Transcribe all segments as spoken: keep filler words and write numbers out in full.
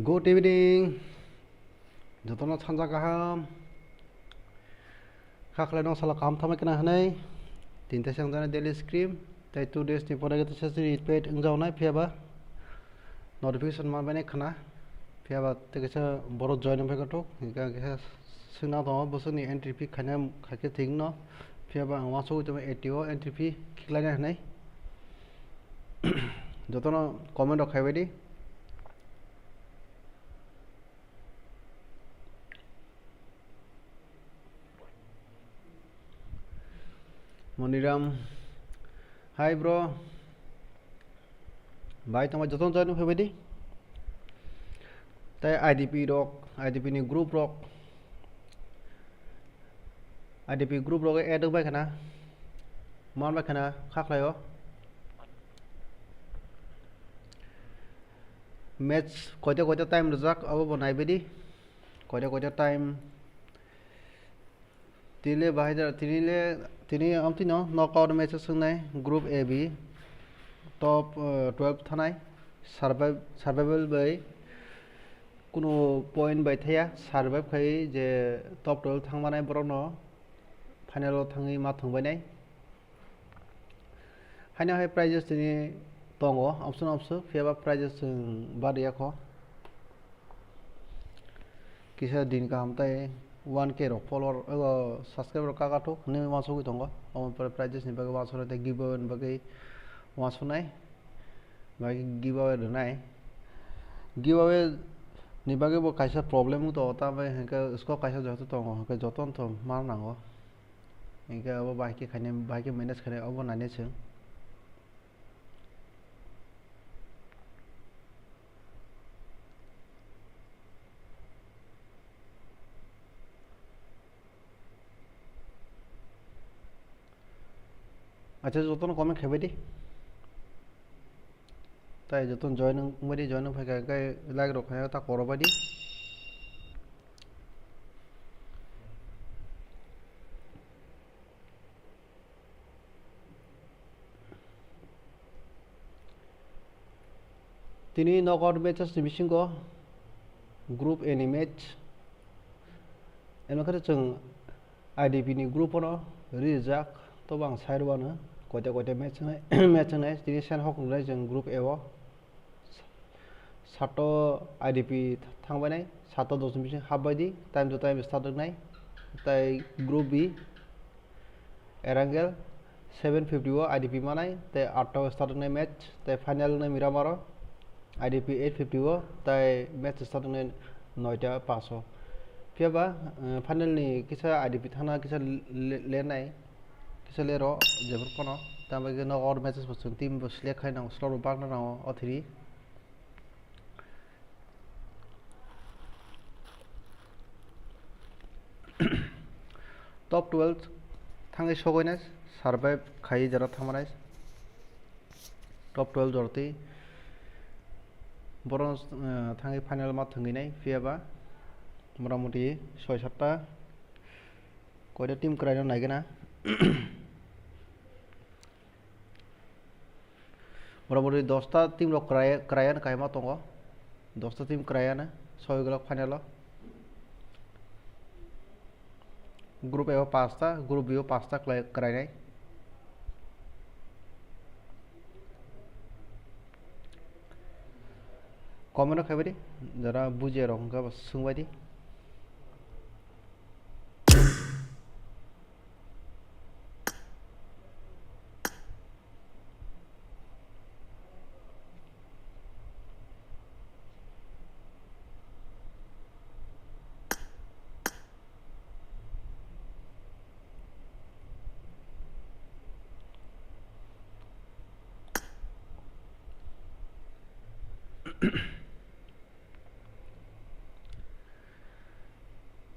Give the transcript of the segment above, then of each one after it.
Good evening. Jotono sanja kaham. Kha khlai no sala kaham thamai kana hinwi. Tinta sang jani daily screen. Tai two days ni pore khe session repeat wngjawnai phiya ba notification ma bene khna. Phiya ba te kisa boro join wngpai kothok. Hingka kisa swngna tongo bosoni entry fee khaina khaikhe thik no. Phiya ba ang wansugwi tongma A T O entry fee khiklaina hinwi. Jotono comment rok khaibai di. Moniram. Hi, bro. Bai tongma jotono join phaibai di. Tai I D P rok, I D P ni group rok, I D P group rok add wngbai khana, man bai khana kha khlaio. Match koita koita time rijak, abo bo naibai di. Koita koita time. Tini le bahai da, tini le, tini amtwi no knockout match o swngnai group A B top, eh, twelve thanai survive, survival bai kunu point bai thaya survive khai je top twelve thangmanai borok no final o thangwi ma thwngbainai. Haino hai prizes tini tongo, option option, phiya ba prizes chwng bariya kho. Kisa din kaham tai one K rok follower, ego subscriber kaka thok hinwi uansugwi tongo. Omo pore prizes ni bagwi uansuknai tei giveaway ni bagwi uansuknai. Bai giveaway rwnai. Giveaway ni bagwi bo kaisa problem wng tongo, tambai hinkhe score kaisa joto tongo, hinkhe jotono to ma nango. Hinkhe abo bahai khe khainai, bahai khe manage khainai, abo nainai chwng. Acha, jotono comment khaibai di. Tai jotono join wngbai di, join wngphai kha, khe like rok khaina ta korobai di. Tini knockout matches ni bisingo group A ni match. Eno khe chwng I D P ni group no rijak, tobo ang sai rwano koita koita match wngnai, match wngnai. Tini sen hok wngnai chwng group A o. Sato I D P thangbainai, sato dos ni bising hapbai di, time to time start wngnai. Tai group B, Erangel seven fifty o I D P manai, tei atta o start wngnai match, tei final wngnai Miramar o I D P eight fifty o, tei match start wngnai noita pass o. Phiya ba, eh, final ni kisa I D P thangna kisa le-, le-, lenai, kisa lero, jebor phano, tei abo khe nogo or matches bo chwng team bo select khai nango, slot bo bakna nango, o thiri. Top twelve thangwi sogwinai survive khai jora thangmanai top twelve jorti. Borok, eh, thangwi final ma thwngwinai phiya ba motamuti soi satta koita team kwraino naigwna. Motamuti dosta team rok kwrai, kwraiya kaima tongo. Dosta team kwraiya no soi glak final o. Group A o pasta, group B o pasta kwrai, kwrainai. Comment rok khaibai di, jara bujiya rok hwnkha bo swngbai di.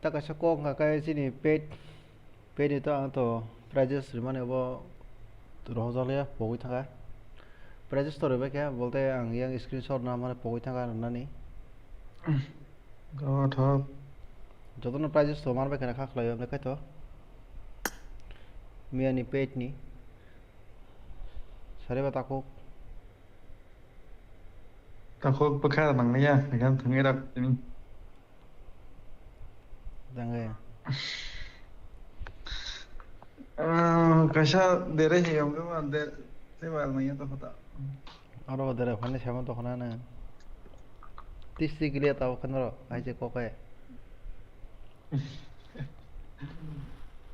Ta kaisa kok hwnka khe chini pet, pet ni to ang to prizes rimani obo rohorjakliya pogwi thangkha. Prizes to ribai khe bolte ang yang screenshot na mane pogwi thangkha rwnani. Gana thang. Jotono prizes to manbai khana kha khlaio, hwnwi khaito. Miyani pet ni. Sariba takhuk. Takhuk bwkha nangya, ekam thangwi rok tini. Tangwi. Ah, kaisa dere he yong ma der, se bar nangya to khota. Oro dere phani sama to khona na. Tisti gile ta khona ro, ai je kokai.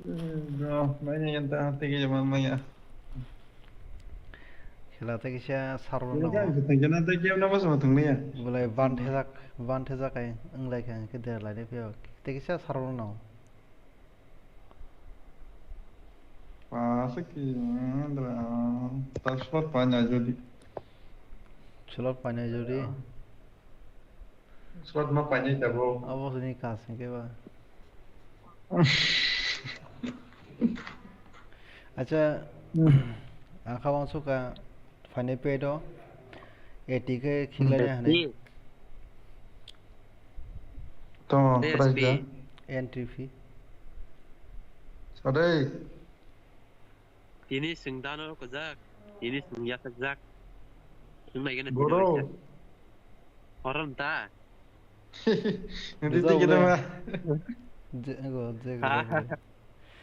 Bro, nangya ta tege man maya. Khela tei kisa sarwrwng nango. Tei kisa thangjaknai tei kisa thangjaknai. Belai ban thejak, ban thejak hai wnglaikha hwnkhe derlainai phiyok. Tei kisa sarwrwng nango. Pasa ki, ta slot paina jodi. Slot paina jodi. Slot ma painai tabuk. Abo sini kas hwnkhe ba. Acha, ang kha uansukha phainai pet o eighty khe khiklaina hwnwi. Tamo price da? Entry fee. Sadai. Tini swng dano kwjak, tini swng yasakjak. Swng naigana tini waisa. Horon ta. Nudi tiki nama.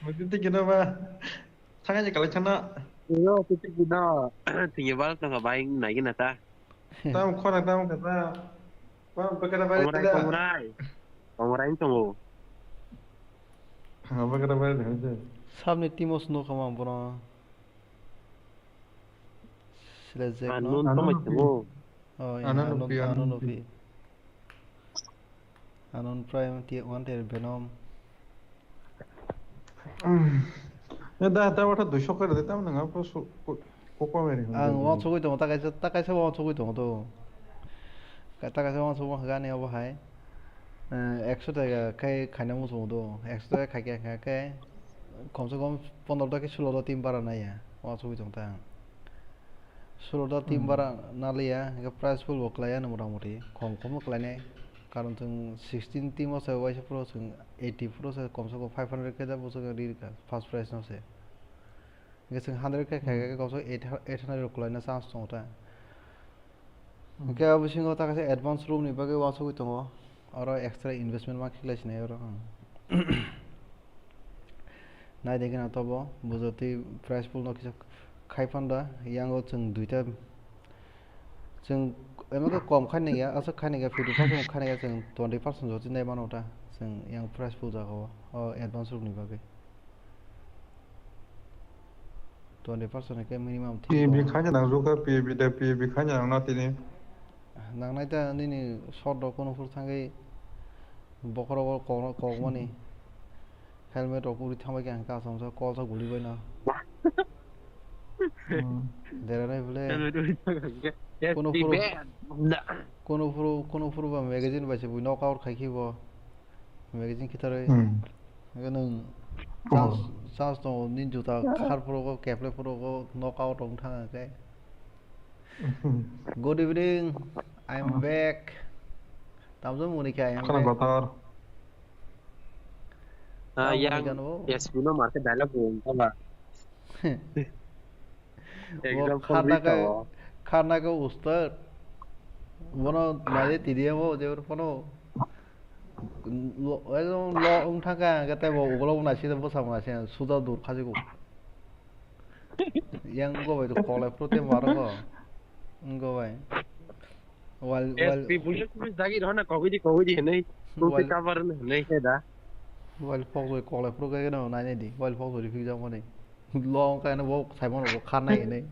Nudi tiki nama. Thangani kalai thangna. Yo, tiki no. Tini bal tong bai naigana ta. Tam khona tam kata. Komrai, komrai. Komrai tongo. Samni timo sno kama bono. Select jack no. Anon to mai tongo. Oh, yeah, Anon Anon, Anon Anon Anon Anon Prime, T one ter Venom. Ya da da wata duiso kare de tam nang apa su ko ko ko meri. Ang uansugwi tongo, ta kaisa, ta kaisa uansugwi tongo to. Ka ta kaisa uansugwi gani obo hai. Eh, ekso taka khai khaina muchungo to. Ekso taka khai khe khai khe kom se kom pondro ta khe sulo ta team bara naiya. Uansugwi tong ta ang. Sulo ta team bara naliya, hingke prize pool bo klaiya no mota moti. Kom kom khlainai. Karon chwng sixteen team o se waisa phuru chwng eighty phuru se kom se kom five hundred khe da bo chwng ri rikha first prize no se. Hingke chwng hundred khe khai khe kom se eight eight hundred rok kwlaina chance tongo ta. Hingke abo bisingo ta kaisa advance room ni bagwi uansugwi tongo. Oro extra investment ma khlai sinai oro. Nai de gana tobo bujotwi prize pool no kisa khai phanda, yango chwng duita, chwng emo khe kom khai naiya, aswk khai naiya, fifty percent khai naiya, chwng twenty percent jotwi nai mano ta, chwng yang prize pool jagao, o advance rok ni bagwi. Twenty percent khe minimum thik P A B tongo. Khaina nang jukha, P A B da, P A B khaina nang na tini. Nangnai ta nini short rok kono phuru thangwi bokhorok o kok, kokmani. Helmet rok uri thangbai khe ang kasom sa kol sa guli bai no. Hmm. Dera nai bole. Helmet uri thangbai khe. Kono phuru, kono phuru, kono phuru ba magazine bai se bui knock out khai khe bo. Magazine khitarwi. Hmm. Hwnkhe nwng chance, chance tongo, nini juta khar phuru go, keple phuru go, knock out wng thang khe. Good evening, I am back. Tamjani muni khe I am back. Khana kotor. Ah, yang S P no market dialogue bo wng thang ba. Example kharna khe, kharna khe ustad. Bono naide T D M o jebor phano lo, ekdom lo wng thangkha, hwnkhe tei bo ukolog bo naiside bwsa bo naiside suda dur khajikgo. Yang wngkha bai to kolai phuru tei maro go. Wngkha bai. Wal, wal. S P police police dagi rw na kogwi di kogwi di hinwi. Wal. Cover hinwi khe da. Wal phok bai kolai phuru khe no nai nai di. Wal phok bai phik jang mani. Long khe no bo sai mano bo khan nai hinwi.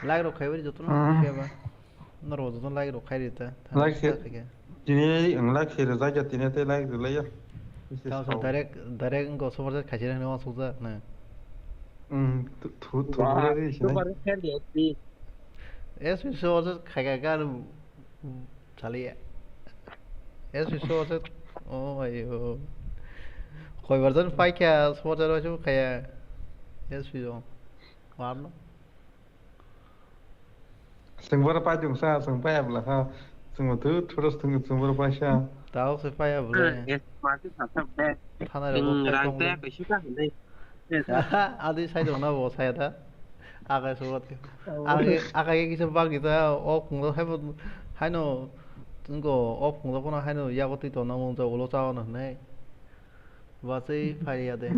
Like rok khai bai joto no khe ba. Norok joto like rok khai rita. Like se, tini ang like se rwjak ya, tini tei like rwlai ya. Tamo se direct, direct wngkha super chat khaisirang no sukjak na. Hmm, thu, thu, thu, super chat S P super chat khaika gan chaliya. S P super chat, oh ayo. Koi bar jan paikha super chat bai khaya. S P jo. Warno. Chwng bono pai tongsa, chwng paiya bwla kha. Chwngbo thu, thuro chwng, chwng bono paisa. Tao se paiya bwle. Eh, eh, ma se sa sa de. Thana rok. Chwng rang taya kaisa ka hinwi. Adi sai dong na bo saya da. Akai so wat. Akai akai kisa bagi ta o khunglo hai bo haino ngo o khunglo kono haino yago twi tong na mung ja ulo cha ono hinai. Bachai phai ya de.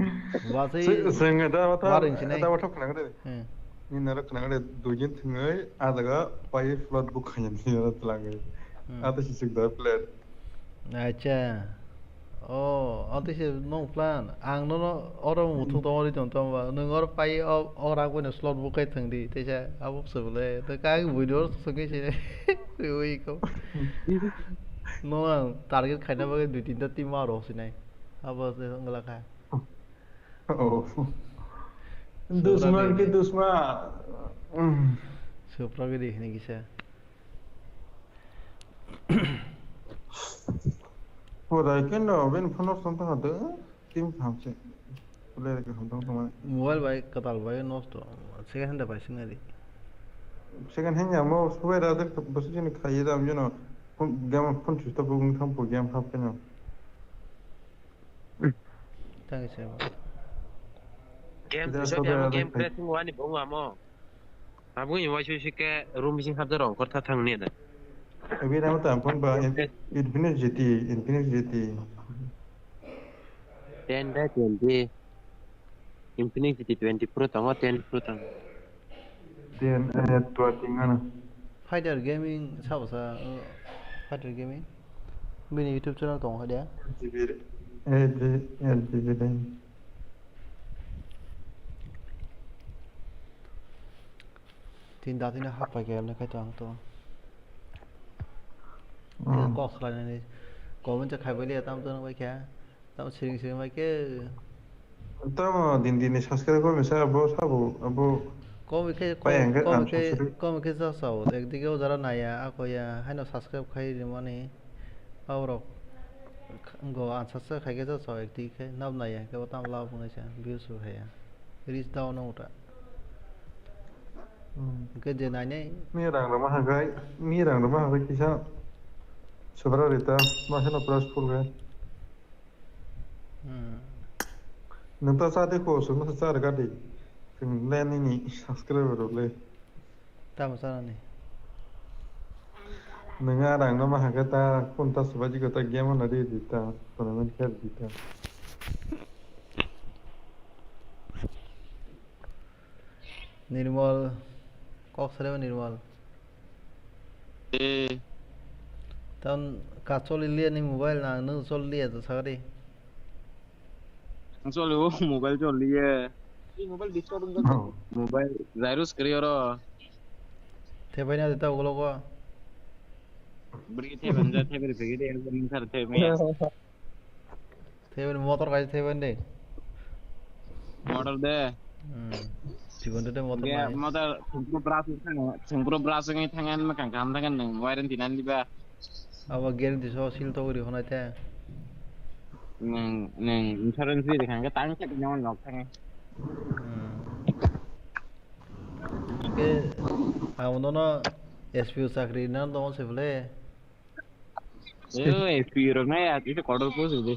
Bachai Sing da wata waring sinai. Da wata khna ngade. Hmm. Ni nara khna ngade dui din thwngai adaga pai plot book khanya ni nara tlangai. Hmm. Ata si sik da plot. Acha. Oh, ante se nong plan. Ang no no oro muthung tong ri tong tong ba. Nung or pai o ora ko ne slot book kai thang di. Te sa abo se bole. Te ka video so ke se. Ui ko. No ang target khaina bagwi dui tinta team aro sinai. Abo se ngla kha. Oh. Dusman ke dusman. Supra gidi hini kisa. Pura kendo ben phone song tong hade. Team tham se. Player ke ham tong tong. Mobile bai katal bai nosto. Second hand bai singa di. Second hand ya mo subai ra de bosu jini khaye dam jeno. Game phone chusta buging tham po game hap keno. Thank you, sir. Game bisa dia game pressing wani bongo amo. Abo ni wai sui ke room bising habda rong kor tha thang ni da. Ebi nama tampon ba Infinix G T, Infinix G T. Ten da twenty. Infinix G T twenty Pro tongo, ten Pro tongo. Ten, eh, twenty ngana. Fighter Gaming sabo sa, uh, Fighter Gaming. Bini YouTube channel tongo dia. L G B, L G B dai. Tin da tin hap pai ke amne khai to ang to. Hmm. Kok khlai nani. Comment cha khai bai le tam to nang bai khe. Tam siring siring bai khe. Tamo din din ni subscribe ko misa abo sabo abo. Kom khe kom khe sa sao. Ekdike o jara naya ako ya haino subscribe khai rimani. Aborok go answer se khai khe sa sao ekdike nab naya khe tam lab ngai sa views bo khaya. Reach down no uta. Hmm. Hwnkhe je nainai. Ni rang rwma hwnkhe, ni rang rwma hwnkhe kisa subra rita, ma kheno price full khe. Hmm. Nwng ta cha de ko, chwng no cha rwkha de. Chwng le nini subscriber rok le. Tamo chanani? Nwng a rang rwma hwnkhe ta, kun ta subaji ko ta game no di di ta, tournament khe di ta. Nirmal, kok sare Nirmal. Eh. Tam ka choli liya ni mobile na, nung choli liya to sagari. Choli o mobile choli liya. Mobile disturb wngkha. Oh. Mobile virus kri oro. Thebai na ta ulo ko. Bri thebai ja thebai phegi de, sar thebai. Thaiban motor kaisa thaiban de. Motor de. Hmm. Thaiban de motor nai. Motor sengpro bras wng thang, sengpro bras wngwi thang an makang kaham thang an nwng wairing tinan diba. Abo guarantee so seal to ri honai te. Nwng, nwng insurance ri khang ka tang khe nwng nok thang. Hmm. Ke abo no S P O chakri nan dong se bole. Eh, S P rok nai ya, itu kotor post itu.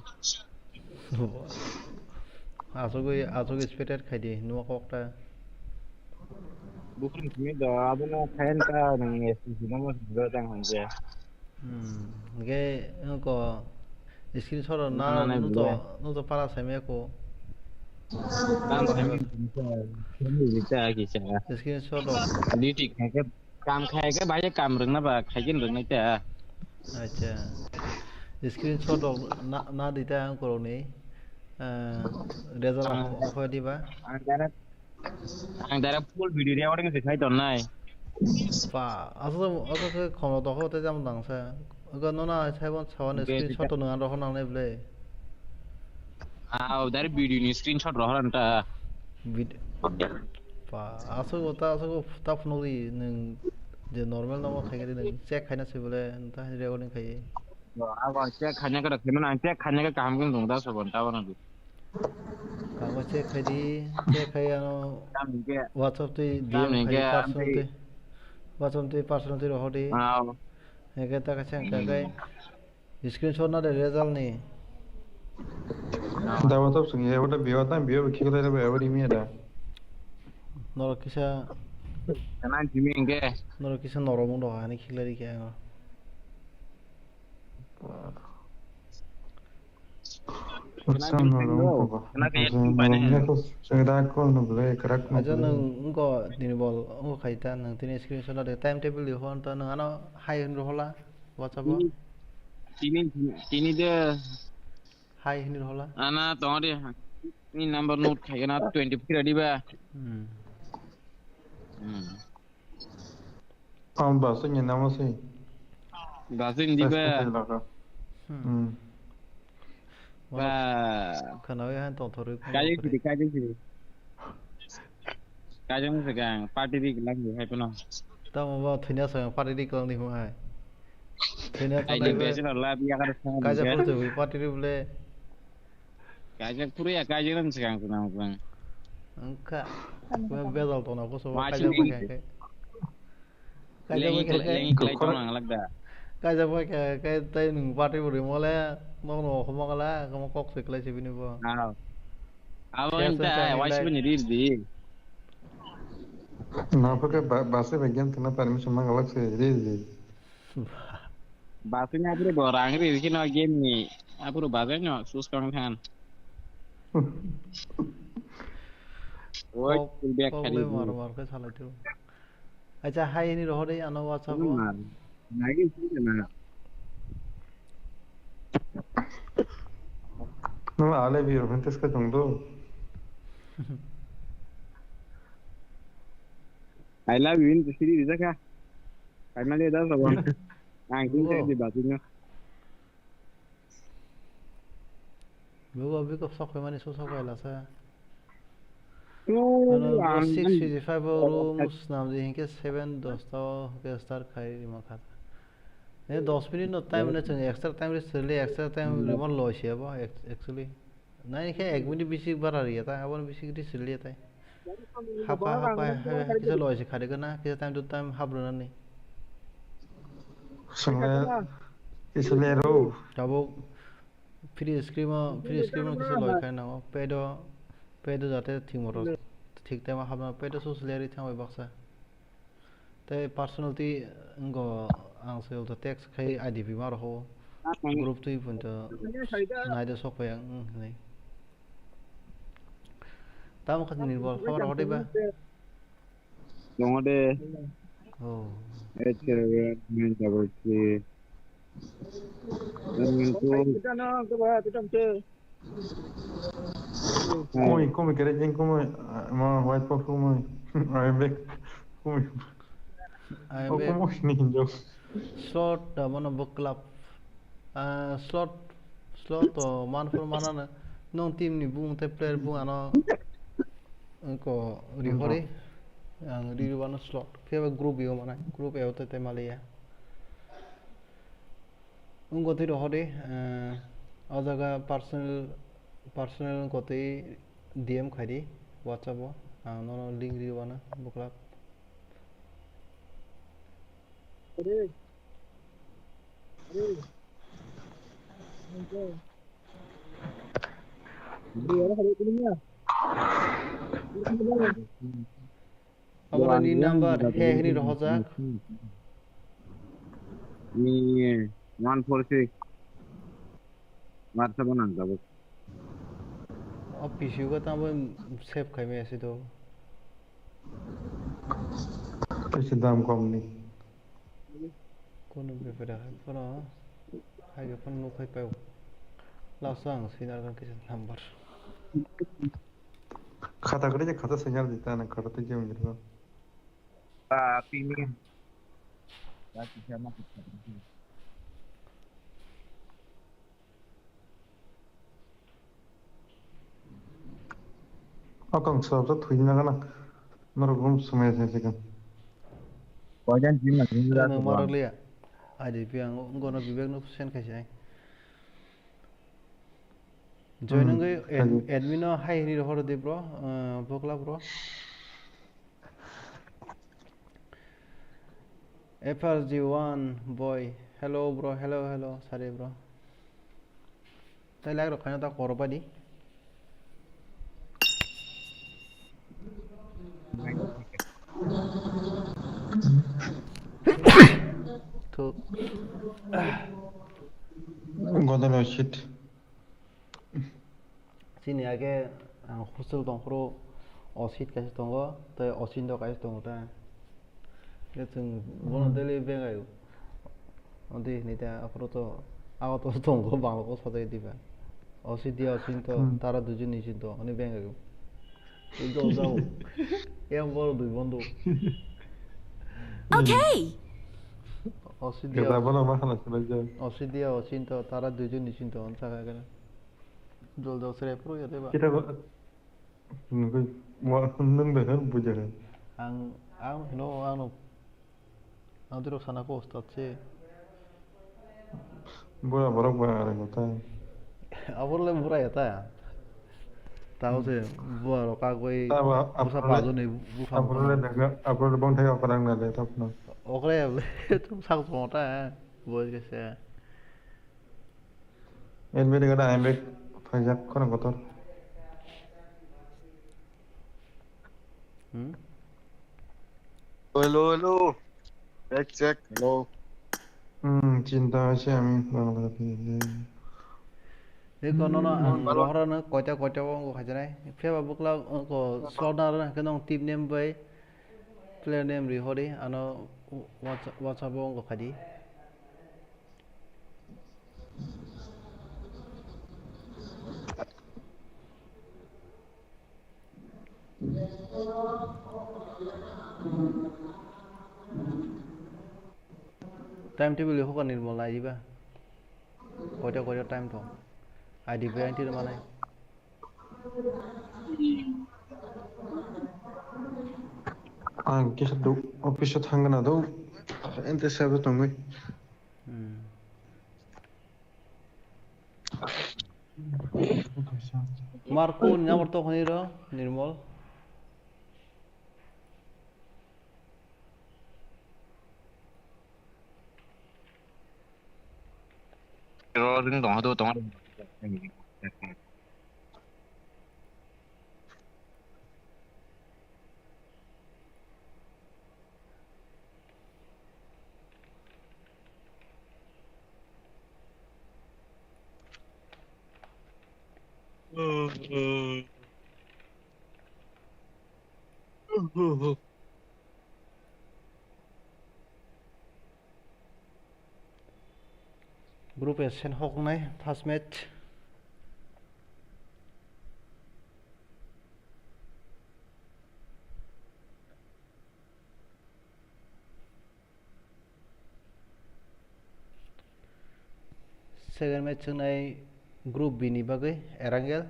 Asogwi, asogwi spectate khai di, numa kokta. Bukan sini do, abono khayan ta nang S P sini mo sini do tang hanje. Hmm, ge, ko screenshot na, na, na, nuto, nuto para seme ko. Tang seme bisa, seme bisa kisah. Screenshot do. Di tik khai ke Kam khai khe bahai khe kam rwngna ba khai khe rwngna khe. Acha. Screenshot rok na, na di ta ang korokni. Ah, result ang, ang kho di ba? Ang direct, ang direct full video recording se khai ton nai. Pa, aso, aso khe khono to ho te jam dang sa. Ogo no na sai bon sawan screenshot to nang ro nang ne ble. Ah, dari video ni screenshot rohor anta. Vid-, pa, aswk ta, aswk ta phunukdi nwng je normal namo khaikhe nwng check khaina swi bole ta recording khai. Abo check khaina khe rwkhe mano, ang check khaina khe kaham khe nung da sobon ta bono di. Abo check khai di, check khai ano WhatsApp twi D M khai personal twi, WhatsApp twi personal twi rohor di. Heke ta kaisa hwnkha khe. Screenshot na de result ni. Da WhatsApp sing ya, wata biyo ta biyo khiklai da biyo ri mi da. Norok kisa Kana jimi engke. Norok kisa norok mung doka ani khiklai ri khe ang. What's up, norok mung doka? Kana kaya tu pai ne. Sing da ko no ble krak no. Aja nang ngo ni bol ngo khai ta nang tini screenshot de time table di hon ta nang ano hai hin rohola WhatsApp o. Tini tini de Hai hinir hola. Ana tongo de. Ni number note khai na twenty four di ba. Hmm. Hmm. Ang ba se ni number se. Ba se ni di ba. Hmm. Hmm. Ba. Khana oi han tong thoroi. Kaje kiri kaje kiri. Kaijang segang party di gelang di hai pano. Tamo ba thwina segang party di gelang di huma hai. Thwina ai di tanai be. Bachelor life ya kada segang. Kaijak photo wi party di bole. Kaijak puru ya kaijak nang segang segang segang. Angka. Ba bezal tona ko so kaijak photo. Kaijak photo. Kaijak photo. Kaijak photo kai tai nung party buri mole. Nok no khoma kala kama kok se klai se bini bo. Abo wngkha waisibini riri di. Nang phake ba-, base bai game thwngna permission mang alak se riri di. Basini apuru bo rang riri kheno game ni apuru bazai no sus kang than. Oi, kok, full back kok khari le di. Mar mar khe salai tu. Acha hai ni rohor dei ano WhatsApp o. Mar. Nagi sini na. Nang ale biyo hentes ka tong do. I love you in the city rijak ha. Finally da sabo. Ang kin te di basino. Lugo biko sok phai mani so sok phai lasa. Ano six fifty five o room snam di hinke seven dos ta o hinke start khai rima kha. Ne dos minute no time ne chwng extra time ri sili extra time rima loi se bo actually. Nai khe ek minute bisi bara riya ta, aboni bisi gidi sili ya ta. Hapa hapa hapa kisa loi se khari gana, kisa time to time hap rwna ni. Sele, sele ro. Tabuk free screen o, free screen o kisa loi khai nango. Pedo, pedo jate thik moro thik time hapna pedo so sili ri thang bai baksa. Tei personality wngkha ang se text khai I D P ma rokho group twi punto naide sok phai ang hinwi. Tamo kha nirbol khabar hodi ba. Tongo de. Oh. Eight seven nine double three. Kumi, kumi, kere jing kumi, ma white pop kumi, I am back. Kumi. I am back. Kumi ni hinjo. Slot da mano book club. Ah, slot, slot to man for manana. Nong team ni bung te player bung ano ko rihori. Ang riri wano slot. Khe group yo mana, group yo te te maliya. Wngkha twi rohor di, eh, o jaga personal, personal wngkha twi D M khai di WhatsApp o, ang nono link ri wano bwklap. Abo ni number he hini rohorjak. Ni one four six. WhatsApp o nang tabuk. O P C o tamo save khai maya se do. Kaisa dam kom ni. Kono bepare hai phano, hai phano nuk hai pao. Last o ang sinar kisa number. Khata kwrwi je khata sengya di ta na khata tei jeng jeng. Ah, pini. Ya, kisa ma. O kang sab sa thui na kana. Norok room sumai sa sikang. Koijan jin na jin na. Nang marok liya. Adi pi ang ngono bibek no send khai sai. Join wngwi ad-, admin no hai hini rohor di bro, uh, bokla bro. F R G one boy, hello bro, hello, hello, sari bro. Tai like rok khaina ta kor badi. Thuk. Godolo shit. Chini age ang hostel tongphuru Osit kaisa tongo, tei Osindo kaisa tongo ta. Khe chwng bono daily bengai. Odi hinui ta aphuru to ago to tongo bangla ko sajagwi diba. Osit dia Osinto tara duijon ni sinto ani bengai. Jol jao. Yang boro dui bondo. Okay. Osit dia. Keta bono ma khana sinai jao. Osit dia Osinto tara duijon ni sinto on saka kena. Jol jao sere pro ya deba. Kita ko nungkoi wa nung de har buja hai. Ang ang no ano. Ang dirok sana ko ustad se. Bura borok ba are ko ta. Abor le bura ya ta. Tao se bura ro ka goi. Busa pajo ni busa. Abor le daga abor le bong thai okarang na le tap no. Okre tum sak jong ta. Boy ke se. Elberi gada aimbek phaijak khorang kotor. Hmm? Hello, hello. Check, check. Hello. Hmm, chinta ase ami Bangla phaijak. Eko nono ang rohorano koita koita o wngkha khajanai. Phiya ba bwkla wngkha slot na rwna hwnkhe nwng tip name bai player name rihori ano WhatsApp, WhatsApp o wngkha khadi. Time table hokar ni mo lai diba. Koita koita time to. I D bai antir manai. Ang kisa do office o thangna do. Ente sabo tongwi. Hmm. Marco ni number to khani ro, Nirmal. Ro ring tong hado tong. Group S N hoknai first match. Second match chwngnai group B ni bagwi Erangel.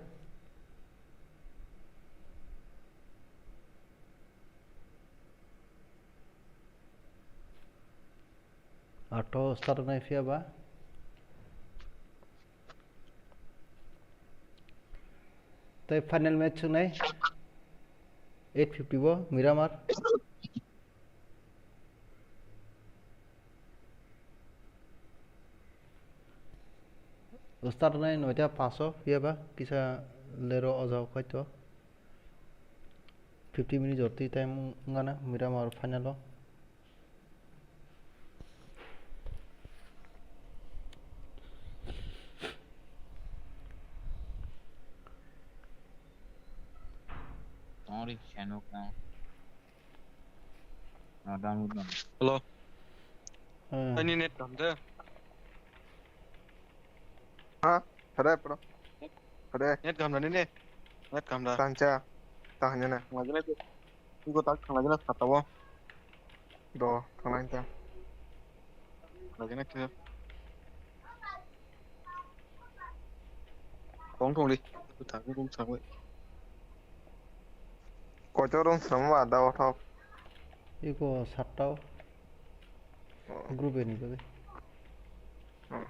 Ato start nai phiya ba. Tei final match chwngnai eight fifty bo Miramar. Start nai noita paso phiya ba kisa lero o jaga khaito. Fifty minute jorti time wngana Miramar final o. Tongri seno ka. Hello. Hmm. Ani net kam de. Ha? Hare, bro. Hare. Net kam da nini? Net kam da? Tangcha. Tangnya na. Lagi na. Igo tak lagi na kata wo. Do, tanglang ta. Lagi na khe. Tong tong di. Aku tak aku tak. Koito rung swnam ba da o thok. Iko satta o. Oh. Group ni bagwi. Oh.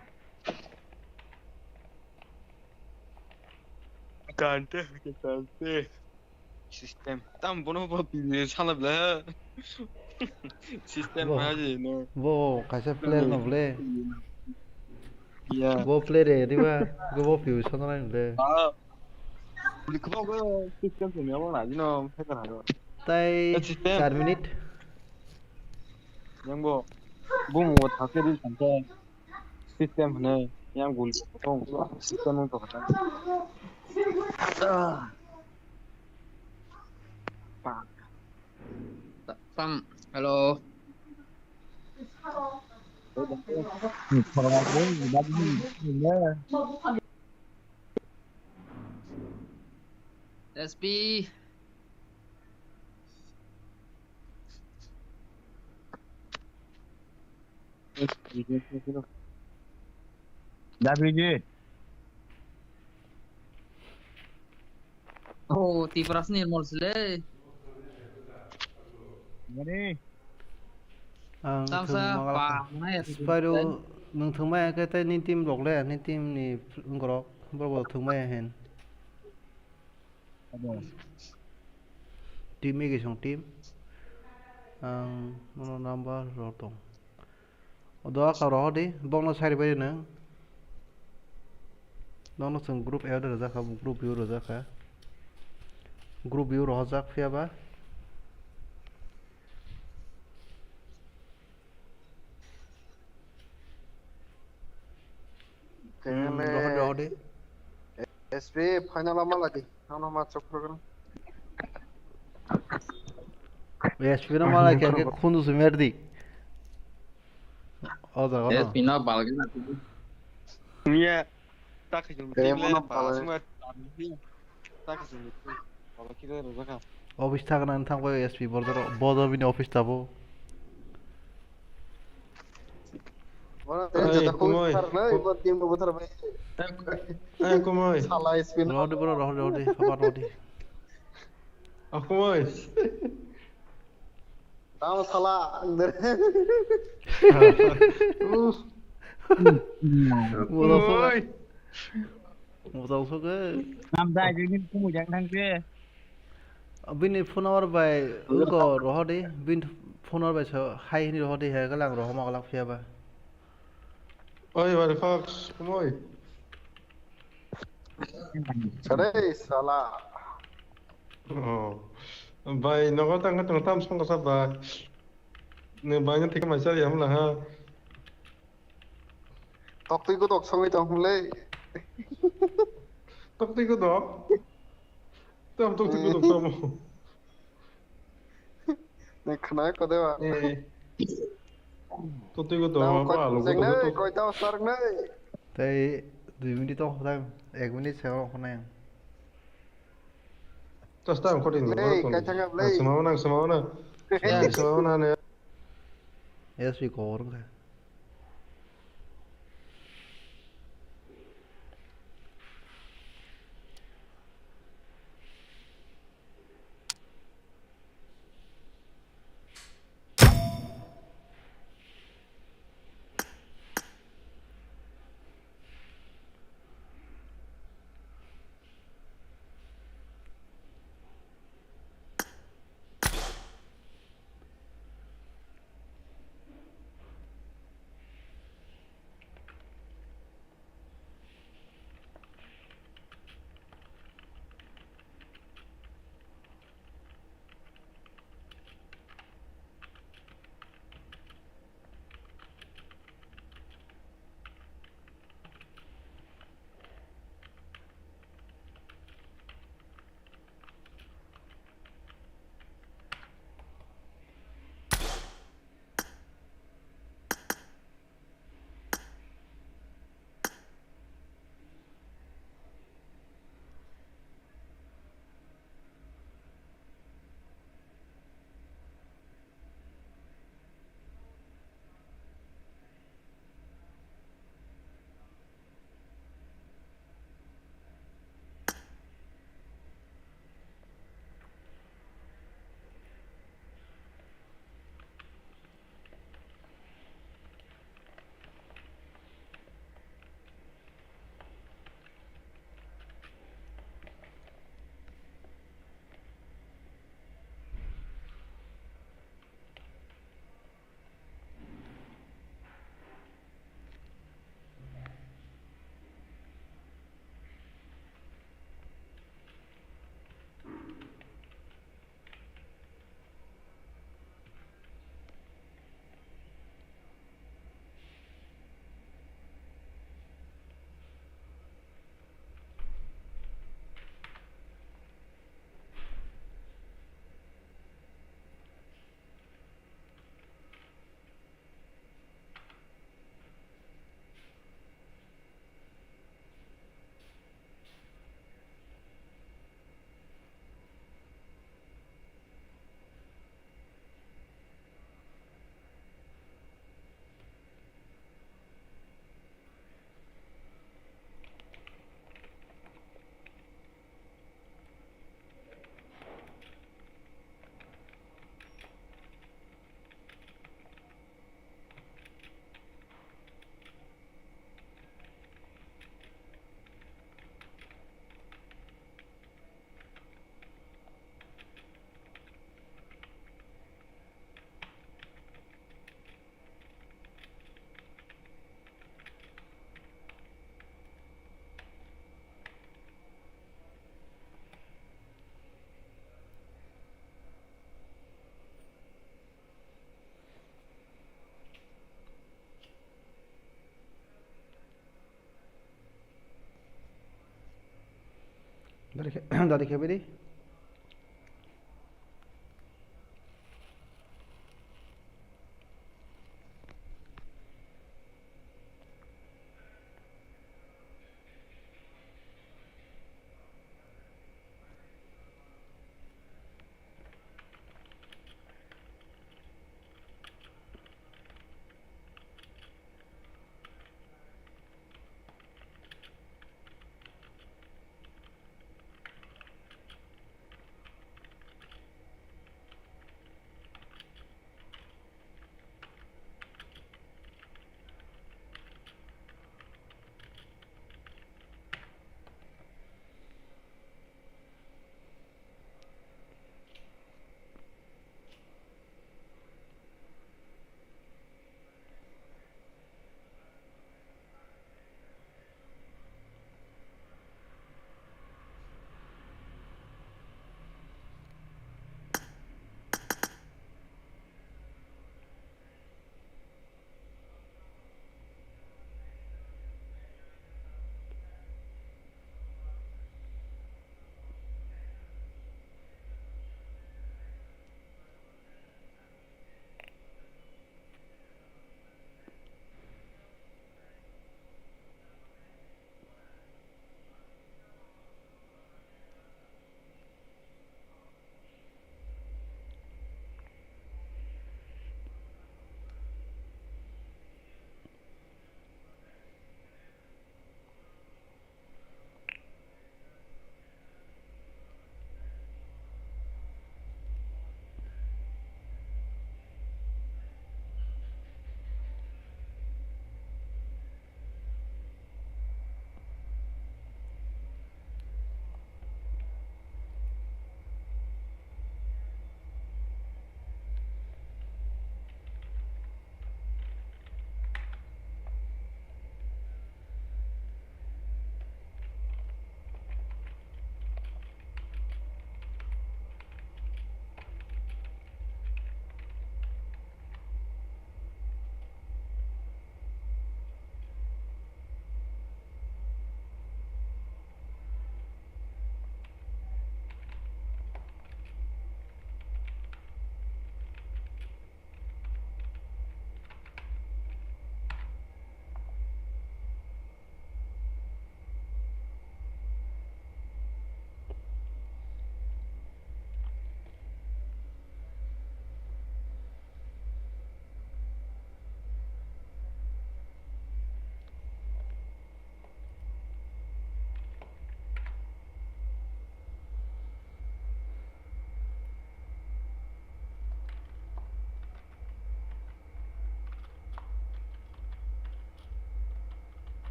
Kante, kante. System. Tam bono bo pini sala bla. System bo, ma je no. Bo kaisa player no ble. Ya. Bo player e diba. Go bo piu sana ble. Ah. Likho go system se me wala jino phekar haro. Tai Eh, system. Char minute. Yang bo, bung bo thake di sangke system hwnwi yang gul tong system wng tong kha. Ah. Pa. Ta-, pam, hello. S P. W G. Oh, Tiprasni Nirmol sile. Mani. Ang Tamsa thwng mangal pa kha. Nai ati Spyro, nung thwngmaya khe tei nini team rok le, nini team ni wngorok, borok bo thwngmaya hen. Abo. Team egi song team. Ang nono number rok tong. Odo aka rohor di, bokno sari bai nang. Nono chwng group add rwjak kha, group view rwjak kha. Group view rohorjak phiya ba. Hmm, rohor di, rohor di. S P final ama lagi. Ano ma chok program. S P no mala kya ke khundu se merdi. O jaga no. S P no balga na. Niya. Tak jung Eh, tile mono pas pale. Suma. Tak jung. Pala kile rojaka. Office thak nang thang bai S P bordo bodo bini office tabo. Ora Ei, jata kumoi. Khulsar na, ibo team bo buthar bai. Eh, eh, kumoi. Sala S P no. Rodi bro, rodi, rodi, papa rodi. Ah, kumoi. Tamo sala, ang der. Uf. Motor so. Kumoi. Motor so ke. Nam dai, jeng kumoi jang thang se. Bini phone number bai uko rohor di, bini phone number bai so hai hini rohor di, he galang rohor ma galak phiya ba. Oi, bai Fox, kumoi. Sare sala. Oh. Bai, nogo tang tang tam song sa ba. Ne bai ne thik mai sa ya mla ha. Toktwi godok songwi tong hwnle. Toktwi godok? Tam toktwi godok tamo. Ne khna ko dewa. Eh. Toktwi godok, ba lo godok. Koita sar ne. Tei dui minute tong time, ek minute se tong nai. Tas tam kotin. Lei, kaithanga lei. Semaona, semaona. Semaona ne. S P ko orang. Dadi khe-, dadi khe bidi.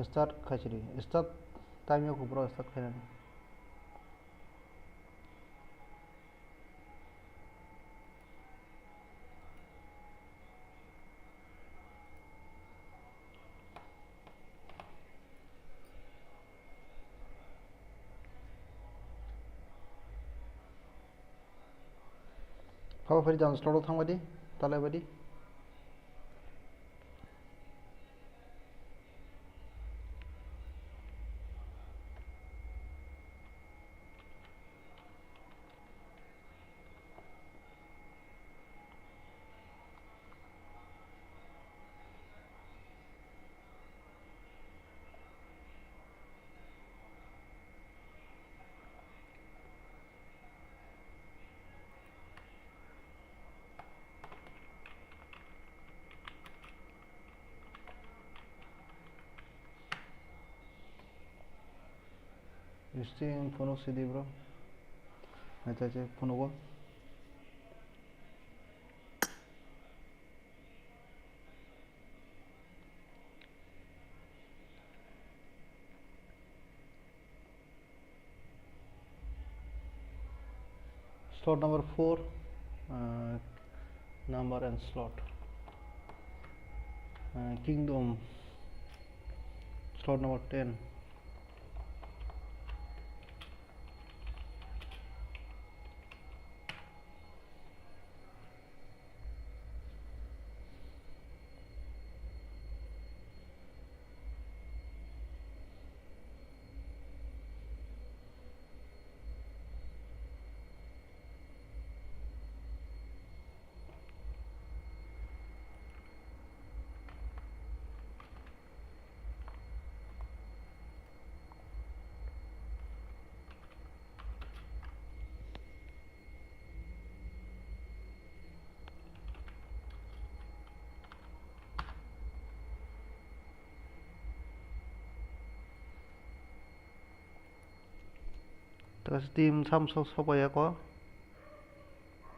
Start khaisidi, start Time yok bro start khainani. Haba phari jang slot o thangbai di, talai bai di. Stream phunuk sidi bro. Acha, acha, phunugo. Slot number four, uh, number and slot. Uh, Kingdom, slot number ten. Team sam sok sok ya ko.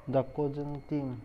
The Coaching Team.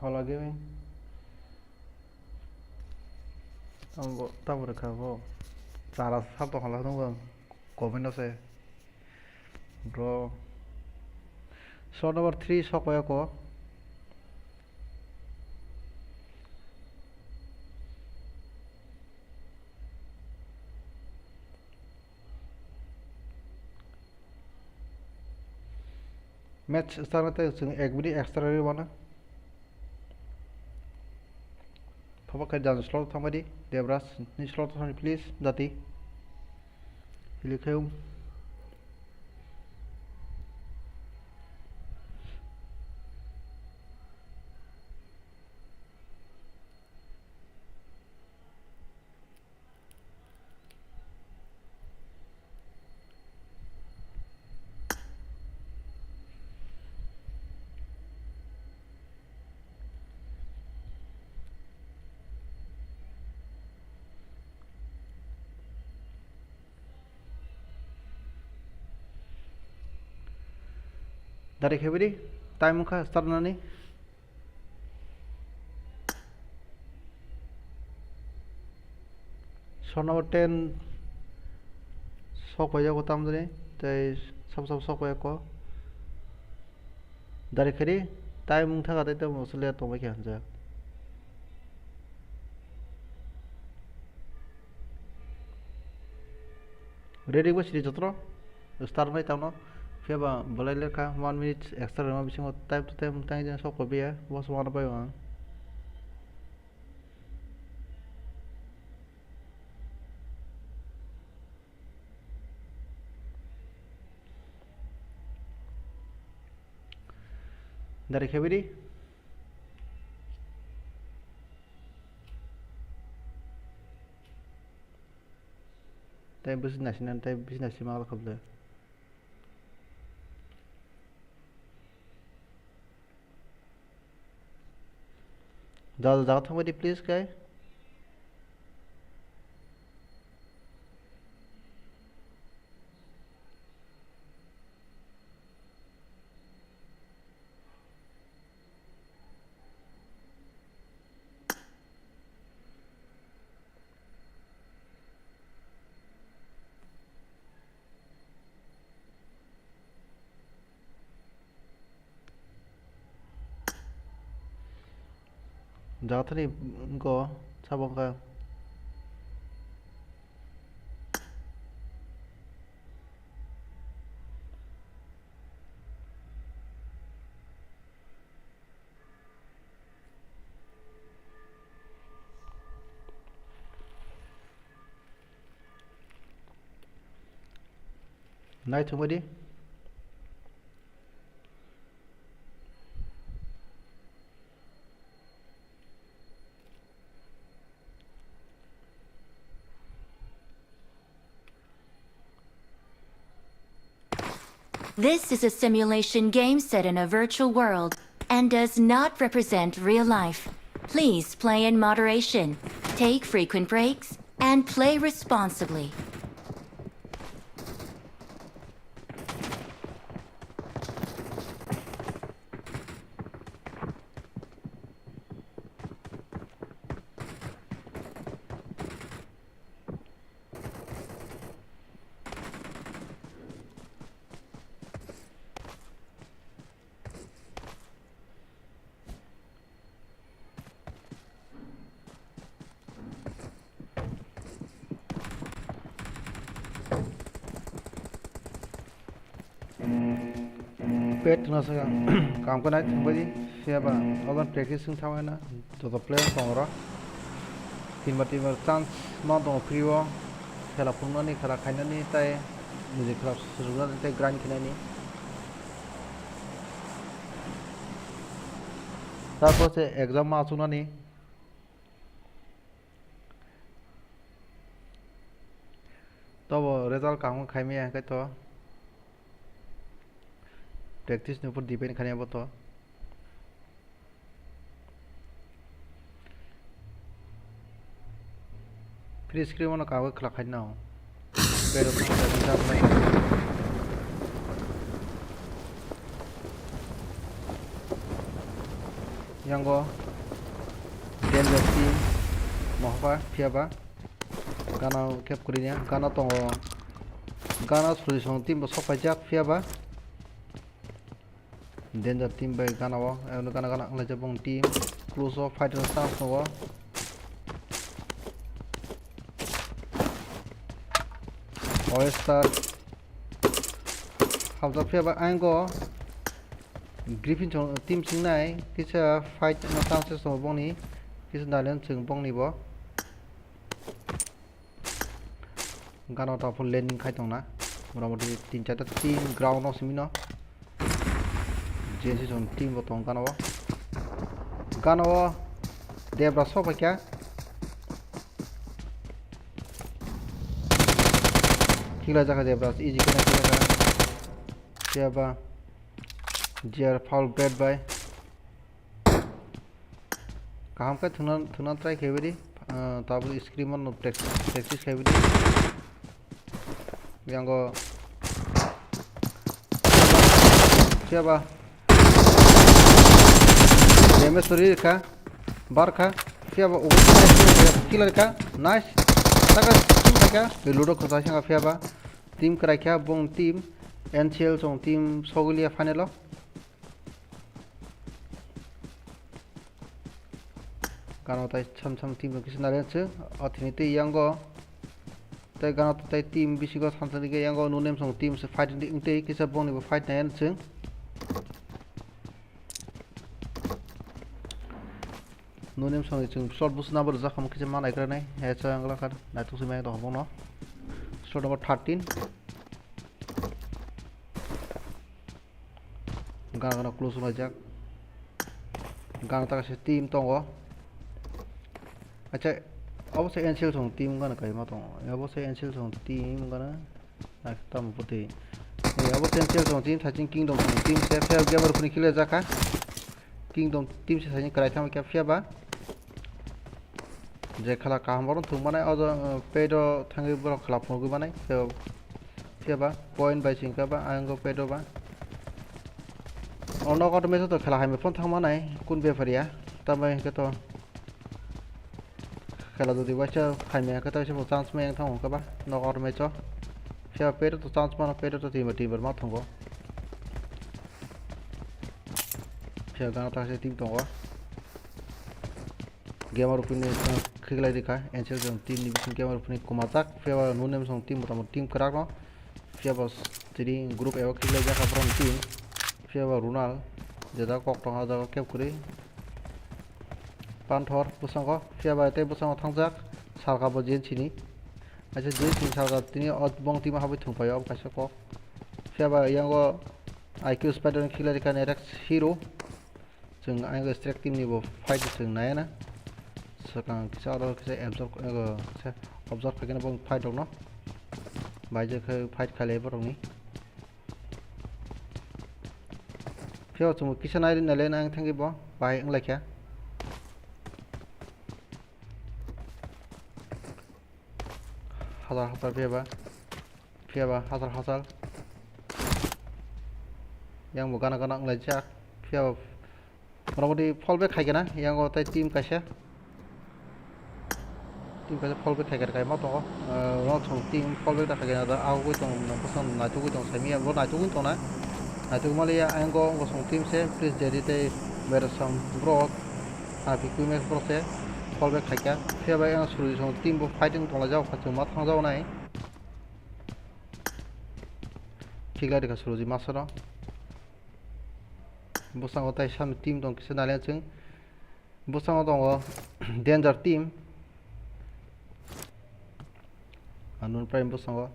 Hola Gaming. Ang bo tabuk rwkha bo. Chara sa tong hala nung bang. Comment no se. Bro. Slot number three sok bai ako. Match start wngte chwng ek minute extra rwi mano. Phaba khe jani slot thangbai di, Debraj ni slot thangdi please, jati. Hili khe. Dari khe bidi, time wngkha start nani. Sona bo ten sok pai jago tamjani, tei sab sab sok pai ko. Dari khari time wngkha tei tamo sole tongbai khe hamjak. Ready bo sidi jotro. Start bai tamo. Phiya ba belai lekha one minute extra rwma bisingo time to time tang jang sok pai ya. Bo swmano pai ang. Dari khe bidi. Tei bisi nasi nan, tei bisi nasi ma khabla. Jal jaga thangbai di please kai. Jathani go sabong ka. Naithok di. This is a simulation game set in a virtual world and does not represent real life. Please play in moderation, take frequent breaks, and play responsibly. Pet no saka kam kanai thangbai di, phiya ba oban practice wng thangbai na, joto player tong oro. Tinba tinba chance ma tongo free o, khela phunuknani, khela khainani, tei niji khela swrwknani, tei grind khainani. Tarpor se exam ma achuknani. Tobo result kaham khe khaimaya hwnkhe to practice ni upor depend khainai bo to. Free screen o no kaham khe khwlak khainai no. Pero yango danger team mohba phiya ba. Gana kep kwrwi ya, gana tongo. Gana solution team bo sok paijak phiya ba. Danger team bai gana o, eno gana gana wnglaijak bong team. Close o fight rok chance tongo. Oyster. Hamjak phiya ba ang go. Griffin chong team singnai kisa fight no chance tongo bongni. Kisa nailen chwng bongni bo. Gana o ta phone landing khai tongna. Motamoti tin charta team ground o simi no. J C son team bo tong gana o. Gana o Debra sok paikha. Khila jaka Debra easy kena kena kena. Siaba J R foul bad bai. Kaham khe thwngna, thwngna try khaibadi, ah, tabuk screen o practice, practice khaibadi. Yango phiya ba damage sori kha, bar kha, phiya ba ubu kill kha, nice. Taka kha ludo khosai sanga phiya ba team kwrai kha, bong team N C L song team soglia final o. Gana tai sam sam team rok kisa nari se o thini tei yango tei gana tai team bisingo sam sam ke yango nunem song team se fight wng tei kisa bongni bo fight nai se. Nunem song ni chwng short bus number jak ham kisa ma nai kra nai he cha ang lakar nai tuk se mai dong bono short number thirteen. Gana gana close laijak. Gang taka se team tongo. Acha, obo se N C L song team gana kaima tongo. Obo se N C L song team gana. Tamo poti. Obo se N C L song team, saching Kingdom song team se. Fair gamer phuni khile jaka. Kingdom team se saching krai thama kya fair ba. Je khala kaham borom thung manai, ojo, uh, pedo thangwi borok khala phunugwi manai. Fair ba. Point bai singka ba, ang go pedo ba. Ono koto meso to khala hai me phone thang manai. Kun bepharia. Tambai hwnkhe to. Khela jodi waisa phaimya khe taisa bo chance maya wng thango khe ba, nogo auto match o. Phiya pero to chance mano, pero to team bar, team bar ma thongo. Phiya gana ta se team tongo. Gamer rok pini khiklai rikha, N C L team ni bising gamer rok pini kwmajak, phiya ba nune msong team mota moti team kwrak no. Phiya bo tini group ebo khiklai jakha borok ni team. Phiya bo Runal, jeda kok tongo o jaga kep kwrwi. Panthor bwskango, phiya bai tei bwskango thangjak, salka bo J N C ni. Aisa J N C ni salka tini o bong timo habwi thwngpaio, obo kaisa kok. Phiya bai yango I Q Spider-Man khiklai rikha, Nerex Hero. Chwng ayang strike team ni bo fight chwng nai na. Swkang kisa oro kisa absorb, ego, kisa observe khaikhe bo fight rok no. Bai je khai fight khailai borok ni. Phiya chwng kisa nai nai le nang thangwi bo bai wng lai kha. Hazar hazar phiya ba. Phiya ba hazar hazar. Yang bo gana gana wng lai jak. Phiya ba motamoti fall back khai gana. Yang o tai team kaisa. Team kaisa fall back khai gana kaima tongo. Ah, no chwng team fall back da khai gana da. Agugwi tong, bwsano naitugwi tong. Saimia bo naitugwi tong na. Naitugwi maliya ayang go, go chwng team se. Please Jerry tei Berasam bro. Happy Queen Max borok se fall back khaikha. Phiya bai ang suri song team bo fighting tonglaijak, kha chwngma thangjak nai. Khiklai rikha Suruji Masaro. Bwskango tai sami team tong kisa naliya chwng. Bwskango tongo Danger team. Unknown Prime bwskango.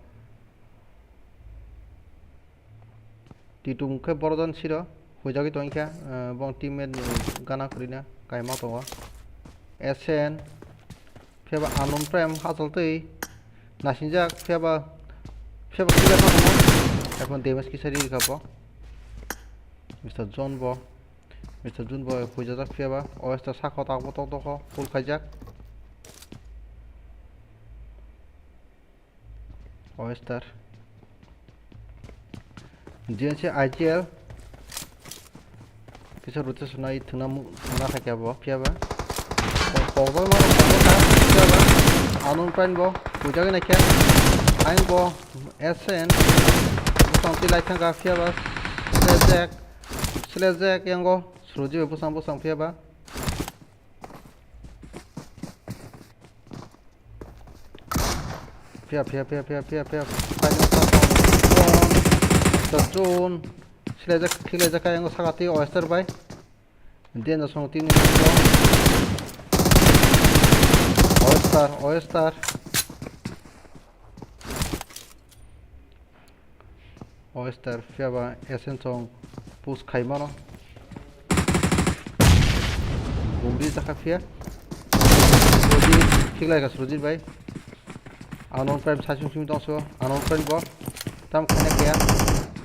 Titum khe borojan siro huijagwi tongkha, eh, bong teammate ni gana kwrwina kaima tongo. S N, phiya ba Unknown Prime hachal twi nasingjak, phiya ba, phiya ba killer ma tongo. Ekhon damage kisa ri rikha bo. Mister John bo, Mister John bo huijajak phiya ba. Oyster sakho tak bo tok tok kho, full khaijak. Oyster. J N C I G L. Kisa rotation nai thwngna mu-, thwngna khaikha bo, phiya ba. Kokdol mano, kokdol kha, phiya ba. Unknown Prime bo, bujagwi naikha. Ang bo, S N. Bwsang twi lai thangkha, phiya ba. Slejak. Slejak, yang go. Suruji bo bwsang, bwsang, phiya ba. Phiya, phiya, phiya, phiya, phiya, phiya. Final shot. Zone. Zone. Silajak, silajak kaya ngo sakati Oyster bai. Diyan da song team ni. Oyster, Oyster. Oyster phiya ba S N song push khai mano. Bumdi jakha phiya. Suruji, khiklai kha Suruji bai. Unknown Prime saichung simi tongso. Unknown Prime bo. Tam khaina kaya.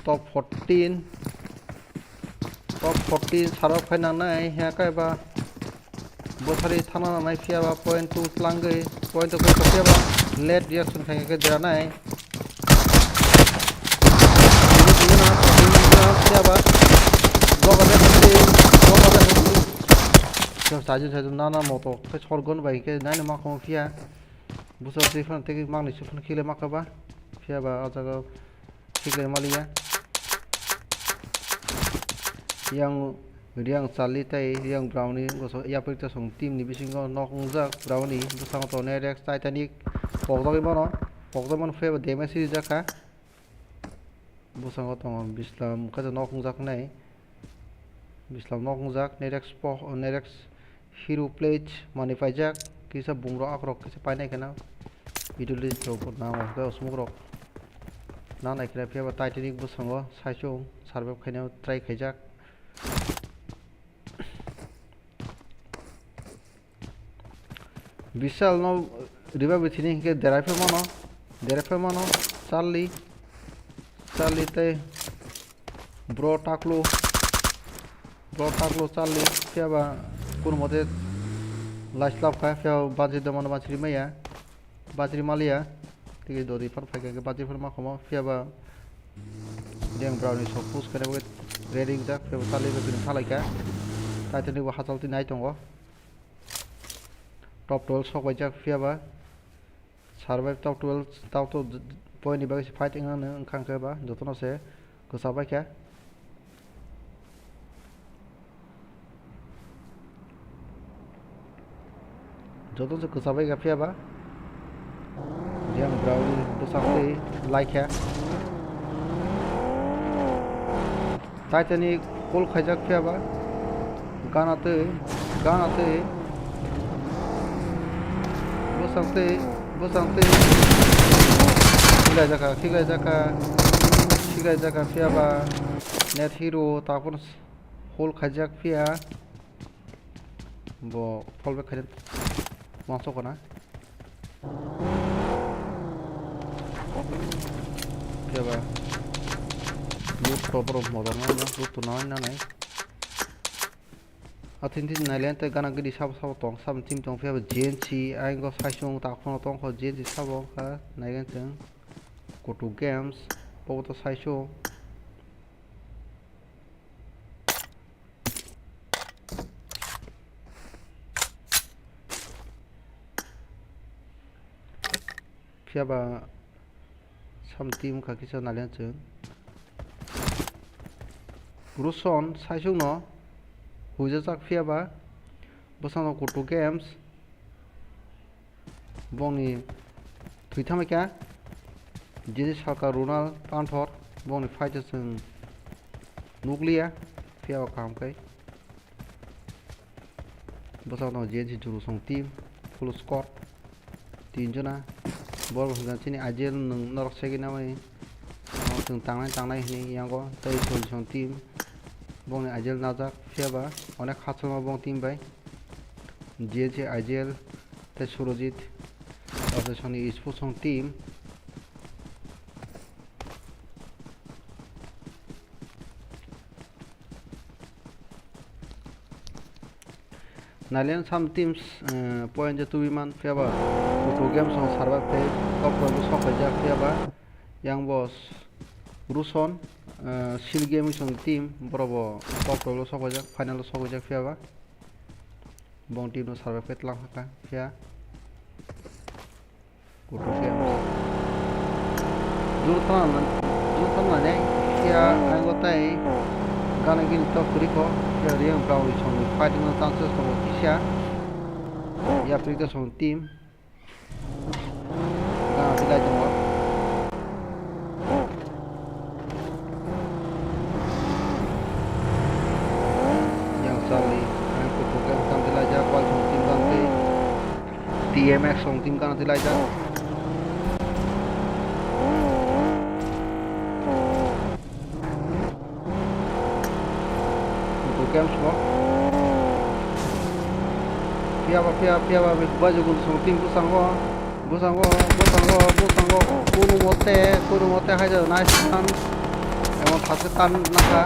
Top fourteen. Top fourteen sarok khai nangnai. Hiya kai ba. Bwsari thana nangnai phiya ba point two tlangwi, point two phiya ba late reaction khai khe deranai. Phiya ba joga de hati, joga de hati. Sajin sajin nana moto khe sorgon bai khe nai ma khong phiya. Bwsa twi phano tei mangni se phano khile ma kha ba. Phiya ba o jaga. Khiklai maliya. Yang Riang Charlie tei Riang Browni gosok yapri tasong team ni bisingo nok wngjak Browni bwskango tongo Nerex Titanic pokjagwi mano pokjagwi mano phiya bo damage rijak kha bwskango tongo Bislam kaisa nok wngjak nai Bislam nok wngjak Nerex po Nerex Hero pledge manwi paijak, kisa bumrok akhorok kisa painai kheno. Idol rok nango hwnkhe o smoke rok. Nanai kheno phiya ba Titanic bwskango saichung survive khaina try khaijak. Bishal no revive thini hinkhe derai phai mano, derai phai mano, Charlie, Charlie tei bro Taklu, bro Taklu Charlie, phiyaba kunu mote laislap kha, phiyaba bajri domano bajri maya, bajri maliya, tei dodi phar phaikha khe bajri phar ma khomo, phiyaba deng browni sok push khe ready wngjak, phiyaba Charlie bai kunu salaikha, Titanic bo hachal twi nai tongo. Top twelve sok baijak phiyaba. Survive top twelve, top to point ni bagwi se fight wngna no wngkha hwnkhe ba jotono se kwchak baikha. Jotono se kwchak baikha phiyaba. Yang browni bwsang twi laikha. Titanic call khaijak phiyaba. Gana twi, gana twi. Bwsang twi, bwsang twi. Khiklaijakha, khiklaijakha. Khiklaijakha phiyaba. Net hero takhorno call khaijak phiya. Bo fallback khaina uansukha na. Phiya ba loot to borok motor no, loot to nai nanai. Athin thin nailen tei gana gidi sabo sabo tong, sabo team tong phiya ba G N C, ayang go saisung tak phano tong kho G N C sabo kha nailen chwng. Kutu Games, bobo to saisung. Phiya ba sam team kha kisa naliya chwng. Ruson saisung no huijajak phiya ba bwsano Kutu Games. Bongni thwi thamai kha. Jini salka Ronald Panthor bongni fight o chwng nukliya, phiya o kaham khe. Bwsano G N C Jurusong team, full squad, tin jona. Borok hwnka chini I G L nwng norok segwi namai. Chwng tangnai tangnai hwnwi yango tei Jurusong team. Bongni I G L najak, phiya ba onek khachangma bong team bai. G N C I G L tei Surojit Association ni Sports song team. Nalian sam teams, eh, point je tubi man phiya ba Kutu Games song sarba phai top point bo sok paijak phiya ba yang bo Ruson, eh, Sil Gaming song team borok bo top point bo sok paijak final o sok paijak phiya ba. Bong team no survive khe tlang kha phiya. Kutu phiya. Jur thana, jur thana ne phiya ang go tai gana gini to kuri ko phiya Riang Brown ni song ni fighting no chances tongo kisa. Ya Africa song team. Gana tilai tongo. Yang Charlie, ang kutu ke tam tilai ja, pal song tim dan te. T M X song tim gana tilai ja. Kutu Games bo. Phiya ba, phiya, phiya ba, baju gun song team bwskango, bwskango, bwskango, bwskango, kunu mote, kunu mote hai jao nice tan. Emon thase tan nakha.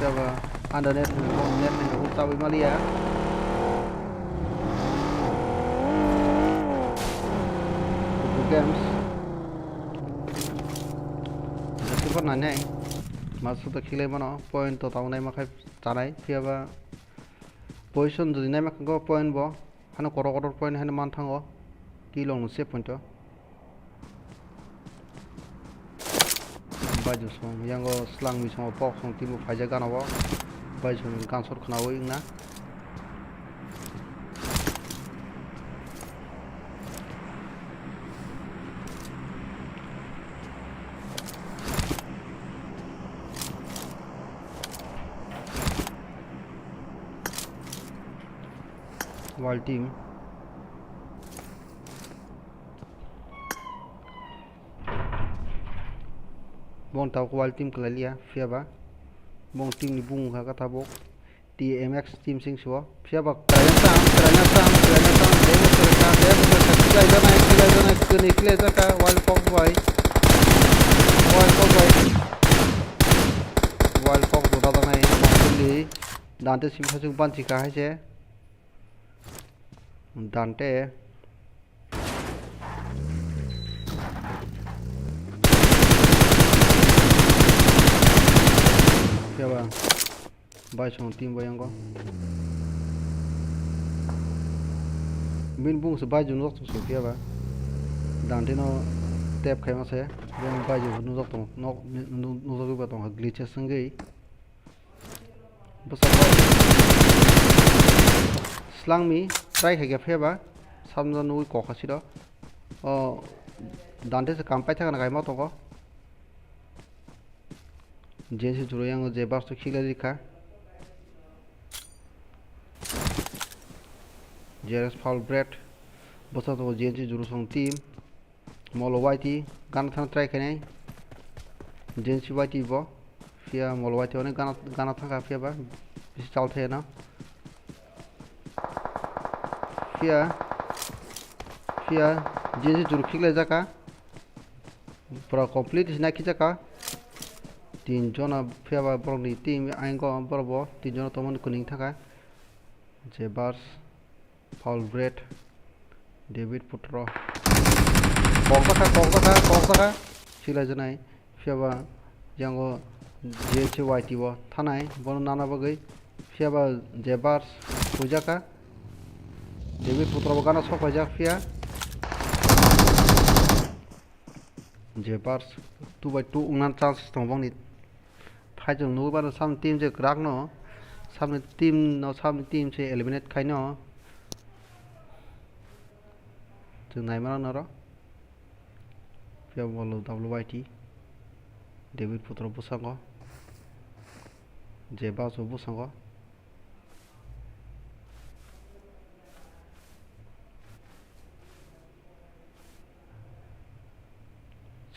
Phiya ba, under net, net, net, tabui maliya. Kutu Games. Jesibo nai nai. Masu to khilai mano, point to tamo nai ma khai chanai, phiya ba position jodi nai ma kha point bo, hano korok kotor point hano man thango, kilong se point o. Baju song, yango slang mi songo pok song timo phaijak gana o, baju song gansor khwnaui wngna. Wild team. Bong tabuk wild team kwlai liya, phiya ba. Bong team ni bung wngkha kha tabuk. T M X team sing sio. Phiya ba kwraina cham, kwraina cham, kwraina cham, demo kwrwikha, demo kwrwikha, khiklai janai, khiklai janai, kwnwi khiklai jaka, wild pok bai, wild pok bai, wild pok bo dajaknai, mokoli, Dante simi sachung banchi kha hai se. Dante. Phiya ba. Bai song team bai yango. Min bung se bai jun nok se phiya ba. Dante no tap khai ma se. Yang bai jun nujak tong nok nujak ba tong glitch sengei. Bwskango slangni try khaikha phiyaba samjak nugwi kokha siro. O Dante se kam paithakgani kaima tongo. J C juro yango je box o khiklai rikha. J R S Foul Bread bwsa tongo J C juro song team. Molo Y T gana thang try khainai. J C Y T bo. Phiya Molo Y T onek gana, gana thangkha phiya ba. Bisi chal thaya na. Phiya. Phiya J C juro khiklai jaka. Pura complete sinai khichaka. Tin jona phiya ba borokni team aingo borok bo tin jona tongmani kuning thangkha. Jebars. Foul Bread, David Putro. Kokjakha, kokjakha, kokjakha. Silaijaknai. Phiyaba yango J C Y T bo thanai. Bono nana bagwi. Phiyaba Jebars huijakha. David Putro bo gana sok paijak phiya. Jebars two by two wngna chance tongo bongni. Phai chwng nugwi mano samni team je kwrak no, samni team no, samni team se eliminate khaino. Chwng nai mano noro. Phiya bolo W Y T. David Putro bwskango. Jebars bo bwskango.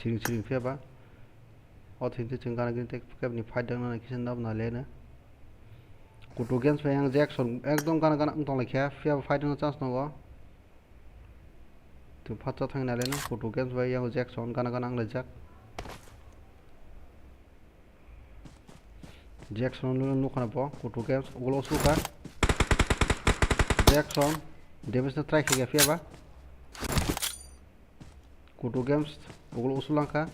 Siring siring phiya ba. O thwngtwi chwng gana gini tei kebni fight dangna kisa nabna lena. Kutu Games bai yang Jackson ekdom gana gana wng tonglaikha, phiya ba fight wngna chance tongo. Twi phatsa thangna lena Kutu Games bai yang Jackson gana gana wnglaijak. Jackson no nukha na bo, Kutu Games ulo suka. Jackson damage no try khaikha phiya ba. Kutu Games ulo usulangkha.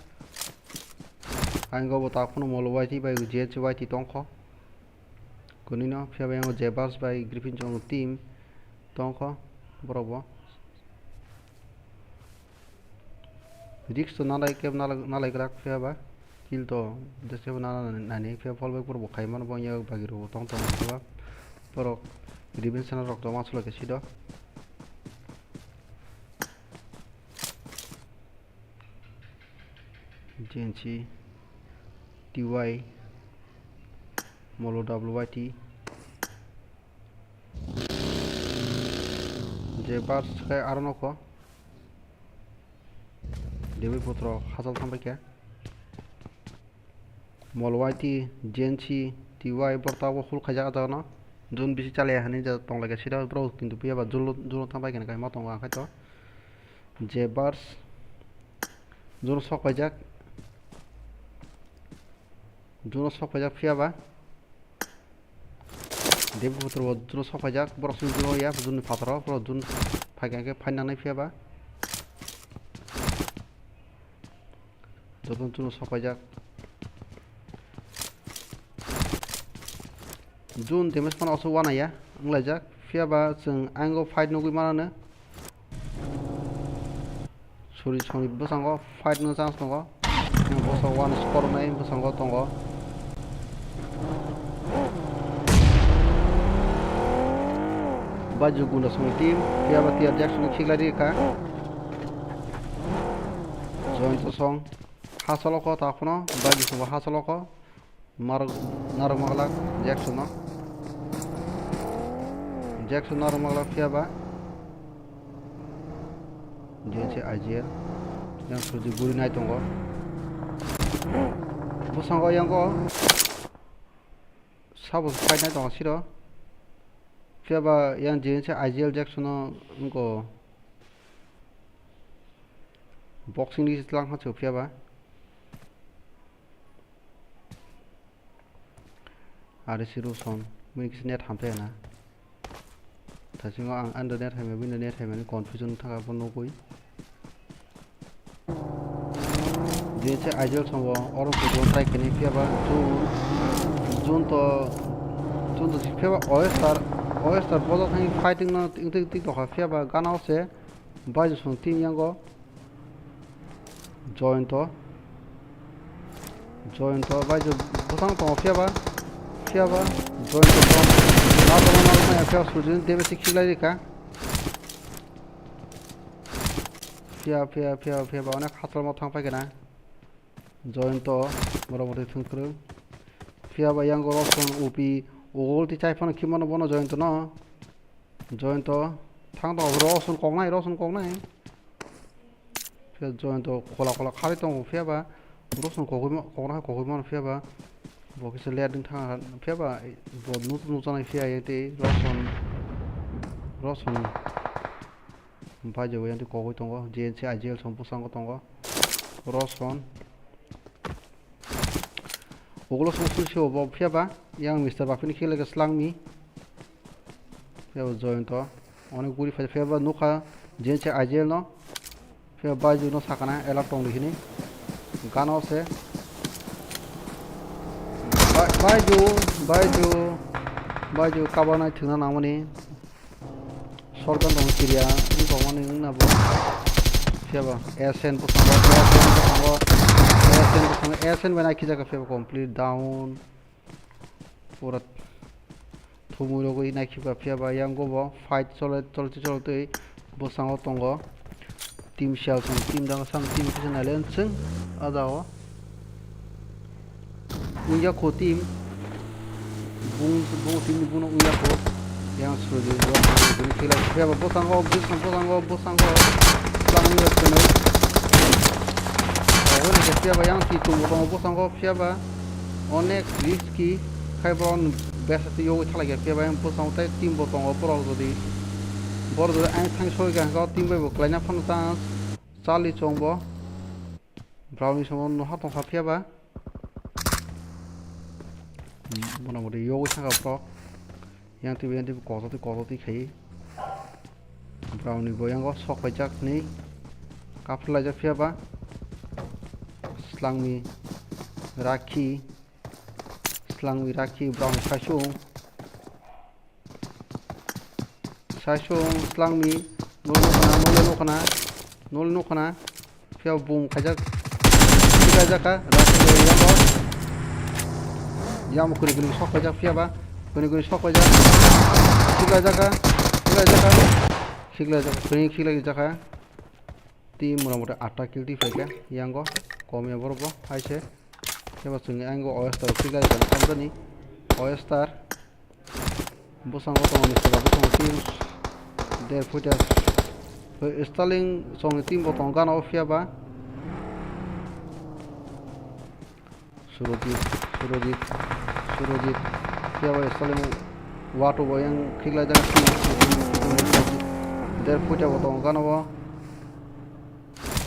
Ang go bo tak phano Molo Y T bai J H Y T tongkho. Kunino phiya ba yang Jebars bai Griffin Chong team tongkho borok bo. Risk to nalai khe nalai, nalai kwrak phiya ba kill to jese bo nana nani phiya fall back borok bo khai mano bo ya bagi rok tong tong phiya ba borok revenge sana rok tong ma sulai khe sido. J N C, T Y, Molo W Y T, Jebars khai aro nokho. Devi Putro hachal thangbai khe. Mol Y T, J N C, T Y, borok tabuk hul khaijak ah jagano. June bisi chalai ya hinwi tonglaikha sida borok, kintu phiya ba June, June thangbai khe kaima tongo ang khaito. Jebars June sok paijak. June sok paijak phiya ba. Devi Putro bo June sok paijak, borok sini June ya, June ni phataro, borok June phaikha khe phaina nai phiya ba. Joto June sok paijak. June damage phano aswk uanaiya wnglaijak, phiya ba chwng ayang o fight nugwi mananw. Suri songni bwskango fight no chance tongo. Bwskango uanw score wngnai bwskango tongo. Baiju gunda songni team, phiya ba T R Jackson no khiklai rikha. Joyanta song. Hachalo kho ta phano, bai bising bo hachalo kho. Narok, narok maglak Jackson no. Jackson narok maglak phiya ba. J C I G L. Yang suji guri nai tongo. Bwskango yang o. Sabo fight nai tongo siro. Phiya ba yang J N C I G L Jackson no wngkha boxing ni tlang ha phiya ba. Ari si Ruson, mui kisa net hamtaya na. Thasingo ang ando net hamya, bini net hamya ni confusion thangkha bo nugwi. J N C I G L songo, oro kudu try kene phiya ba, June, June to, June to phiya ba, Oyster, Oyster bodo thang fighting no, tik, tik, tik, tokha phiya ba, gana o se, Baiju song team yango. Joyonto. Joyonto bai jo bwsang tongo phiya ba. Phiya ba. Joyonto tong. Last round o nang ya phiya Surjit ni damage khiklai rikha. Phiya, phiya, phiya, phiya ba onek hachal mo thang pai kena. Joyonto mora mori thung thung. Phiya ba yango Roshan U P ugol ti chai phano khimano bono Joyonto no. Joyonto thang tongo Roshan koknai, Roshan koknai. Phiya Joyonto khola khola kharwi tongo phiya ba Roshan kokoi ma-, kokna hai kokoi mano phiya ba bo kisa late wng thang phiya ba bo nuk-, nukjaknai phiya yang tei Roshan, Roshan bai jo yang tei kokoi tongo J N C I G L song bwskango tongo Roshan. Ugulo song sui sio bo phiya ba yang Mister Bapini khilai khe slangni. Phiya bo Joyonto. Onek guri phai phiya ba nukha J N C I G L no. Phiya ba Baiju no sakana alert tong di hini. Gana o se. Ba-, Baiju, Baiju, Baiju kabanai thwngna nangmani. Sordan tong kiriya, wng tongmani wngna bo. Phiya ba S N bwskango, S N bwskango, S N bwskango, S N bai naikhe jaka phiya ba complete down. Pura thumui rogwi naikhe ba phiya ba yango bo fight chole, choltwi choltwi bwskango tongo. Team Shell song team dang sam team kisa nailen chwng ah jagao. Wngya kho team. Bung, bung team ni buno wngya kho. Yang Surjit bo, Surjit ni khela phiya ba bwskango, bwskango, bwskango, bwskango. Slangni rok khenai. Obo ni phiya ba yang ti tum bo tongo bwskango phiya ba. Onek risky khai borok besa twi yogwi thalai khe phiya ba yang bwskango tei team bo tongo borok jodi. Borok jodi ang thang soi kha team bai bo klaina phano chance. Charlie chong bo. Browni somo no ha tongkha phiya ba. Mona moti yogwi thangkha borok. Yang twi yang twi kotor twi kotor twi khai. Browni bo yango sok paijak ni. Kaphir laijak phiya ba. Slangni rakhi. Slangni rakhi browni saisung. Saisung slangni nol nukhana, nol nukhana, nol nukhana. Phiya bum khaijak. Khaijak ka, rasi bo yamo. Yamo kuni kuni sok khaijak phiya ba. Kuni kuni sok khaijak. Khiklai jaka, khiklai jaka. Khiklai jaka, kuni khiklai jaka. Team mora mota atta kill twi phaikha yango. Kom ya borok bo hai se. Kebo chwngni ang o Oyster kill bai jani kamjani. Oyster. Bwskango tongo Mister Babu tongo team. Der puita. Starling songni team bo tongo gana o phiya ba. Surojit, Surojit, Surojit. Phiya ba Starling wato bo yang khiklai jani team. Der puita bo tongo gana o.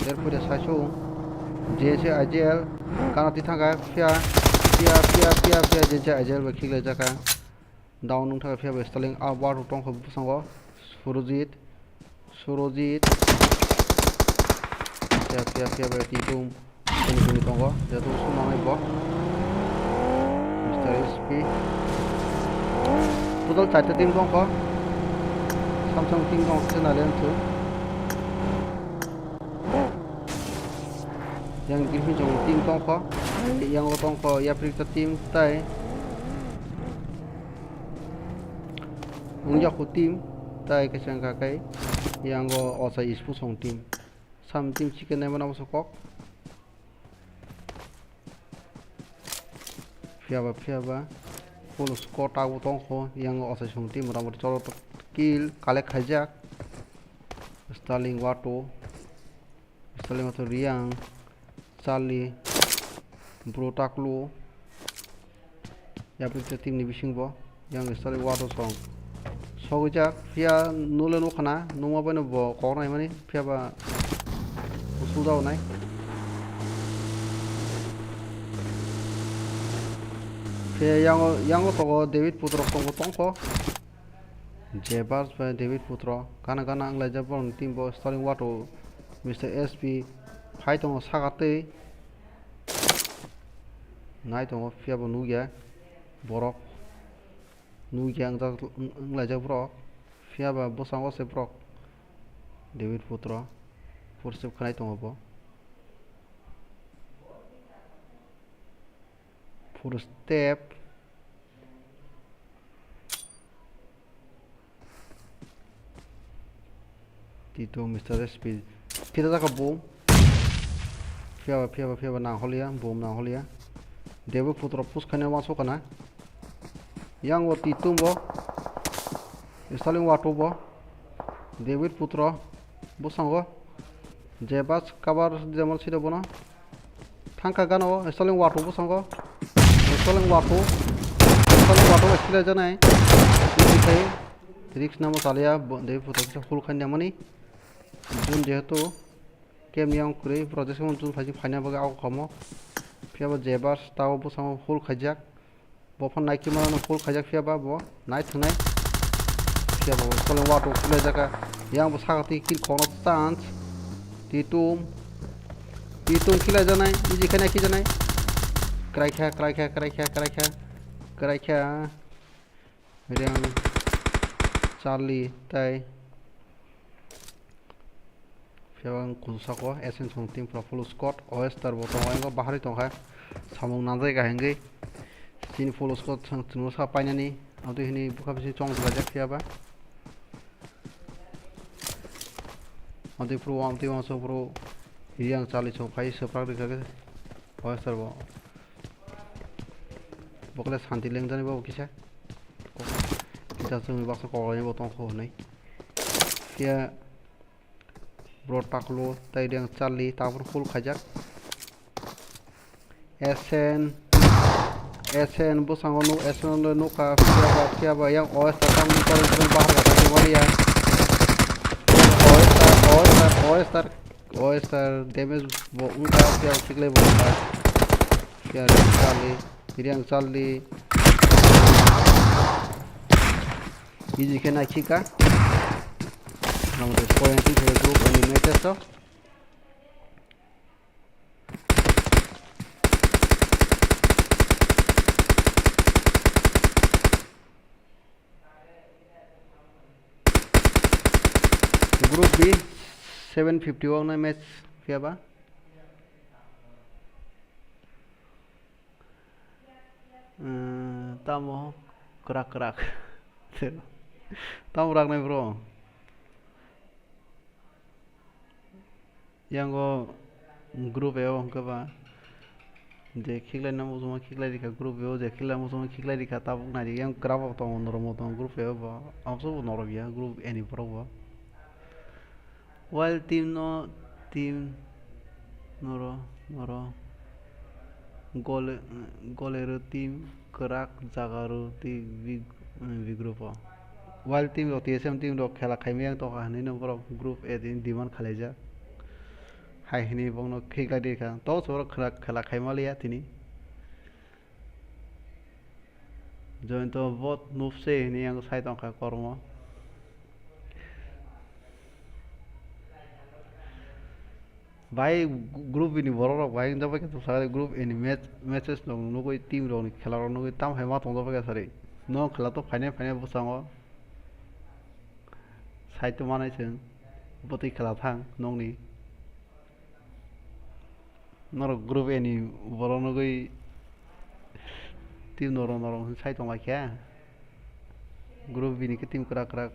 Therefore, saisung J N C I G L kana twi thangkha phiya, phiya, phiya, phiya, phiya, J N C I G L bai khiklai jaka. Down wng thangkha phiya bai Starling up war tongkha bwskango. Surojit, Surojit. Phiya, phiya, phiya bai twi tum. Kuni kuni tongo. Jeto sung nangnai bo. Mister S P. Total charta team tongkha. Samsung team tongkha se nailen thu. Yang Griffin chong team tongkho, yang o tongkho Africa team tai wngya khu team tai kaisa wngkha kai yang o osa Ispu song team. Sam team chicken naima nabo sokok. Phiya ba, phiya ba. Full squad abo tongkho, yang o osa song team motamoti cholo kill collect khaijak. Starling Wato. Starling Wato Riang. Charlie. Bro Taklu. Yapri te team ni bising bo. Yang Starling Wato song. Sogwijak, phiya nule nukhana, nungma baino bo kok naimani, phiya ba usul jaonai. Phiya yango, yango togo David Putrok tongbo tongkho. Jebas bai David Putrok, gana gana wnglaijak borokni team bo starting wato Mister S P phai tongo saka twi. Nai tongo, phiya bo nukya borok. Nukya wngjak, wnglaijak borok. Phiya ba bwskango se borok. David Putrok. Four step khanai tongo bo. Four step. Tito Mister S P. Kita jaka boom. Phiya ba, phiya ba, phiya ba nang holiya, boom nang holiya. David Putrok push khaina wansuk kana. Yang o Tito bo. Starting wato bo. David Putrok. Bwskango. Jebas cover jemon sida bono. Thangkha gana o, Starling Wato bwskango. Starling Wato. Starling Wato bai silai janai. Tei risk namo chaliya, bo-, de photo kisa full khaina mani. Jun jehetu camp ni ang kwrwi, project mo jun phaji phaina bagwi ako kamo. Phiya bo Jebas tao bwskango full khaijak. Bo phano naikhe mano full khaijak phiya ba bo nai thwngnai. Phiya bo Starling Wato khulai jaka. Yang bo saka twi kill khokna chance. Titum. Titum khilai janai. Easy khe naikhe janai. Kraikha, kraikha, kraikha, kraikha. Kraikha. Reng Charlie tai. Phiya ang kusu sako, S N song team pura full squad, O S tar bo tongo, engo bahari tongkha, samung nangjai kahengwi, chini full squad chwng, chwngno sa painani, aboni hini bwkha bising chong dwlaijak phiya ba. Aboni phuru, aboni uansuk phuru, Riyang Charlie song phai swprak rikha khe, O S tar bo. Bokle santi lengjani bo kisa. Kisa chwngni baksa koklai bo tongkho hwnwi. Phiya. Bro taklo tai Reng Charlie tabuk full khaijak. S N, S N bwskango nuk, S N le nukha, phiya ba, phiya ba, yang O S ta tamni tole tole bahar kha tongmani ya. O S ta, O S ta, O S ta, O S ta damage bo wngkha, phiya ba khiklai bo wngkha. Phiya Reng Charlie, Reng Charlie. Easy khe naikhika. Nang tei point twi khe group ani matches o. Group B seven fifty o wngnai match phiya ba. Tamo kwrak kwrak. Tamo raknai bro. Yango group A o hwnkhe ba je khiklai na muchungma khiklai rikha group A o, je khiklai muchungma khiklai rikha tabuk nai yang kwrak bo tongo norok bo tongo group A o bo. Abso bo norok ya group A ni borok bo. Wild team no team noro noro gole golero team kwrak jagaro tei big big group o. Wild team rok T S M team rok khela khaimaya wng tongkha hinwi no borok group A ni demand khalaijak. Hai hinwi bokno khiklai rikha. Tok se borok khela khaimaliya tini. Joyonto bot nupse hinwi ang sai tongkha kormo. Bai group B ni borok rok bai wngjakbai khe group A ni match matches rok nugwi team rok ni khela rok nugwi tam hai ma tongjakbai khe sari. Nok khela to phainai phainai bwskango sai to manai chwng bwtwi khela thang nokni. Norok group A ni borok nugwi team norok norok hwn sai tonglaikha. Group B ni khe team kwrak kwrak.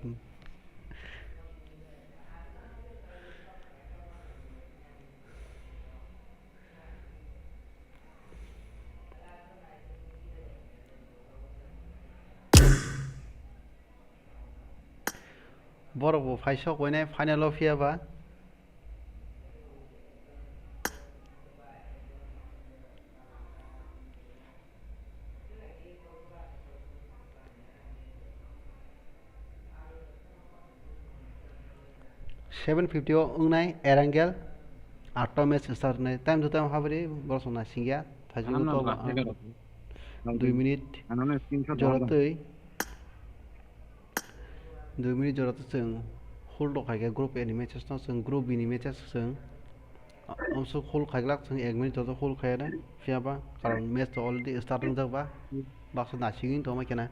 Borok bo phai sok bai nai final o phiya ba. Seven fifty o wngnai Erangel, atta match start wngnai. Time to time habri borok song naisingya. Thajwi Ano to, last ah, second. Dui minute Ano na screenshot jora hor. Twi. Dui minute jora twi chwng hold rok khaikha group A ni matches no, chwng group B ni matches chwng. Amsuk hold khaiglak chwng ek minute joto hold khaiya de, phiya ba karon match to already start wngjak ba, baksa naisingwi tongma khe na.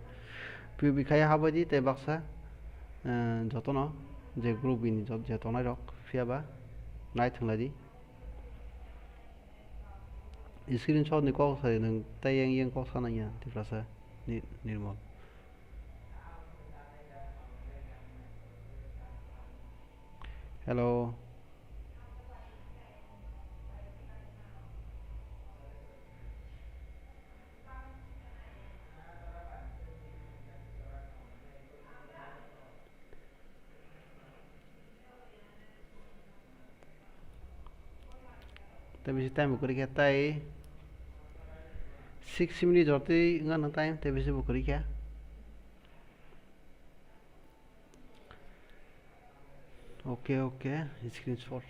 P O B khai habai di tei baksa, eh, jotono je group B ni jot-, je tongnai rok phiya ba nai thwng lai di. Screenshot ni kok sai nwng tei yang yang kok sa nang ya Tiprasa ni Nirmol. Hello. Tei bisi time bo kwrwi kha, tei six minute jora twi wngkha no time, tei bisi bo kwrwi kha. Okay, okay, screenshot.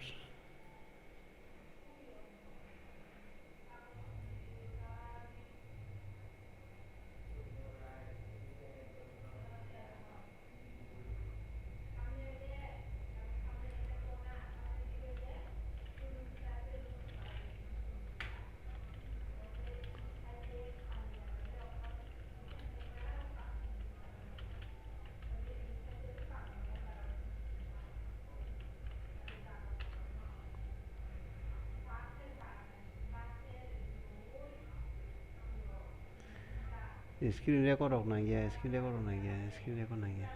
Screen record rok nangya, screen record rok nangya, screen record nangya.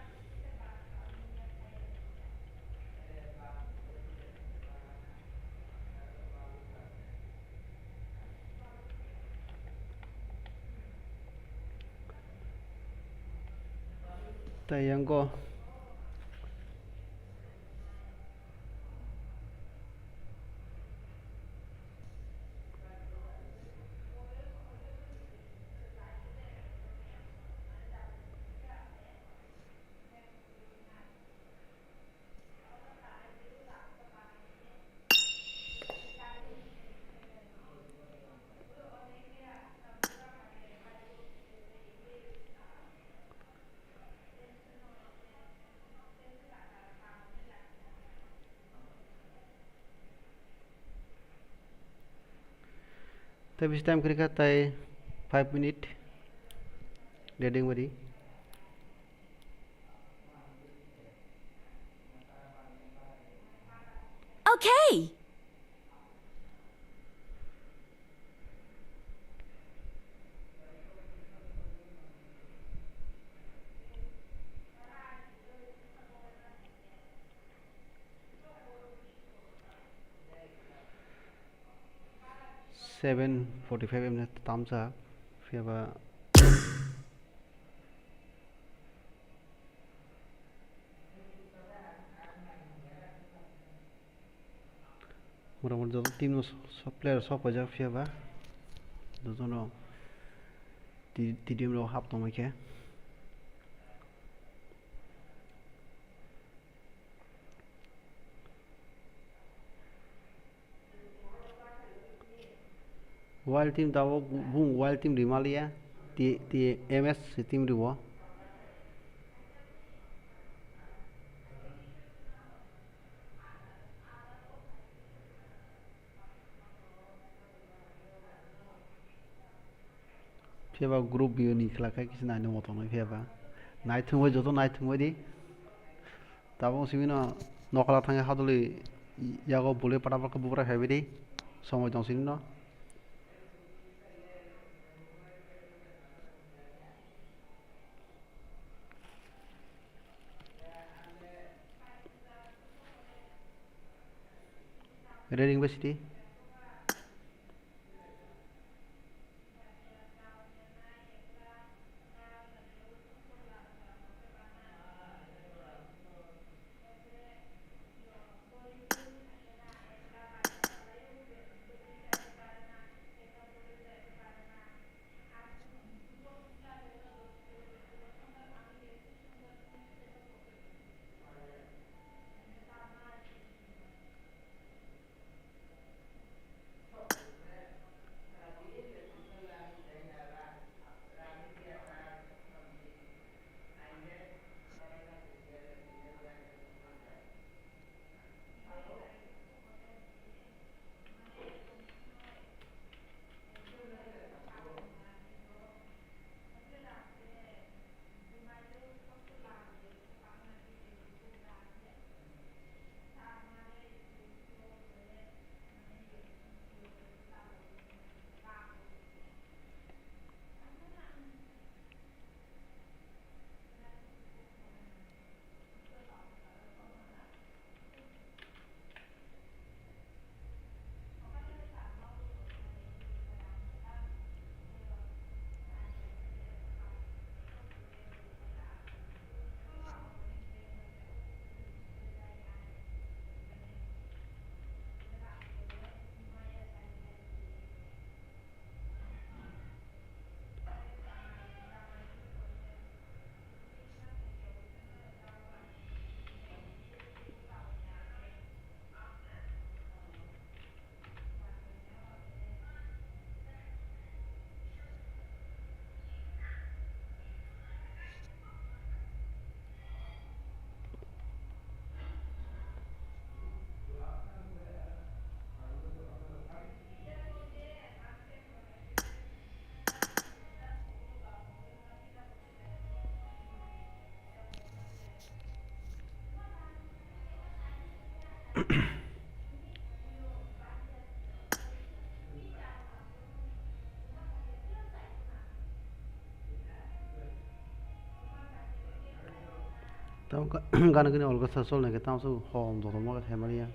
Tei yang go. Tei bisi time kwrwi kha, tei five minute. Ready wngwi di. Okay. Seven forty-five em tamsa, phiya ba motamoti joto team no so-, so-, player sok paijak, phiya ba jotono ti-, T D M rok hap tongma khe. Wild team tabuk bung wild team rimaliya, T-, T M S team riwo. Phiya ba group B ni khwlai khe kisa naina mothok nai phiya ba. Naithok bai joto naithok bai di. Tabuk simi no nokla thangwi hadwlwi yago bwlwi pata pata khe bubra phaibai di. Somoi tong sini no. Reading bai sidi. Tamo gana gini olga sa sol nai ke tamo so hom joto mo khe mani ya.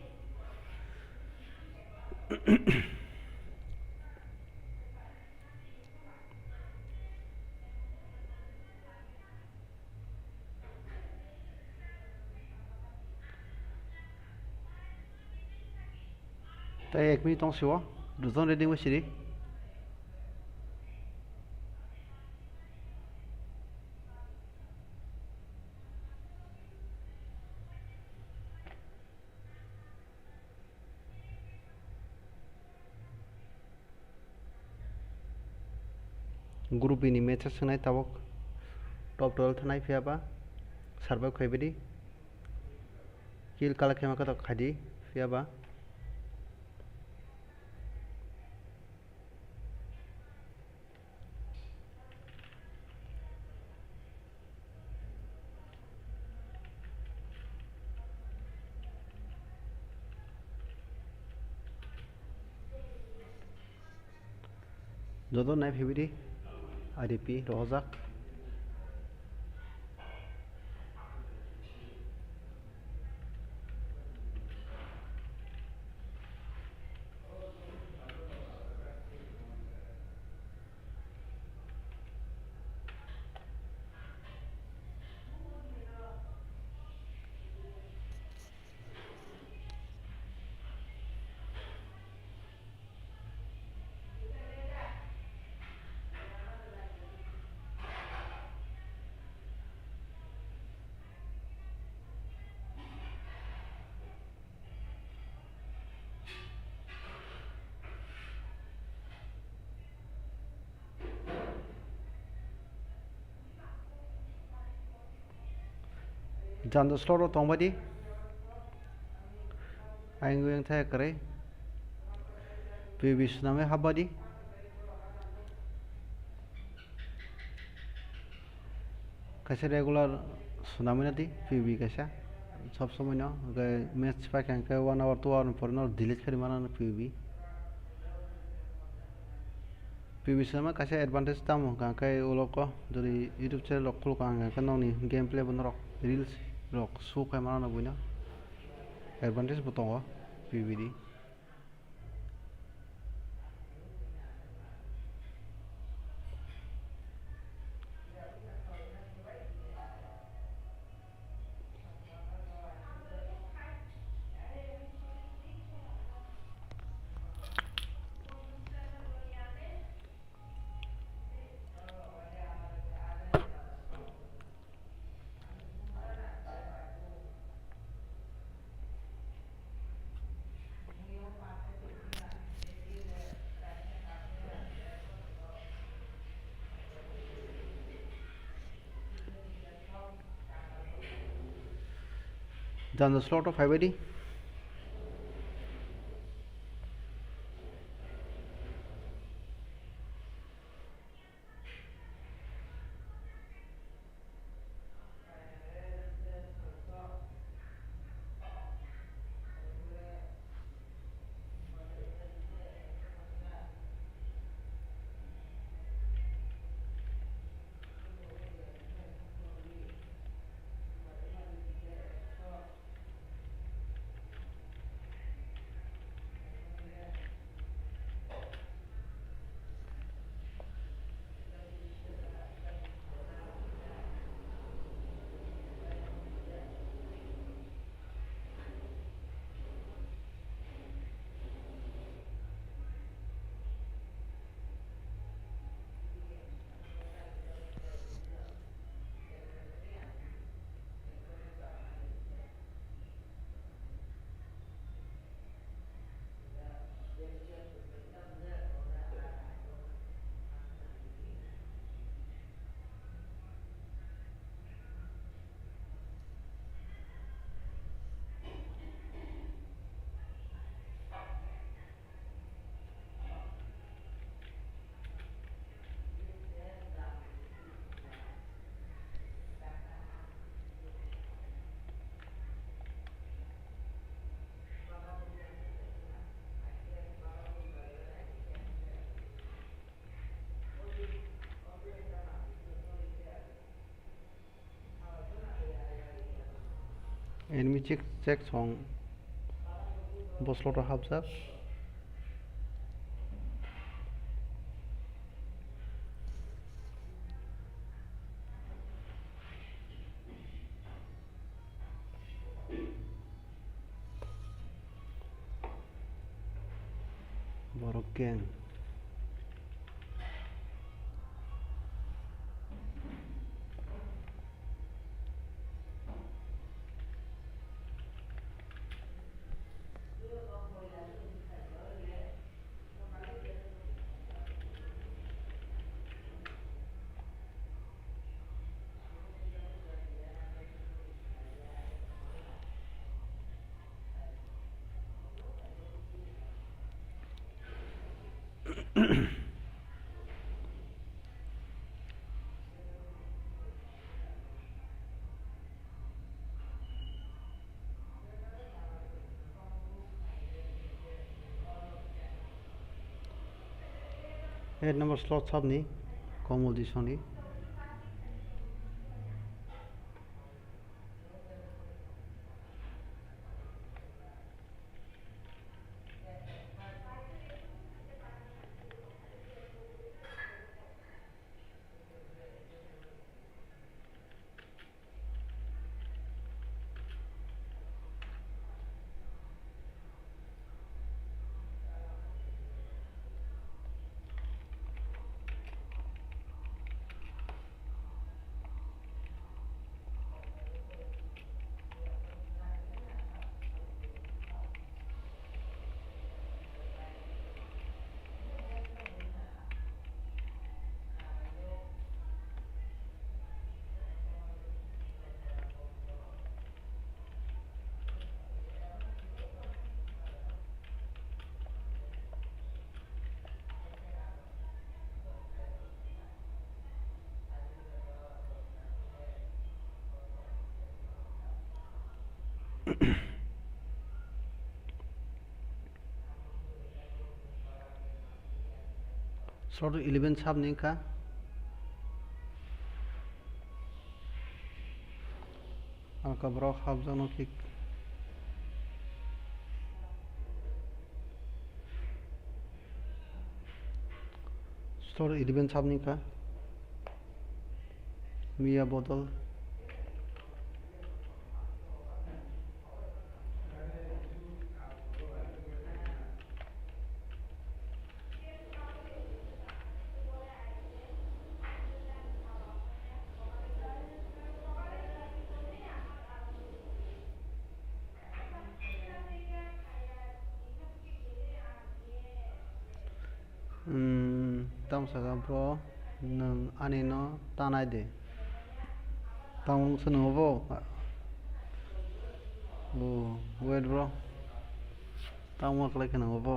Tei ek minute tong sio, dujon ready wngwi siri. Group B ni match swknai tabuk top twelve thanai, phiya ba survive khai bidi kill collect khaima khe tok khai di, phiya ba. Joto nai phibidi I D P rohorjak. Jando slot o tongbaidi. Ayang oyang thaya kwrwi. P U B swnamwi hapbaidi. Kaisa regular swnamwi nadi P U B kaisa. Sob somoi no hwnkhe match paikha hwnkhe one hour two hour ni pore no delete khaidi mano P U B. P U B swnama kaisa advantage tamo hwnkha khe ulo ko jodi YouTube channel rok khulukha hwnkha khe nokni gameplay bo norok reels rok show khai mano buino advantage bo tongo P U B di. Jando slot o phaibaidi. Enemy check, check song. Bo slot o hapjak. Borok gang. Eight number slot sabni Komol Disoni. Slot eleven sabni wngkha. Alka borok hapjakno kick. Slot eleven sabni wngkha. Miya bodol. Hmm, tamo sakha bro, nwng ani no tanai de. Tamo wngsa nwngo bo? Oh, wait bro. Tamo khlai khe nwngo bo?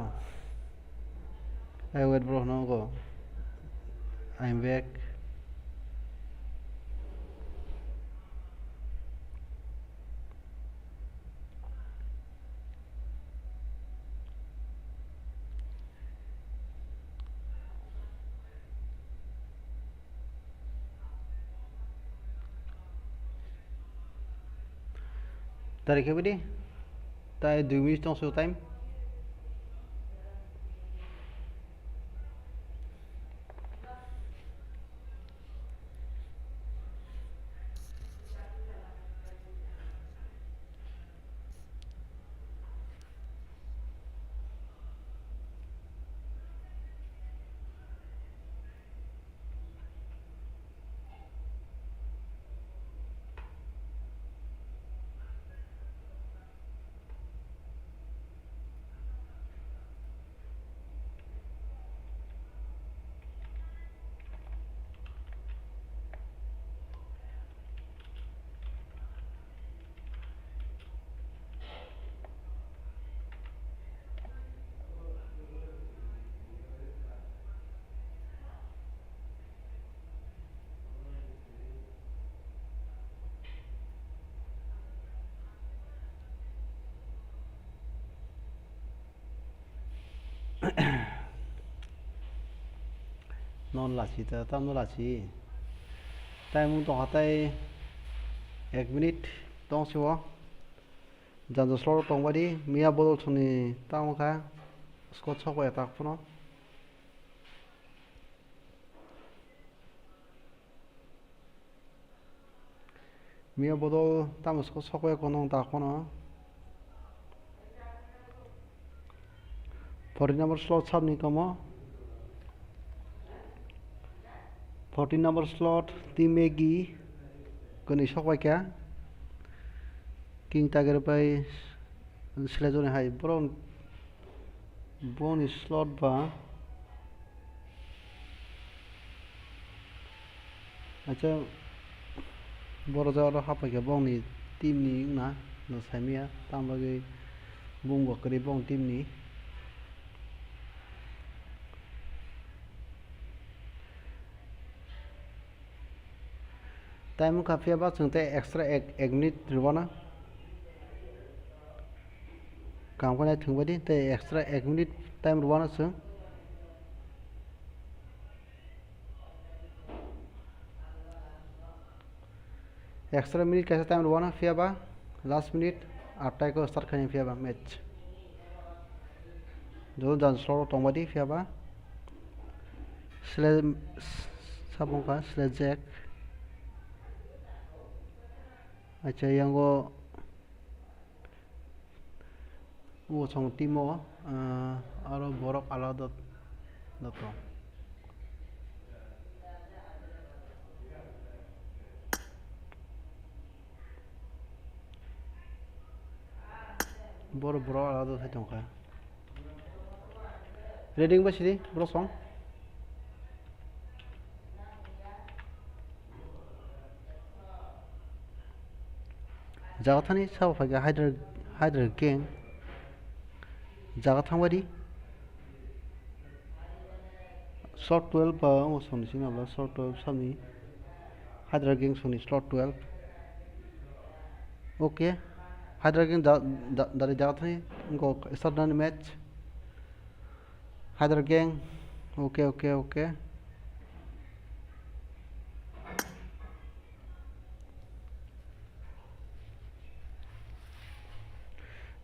Hey, wait bro, nwngo. I'm back. Tari khe bidi? Tai dui minute tong so time. Non lachi ta, tamo lachi. Time wng tongkha tai ek minute tong sio. Janja slot tongbaidi, Mia Bodol songni tamo kha, squad sokbai tak phano. Mia Bodol tamo squad sokbai kono tak phano. Forty number slot sabni komo. Forty number slot Team Maggie kwnwi sokbai kha. King Tiger bai Slejoni hai borok boni slot ba. Acha, borok jagao haphaikha bongni team ni wngna, no saimanya, tamo bagwi bungbo kwrwi bong team ni. Time wngkha phiya ba chwng tei extra ek, ek minute rwna. Kaham khe nai thwngbaidi tei extra ek minute time rwna chwng. Extra minute kaisa time rwna phiya ba last minute attack o start khaina phiya ba match. Joto jan slot tongbaidi phiya ba sle sabung kha sle jack. Acha yango O chwng timo, ah, aro borok alada da tong. Borok, borok alada sai tongkha. Reading bai sidi, borok song. Jaga thani sabo phaikha Hydra, Hydra Gang. Jaga thangbaidi. Short twelve ba omo songni simi abla short twelve samni. Hydra Gang songni short twelve. Okay. Hydra Gang da, da, dari jaga thani wngkha start nani match. Hydra Gang. Okay, okay, okay.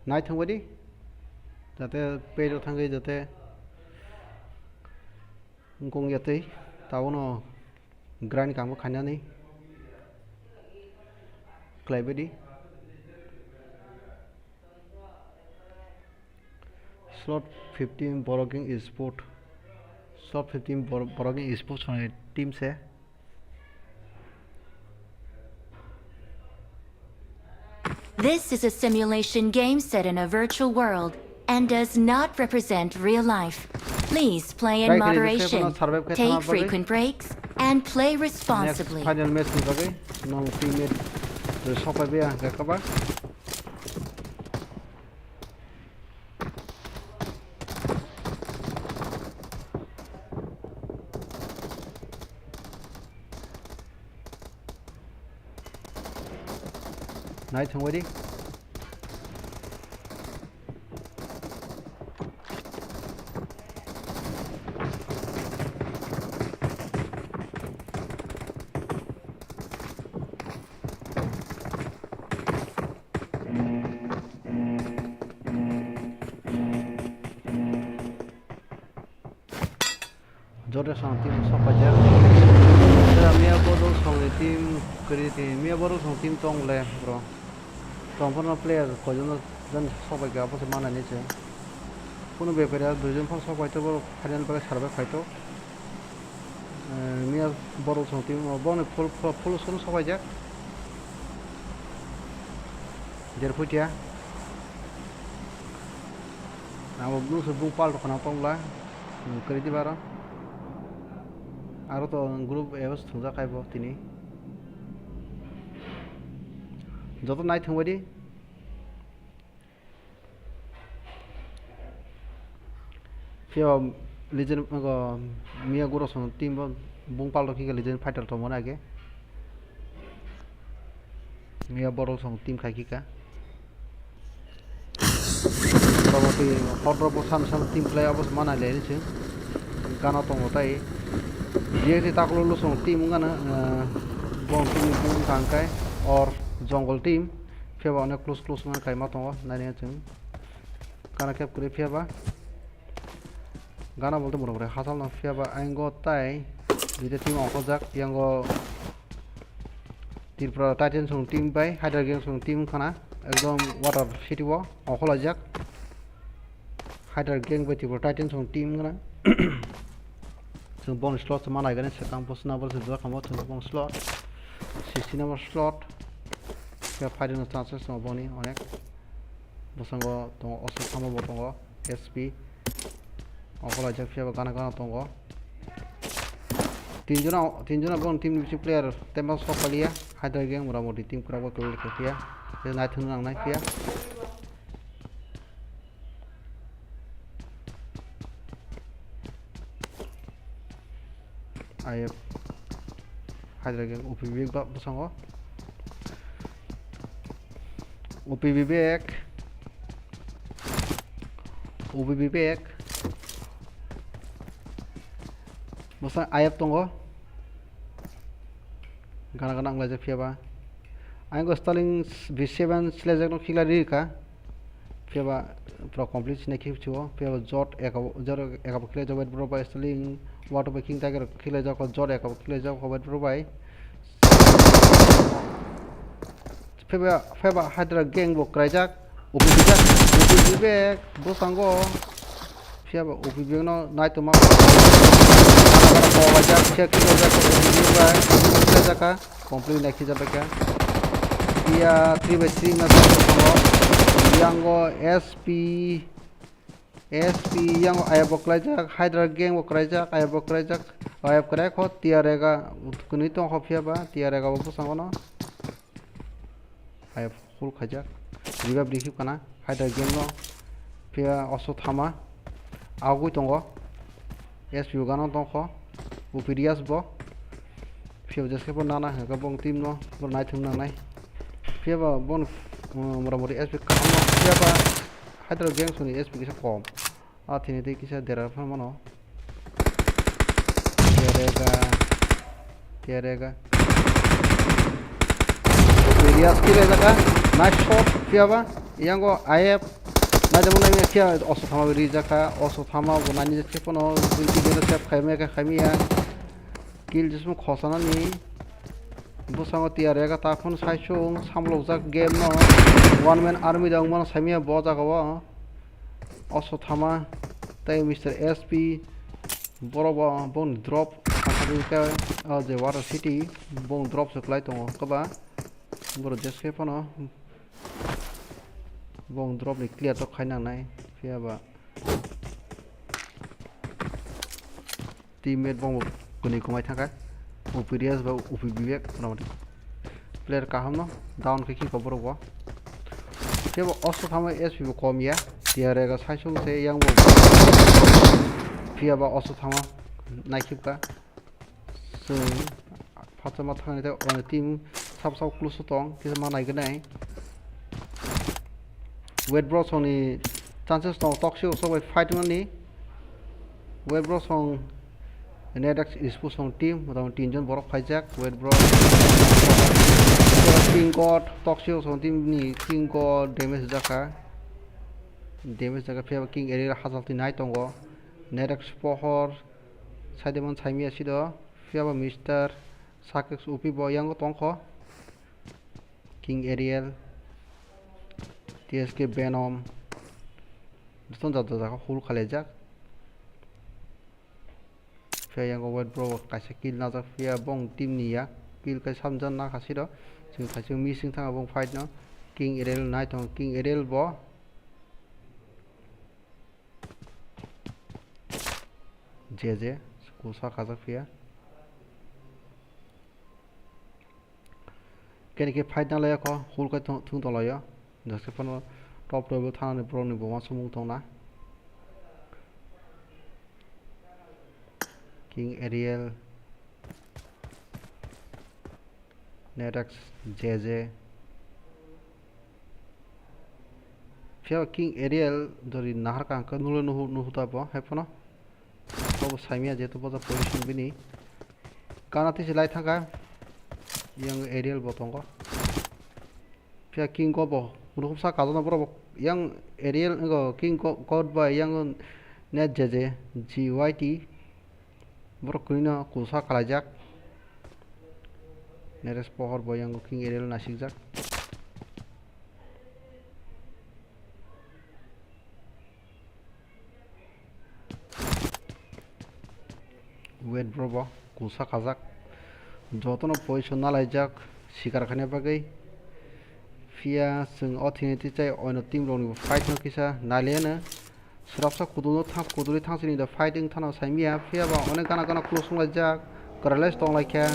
Nai thangbaidi. Jate page o thangwi jate wngkong yatwi. Tabono grind kangbo khainani. Khlaibaidi. Slot fifteen Borok Gang Esport. Slot fifteen Bor-, Borok Gang Esport sonai team se. This is a simulation game set in a virtual world and does not represent real life. Please play in moderation, take frequent breaks, and play responsibly. Next final match ni bagwi nong teammate rw sokpaibai ang khe kwbang. Nai thangbaidi. Jotosong team sokpaijak. Miya Borok songni team kwrwi twi, Miya Borok song team tong le bro. Tongphano player koijon jon sokpaikha, abo se manani se. Kunu bepare duijon phano sokpaito, borok final bagwi survive khaito. Eh, Miya Borok song team o boni full, full, full song sokpaijak. Derphutia. Abo bwswk bung pal rwkhana tongla. Hmm, kwrwi di baro. Aro to group A o thwngjak hai bo tini. Joto nai thwngbaidi. Phiya legend, Miya Borok song team bo bung pal rok khe legend fighter tongmani age. Miya Borok song team khai khe ka. Motamoti hor rok bo sano sano team khlai abo se mana le se gana tongo tai. G X taklo lo song team gana, eh, bong team wngkha hwnkhe or Jungle team. Phiya ba onek close close wngkha, kaima tongo, nainai chwng. Gana kep kwrwi phiya ba. Gana bolte mwrwk rwi hachal no phiya ba, ayang go tai duita team ongkhorjak, yango Tripura Titans rok team bai Hyder Gang rok team wngkha na, ekdom water city o ongkhorlaijak. Hyder Gang bai Tripura Titans rok team wngkha na. Chwng boni slot se ma naigani, swkang bwswk number se dwkha mo, chwng boni slot, sixty number slot. Khe fighting no chances tongo boni onek. Bwskango tongo, oso samo bo tongo, S P. Ongkhorlaijak phiya bo gana gana tongo. Tinjona, tinjona boni team ni bisingo player temba sok paliya. Hyder Gang mora mori team kwrak bo kwrwi khe phiya. Naithok nang nai phiya. I F Hyder Gang U P Vivek ba bwskango. U P Vivek. U P Vivek. Bwskango I F tongo. Gana gana wnglaijak phiya ba. Ayang go Sterling V seven silaijak no khiklai rikha. Phiya ba pura complete sinai khe phio. Phiya ba Jot eka, Jot eka bo khilaijak White Bro bai Sterling. Water bai King Tiger khilaijak, Jot eka bo khilaijak White Bro bai. Phiya ba, phiya ba Hyder Gang bo kwlaijak. U P Vivek, U P Vivek bwskango. Phiya ba U P Vivek no naitongma. Bana bana kok laijak, check khe laijak, U P Vivek bai, U P Vivek laijak kha, complete nai khe jabak kha. Phiya three by three wngna tongo. Yango S P, S P yango I F bo kwlaijak, Hyder Gang bo kwlaijak, I F bo kwlaijak, I F kwlai kho, T R A ga kwnwi tongkho phiya ba, T R A ga bo bwskango no. I F full khaijak. Revive rikhi kana. Hyder Gang no. Phiya oso thama. Agwi tongo. S P bo gana tongkho. U P Rias bo. Phiya bo jeske bo nana hwnkhe bong team no. Bo naithok nangnai. Phiya ba bon, um, mora mori S P kaham no. Phiya ba Hyder Gang soni S P kisa kom. A thini tei kisa dera phano mano. Terega. Terega. Area skill jaga. Nice shot. Phiya ba. Yango I F. Naijamo nai phiya oso thama ri jaka. Oso thama bo nani je phano. Twenty dera save khaimya khaimya. Kill jismo khosanani. Bwskango T R A ga ta phano saichung samlokjak game no. One man army da wngmano saimya bo jaga o. Oso thama tei Mister S P borok bo bong drop khe o je Water City bong drop se kwlai tongo kwba borok jeske phano bong drop ni clear tok khai nangnai phiya ba. Teammate bong kwnwi kwmai thangkha. U P Rias ba U P Vivek motamoti. Player kaham no down khe khiko borok bo. Kebo oso thama S P bo kom ya. Tiare ga saisung se yang bo. Phiya ba oso thama naikhipka. Chwng phatsa ma thangni tei team sab sab close o tong kisa ma naigenai. Wet Bro song ni chances tongo, toxic o sok bai fight mani. Wet Bro song Nedax Sports song team motamoti tin jon borok phaijak. Wet Bro King God, toxic o song team ni King God damage jakha. Damage jakha phiya King Area hajal twi nai tongo. Nedax Pohor side man saimya sido phiya ba Mister Sakis U P bo yango tongkho. King Ariel, T S K Venom, jotono jat jat jaga hul khalaijak. Phiya yango Wet Bro kaisa kill najak phiya bong team ni ya. Kill kai samjan nakha siro. Chwng thaichung missing thanga bong fight no. King Ariel nai tongo, King Ariel bo. J J kusa khajak phiya. Kene khe fight na laya kho, hul khe thung, thung tong laio. Jase phano top level thanani borok ni bo uansukmung tong na. King Ariel, Nedax, J J. Phiya King Ariel jori nahar kang khe nulo nuhu, nuhu ta bo, hai phano. Bo saimya jehetu bo position bini. Gana tisi lai thangkha. Yang Ariel bo tongo. Phiya King God bo, ruksa kajana borok bo, yang Ariel, ego, King Go-, God bai, yang net J J, G Y T, borok kwrwino kusa kalaijak. Neres pohor bo yang King Ariel nasikjak. Wait bro, bo kusa kajak. Jotono position nalaijak sikar khaina bagwi. Phiya chwng o thini twi chai oino team rokni bo fight no kisa nailiyano. Swrapsa kudulno thang, kudulwi thangsini da fight wng thano saimya. Phiya ba onek gana gana close wnglaijak. Kwrwilai tonglaikha.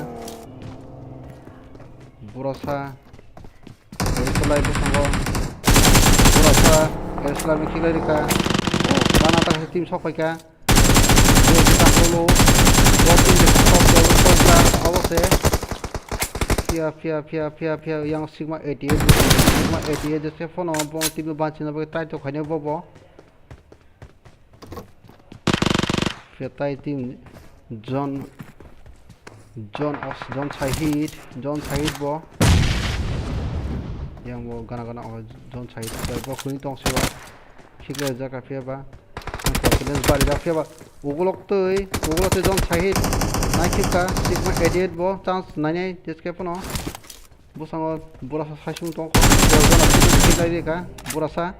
Boroksa Eslai bwskango. Boroksa Eslai no khiklai rikha. Gana ta team sok paikha. Bo bwskango lo. Bo team de sok paikha. Obo se. Phiya, phiya, phiya, phiya, phiya. Yang Sigma eighty-eight. Sigma eighty-eight je se phone bo team no banchina bagwi tai to khaina bo bo. Phiya tai team John, John Os-, John Sahid, John Sahid bo. Yang bo gana gana o John Sahid bai bo kuni tong siwa. Khiklai jaka phiya ba. Confidence bari jak phiya ba. Ugulok twi, ugulok twi John Sahid. Nai khipka, Sigma eighty-eight bo chance nai nai, T S K phano. Bwskango burasa saisung tongkha, khiklai rikha, burasa.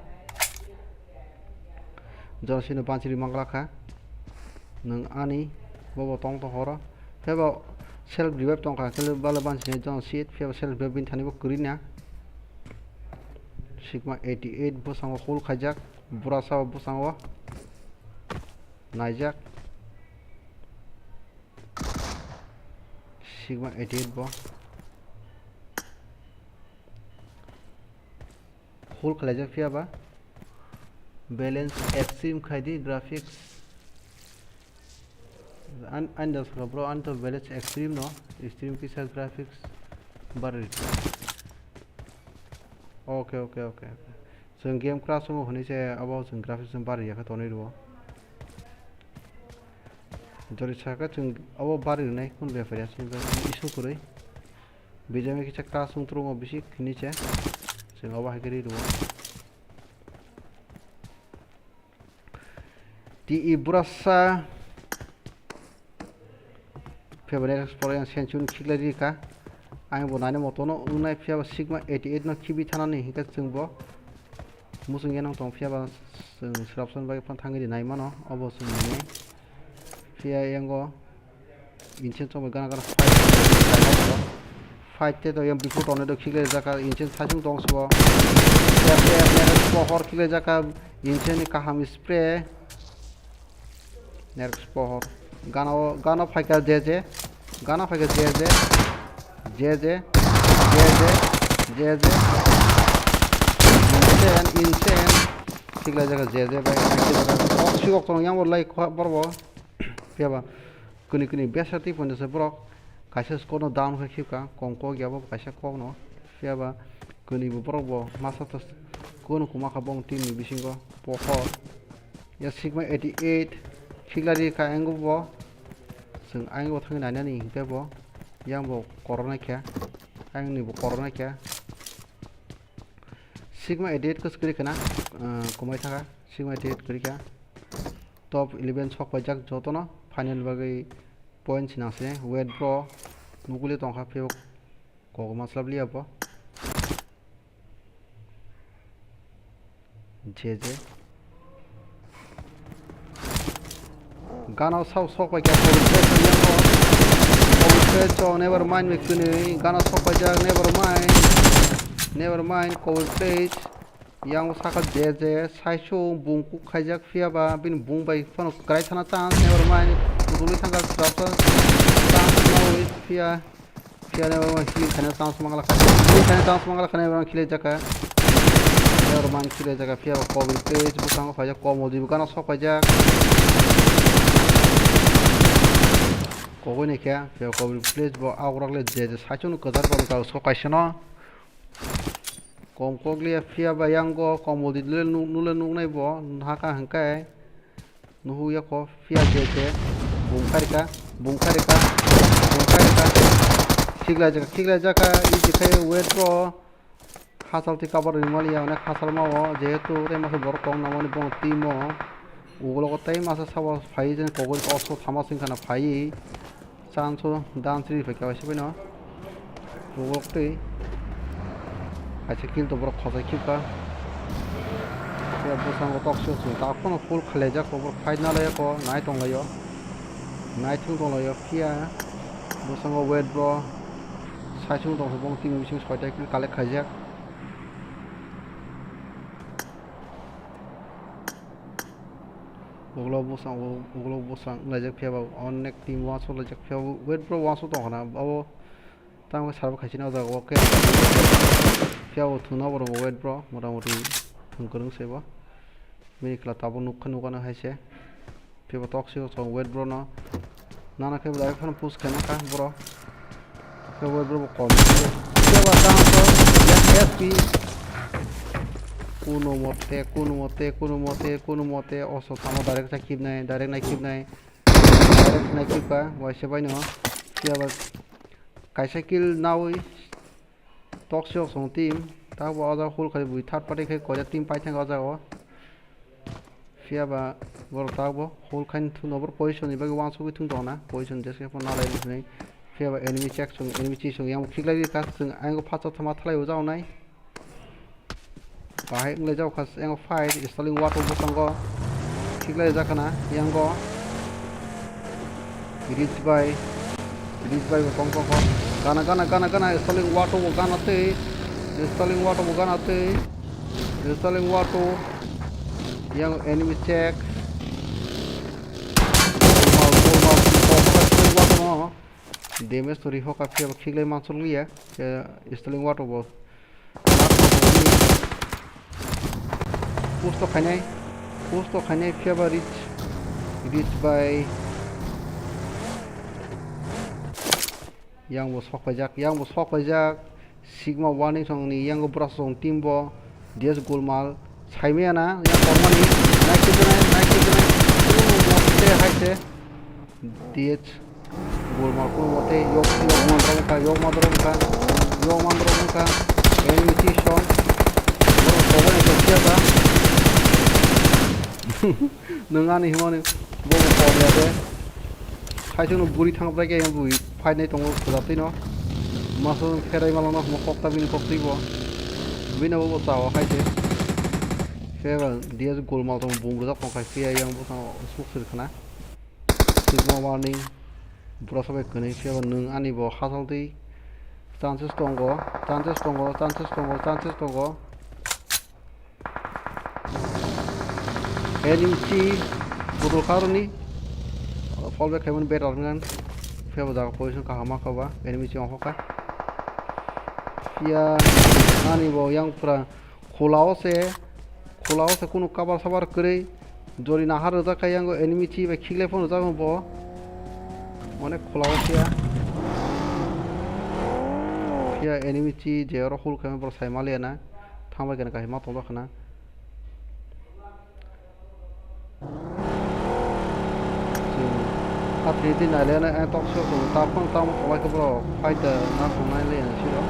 Jora sino banchiri mangla kha. Nwng ani bobo tong tong horo. Phebo self revive tongkha, khe bale banchini jora seat, phebo self revive bini thani bo kwrwi na. Sigma eighty-eight bwskango hol khaijak, burasa bo bwskango naijak. Sigma eighty-eight bo. Hol khlaijak phiya ba. Balance extreme khai di graphics. An, an da saka bro, an to balance extreme no, extreme kisa graphics bar. Okay, okay, okay, okay. Chwng game crash wngo hwnwi se abo chwng graphics no bar ya kha tonwi rwo. Jori saka chwng abo bar wnai kun bepari aswk issue kwrwi. Bijami kisa crash wng trongo bisi khini se. Chwng abo hai khe ri rwo. T E burasa. Phiya ba next pore yang senchun khiklai rikha. Ang bo nani motono wngnai phiya ba Sigma eighty-eight no khibi thanani hinkhe chwng bo muchung yanang tong phiya ba chwng swrapsan bai phano thangwi di nai mano obo chwng nai. Phiya yango Insane chongbai gana gana fight. Fight te to yang before tonwi do khiklai jaka insane saisung tong sibo. F F next pohor khiklai jaka insane ni kaham spray. Next pohor. Gana o, gana phaikha J J. Gana phaikha J J. J J. J J. J J. Insane, insane. Khiklai jaka J J bai. Oksik ok tong yang bo lai borok bo. Phiya ba. Kwnwi kwnwi besa twi phainasa borok kaisa score no down khe khibka, kom kok ya bo kaisa kok no. Phiya ba kwnwi bo borok bo masa ta kono kwma kha bong team ni bisingo pohor. Ya Sigma eighty eight khiklari kha, ang bo chwng ang bo thangwi nainani hinkhe bo yang bo koroknai kha, ang ni bo koroknai kha. Sigma eighty eight khe kwrwi khna, ah, kwmai thangkha Sigma eighty eight kwrwi kha. Top eleven sok paijak jotono, final bagwi point sinang se wait bro nuguli tongkha phiyok kok maslab liya bo. J J. Gana o sao sok pai kha, Covid Fest ni yango. Covid Fest o never mind bai kwnwi. Gana sok paijak, never mind. Never mind, Covid Fest. Yang saka J J, saichung bung kuk khaijak phiya ba, bini bung bai phano kwrai thana chance, never mind. Kudulwi thangkha, swrapsa chance nawi phiya. Phiya never mind, heal khaina chance mangla kha. Heal khaina chance mangla kha, never mind, khilai jaka. Never mind, khilai jaka, phiya ba Covid Fest bwskango khaijak, Komol Devi gana sok paijak. Kogoi ni khe, phiya Covid Fest bo aurak le J J saichung kwchar bang kha sok kaisa no. Kom kokliya phiya ba yango Komol Devi nule nuk-, nule nuknai bo haka hwnkhe nuhuk yako phiya J J bung kharika, bung kharika, bung kharika. Khiklai jaka, khiklai jaka, isi khai wait bro. Khachal twi cover rwmaliya, onek khachal mao, jehetu tei masa borok tong nangmani bo team o. Ugulogo tei masa sabo phaiwi jani kogwi oso thama singkhana phaiwi. Chance o dan sri phaikha waisa baino. Ugulogo twi. Kaisa kill to borok khojai khibkha. Tei bwskango tok se chwng tak phano full khalaijak, borok fight nalaiyakho, nai tonglaio. Naithung tonglaio, phiya bwskango Wet Bro. Saichung tongkha, bong team bising soita kill collect khaijak. Ugulo bwsang, ugulo bwsang wnglaijak phiya ba onek team uansuk laijak phiya ba Wet Bro uansuk tongkha na abo tamo sabo khaisani o jaga o khe phiya bo thwngna borok bo Wet Bro motamoti thwng kwrwng se bo bini khwla tabuk nukha nukano hai se. Phiya bo tok sio chwng Wet Bro no. Nana khe bo direct phano push khaima kha borok. Khe Wet Bro bo kom. Phiya ba tang so S P. Kuno mote, kuno mote, kuno mote, kuno mote oso tamo direct sa khibnai, direct nai khibnai. Direct nai khibka, waisa baino. Phiya ba kaisa kill nawi. Tok sio chwng team, tabuk o jaga hol khai bui third party khai koiya team paithak o jaga o. Phiya ba borok tabuk hol khai thung no, borok position ni bagwi uansugwi thung tongo na, position jeske phano nalai hinwi. Phiya ba enemy check chwng, enemy chi chwng yang khiklai rikha chwng, ayang phatsa thama thalai o jaga nai. Bahai wnglaijak kha, yang fight, Stalin Wato bwskango khiklai jak khana, yango. Rich bai, Rich bai bo tong tong kho. Gana, gana, gana, gana, Stalin Wato bo gana tei, Stalin Wato bo gana tei, Stalin Wato, yang enemy check. Normal, normal, Stalin Wato no. Damage to rihok, phiya khiklai manchukliya, Stalin Wato bo. Push to khainai, push to khainai, phiya ba Rich, Rich bai. Yang bo sok paijak, yang bo sok paijak. Sigma warning song ni yang bo bwrasong team bo. D S Golmal. Saimaya na, yang kormani. Nai khe nai, nai khe nai. Kuno mote hai se. D H. Golmal kuno mote. Yok, yok mandro ka, yok mandro ka. Yok mandro ka. Enemy team song. Yok, kobo ni sosiya ka. Nwng ani himani bo bo kok ya de. Saichung no buri thang brai khe bui fight nai tongo kwchak twi no. Maso pherai malano himo kok ta bini kok twi bo. Bini bo bo chao hai se. Khe ba D S Golmal tong bum rwjak tong khai phiya yang bo tong smoke sir khna. Sigma warning. Bura sabai kwnwi phiya ba nwng ani bo hachal twi. Chances tongo, chances tongo, chances tongo, chances tongo. Enemy chi botol karoni fall back khaimani better wngkha. Phiya bo jaga position kaham ma kha ba enemy chi ongkha. Phiya ani bo yang pura khulao se, khulao se kunu cover sabar kwrwi. Jori nahar rwjak kha yango enemy chi bai khiklai phano rwjak bo. Onek khulao phiya. Phiya enemy chi je oro hul khaima borok sai maliya na. Thangbai khe kahima tongjak khna. Chwng athri twi nailai nai, ang tok sio tongo, ta phano tamo tonglaikhe borok fight da na tongnai le siro.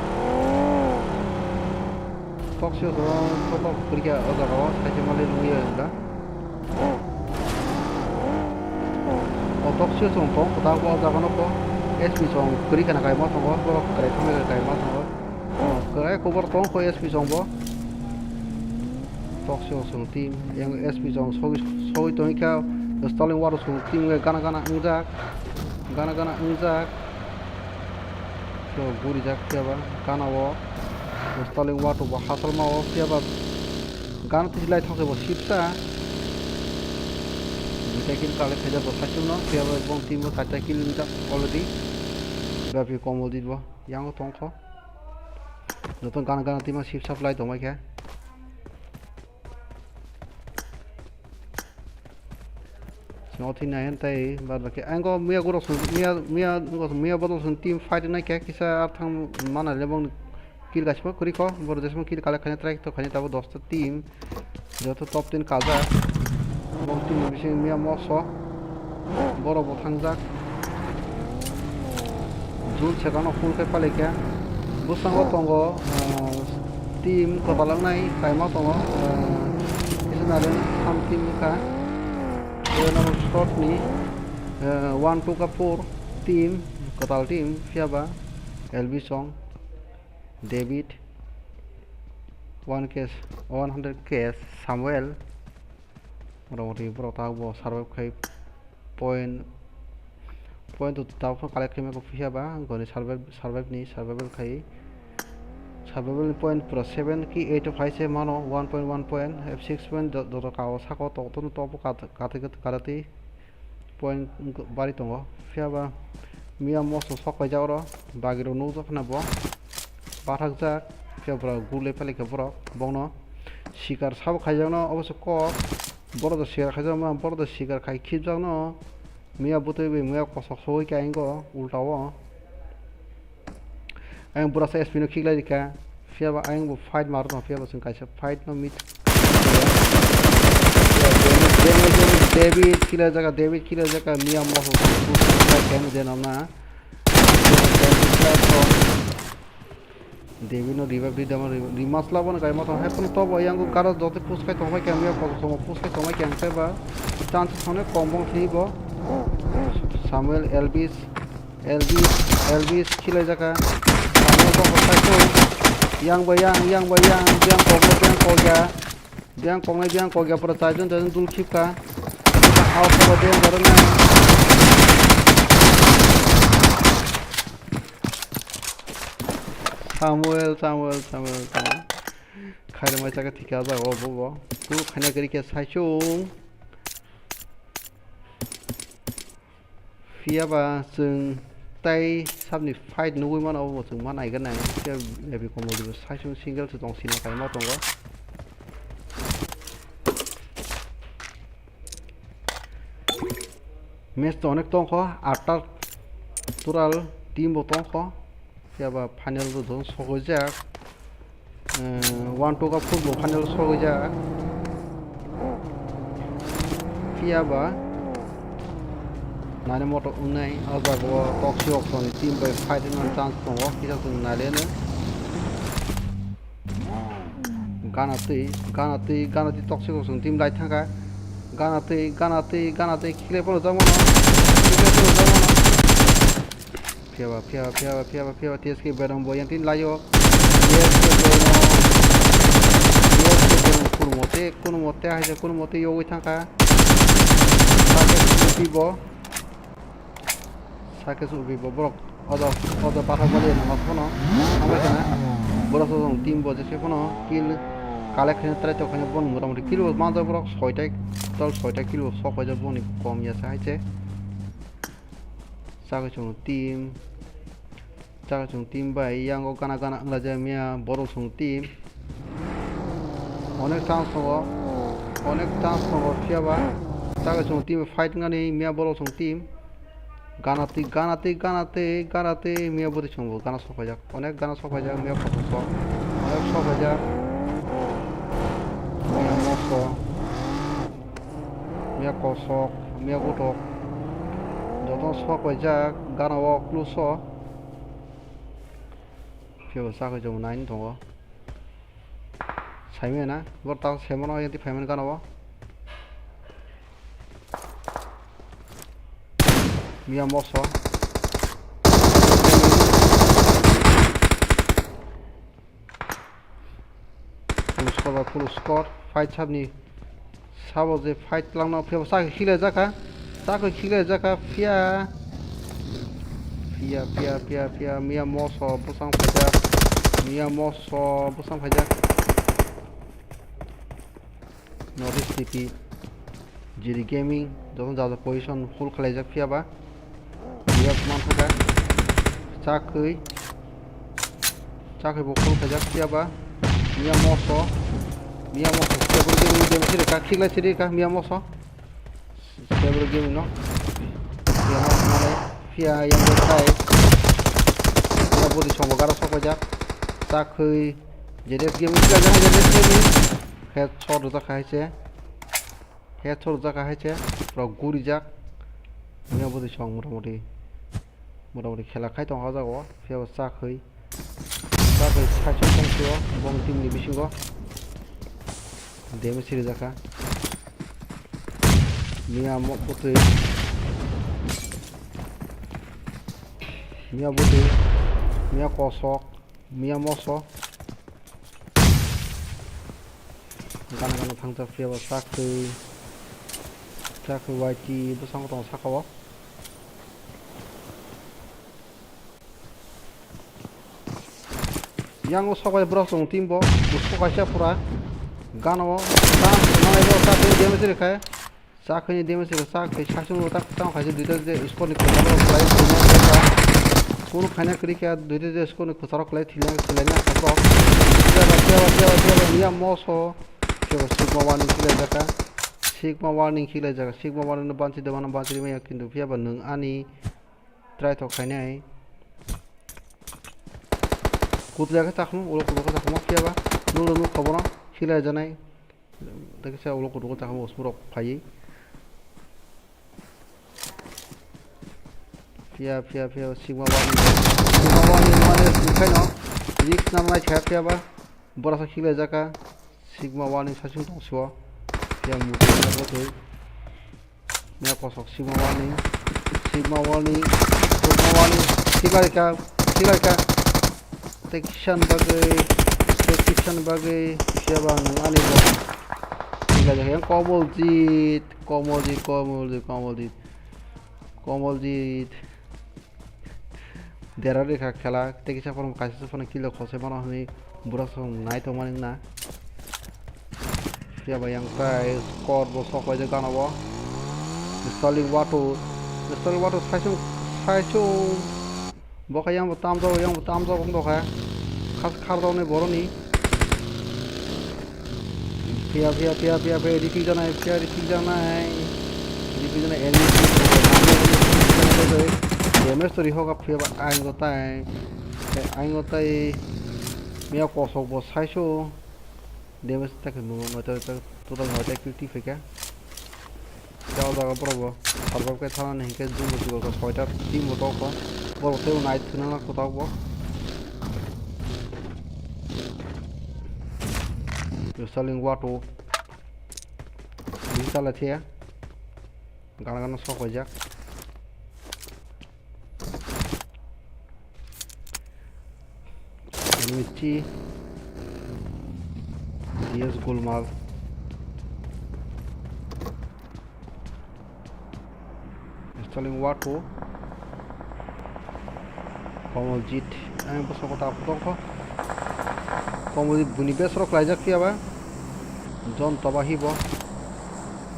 Tok sio tongo, tok tok kwrwikha o jaga o, side o mali nukya da. O tok sio chwng tong kwtal bo o jaga no bo S P chwng kwrwi khana kaima tongo, borok kwrai thangwi kaima tongo. O kwrai kubor tong kho S P chwng bo. Tok sio chwng team yang S P chwng sogwi sogwi tongwi kha, Stalin War chwng team wngkha gana gana wngjak, gana gana wngjak. Khe bo gurijak phiya ba gana o Stalin War bo hachal ma o phiya ba gana twi lai thok se bo sipsa. Duita kill collect khaijak bo saichung no phiya ba bong team bo charta kill wngjak already. Bapi Komol Dit bo yango tong kho. Joto gana gana team o sipsa lai tong bai kha. Sino thwi nai tei bad baki. Ang go miya guro sung, miya, miya, miya bodol sung team fight nai khe kisa ar thang mana le bong kill gaisma kwrwi kho. Boro jesma kill collect khaina try to khaina tabo dosta team. Joto top ten kajak. Bong team bising miya moso. Boro bo thangjak. Jun sekano full khe palaikha. Bwskango tongo, ah, Team kwtal wngnai kaima tongo, eh, Ismail Sam team wngkha. Tei nono short ni, eh, one two ka four team, kwtal team, phiya ba L B Song, David, one K, one hundred K, Samuel, motamoti borok tabuk bo survive khai point, point to tabuk phano collect khaima khe phiya ba goni survive, survive ni survival khai. Survival ni point pura seven ki eight o phai se mano, one point one point, F six point do-, doto kao sako to, to, to, to, kat-, kati, kati, karati point wngkha, bari tongo. Phiya ba miya moso sok paijak oro, bagiro nukjak khna bo, bathakjak, phiya borok gulai phalikha borok, bongno sikar sabo khaijakno, oboso kok, borok do sikar khaijakma, borok do sikar khai khibjakno, miya bwtwi bai miya kosok sogwi kha ingo ulta o. Ayang bwrasa S P no khiklai rikha. Phiya ba ayang bo fight mar tong, phiya ba chwng kaisa fight no meet. David khiklai jaka, David khiklai jaka, miya moso kemu je nokna. David no revive di dama, revive di masla bo no kai ma tong, hai phano tobo ayang garo joto push khai tong bai khe, miya koso somo push khai tong bai khe, ang khe ba chance thangna kom bong thwi bo. Samuel Elvis. Elvis, Elvis khilaijaka. Yang bai yang, yang bai yang, yang koknai, yang kokya. Yang koknai, yang kokya, pura chaijon, chaijon dul khipka. House of Death, Dorona. Samuel, Samuel, Samuel, Samuel. Khairok mai chaka thika jaga o bo bo. Tu khaina kari khe saichung. Phiya ba chwng tai sabni fight nugui mano, obo chwng ma naiganai. Phiya Lebi Komol Devi saichung single se tong sina kaima tongo. Match to onek tongkho, atta total team bo tongkho. Phiya ba final o do sokjak. Eh, one two ka football final sokjak. Phiya ba nani moto wngnai, o jaga o Toxic Oxo ni team bai fight wngna chance tongo, kisa chwng nai le no. Gana twi, gana twi, gana twi Toxic Oxo ni team lai thangkha. Gana twi, gana twi, gana twi khiklai phano jagmano. Khiklai phano jagmano. Phiya ba, phiya ba, phiya ba, phiya ba, phiya ba, T S K Bedom bo yang tin layo. T S K Bedom. T S K Bedom kunumote, kunumote haise, kunumote yogwi thangkha. Sake subi bo. Sake subi bo borok. Odo, odo pathak bali na mas kono. Amai kana. Borok song team bo jese kono kill collect khaina try to khaina bon motamoti kill bo manjak borok soita, total soita kill bo sok paijak boni kom ya sa haise. Chakaichung team, chakaichung team bai yango gana gana wnglaijak miya borok chwng team. Onek chance tongo, onek chance tongo, phiya ba chakaichung team fight wngani miya borok chwng team. Gana twi, gana twi, gana twi, gana twi miya bwtwi chwng bo gana sok paijak, onek gana sok paijak miya kosom sok, onek sok paijak miya mokso. Miya kosok, miya gotok. Joto sok paijak, gana o clue so. Phiya bo chakaichung nine tongo. Saimanya na, bor ta saimano, yanti phaimani gana o. Miya mokso. Full score ba full score. Fight sabni sabo je fight langno phiya bo chakhe khiklai jakha. Chakhe khiklai jakha phiya. Phiya, phiya, phiya, phiya. Miya moso bwsang phaijak. Miya moso bwsang phaijak. North East T P. G D Gaming, joto jaga position full khwlaijak phiya ba. React man thaka. Chakwi. Chakwi bo full khaijak phiya ba. Miya moso. Miya moso. Stable gaming game siri ka khiklai siri ka miya moso. Stable gaming no. Miya moso mane. Phiya yang kai. Phiya bodi songo gara sok khaijak. Chakwi. J D S gaming phiya jang J D S gaming. Headshot rwjak hai se. Headshot rwjak hai se, pura gurijak. Miya bwtwi song motamoti, motamoti khela khai tong o jaga o, phiya bo chakwi, chakwi Saichung tongphio bong team ni bisingo. Damage rijak kha. Miya mo bwtwi. Miya bwtwi. Miya kosok. Miya moso. Gana gana thangjak phiya ba chakri. Chakri Y T bwskango tongo saka o. Yang o sok bai borok chwng team bo, bo sok kaisa pura. Gana o, ta, ta, ta, ta, damage rikha. Chakri ni damage rikha, chakri saichung bo tak, tamo kaisa duita je score ni kwcharo kwlai thwina kwcharo. Kunu khaina kwrwi khe duita je score ni kwcharo kwlai thwina kwlaina kha borok. Phiya ba, phiya ba, phiya ba, phiya ba, miya moso. Phiya ba Sigma One ni khiklai jaka. Sigma One ni khiklai jaka. Sigma One no banchi de mano banchi maya kintu phiya ba nwng ani try to khainai. Kutla khe chakhumu, ulo kudu khe chakhumu phiya ba. Nuklo nuk kha bono, khilai janai. Tei kisa ulo kudu khe chakhumu, usmurok phaiwi. Phiya, phiya, phiya, Sigma One, Sigma One ni mane, bwkhaino risk nangnai kha phiya ba. Borok sa khiklai jaka. Sigma One ni saichung tong sio. Phiya muti na bwtwi. Miya kosok Sigma One ni. Sigma One ni. Sigma One ni. Khiklai kha. Khiklai kha. Tei kisa ni bagwi. Tei kisa ni bagwi. Phiya ba nwng ani bo. Khiklai kha. Yang Komoljit. Komoljit, Komoljit, Komoljit. Komoljit. Dera rikha khela, tei kisa phano kaisa phano kilo khosai mano hwnwi borok song nai tongmani wngna. Phiya ba yang tai score bo sok bai de gana bo. Stalin Watu, Stalin Watu saichung, saichung. Bo kha yang bo tamjok, yang bo tamjok wng tokha. Khas khar rok ni borok ni. Phiya, phiya, phiya, phiya, phiya, ripik janai, phiya, ripik janai. Ripik janai, enemy. Damage to rihok, phiya ba, ang go tai. Ang go tai. Miya kosok bo saiso. Damage ta khe mo, mo, ta, ta, total mo, ta, fifty phaikha. Jao jaga borok bo survive khe thana ni hinkhe jumbo jumbo khe soita team bo tongkha. Borok tei bo nai thwna na kwtal bo. Saling Watu. Bini chala thiya. Gana gana sok paijak. Enemy T. D S Gulmal. Installing Watu. Komoljit. Ang bwskango ta photo kho. Komoljit buni best rok khlaijak phiya ba. Jon toba hibo.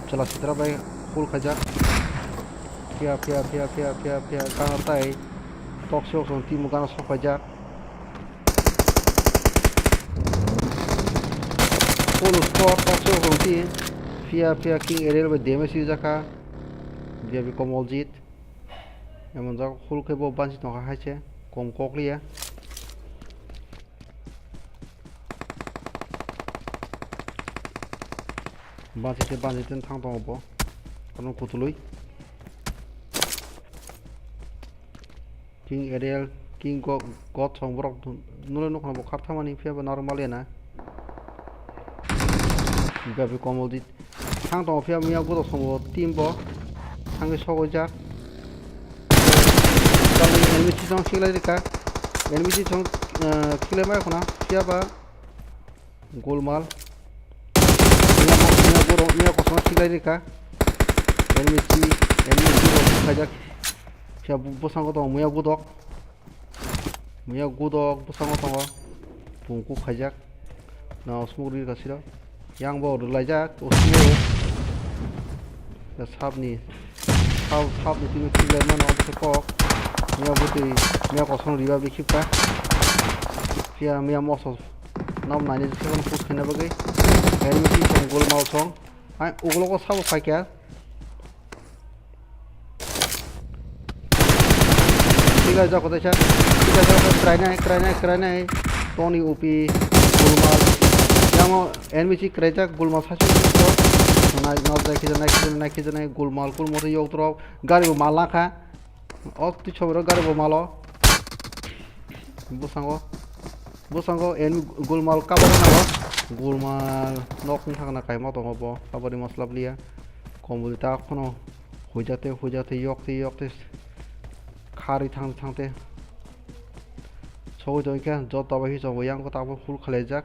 Chwla sitra bai full khaijak. Phiya, phiya, phiya, gana tai. Tok sok song timo gana sok paijak. Full squad tok sok song ti. Phiya, phiya, King Ariel bai damage rijak kha. Biya bi Komoljit. Emon jak full khe bo banchi tongkha hai se. Kom kok liya. Bansi te, bansi te thang tongo bo. Kono kutului. King Ariel, King Go-, God song borok nule nukha bo kharthamani phiya bo normal ya na. Gabi Komoljit. Thang tongo phiya miya godok songo team bo. Thangwi sogwi jak. Enemy chisong khiklai rikha. Enemy chisong, eh, khiklai mai khuna. Phiya ba Golmal. Miya, miya borok, miya kosong khiklai rikha. Enemy chi, enemy chi rok khaijak. Phiya bu-, bwskango tongo miya godok. Miya godok bwskango tongo. Pungku khaijak. Na smoke rikha siro. Yang bo rwlaijak, osio. Ya sapni, sap, sapni twi khiklai mano, omo khe kok. Miya bwtwi, miya kosong riba bikhipa. Phiya miya moso, nam naini sekhon push khaina bagwi. Enemy team song, golmal song. Ai, ugulogo sabo phaikha. Tiga jok kotoi sa. Tiga jok kotoi krainai, krainai, krainai. Toni upi, gulmal. Yang o enemy si kraijak, gulmal sasu. Nai, nai, nai, khijanai, khijanai, khijanai, gulmal, gulmal tei yok drop. Gari bo mal langkha. O twi choboro gari bo malo. Bwskango. Bwskango enemy gulmal kabangma tongo. Gulmal nok wng thangna kaima tongo bo. Aboni masla bwliya. Kombol ta kheno huijate huijate yokte yokte kharwi thang thangte. Sogwi tongkhe joto bai hisabo yang ko tabuk full khwlaijak.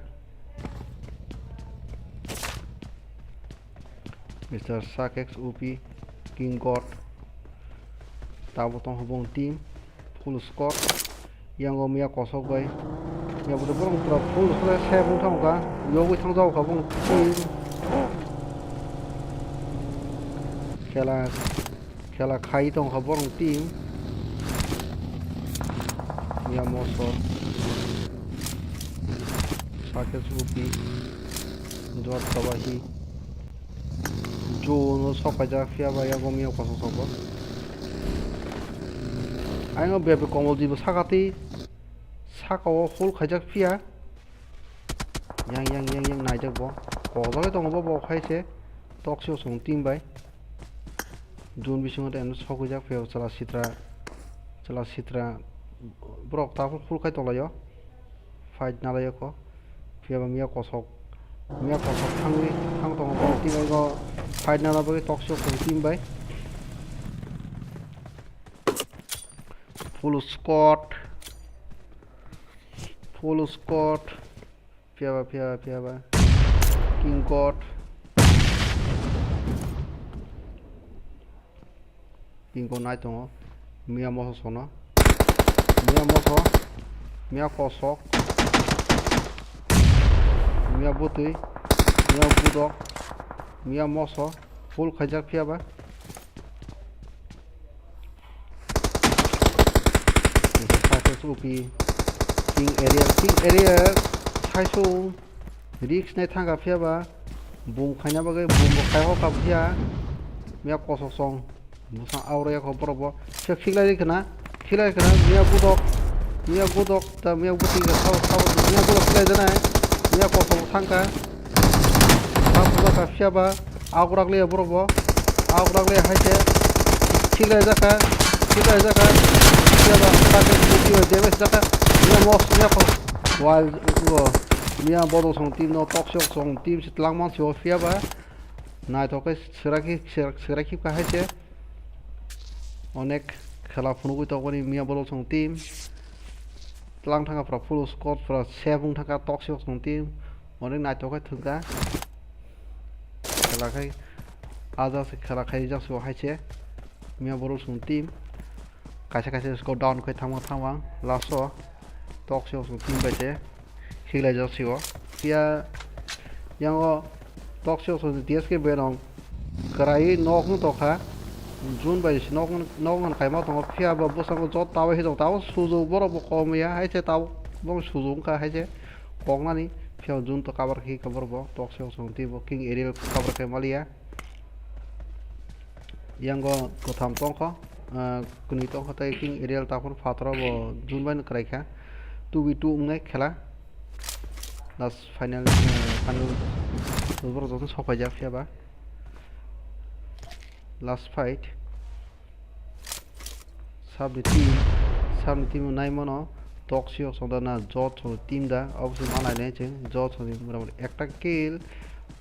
Mister Sakex O P, King God. Tabuk tong hubung team, full squad. Yango miya kosok bai. Miya bote borok pura full squad se bung thang ka. Yogwi thang jao ka bung team. Khela, khela khai tong ka borok team. Miya moso. Sakex O P. Jot tabahi. Jono sok paijak phiya ba yago miya kosong sokbo. Ayang bebe komol dibo sakati. Saka o hol khaijak phiya. Yang yang yang yang naijak bo. Kokjagwi tongo bo bo khai se. Toksio song team bai. Jun bisingo de sokwijak phiya chwla sitra. Chwla sitra. Borok tabuk hol khai tonglaio. Fight nalaio ko. Phiya ba miya kosok. Miya kosok thangwi thang tongo bo team bai go. Fight nala bagwi toksio song team bai. Full squad. Full squad. Phiya ba, phiya ba, phiya ba. King God. King God nai tongo. Miya moso sono. Miya moso. Miya kosok. Miya bwtwi. Miya budok. Miya moso. Full khaijak phiya ba. Mister Sakex O P. King area, king area. Saiso. Risk nai thangka phiya ba. Boom khaina bagwi boom bo khai hokha phiya. Miya kosok song. Bwsang auro yakho borok bo. Phiya khiklai rikha na. Khiklai rikha na. Miya budok. Miya budok. Ta miya bwtwi ka sabo sabo. Miya budok khiklai janai. Miya kosok thangka. Sabo ka phiya ba. Agrak le borok bo. Agrak le hai se. Khiklai jaka. Khiklai jaka. Khiklai jaka. Khiklai jaka. Khiklai jaka. Miya mos, miya kos. Wild go. Miya bodol song team no, toksio song team se twlang man se o phiya ba. Naithok khe swrak khe, swrak, swrak khe ka hai se. Onek khela phunugwi tokmani miya bodol song team. Twlang thangka pura full squad pura safe wng thangka toksio song team. Onek naithok khe thwngkha. Khela khai, aja se khela khai jak se hai se. Miya borok song team. Kaisa kaisa score down khai thangma thangma. Last o toksio song team bai se. Khiklai jak se o. Phiya yang o toksio song D S K berong. Kwraiwi nok wng tokha. Jun bai se nok, nok wng kaima tongo. Phiya bo bwskango jot tabuk hijok tabuk sujok borok bo kom ya. Hai se tabuk bo sujok wngkha hai se. Koknani, phiya Jun to cover khe cover bo, toksio song twi bo, King Ariel cover khe maliya. Yango kwtham tongkho, ah, kwnwi tongkho tei King Ariel takhor phataro bo Jun bai no kwrai kha. Two v two wngnai khela. Last final, ah, final borok joto sok paijak phiya ba. Last fight. Sabni team, sabni team nai mano, toksio song da na jot song team da, obviously ma nai nai chwng, jot song ni mora mora ekta kill,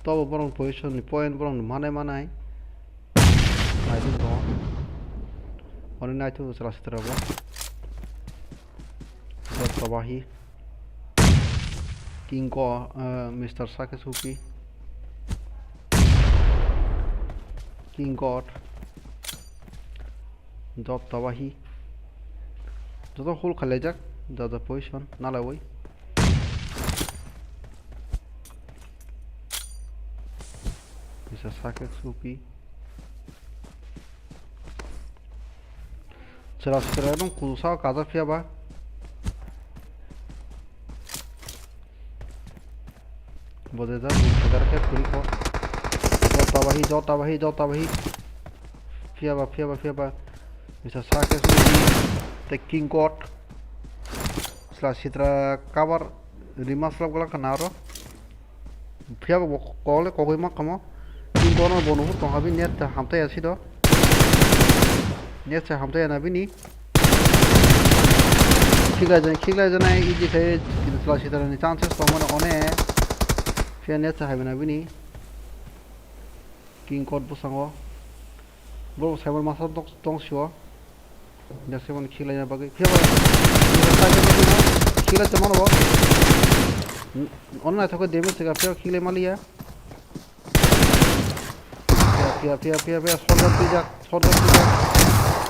tobo borok position ni point borok ni manai manai. Nai thung tongo. Oni nai thung chwla sitra bo. Jot tobahi. King Ko-, eh, Mister Sake Supi. King God. Jot tabahi. Joto hol khalaijak, jajak position nalaiwi. Bisa sakhe supi. Chwla chwla nung kusa kajak phiya ba. Bojajak, bujajak khe phuri kho. Jota bahi, jota bahi, jota bahi. Phiya ba, phiya ba, phiya ba. Bisa sakhe supi. The King God. Chwla sitra cover rima slap glak na aro. Phiya bo kok le kogwi ma kamo. King God no bo nuhur tong habi net ta hamtai asi do. Net se hamtai na bini. Khiklai jan, khiklai jan ai easy khai. Chwla sitarani chances tongmani one. Phiya net sa hai bini. King Kot bwskango. Borok saiman masa tong, tong sio. Dakse man khiklaina bagwi. Phiya ba. Khiklai tongmano bo. Ono naithok damage tega phiya khiklai maliya. Phiya, phiya, phiya, phiya, phiya, shotgun twijak, shotgun twijak.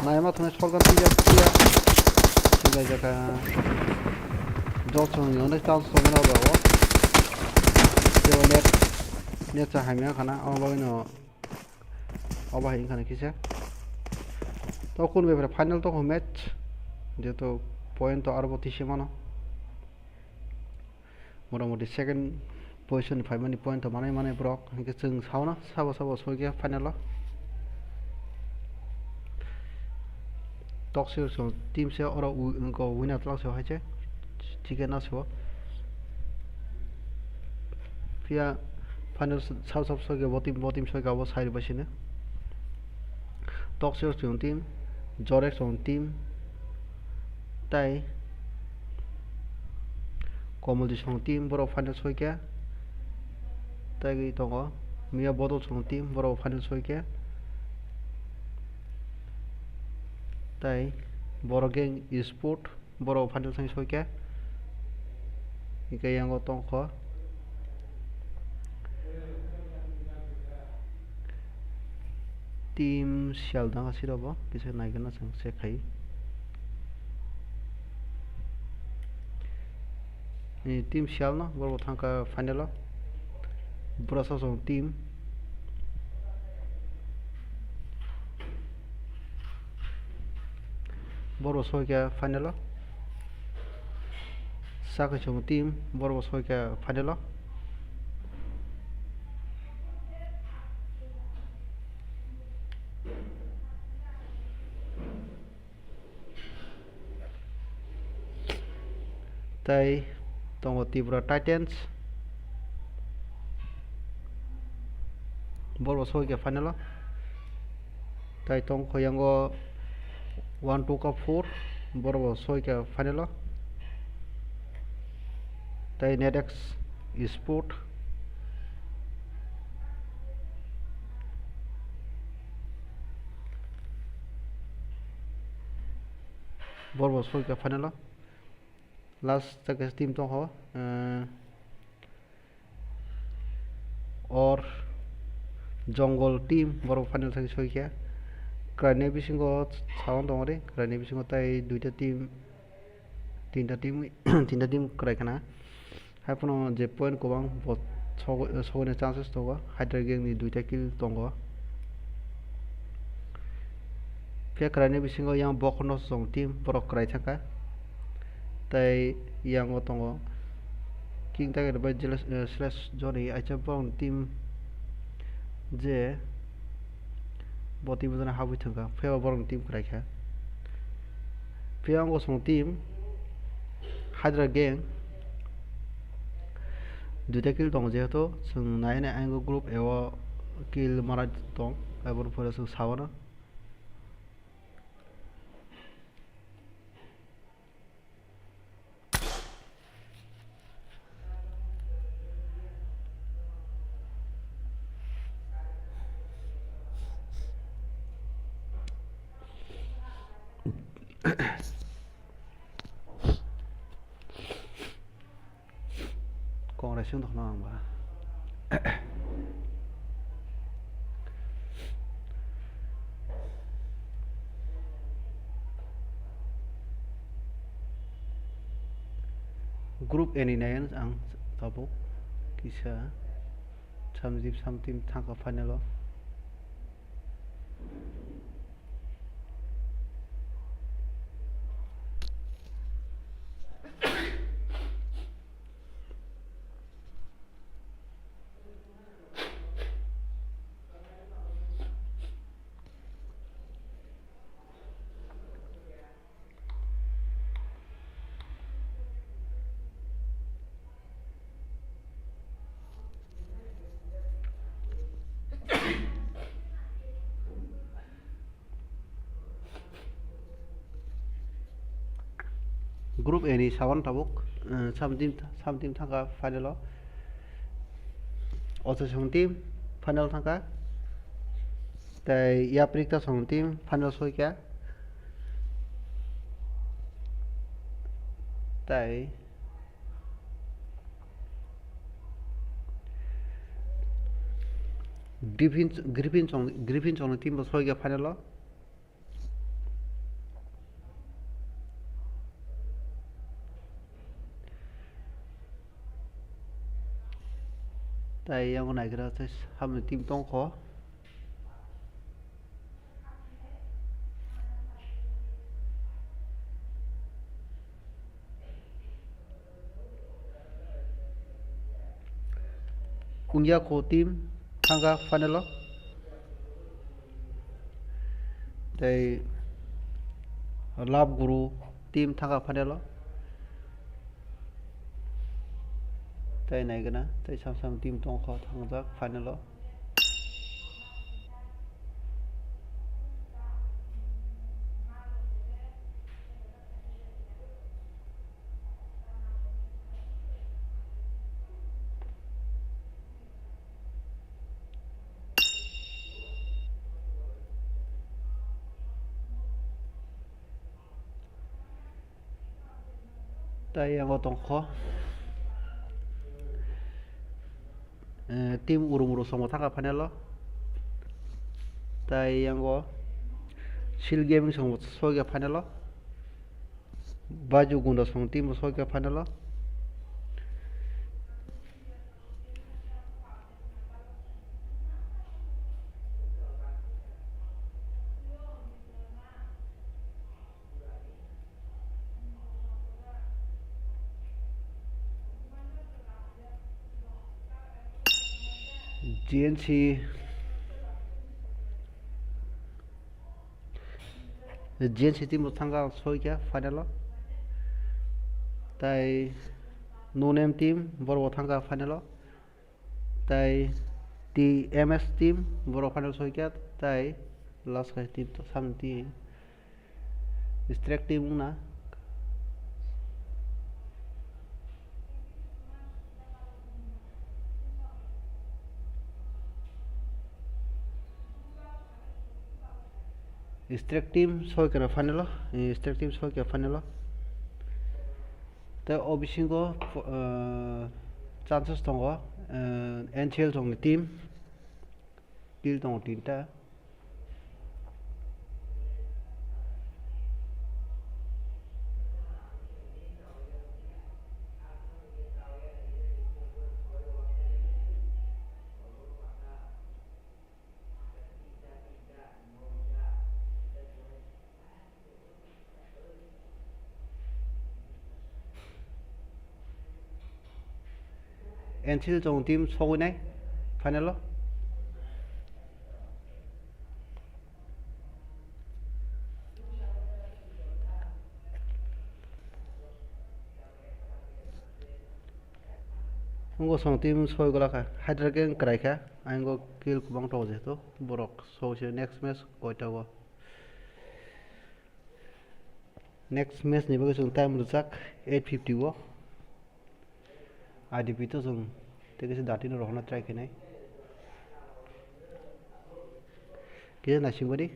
Naima thwnai shotgun twijak, phiya. Thwilaijak, ah. Jotsong ni onek chance tongmani abo. Phiya net, net sa hamya khana, abo bagwino, abo hai wngkha na kisa. To kun bebra final to match. Jeto point to arbo tisi mano. Motamoti second position ni phaimani point to manai manai borok, hinkhe chwng sauna sabo sabo soikhe final o. Toxic team se oro wi-, winner twlak se hai se, thikhe na se o. Phiya final sabo sabo soikhe bo team, bo team soikhe abo sai rwbaisino. Toxic chwng team, Jorek chwng team, tai Komol Disong team borok final soikha. Tai tongo Mia Bodol chwng team borok final soikha. Tai Borok Gang Esport. Borok final thang soikha. Hingke yango tongkho. Team Sial danga sirabo kisa naigana chwng check khai. Ni team Sial no borok thangkha final o. Burasa song team. Borok soikha final o. Sakaichung team borok soikha final o. Tai tongo Tripura Titans. Borok soikha final o. Tai tongkho yango one two ka four. Borok soikha final o. Tai Netex Sport. Borok soikha final o. Last ta kaisa team tongkho, eh, Or Jongol team, borok final thang soikha. Kwraini bisingo sawan tongori, kwraini bisingo tai duita team, tinta team, tinta team kwrai khana. Haiphano je point kwbang bo sogo-, sogoni chances tongo, Hydra Gang ni duita kill tongo. Phiya kwraini bisingo yang bokhorno song team borok kwrai thangkha. Tai yango tongo King Tiger bai Jeles-, eh, Slash Johnny, aisa borokni team je bo team jana habwi thangkha, phiya borokni team kwrai kha. Phiya wngkha chwng team Hydra Gang. Duita kill tongo, jehetu chwng nai nai ang group A o kill mara tong, aboni pore chwng sawana. Kok raising tongno ang ba. Group A ni nai ang tabuk kisa samjip samtim thangkha final o. Group A ni sawan tabuk, eh, Sam team, Sam team thangkha final o. Osesong team final thangkha. Tei Yaprikta song team final soikha. Tei Griffin, Griffin song, Griffin song team bo soikha final o. Tai yang naigra tei samni team tongkho. Kungya kho team thangkha final o. Tei Love Guru team thangkha final o. Tei naigwna tei sam sam team tongkho thangjak final o. Tai yango tongkho, eh, team Urumuru songo thangkha final o. Tai yango Shield Gaming songo soikha final o. Baju Gunda song team bo soikha final o. G N C, G N C team bo thangkha soikha final o. Tai No Name team borok bo thangkha final o. Tai T M S team borok final soikha, tai last khai team to samni team. Strike team wngna. Strike team soikha final o, eh, Strike team soikha final o. Tei o bisingo, eh, chances tongo, eh, N C L songni team. Kill tongo tinta. N C L chong team sogwi nai final o. Wngkha song team soi gola kha, Hydra Gang kwrai kha, ang o kill kwbang tongo jehetu borok sogwi se next match koita o. Next match ni bagwi chwng time rwjak eight fifty o. I D P to chwng tei kisa dati no rohorna try khainai. Kisa naisingmani.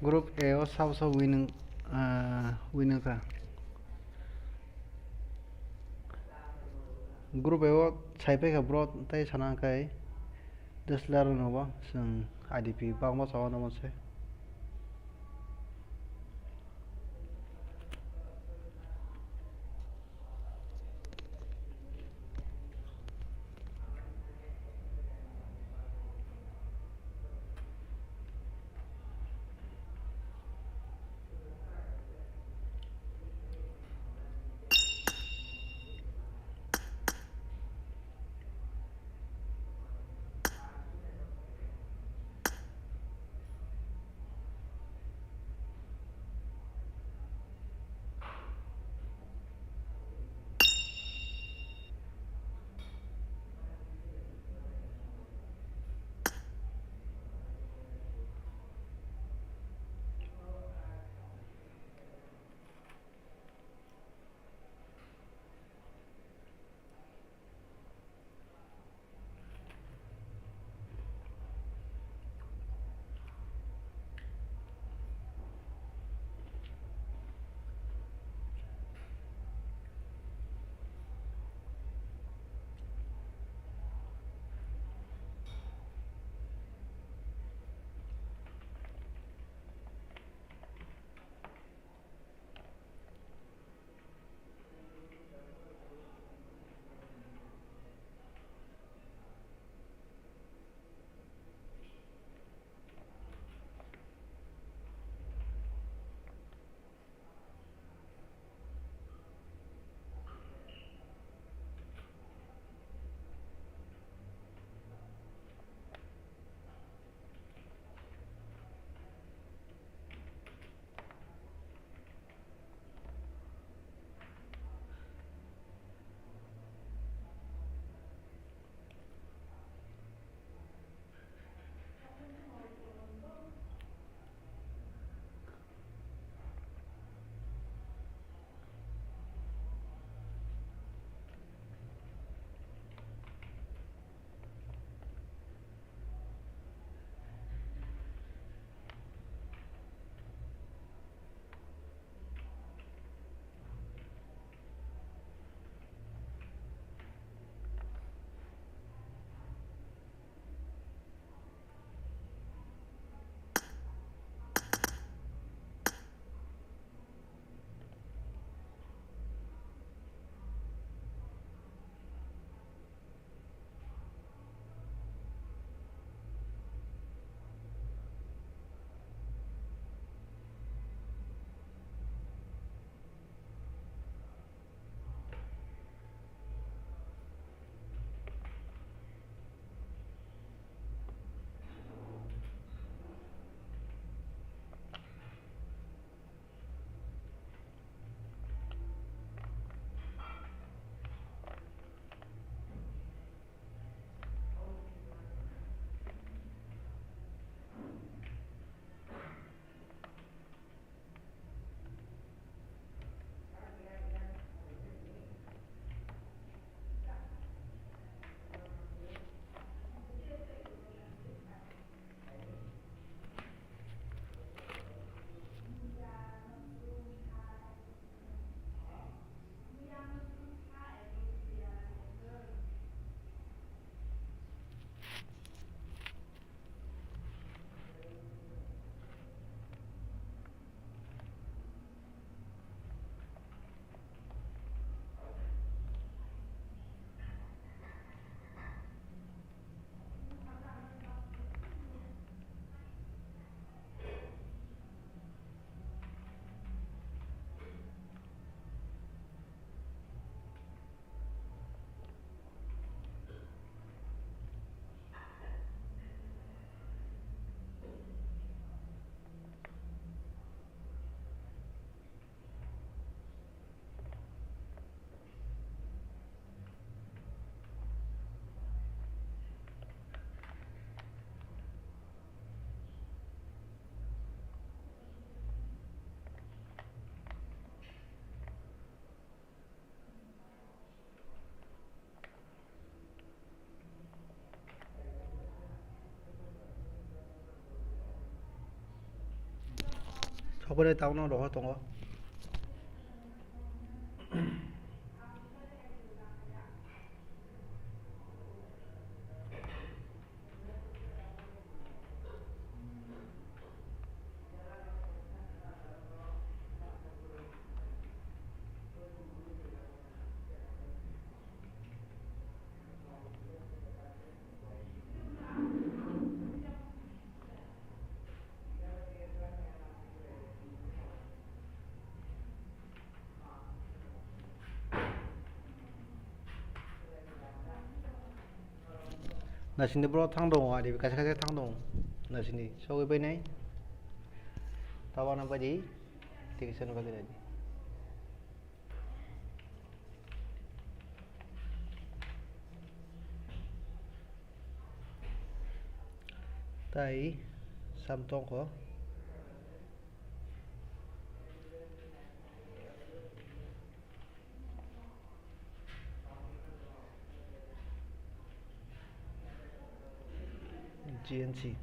Group A o sabo sabo winning, ah, winning kha. Group A o sai paikha bro tei sana khe Tesla rwno bo chwng I D P bangma saui no se. Bore tabukno rohor tongo. Nasini bro thang tongo, ari kaisa kaisa thang tongo. Nasini sogwi bai nai. Tabana bai di, tei kisa no bai di. Tai sam tongkho. G N C.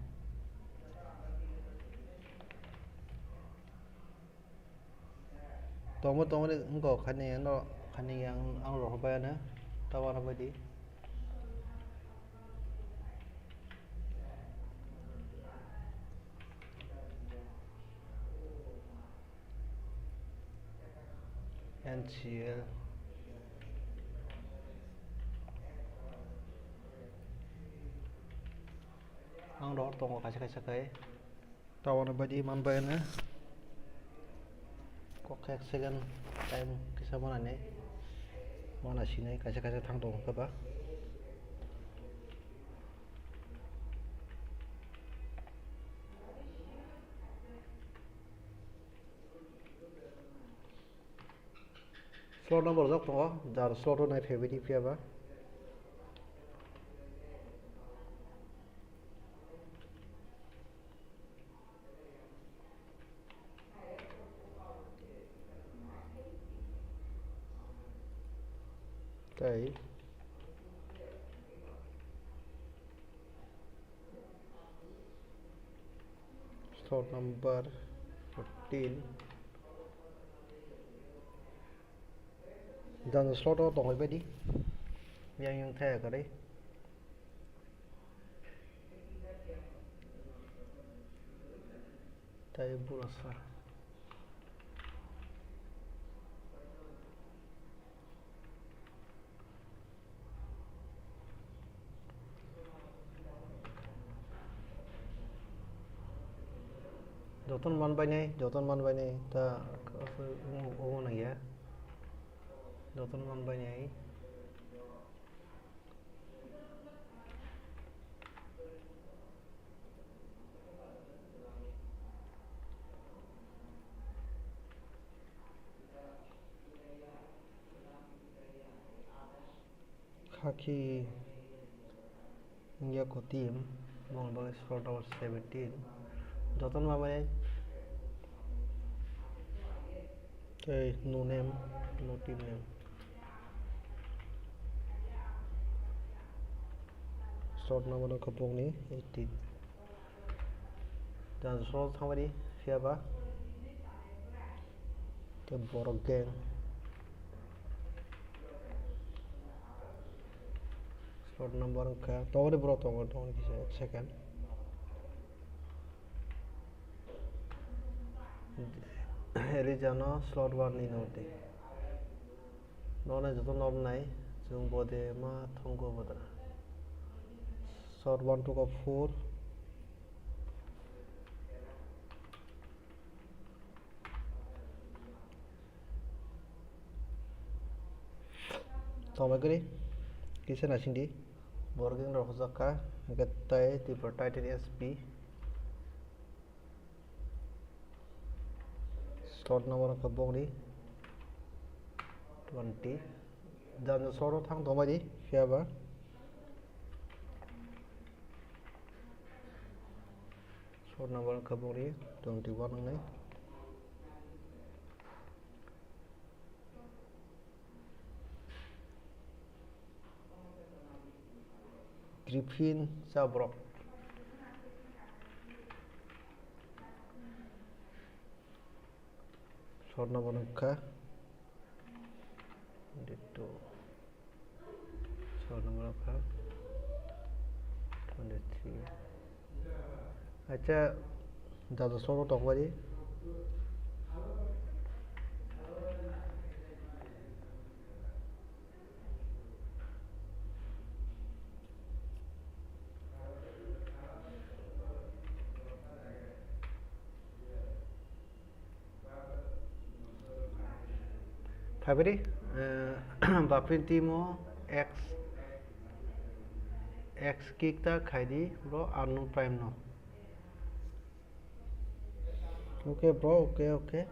Tongo, tongo ni wngkha, khani ano, khani ang, ang rohor bai ano, tabana bai di. N C L. Ang rohor tongo kaisa kaisa khai. Tabana bai di man bai ano. Kok khe ek second time kisa manani. Mana sinai kaisa kaisa thang tongo khe ba. Slot no borjak tongo, jar slot o nai phaibadi phiya ba. Tei slot number fourteen. Jang slot o tongwi baidi. Yang yang thaya kwrwi. Tai bura sa. Joton man bainai, joton man bainai, ta omo nangya. Joton man bainai. Khaki wngya ko team, bongni bagwi slot number seventeen. Jotono mamani tei no name, no team name. Slot number wngkha bongni eighteen. Jang soro thangmani phiya ba. Tei borok gang. Slot number wngkha, tongmani borok tongo, tongmani kisa ek second. Rijano slot one ni nordi. Noknai joto noknai, chwng bode ma thongko bodra. Slot one to ka four. Tongbai kwrwi kisa naisingdi. Borok wng rok hojak kha, hwnkhe tei Tripura Titan S P. Slot number wngkha bongni twenty. Jang jang slot o thang tongbai di, phiya ba. Slot number wngkha bongni twenty one wngnai. Griffin Chabrok. Sor number wngkha twenty-two. Sor number wngkha twenty-three. Acha, jaja soro tongmani. Phaibadi, eh, bapin timo X, X kick ta khaidi bro unknown prime no. Okay, bro, okay, okay.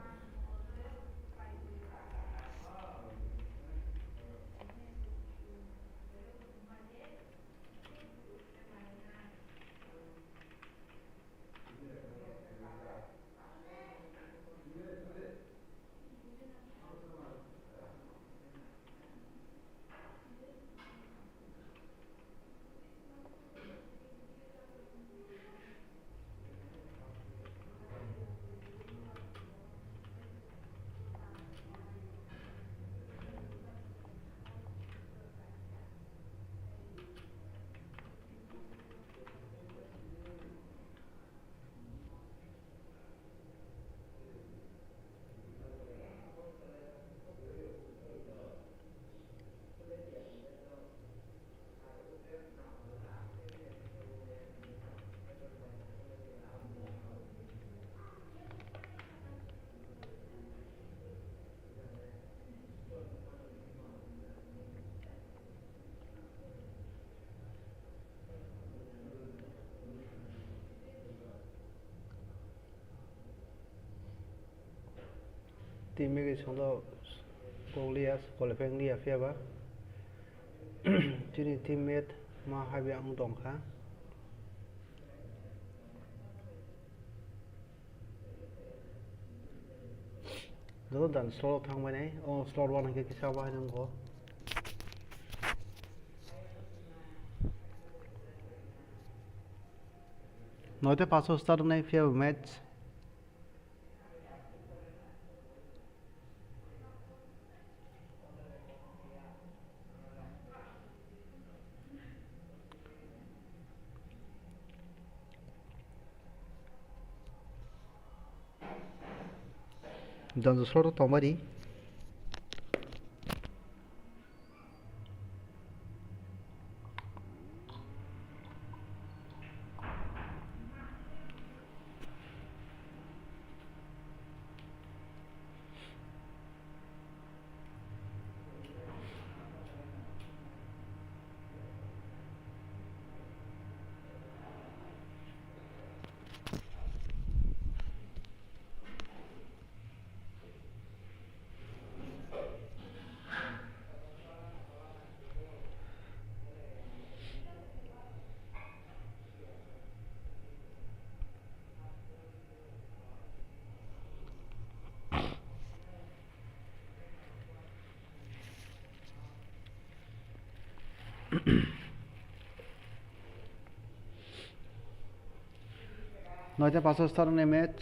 Teammate songdo kokliya, qualifying liya phiya ba. Chini teammate ma habya wng tongkha. Joto dan slot thang bai nai. O slot one hwnkhe kisa bahai nang bo. Noita paso start wngnai phiya bo match. Janjo soro tongmani. Noita paso start wngnai match.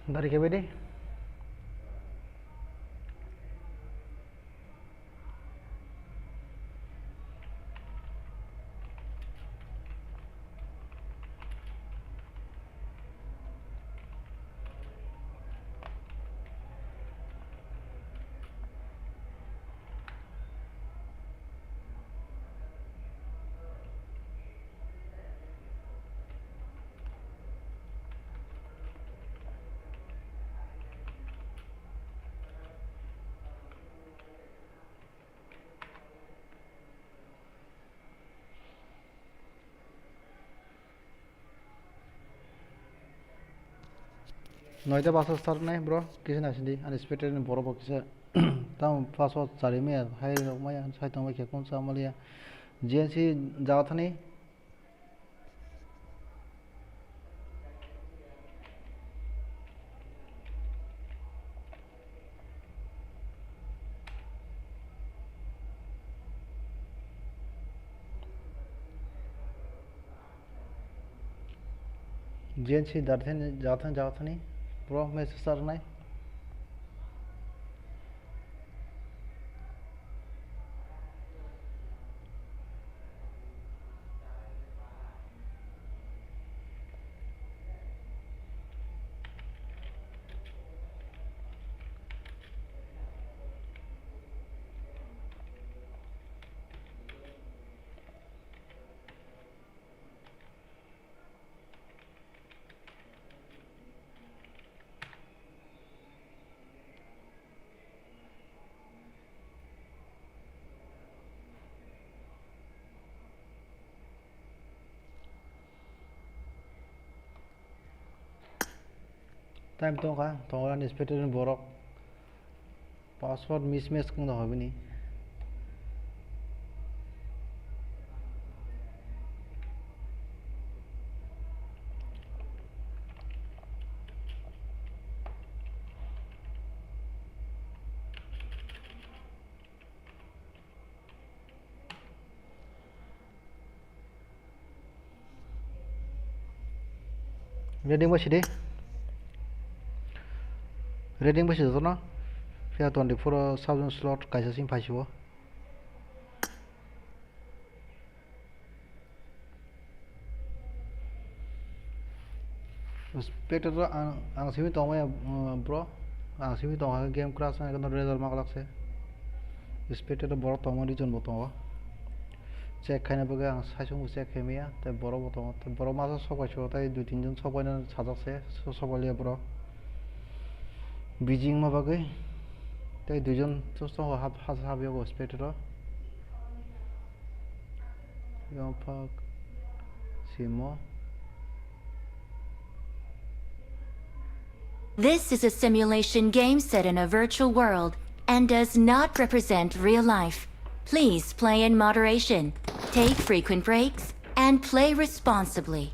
Dari kebedi. Noita password start nai bro, kisa naising di, unexpected ni borok bo kisa. Tamo password chari maya, hai rok maya, sai tong bai khe kun sa maliya. G N C jaga thani. G N C jaga thani, jaga thani, jaga thani. Bro, message start nai. Time tongkha, tongo ani spectator ni borok. Password mismatch wng tongkha bini. Reading bai sidi. Reading bai sidi jotono. Phiya twenty-four o subzone slot kaisa simi phaisio. Spectator ang, ang simi tongmaya, uh, bro. Ang simi tongkha game crash wngkha, result maklak se. Spectator borok tongma region bo tongo. Check khaina bagwi ang saichung bo check khaimaya, tei borok bo tongo. Tei borok masa sok bai sio, tei dui tin jon sok baino sajak se, so-, sok bai liya borok. Bijing ma bagwi tei dui jon tongo hap-, hap-, hap yago spectator o. Yang phak simo. This is a simulation game set in a virtual world and does not represent real life. Please play in moderation, take frequent breaks, and play responsibly.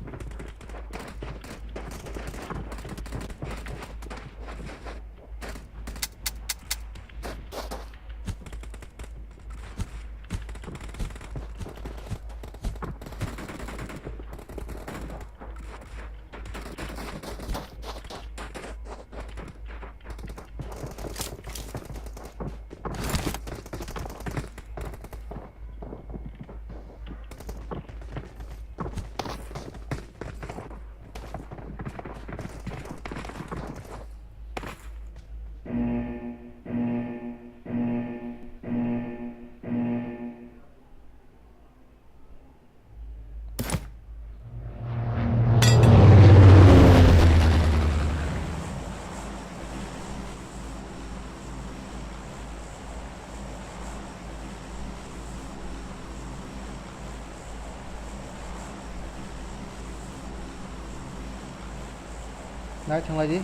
Nai thanglai di.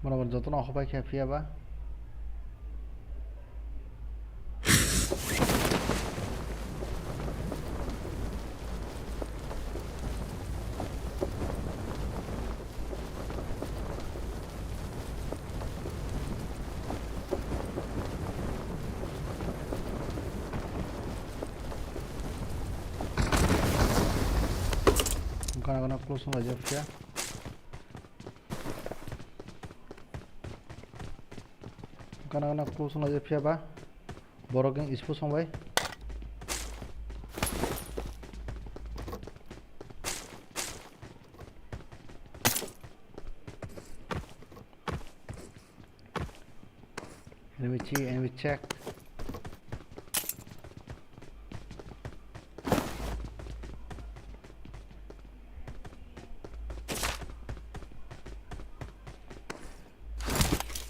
Borok jotono okhorbai khe phiya ba. Gana gana close wng laijak phiya. Gana gana close wng laijak phiya ba. Borok yang ispo song bai. Enemy chi, enemy check.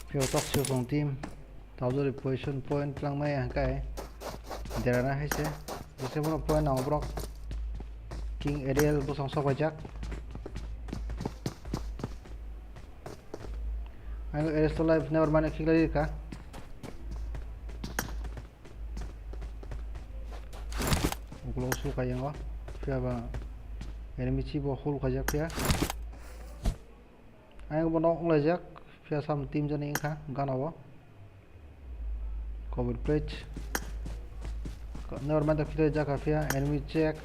Phiyok tok siyok tong team. Tabjori position point langmai hangkai. Derana hai se. Jese bono point nango borok. King Ariel bosong sok paijak. Ang Ariel to life never mind khiklai ka. Ukulok su kaiyango. Phiya ba enemy chi bo hul khaijak phiya. Ayang bono wng laijak, phiya sam team jani wngkha gana o. Covid page. Never mind, khiklai jaka phiya, enemy check.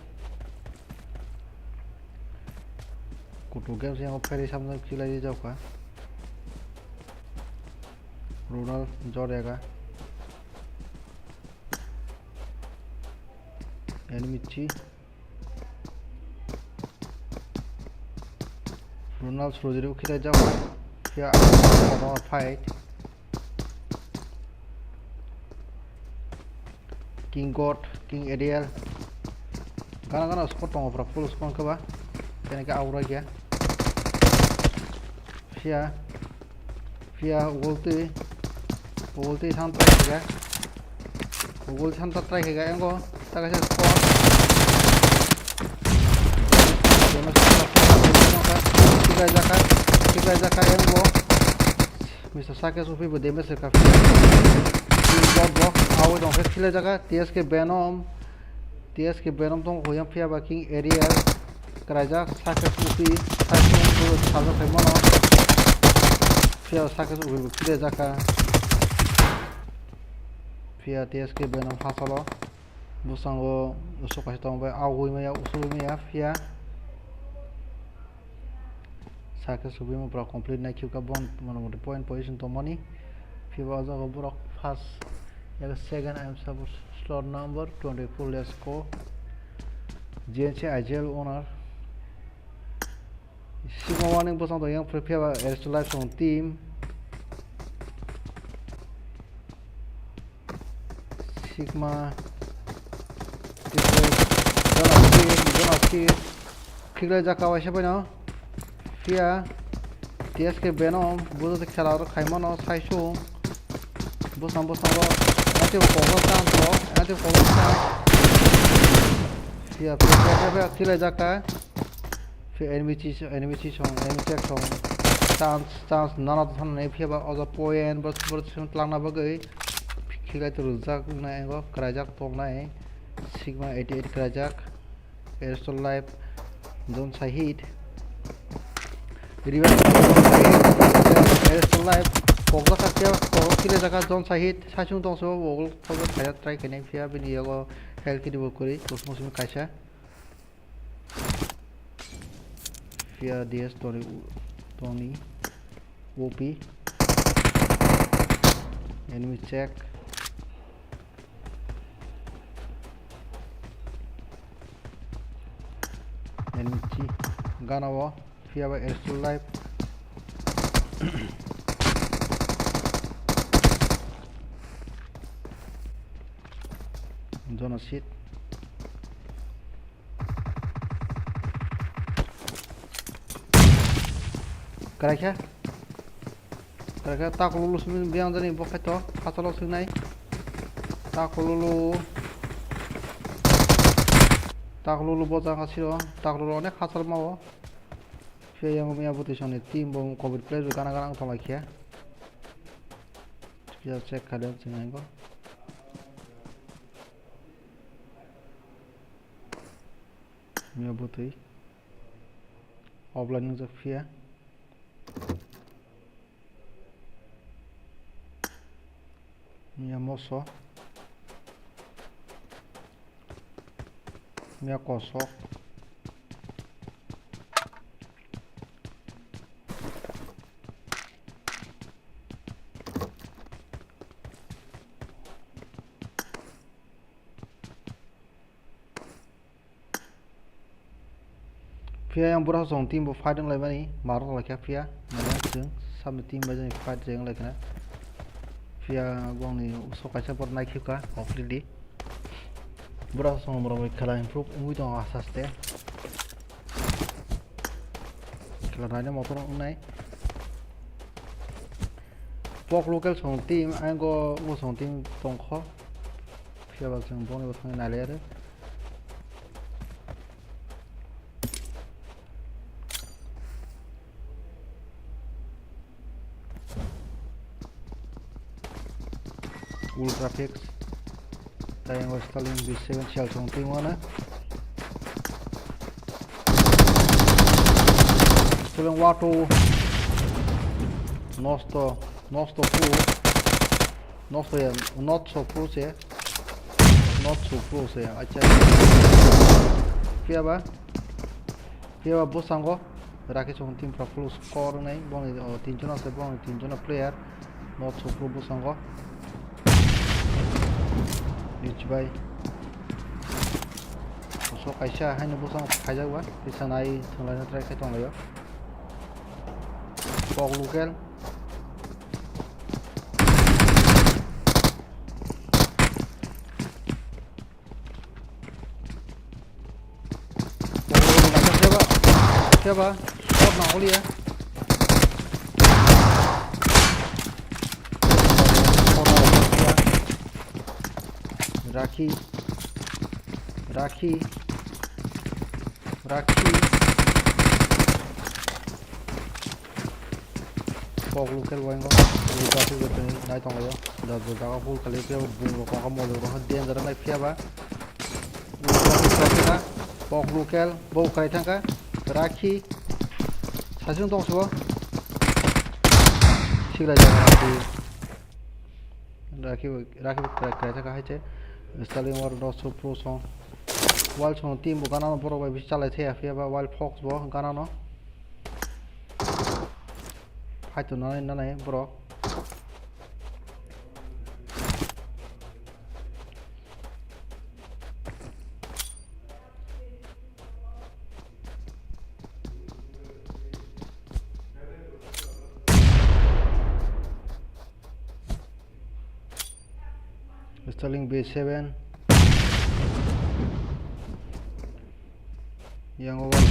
Kutu games yang phairi samjak khiklai jaka. Ronald Jorega. Enemy chi. Ronald Surgery khiklai jaka. Phiya ang fight. King God, King Ariel. Gana gana squad tongo pura full squad khe ba. Kene khe aura gya. Phiya. Phiya ugol twi. Ugol twi thang try khe. Ugol thang try khe engo. Taka se squad. Khiklai jaka. Khiklai jaka engo. Mister Sakes upi bo damage rwkha. King God bo awi tong khe khiklai jaka. T S K Venom. T S K Venom tong kho yang phiya ba King Ariel. Kwraijak Sakes upi. Sakes upi sajak khai mano. Phiya Sakes upi bo khiklai jaka. Phiya T S K Venom hasalo. Bwskango usuk kaisa tong bai. Awi maya usui maya phiya. Sakhe subui mo pura complete nai khiuka bon mono moti point position tongmani. Phiba o jaga borok first ego second, I am support slot number twenty-four, let's go. J N C I G L owner. Sigma warning bosong tong yang phiba Aerial Live song team. Sigma. Jona Sir, Jona Sir. Khiklai jaka waisa baino. Phiya. T S K Venom, bujo te khela oro khaimano, saisung. Bosong, bosong ro. Ati koklo chance ro, ati koklo chance. Phiya, phiya, phiya, phiya, phiya, khiklai jaka. Phiya enemy chi, enemy chi song, enemy check song. Chance, chance, nana to thangnai phiya ba oja point, bor, bor song tlangna bagwi. Khiklai to rwjak nai, ego kwraijak tongnai. Sigma eighty eight kwraijak. Aerial Live, John Sahid. Revive John Sahid. Aerial Live. Kokjak kha khe, kok khiklai jaka John Sahid. Saisung tongso, wall kokjak khaijak try khainai phiya bini yago health kit bo kwrwi, kusmo simi kaisa. Phiya D S Tony, Tony, O P. Enemy check. Enemy chi. Gana o. Phiya ba Aerial Live. Jona Sir. Kwraikha. Kwraikha, takhuk lulu simi biyang jani bo khaito, hachalo swinai. Takhuk lulu. Takhuk lulu bo janga siro, takhuk lulu onek hachal mao. Yang miya bwtwi songni team bo covid player gana gana wng tonglaikhe. Phiya check khaidi chwng ango. Miya bwtwi offline wngjak phiya. Miya moso. Miya kosok. Phiya yang bura song team bo fight wng laimani, marok lai kha phiya, mane chwng sabni team bai jani fight jai wng lai khna. Phiya bongni uso kaisa bor nai khibka completely. Bura song borok bai khela improve wngwi tongo aste aste. Khela naina motor wngnai. Pok local song team, ang go song team tongkho. Phiya ba chwng boni bo thangwi nailai are. Ultra Fix. Tei ang Stalin B seven shell song team wana. Stalin Wato. Nosto, Nosto Pro. Nosto ya, not so pro se. Not so pro se. Acha. Phiya ba? Phiya ba bwskango. Rakhi song team pura full score wngnai, bongni, o, tinjon ase, bongni tinjon player, not so pro bwskango. Rich bai. So kaisa haino bwskango khaijak ba, kisa nai thwnglaina try khai tonglaio. Pok local. Seba, seba, shot na holiya. Rakhi, Rakhi, Rakhi. Pok local wine ko, local se gotoni nai tonglaio. Da da da full kali ke bung rok ko mo rok danger nai phiya ba. Pok local bo krai thangka. Rakhi. Sasung tong subo. Siglai jaga Rakhi. Rakhi, Rakhi krai, krai thangka hai che. Stalin war no so pro song. Wal song team bo gana no borok bai bisi chalai thaya phiya ba Wild Fox bo gana no. Hai to nanai nanai borok. Stalin B seven. Yang o wal.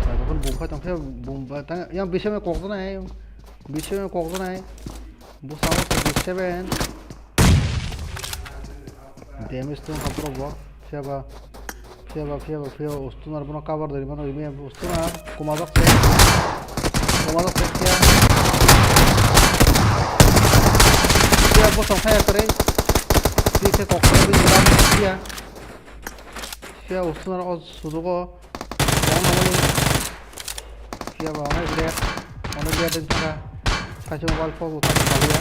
Tokon bung khai tong khe bung ba tang yang B seven kok janai. B seven kok janai. Bwskango B seven. Damage tong kha borok bo. Phiaba, phiaba, phiaba, phiaba, Ustunar bono cover dori mano, rimi Ustunar, kumajak se, kumajak se, phiya. Phiya bosong phaya kwrwi, twi khe kok kwrwi, phiya. Phiya Ustunar o sujugo, phiya ba onai ble, onai ble din thangkha, saisung wal pok bo thangkha, phiya.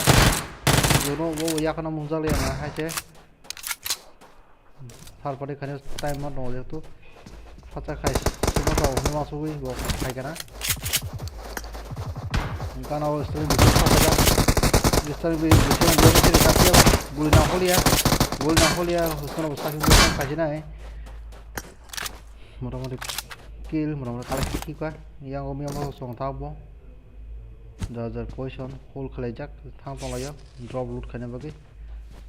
Jono bo yakano mungjakliya na hai se. Thal pari khaina time ma tongo jehetu. Phacha khai sima tao hwnwi uansugwi bo khai kana. Gana o string bisingo phacha jak. String bi-, bisingo gori khe rijak ya. Guli nang holiya. Guli nang holiya. Hwsano bo sakhe bo kaisa nai. Motamoti kill, motamoti kala kikha. Yang o miyamo song tabo. Jar jar position hold khlaijak. Thang tonglaio. Drop loot khaina bagwi.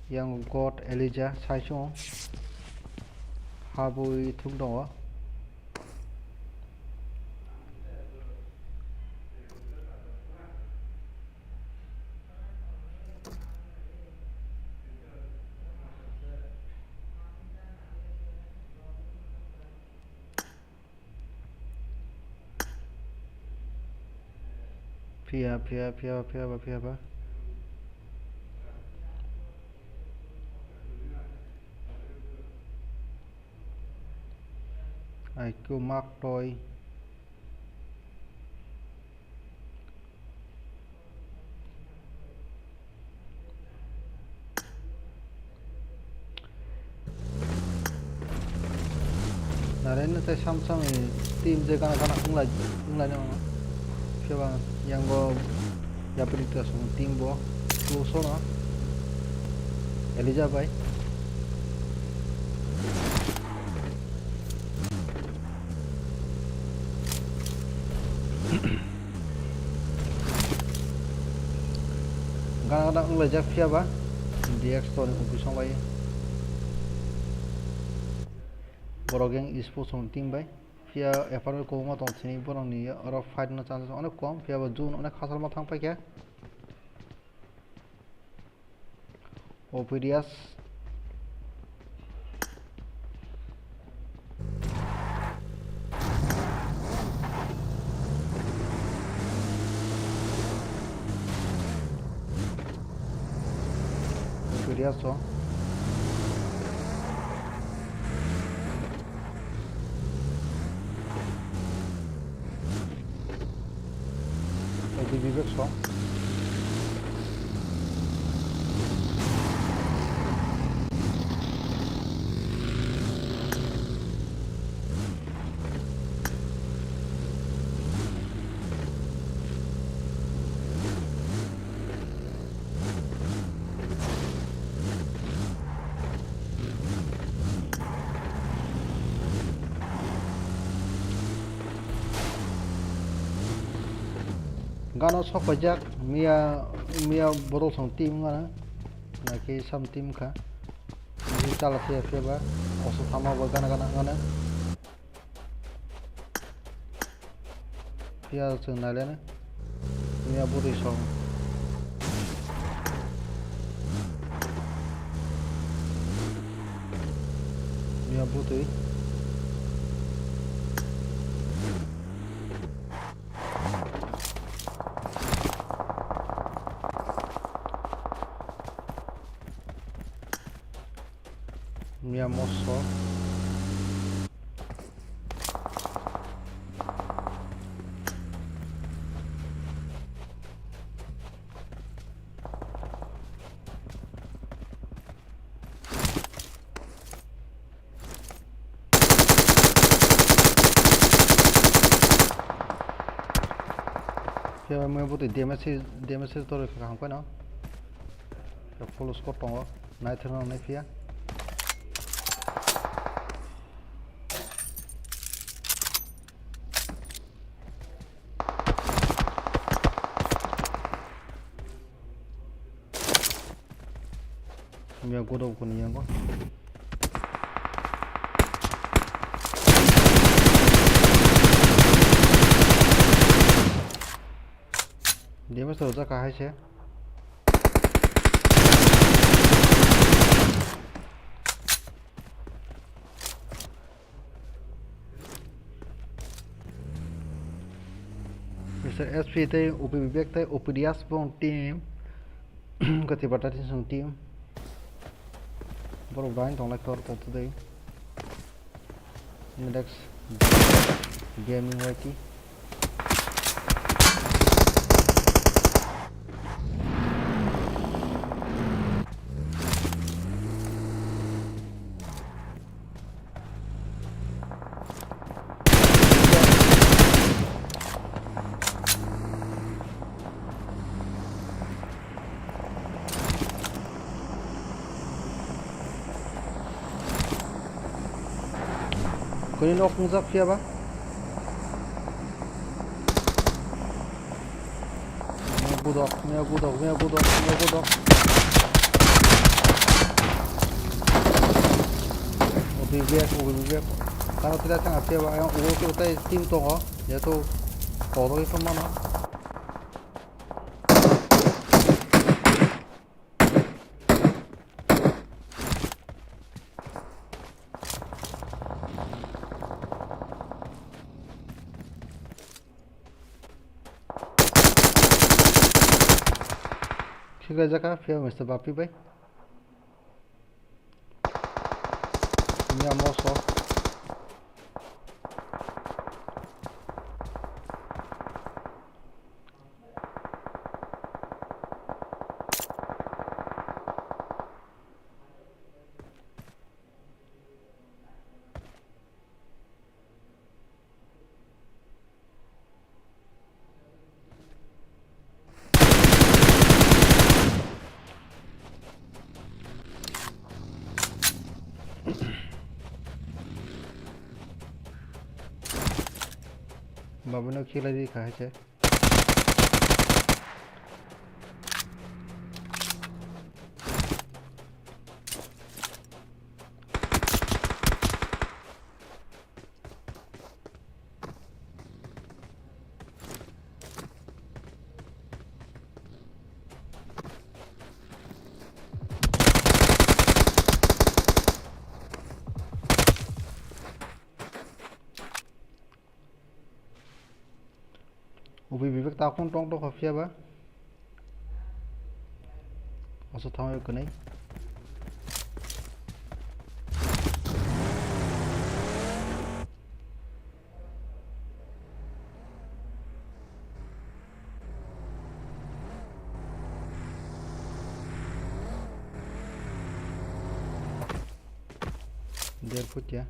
Yang God Elijah saisung habwi thung tongo. Phiya, phiya, phiya, phiya ba, phiya ba. Ai ko mak toi. Nareno tei sam sam ni team je gana gana wnglai, wnglai no. Phiya ba yango yapri ta song team bo close no. Elijah bai. Gana gana wnglaijak phiya ba D X to ni office bai. Borok yang sports ni team bai. Phiya F R O kwbangma tong sini borok ni oro fight no chances onek kom. Phiya ba June onek khasal ma thang paikha. Obvious. Obvious o. Edi bibek song. Gana sok paijak miya, miya bodol song team gana. Naki sam team kha. Ni chala se se ba. Oso thama bo gana gana gana. Phiya chwng naileno. Miya bwtwi song. Miya bwtwi. Miya moso. Phiya mai bo twi damage, damage se torwi kha hamkhe no. Full squad tongo. Naithok no nai phiya. Miya godok kuni yango. Damage to jaka hai se. Mister S P tei O P B bag tei O P D S bong team. Kati bata team song team. Borok bai tong lai kor kok today. Index Gaming Y T. Kuni nok wngjak phiya ba? Mia budok, mia budok, mia budok, mia budok. Obi bek, obi bek. Tamo tila tang apia ba, yang ulo tu tai team tongo, ya tu kodo itu mana? Siklai jaka, phiya mister Bapi bai. Miya moso. Babuno kila di kahai se. Ubi bibek takung tong tong phiya ba. Oso thangwi kwnwi. Der foot ya.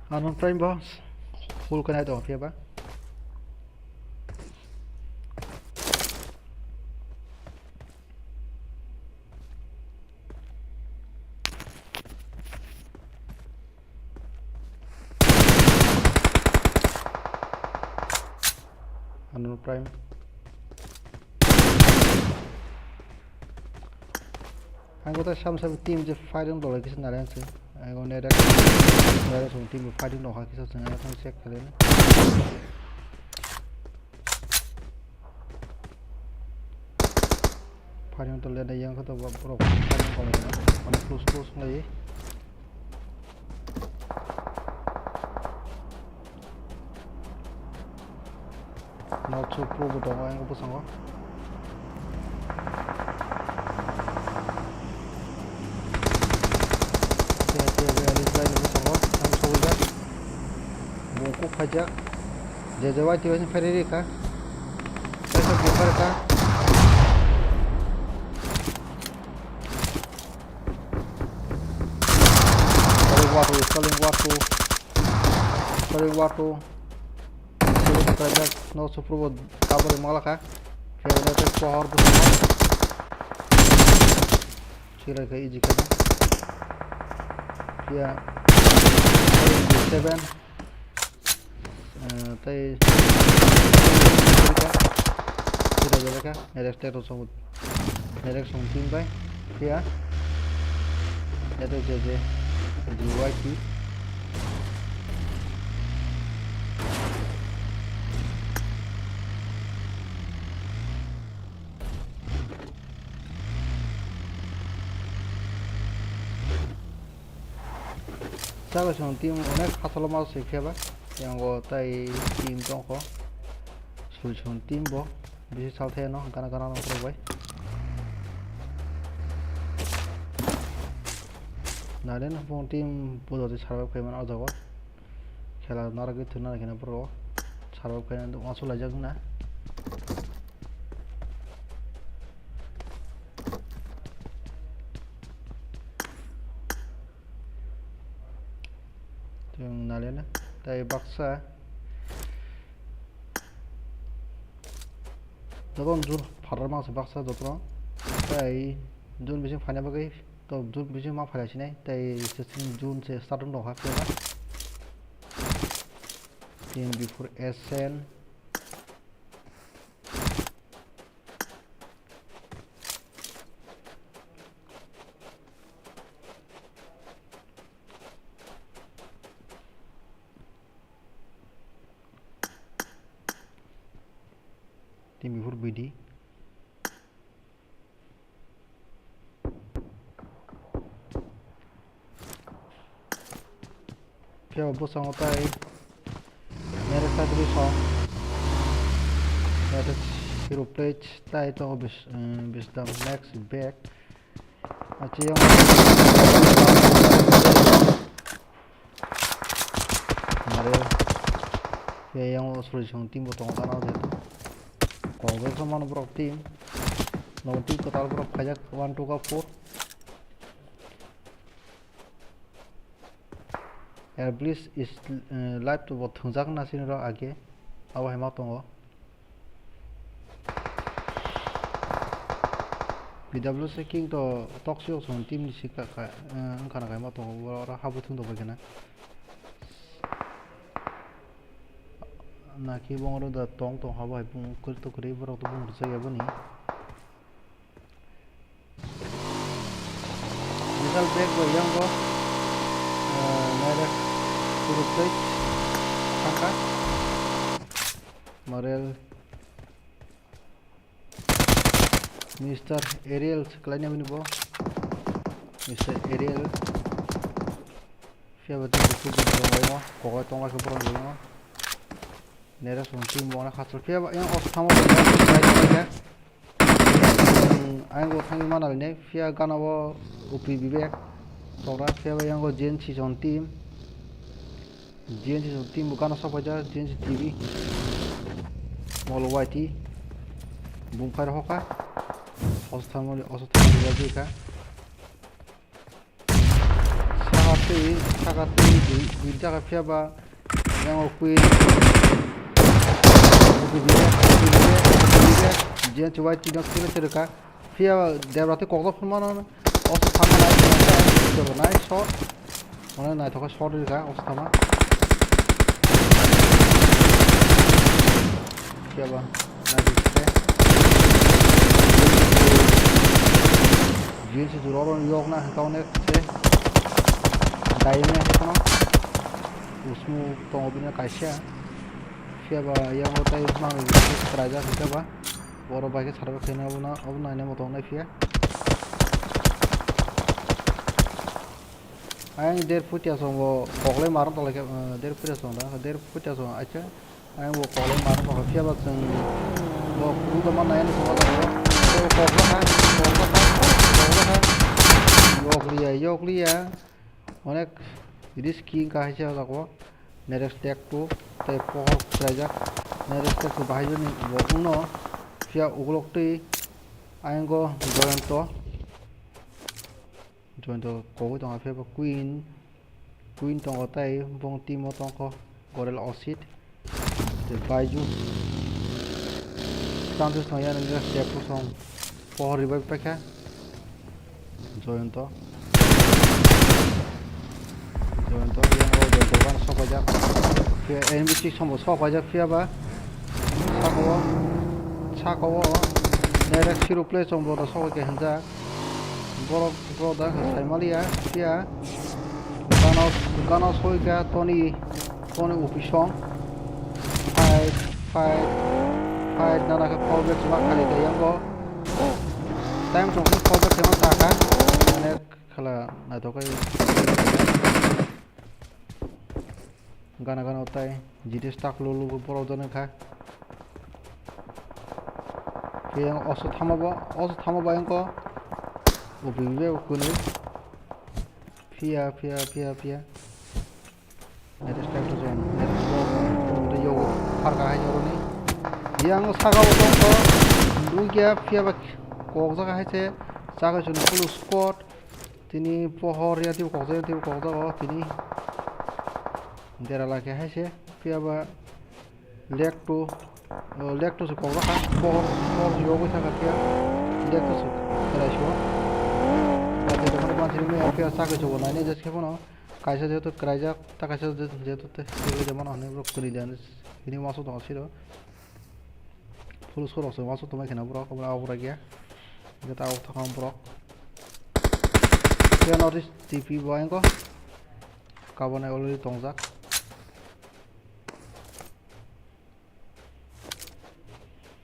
Ano prime bo full kwnai tongo phiya ba. Ano prime. Ang kotor sam sam team je fighting dolai kisa nare ang se. Ang ko nere nere song team fighting no ha kisa sing ang check kare. Fighting to le yang kata ba borok fighting ko le. Ano close close ngai. North Shore Pro bo tongo, ang bwskango. Phiya, phiya, phiya, reply ni bwskango, ang sogwijak. Bo kuk phaijak. Je je Y T Y ni phairwi rikha. Kaisa buffer kha. Scaling war two, scaling war two. Scaling war two. Scaling war two. North Shore Pro bo cover mangla kha. Khe bo tei pohor bwskango. Chilai kha easy khe. Phiya. Seven. Eh, tei. Chilai kha. Next step to song. Next song team bai. Phiya. Next je je. D Y T. Chago chwng team onek khatholoma se phiya ba. Yango tai team tongkho. Sui chwng team bo bisi salthai no gana gana no bai. Naren hapung team bo jodi sarwak phai mano o jago. Khela narwgwi thwna khe borok sarwak phai mano wansuk laijak na. Chwng nalena tei baksa jotono jun pharar mangsa baksa jotono tei jun bising phaina bagwi to jun bising ma phailai sinai tei sixteen jun se start wng tongkha phiya ba. Team before S N. Tini buphuru bidi. Phiya bwskango tai Nere Sadri song. Nere Hero Plate tai tongo bis-, eh, bisdam next back. Achi yang Mare, phiya yang o suri song team bo tongo gana o de. Kok bai khe mano borok team. No team kwtal borok khaijak one two ka four. At least is, eh, live to bo thwngjak na sini rok age. Abo hai ma tongo. P W C King to tok siyok song team ni sika ka, eh, wngkha na kaima tongo, oro habo thung tong bai khe na. Naki bong oro da tong tong habo hai bung kwrwi to kwrwi borok to bung rwchak ya boni. Missile back bai yang bo, eh, nai rek kuruk tei thangkha. Morel. Mister Ariel se kwlaina bini bo. Mister Ariel. Phiya ba tei kuchuk kuchuk tongo, kokai tongo khe borok ni bisingo. Nere song team bo na khachal. Phiya ba yang os thamo tongo, bai tongo khe. Hmm, ayang bo thangwi mana line. Phiya gana bo Upi Bibek. Tongra phiya ba yang bo J N C song team. J N C team bo gana sok paijak, J N C T V. Molo Y T. Bung phai rokha. Oso thamani, oso thamani bagwi kha. Saka twi, saka twi, dui, dui jaga phiya ba. Yang o Queen. J N C Y T no kile kile ka. Phiya debra tei kokjak phunmano, oso thangma nai, nai, nai, shot. Mane naithok khe shot rikha, oso thangma. Phiya ba, naithok khe. G N C jora oro yok na hwnkha onek se. Dai me hwnkha no. Usmu tongo bini kaisa. Phiya ba, yang o tai mangni kwraijak hwnkha ba. Borok bai khe sara khe obo no, obo naina motom nai phiya. Ayang der phutia song bo koklai mar tong lai khe, eh, der phutia song da, der phutia song acha. Ayang bo koklai mar tong lai phiya ba chwng bo kudu da man nai ani song da. Kokla kha, kokla kha, kokla kha. Yokliya, yokliya. Onek risky wngkha hai se o jaga o. Neres tek two tei pohor kwlaijak. Neres tek two bahai jani bo uno phiya ukulok twi ayang o Joyonto. Joyonto kogwi tongo phiya bo Queen. Queen tongo tei bong team o tongkho Gorel Osit. Tei Baiju. Chances no yani step two song pohor revive paikha. Joyonto. Joyonto yang o Joyonto ban sok paijak. Phiya enemy six sombo sok paijak phiya ba. Saka o. Saka o. Direct zero play sombo no sok paikha hinjak. Borok, borok da saimaliya phiya. Gana, gana soika Tony, Tony Upisong. Fight, fight, fight, nana khe fall back ma khali khe yango. Time song khe fall back khe ma taka. Mane khala naithok khe. Gana gana tai jiti stak lulu borok jana kha. Yang oso thama bo, oso thama bo yang ko. Ubi be kunu. Phiya, phiya, phiya, phiya. Next time to join. Next vlog. Tei yogo pharka hai yoroni. Yang saka bo tong ko. Dugya phiya ba kok jaga hai se. Saka chun full squad. Tini pohor ya tei kok jaga tei kok jaga o tini. Dera lake hai se. Phiya ba Leg two, oh, leg two se kok rakha, pohor, pohor se yogwi thangkha phiya, leg two se kwrai se o. Ate dophani mansini maya phiya chakri se bo nainai jat khe phano, kaisa jehetu kwraijak, ta kaisa jehetu, jehetu te, te, te, mano hinwi borok kwrwi de, hini uansuk tongo siro. Police rok se uansuk tongmai kheno borok, obo abo rok ya. Hingkhe ta o thangma borok. Phiya North East T P bo ayang ko. Kabonai already tongjak.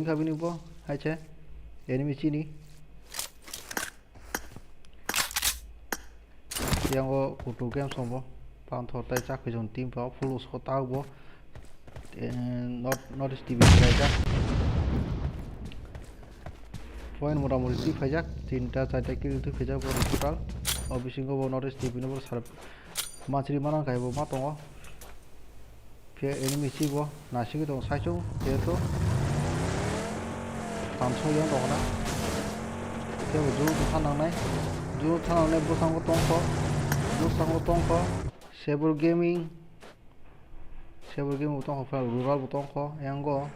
wngkha bini bo, hai se enemy chini. Yango Kutu Games tongo, Panthor tai Chakhuijong team pha full squad tao bo, eh, North, North East T V khlaijak. Point motamoti twi phaijak, tinta charta kill twi phaijak bo total. O bisingo bo North East T V no bo sar mansiri mano kaibo ma tongo. Khe enemy si bo naisingwi tongo saichung, jehetu tamsok yang tongo na. Khe bo juru thangnai, juru thangnai bwskango tongkho, bwskango tongkho Saber Gaming, Saber Gaming bo tongkho, Rural bo tongkho, yango.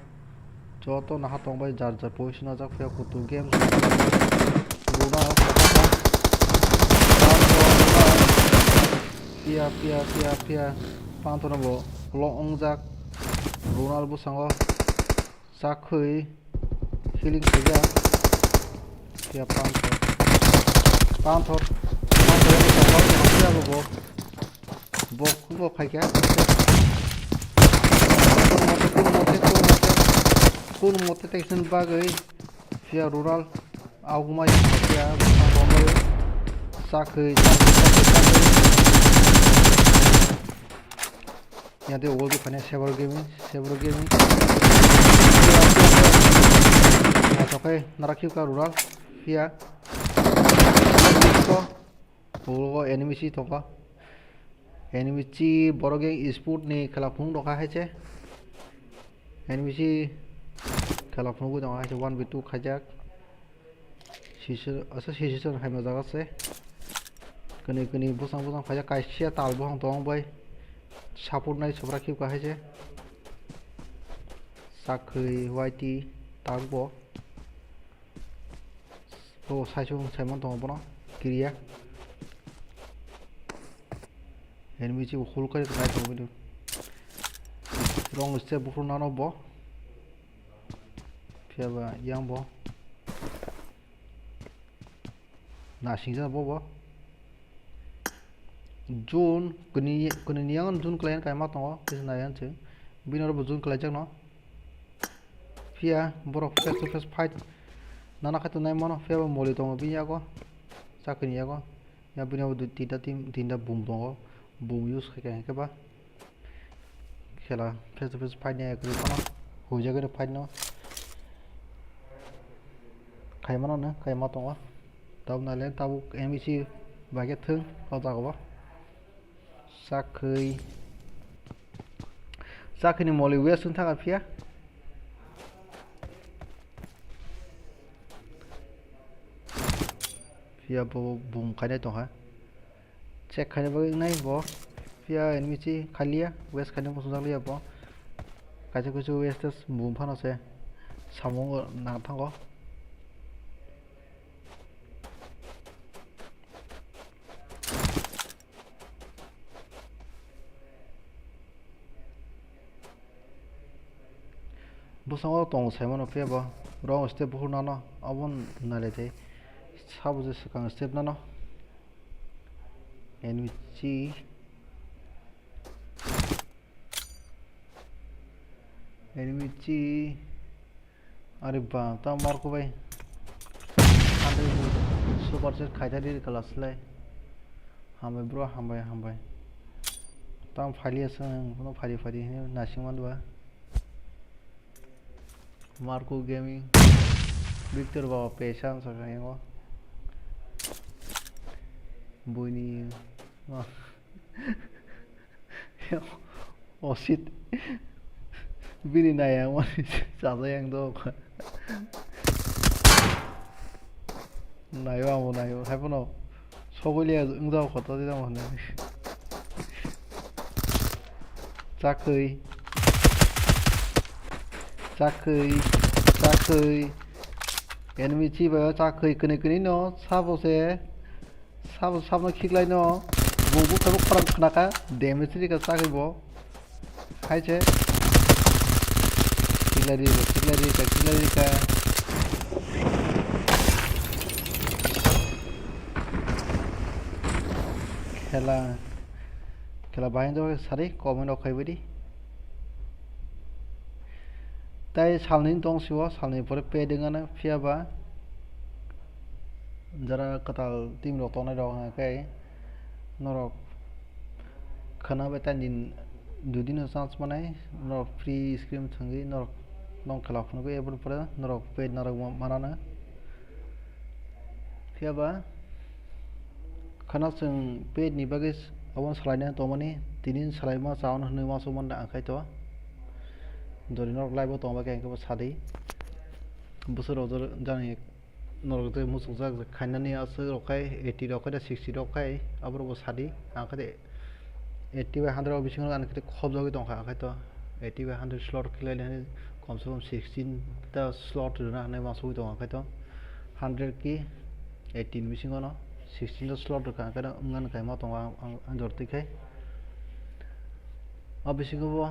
Joto naha tongbai jar jar position o jak phiya Kutu Games. Runa, phiya, phiya, phiya, phiya. Panthor no bo lo wngjak. Runal bwskango chakhwi healing khaijak. Phiya Panthor. Panthor. Panthor phiya bo. Bo, bo phaikha. Kun mote, kun mote, kun mote, kun mote teksin bagwi phiya Rural augumai phiya bwsang romlai chakhwi, chakhwi, chakhwi, chakhwi. Yade wall de phane Saber Gaming, Saber Gaming. Achakhai narakhiuka Rural phiya. Ulo enemy si tongo. Enemy si borok yang sport ni khela phunuk rokha hai se. Enemy si khela phunugwi tongo hai se one v two khaijak. Sisir, asa sisir hai ma jaga se. Kwnwi kwnwi bwsang bwsang khaijak kaisa tal bwsang tong bai. Support nai sobra khibka hai se. Sakri Y T tang bo. O saichung saimon tongo bono kiriya. Enemy chibo hul kari tongo, naitongwi rong step buphuru nano bo. Phiya ba yang bo. Nasingjak bo bo. June kwnwi, kwnwi ni yang june kwlai kaima tongo, kisa nai ang chwng. Bini oro bo june kwlaijakno. Phiya borok face to face fight nana khai tongnai mano, phiya bo moli tongo bini yago, chakrini yago. Ya bini abo dui, tinta team, tinta bum tongo, bum use khai kha hwnkhe ba khela face to face fight ya kwrwi phano huijagwi rw fight no khai mano, no khai ma tongo. Tabuk nailen, tabuk M E C bai khe thung o jaga o. Chakwi, chakwi ni moli west wng thang phiya. Phiya bo boom khainai tongkha. Check khaina bagwi wngnai bo. Phiya enemy chi khaliya, west khaina muchungjak liya bo. Kaisa kuisu west test boom phano se samung nang thango. Bwskango tongo saimano phiya bo wrong step buphuru nano abo nailai thai. Sabo je swkang step nano. Enemy chi. Enemy chi. Are ba, ta Marco bai. Ande super chat khaitari kala slai. Hambai bro, hambai, hambai. Tam phali aswng, phali phali hini nasing man ba. Marco Gaming, Victor Baba Pesan saka yango. Buini. Oh shit. Bini naya wngmani chaja yang do. Nayo amo nayo. Haiphano. Sogoli ya wngjago khota di tamo hwnwi. Chakwi. Chakwi. Chakwi. Enemy chibai o chakwi kwnwi kwnwi no sabo se. Sabo sabno khiklai no. Bo bo khorang khnaka. Damage rika chakwi bo. Hai che. Khiklai rika, khiklai rika, khiklai rika. Khela, khela bahai wngjakha sari, comment rok khai baidi. Tai salnwi tong sio, salnwi pore pay dengana, phiya ba jara kwtal team rok tongnai rok hwnka khe norok khwna bai tani dudino chance manai, norok free screen thwngwi norok nong khela phunugwi, eboni pore norok pay narwk manana. Phiya ba khwna chwng pet ni bagwi s-, abono salaina tongmani, tini salaima chaono hwnwi uansuk manda ang khaito. Jodi norok live o tongba khe ang khe bo sadi. Bwswk rok jani norok je muchungjak khainani aswk rok khai eighty rok khai da sixty rok khai aborok bo sadi ang khe de. Eighty bai hundred o bisingo ani khe khobjagwi tongkha, khe to eighty bai hundred slot khlai le komse kom sixteen ta slot rwna hinwi uansugwi tongo, khe to hundred ki eighteen bisingo no sixteen ta slot rwkha, khe to wngmani kaima tongo ang, ang, ang jor twi khai. O bisingo bo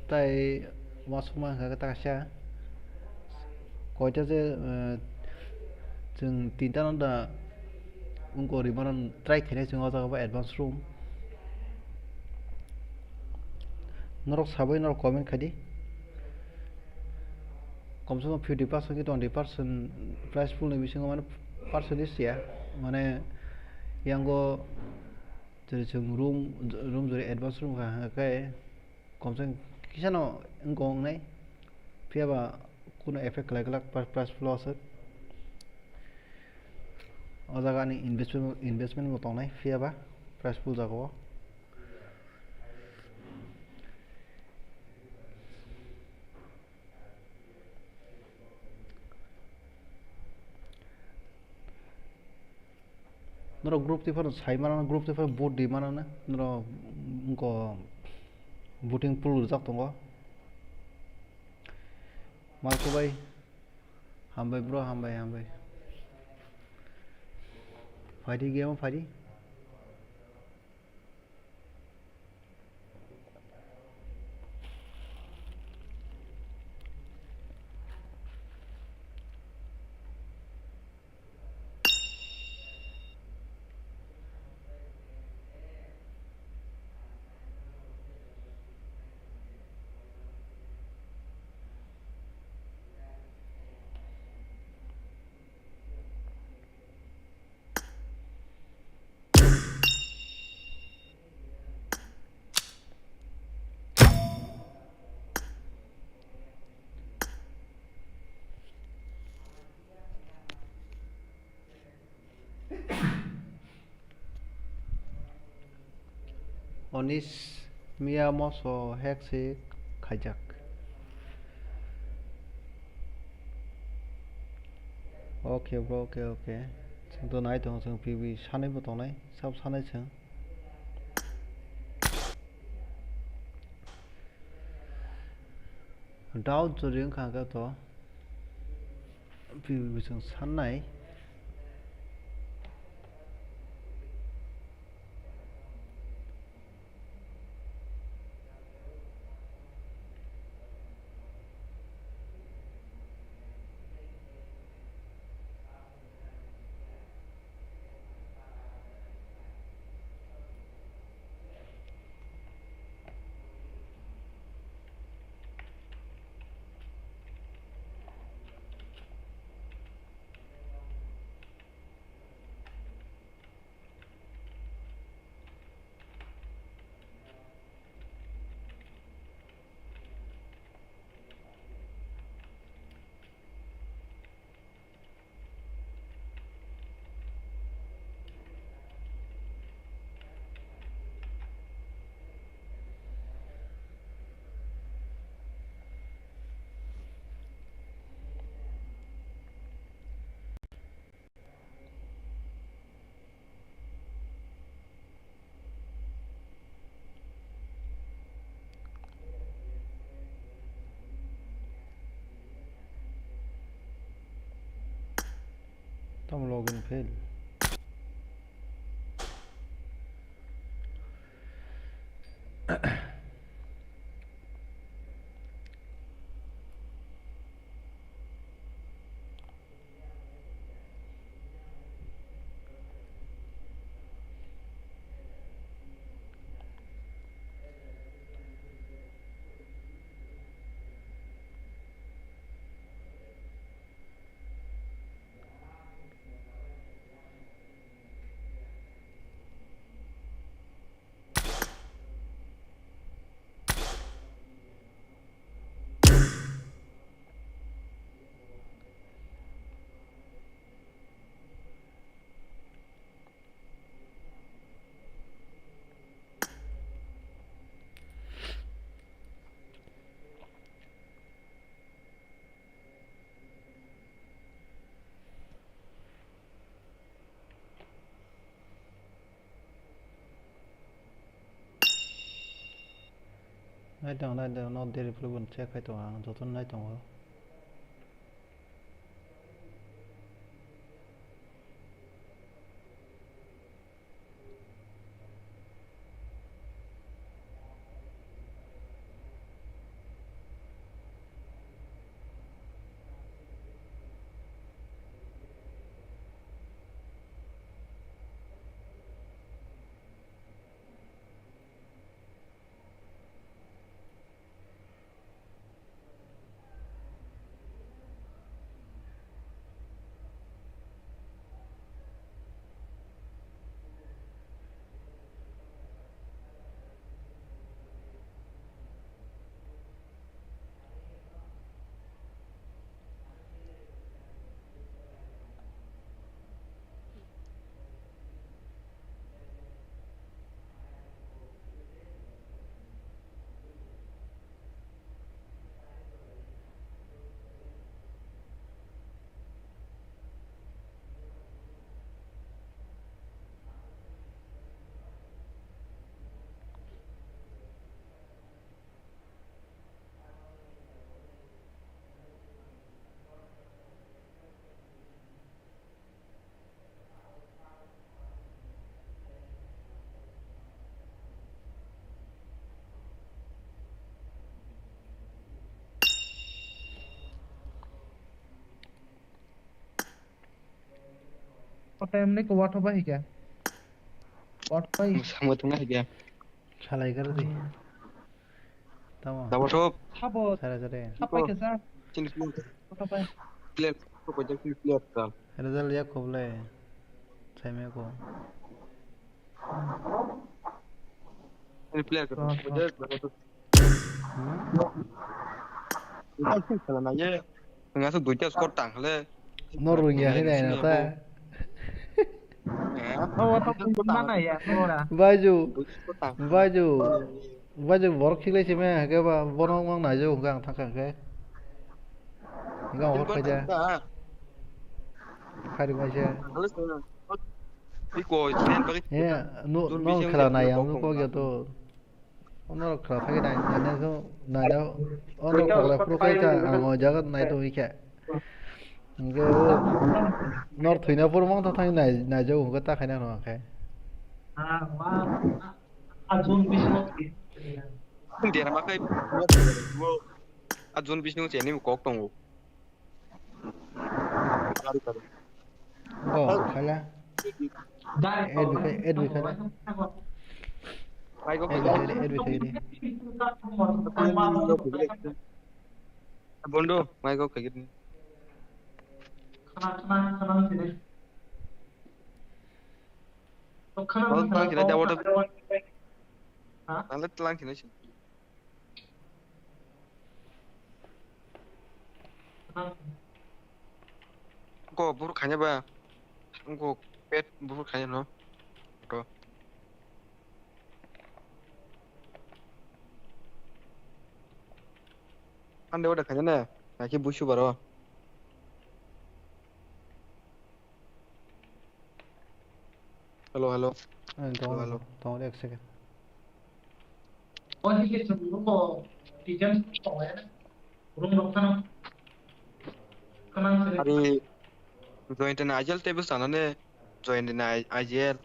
tai uansukma hwnkha khe ta kaisa. Koita je, eh, chwng tinta no da wngkha rimano try khainai chwng o jaga bo advance room. Norok sabai norok comment khai di. Komse kom fifty percent ki twenty percent prize pool ni bisingo mane percentage ya. Mane yango jori chwng room, room jori advance room kha hwnkhe komse kisa no wngkha wngnai. Phiya ba kunu effect khlai glak pa-, prize pool o aswk. O jaga ani investment, investment bo tongnai, phiya ba prize pool jaga o. Norok group twi phano sai mano, group twi phano vote di mano, norok wngkha voting pool rijak tongo. Marco bai, hambai bro, hambai, hambai. Phaidi game o phaidi. Onish Miyamoto hack se khaijak. Okay bro, okay, okay. Chwng to nai tongo, chwng P V sanai bo tongnai, sab sanai chwng. Doubt jori wngkha hwnkhe to P V bo chwng sannai. Tamo login fail. Nai tong, nai tong, no deri phuru bo check khai tongo ang, joto nai tongo. O time ni ko watho bai hika. Watho bai. Samo tuna hika. Salai kar di. Tamo. Tamo thop. Sabo. Sare sare. Sapai kesa. Chini player. Watho bai. Player. Ko ko chini player ka. Result ya ko ble. Saime ko. Chini player ka. Watho. Hmm? Watho sala na ye. Nga su duita score tang le. No rung ya hina na ta. Obo to bwswk mana ya, ora. Baiju, baiju, baiju borok khiklai simi hake ba bono wng naijo hwnkhe ang thangkha hwnkhe. Hwnkhe ang hor khaija. Khari maisa. He, no, no khela nai ang kok ya to. Ono khela thagi nai, nai, nai, nai, ono khela phuru kai ta, ang o jaga nai tongwi khe. Hwnkhe o nor thwina phuru mang ta thang nai, nai jago hwnkhe ta khaina rw khe. Dera ma khai, a June bisingo cheni kok tongo. Oh, khala. Add bi khai, add bi khai. Add bi khai, add bi khai. Bondo, mic off khai. Tlang kina, da water. Tlang kina. Ko buru khanya ba. Ko pet buru khanya no. To. Ande oda khanya na. Naki busu baro. Hello, hello. Hello, hello. Tong ek second. Ari join tena ajal tebus anane join tena ajal.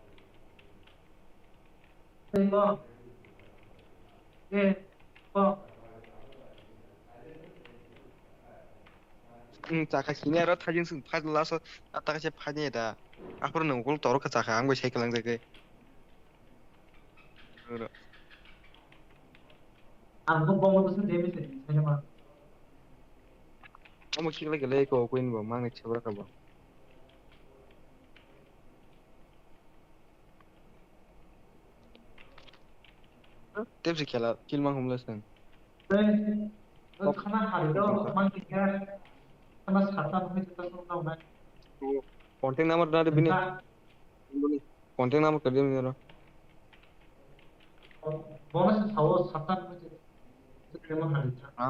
Chakha sini aro thajin sung phai last o ataka se phai ni da. Aphuru nung gol toro kha chakha ang bai cycle ang jagwi. Ang kok bombo to se damage ni sai ma. Omo kiklai gele ko kuin bo mang ni chebra ka bo. Tepsi khela kill mang humle sen. Khana hari do mang kikha. Khana sata mang kikha song nang nai. Contact number na de bini. Contact number kadi bini ro. Bono se sao sata mang kikha. Khana hari. Ha.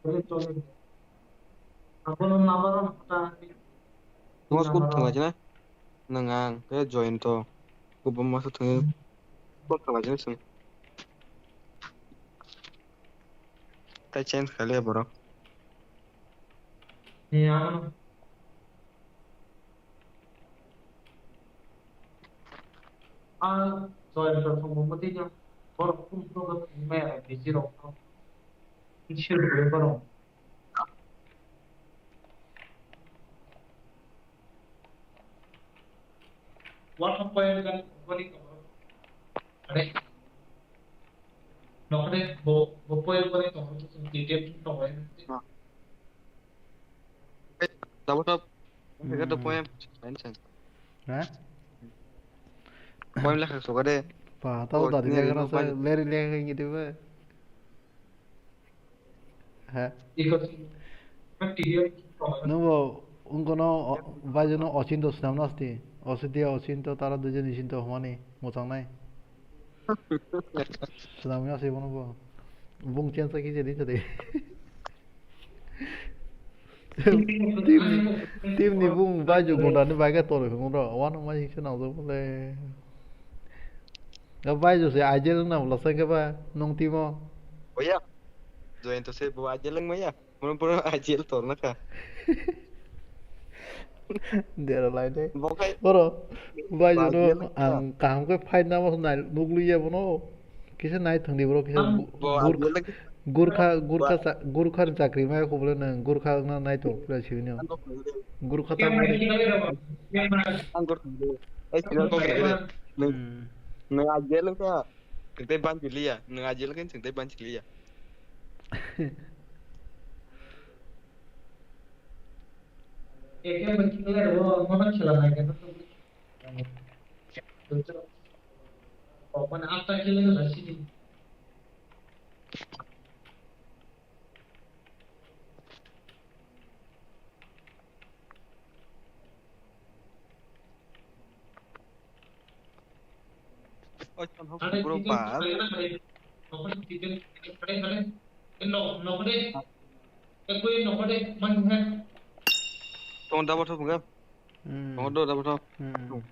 Chole chole. Abono number ro ta. Mas kut thangla jina. Nang ang khe Joyonto. Kubun masa thangwi kok khlai jani chwng. Tai change khaile borok. Ni ano. A Joyonto thangbo mati nya. Borok kum pro ga thangmaya biji rok. Sir borok. One point kan boni kamaro. Are. Nokre bo bo point boni kamaro tu detail tu tong ai. Double top. Kaya tu point. Mention. Ha? Point lekha soka de. Pa, tau dari lekha rasa leri lekha gitu ba. He? Nwngbo wngkano o-, baijokno Ochinto swnamno asti. Ochinto, Ochinto, tara duijon Ochinto hwnmani mwchangnai. Swnamya se bono bo. Bung change khe je di chadi. Team ni, team ni bung baijok gondani bai khe toro hwngo bro. Wano mai se nangjak bole. Ga baijok se I G L wngna bwla sai khe ba nung team o. Oya. Join to se bo I G L wngmaya. Bono bono I G L torna kha. Dera lai de. Bo khai. Oro, bai jono ang kaham khe fight namo nai nukliya bono. Kisa nai thangdi bro, kisa bo gur-, I G L gurkha, gurkha, gurkha ni chakri mai khobole nang, gurkha wngna nai tong pura sibini. Gurkha ta. Ang gurkha. Ai, sino kok ni. Nang, nang I G L wngkha. Tei ban piliya, nang I G L wngkha, tei ban piliya. Eke bagi kele ro, mana khela nai kan tu. Oh, mana apa kele nai sini. Oi, bro, ba. Tong daba thok bwkha. Hmm. Tong do daba thok. Hmm.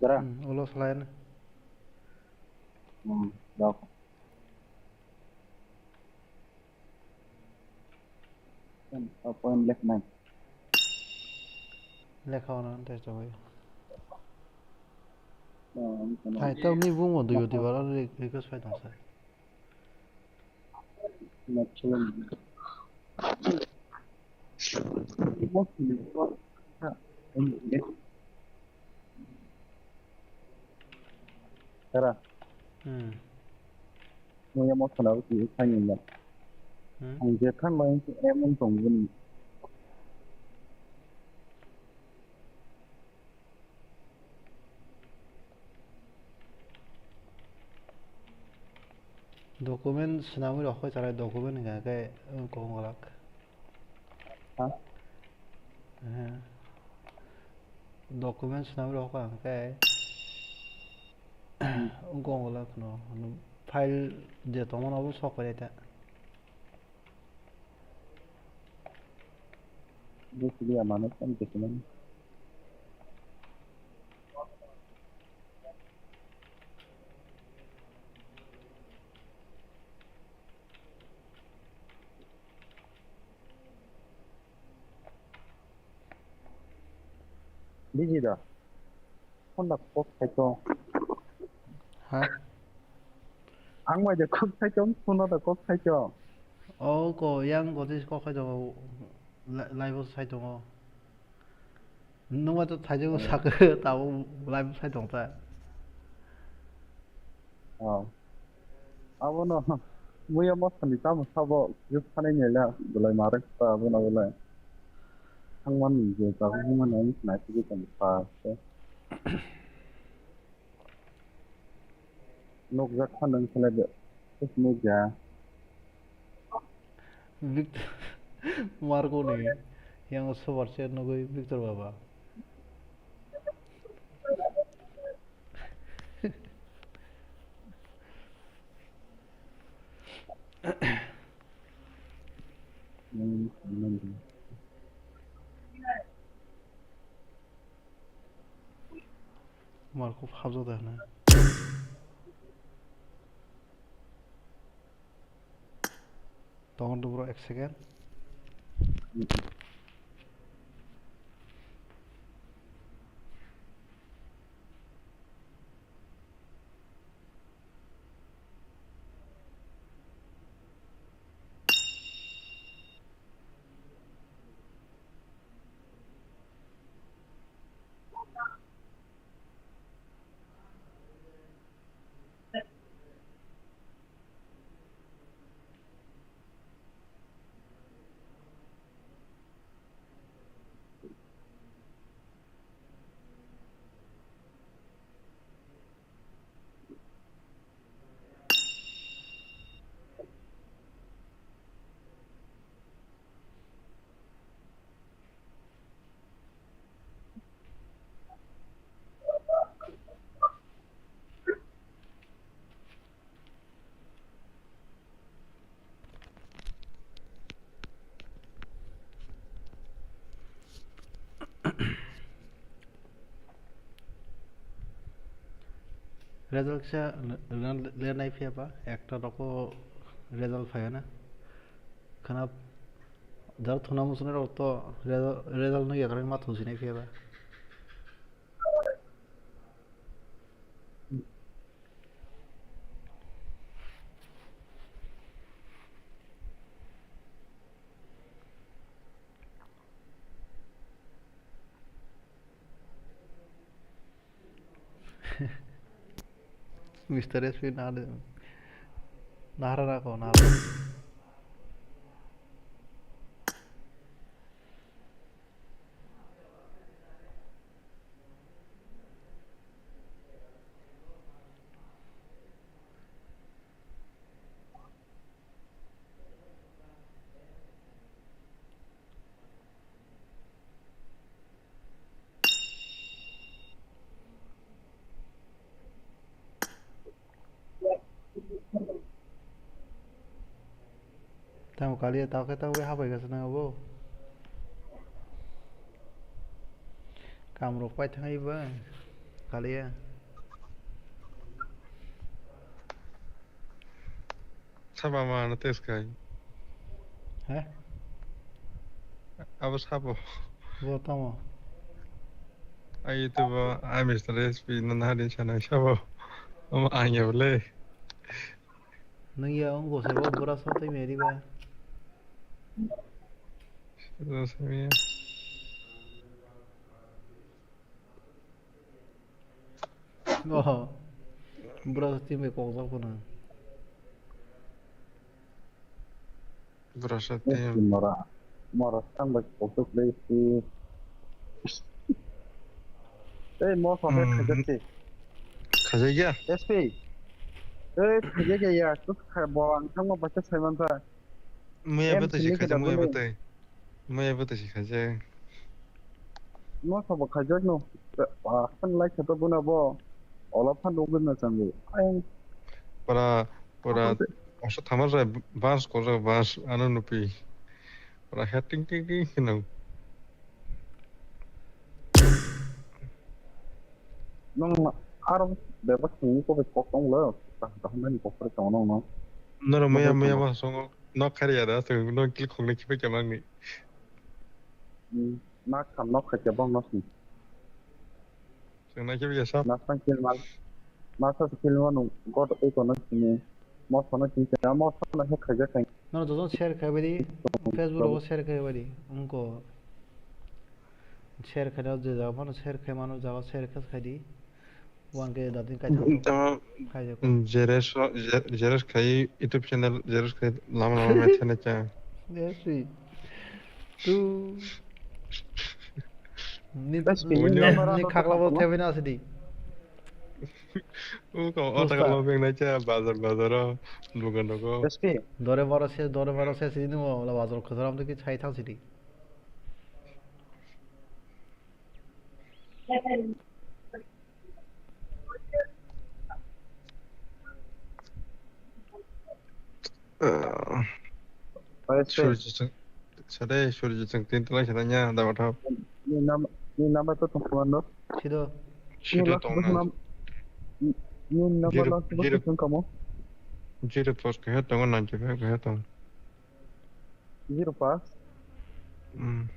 Dara. Hmm, ulo salain. Hmm, dok. Kan, apa yang left main? Lekha ono tei chawai. Oh, ini kan. Hai, tau ni bung mo duyo di wala re-, request pai tong sa. Maximum. Tara. Hmm. Muya mo sana uti khaini ya. Hmm. Ang je khan bai emon tong guni. Document swnamwi rok khe chwrai document hwnkha khe, uh, kok gwlak. Ha? Eh. Document swnamwi rok khe ang khe, wng kok gwlak no. File je tongmani abo sok pailai ta. Bwswk ya mano tamo tongmani. Biji da. Phone da kok sai tong. Ha? Ang bai da kok sai tong, phone da kok sai tong. Oh, ko yang ko tis kok sai tong. Li-, live sai tong. Nungba to thaijakgo sakhe, tabuk live sai tong ta. Oh. Abono muya mosani tamo sabo yuk sanai nila belai marek ta abono belai. Thangmani je tabuk himani ang sinai tigi tong ta se. Nukjak kha nwng khe le de. Nukya. Victor Marco ni yang super chat nugui Victor Baba. Marco habjak da hwnwi. Tongo dubro ek second. Result kisa le-, le-, le nai phiya ba, ekta rokbo result phaiya na. Khana jar thuna muchunai rok to result, result nugya kwrwi ma thung sinai phiya ba. Mister S P na de. Nahara na ko na. Tamo kaliya tao khe tamo bai habai gasa nang abo. Kamrok pai thangwi ba kaliya. Saba ma na test khai. He? Abo sabo. Bo tamo. Ai YouTube o, ai Mister S P no na din sana sabo. Ama anya bole. Nung ya wng gosai bo bura sa twi meri ba. Sabo sa ya. Oh. Bura sa twi me kok jak phano. Bura sa twi. Mora. Mora sang ba kok tuk le si. Ei, mo sa Hmm. khajak si. Khajak ya? S P. Ei, khajak ya ya. Tuk kha bo ang thang mo ba sa sai man sa. Muya Em, bwtwi si sini khajak, kita muya boleh. bwtwi. Muya bwtwi si khajak. No sabo khajak no. Ah, kan lai khata buna bo. Ola phan dogwi na chango. Ayang. Pura, pura, Apa te? Oso thamar jai bas ko jai bas ano nupi. Pura head ting ting ting hinang. Nang aro bebak sini ko be kok tong lo. Tah, tah, nang kok tongo nang no. Noro muya, Mobile muya tong. Ba songo. Nok khari ya da, so nok kil khong ne khipe kemang ni. Hmm, nak kham nok khacha bang nok ni. Chwng naikhe biyasa. Nasang kill mal. Masa kill manu god eko no sini. Moso no sini. Moso no he khaja khai. No, joto share khai badi. Facebook rogo share khai badi. Unko share khai je jaga mano share khai mano jaga share khai khai di. One K datin kai thang. Tamo, Khai je ko. Mm, Jeresh, Jer-, Jeresh khai YouTube channel, Jeresh khai lama lama methene cha. Jeresh. Tu. Ni, Bas ni, bini ni, number ni ano khakla bo tamo? Thebina asidi. Uko, o Usta. Takalo beng nai cha, bazar, bazar o, dukan rok o. S P. Dore baro se, dore baro se sidi nimo, la bazar khosor am to ki chai thang sidi. Ah. Oye, Surjit Singh, sade Surjit Singh tin tulai sade nya da bathap. Ni nam-, ni number to tong kumando. Sido. Sido tong na. Ni number Zero, last zero. Tong kamo. Zero plus kaya tong, ninety five kaya tong. Zero pass. Hmm.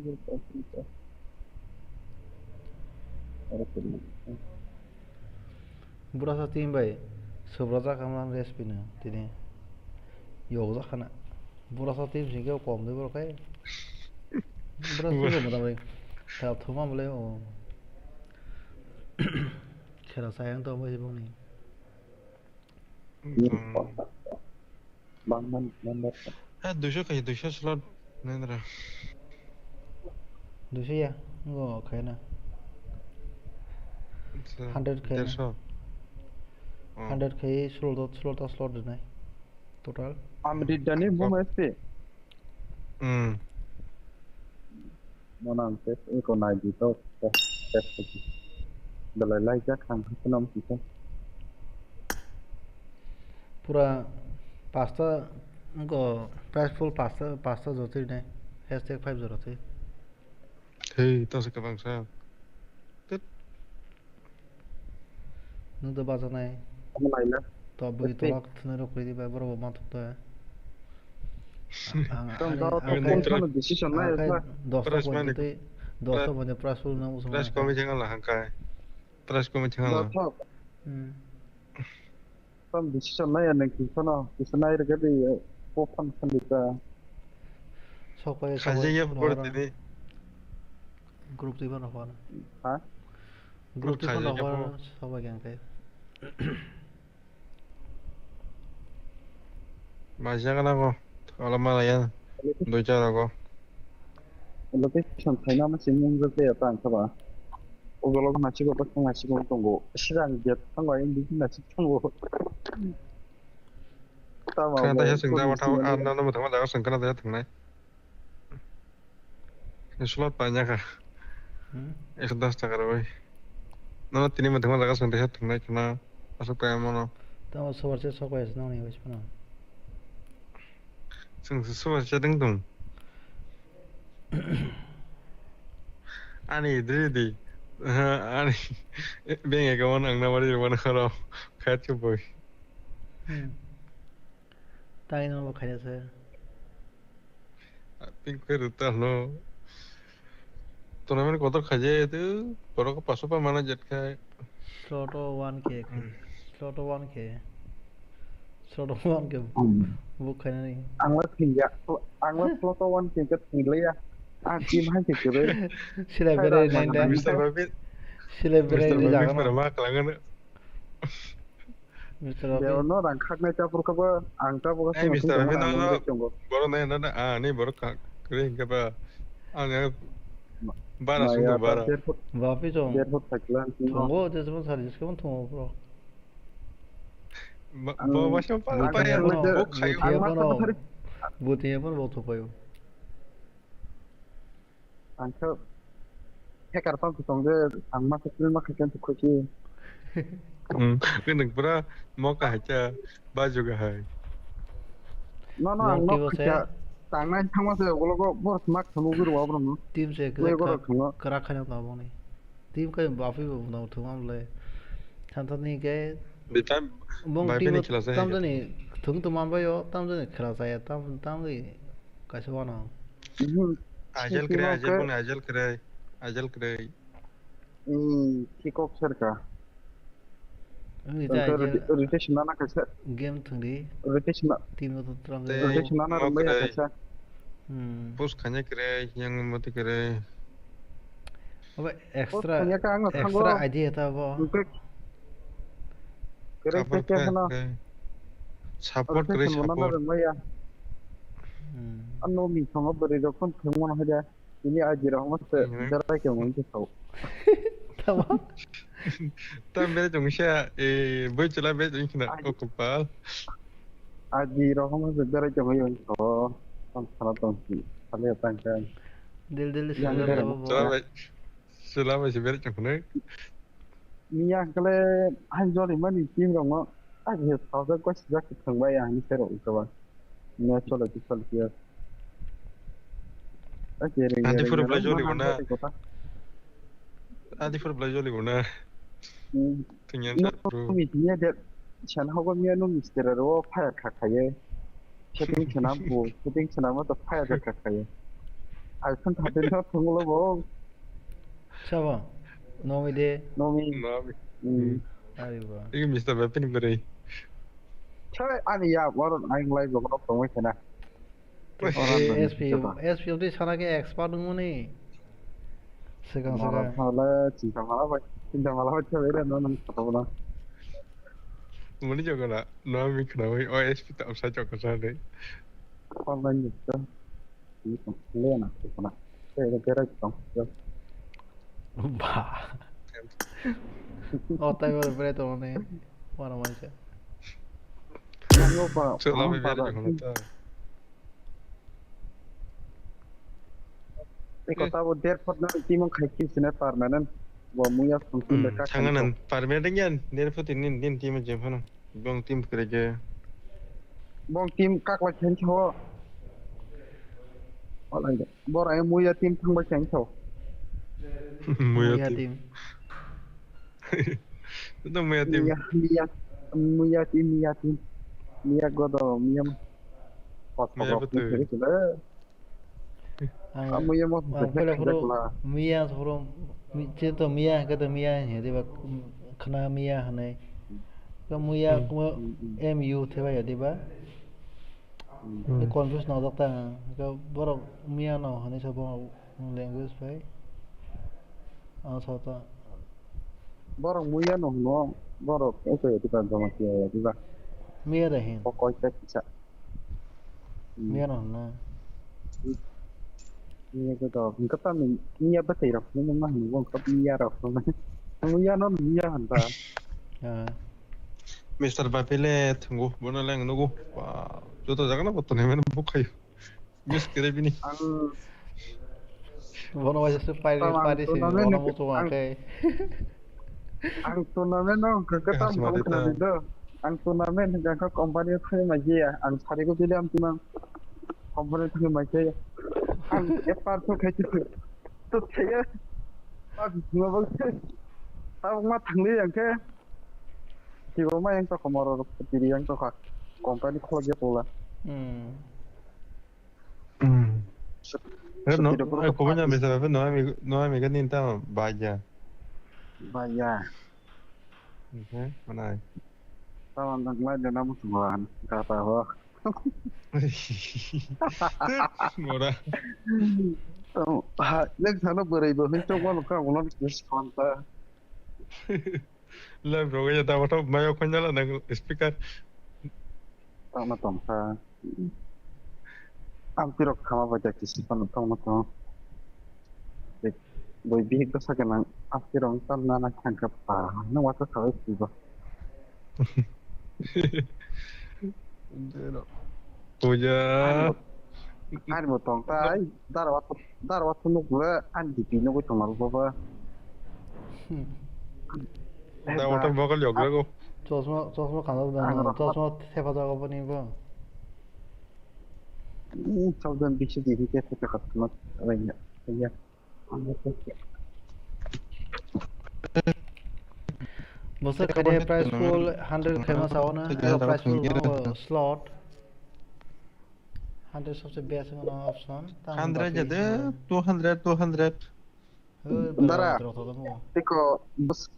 Zero pass, zero pass. Aro kiri. Bura sa team bai, subra ja kamla S P no, tini. Yok ja khana. Bura sa team sing ke kom de bro kai. Bura sa ke mata bai. Ta thuma bole o. Khera sayang to bai bong ni. Hmm. Bang man, man man. Eh, duiso kai, duiso slot nendra. Duiso ya, ngo kai na. Acha, hundred kai na. Derso. Oh. Hundred kai, sulta, sulta slot dene. Total. Am ri dani bung S P. Hmm. Mona ang test eko nai di to, test, test ko di. Belai lai jak ang hakunam kita. Pura pasta, ko prize pool pasta, pasta jotwi ne, hashtag five zero twi. Hey, to se kabang sa. Tit. Nung to bajanai. Omo naina. To bui Esti. Tolak thunai rok kuri di bai borok bo manthok to. Ang, ang, Tong ani, tao ang tong kai, tong tong decision ang nai kai sa. Dosta Price point money. Tei, dosta Pri-, point prize pool nang usung prize nang kai. Komi chang la hang kai. Prize komi chang la. Dosta. Hmm. Tong decision nai nang kisano, kisano ai rega di, ko phan phan di ta. Sok pai, sok Khaje pai, ya no bor horo. Tini. Group twi phano hor. Ha? Group twi phano hor, sobai khe ang khe. Maijak na ko, ola mala ya, dui cha rogo. Location thaina ma simi wngkha ya ta wngkha ba. O jolo na chigo ta khna chigo tongo. Sirang gate thango, ayang bisi na chik thango. Tama khna ta ya sing ta ma tha, a na na ma tha ma jaga sing khna ta ya thangnai. Slot painakha. Hmm? Ekso dos taka rwwi. Nono tini mwthangma jaga swng teisa thwngnai khwna. Aswk paimano. Tamo sobar se sok bai se nokni bai se phano. Chwng se suma chatting tong. Ani dri di. Ani bank account ang namari rwmani khoro. Khachu boy. Hmm. Tai no bo khaida se. Ping khe rwta no. Tournament kotor khaje tu borok paso pa mana jet khai. Slot o one K khai. Hmm. Slot o one K. Slot o one K. Hmm. Book khainani. Ang la thingya. Ang la slot o one K khe thinglaiya. Ang team hai khe kwrwi. Sila Hai berai rang nai da. Mister Babi. Sila berai Mister ni Babi jaga na. Pura ma kalangano. Mister Rafi. Deo no rang khaknai chapur kabo ang chapur Eh, kabo Mister sung Rafi, tongma no, ang no. Tongo. Boro nai, no, no, ah, ni boro ka, kre hingke ba, ang, eh, bara Maya sung bara. Derfut, Bapi chong. Derfut thakla ang sung. Tongo, jesmo sari, jesmo tongo, bro. Ba, Ang, ba, ba, siya pa, ang pa, ya, kaya no, ano, bo, kayo. Ang buti masa ano, ko hari. Buti ano, bo to payo. Ang khe hacker tong tong je ang ma khe ma khe khe khuchi. Hmm. Khe nwng pura moka hai cha bajuga hai. No, no, ang Murti no bo se khucha. Tangnai thangma se ulo go bor smak thangma guru wa bro no. Team se Guru krak guru krak thangma. Krak khai na tabok ni. Team kai Bapi bo no thumam le. Thansa ni ke Bitam bong Bapi team ni bo khela sa tam hai. Jani thung tumam bayo, tam jani khela sa ya, tam, tam ni kaisa wano. Mhm. Ajal Sisi kre, no ajal ke bone, ajal kre, ajal kre. Hmm, kikok serka. Wngwi ta Tongkhe ajal roti-, rotation nana kaisa. Game thwngdi. Rotation na-, Team no to twrang Tei rotation nana mo rwmbai ya kre. Kaisa. Hmm. Push khanya kre, yang mati kre. Obo Push extra, khanya ka ang thango. Extra idea ta bo. Hwnkhe kre Support khe khe, kheno. Khe. Support kre, rotation bo nana support. Rwmbai ya. Hmm. Ano mi thongo bwrwi rok phone thwngmano haida. Ini aji rok hwnba se Mhm. berai tongmani se sao. Tamo? Tam berai tong se, eh, boi chwla berai tong khna, Aji. O kopal. Aji rok hwnba se berai tongmani se sao. Tam sana tong si, sale tang khe. Dil dil Yang sila berai tamo tong. Bo. Chwla bai, chwla bai se berai tong khna. Miya hwnkhe le hain joli mani team rokno, ah, he sajak bai sijak se thwngbai ang hinwi khe rw khe ba. Miya chole ti chole ti ya. Ah, je reng Adi je reng phuru je belai reng joli ma bo na. Joli kota. Adi phuru belai joli bo na. Hmm. Thwngya No, sar phuru. Mi miya de, chan hogo miya no mister ro fire kha khaye. Setting chana bo, setting chana ma to fire kha khaye. Ai phun thate no thwnglo bo. Sabo, nomi de. Nomi. Nomi. Hmm. Hmm. Ari ba. Iki mister Bapin beri. Chai, ani ya, waron aing lai jok rok tongwi khena. Oran Eh, nani S P U, jota. S P U tei sana ke expert wngmani. Sikang Mara sikang. Phala, chinta mala bai, chinta mala bai, chabai rano nang kotokno. Muni jogona, nomi khnawi, O S P ta upsa chokka sa de. Online ni to. Ini kan lena, kana. Eh, berai tong. Ba. O tai bar berai tong ne. Mara mancha. Yang apa? Chwla bai Apa berai ba? Tong ta. Eko tabo der phot na team khai ki sine permanent. Bo muya song Hmm, sine ka thanga khai nan ko. Permanent yan, der phot nin din team je phano. Bong team kre je. Bong team kak la khen cho. Wala de. Bor ay muya team thang ba khen cho. Muya Muya team. Team. Itu muya team. Muya, muya, muya team, muya team. Muya godo, muya. Kot Muya kot betul. Kiri kiri. Ang, Kamu yang mau ang pula pura miya soro, mi-, je to miya, kata miya, ya, diba, khna miya, hanai. Ka muya, Hmm. kuma Hmm, hmm. M U theba ya, diba? Hmm. Hmm. Confuse na jak ta, ka borok miya no, hanai sa borok language bai. Ang sa ta. Borok muya no hwno, borok eko ya, diba, jama kiya ya, diba? Miya da hin. Kokoi ta kisa. Hmm. Miya no hwnna. Miya khe to, hwnkhe tamni miya bwtwi rok hwnwi nangma hwnwi bo wngkha miya rok hwnwi. Ang miya no miya hwn ta. Ah. Mister Bapile thwngo, bono le ang nugo. Ba, joto jaga no bo tonwi mano bo khayo. Miss kere bini. Ang Bono waisa se pai, tamo ang pai di si, tournament bono ni, mutu ang, wngkhe. Ang tournament no hwnkhe Kaham tamo sima tamo di ta. Khna di do. Ang tournament hwnkhe company o thangwi ma ya. Ang sari ko bili am timang. Company thangwi mai khe ang F I R so khai twi to thaya. Tabuk ma thangli ang khe kibo ma yang toko moro rok tiri yang toko company khulok ya pula. Hmm. Hmm. Sut-, eh, no, sutiro pura eh, kubun jam bisa, no, ami, no, ami kan ninta baja. Baja. Oke, mana? Tama nang lai dena musuhan kata ho. Mora. Tamo, ha, nek sana berai bo hin chok wal ka wal kis konta. Lai bro, ya tamo to mayo khonjala nang speaker. Tama tongkha. Amtwi rok khama bai da kisi phano tongma tong. Boi bihik bwsa gwnang amtwi rok tam nana thangkha pa. Nang wato sabai sibo. Puja. Ani bo tong tai. Dar wato, dar wato nuk le ani D P nugui tong nal baba. Da wato bokol yok lago. Chosma, chosma khana da. Chosma thepa jago bani bo. Sabdan bisi di ke thepa khana. Rengya. Rengya. Bosok kade prize pool hundred famous awana, prize pool no slot. Hundred sabse best mano option. Hundred jade, two hundred, two hundred. Dara, tiko bos,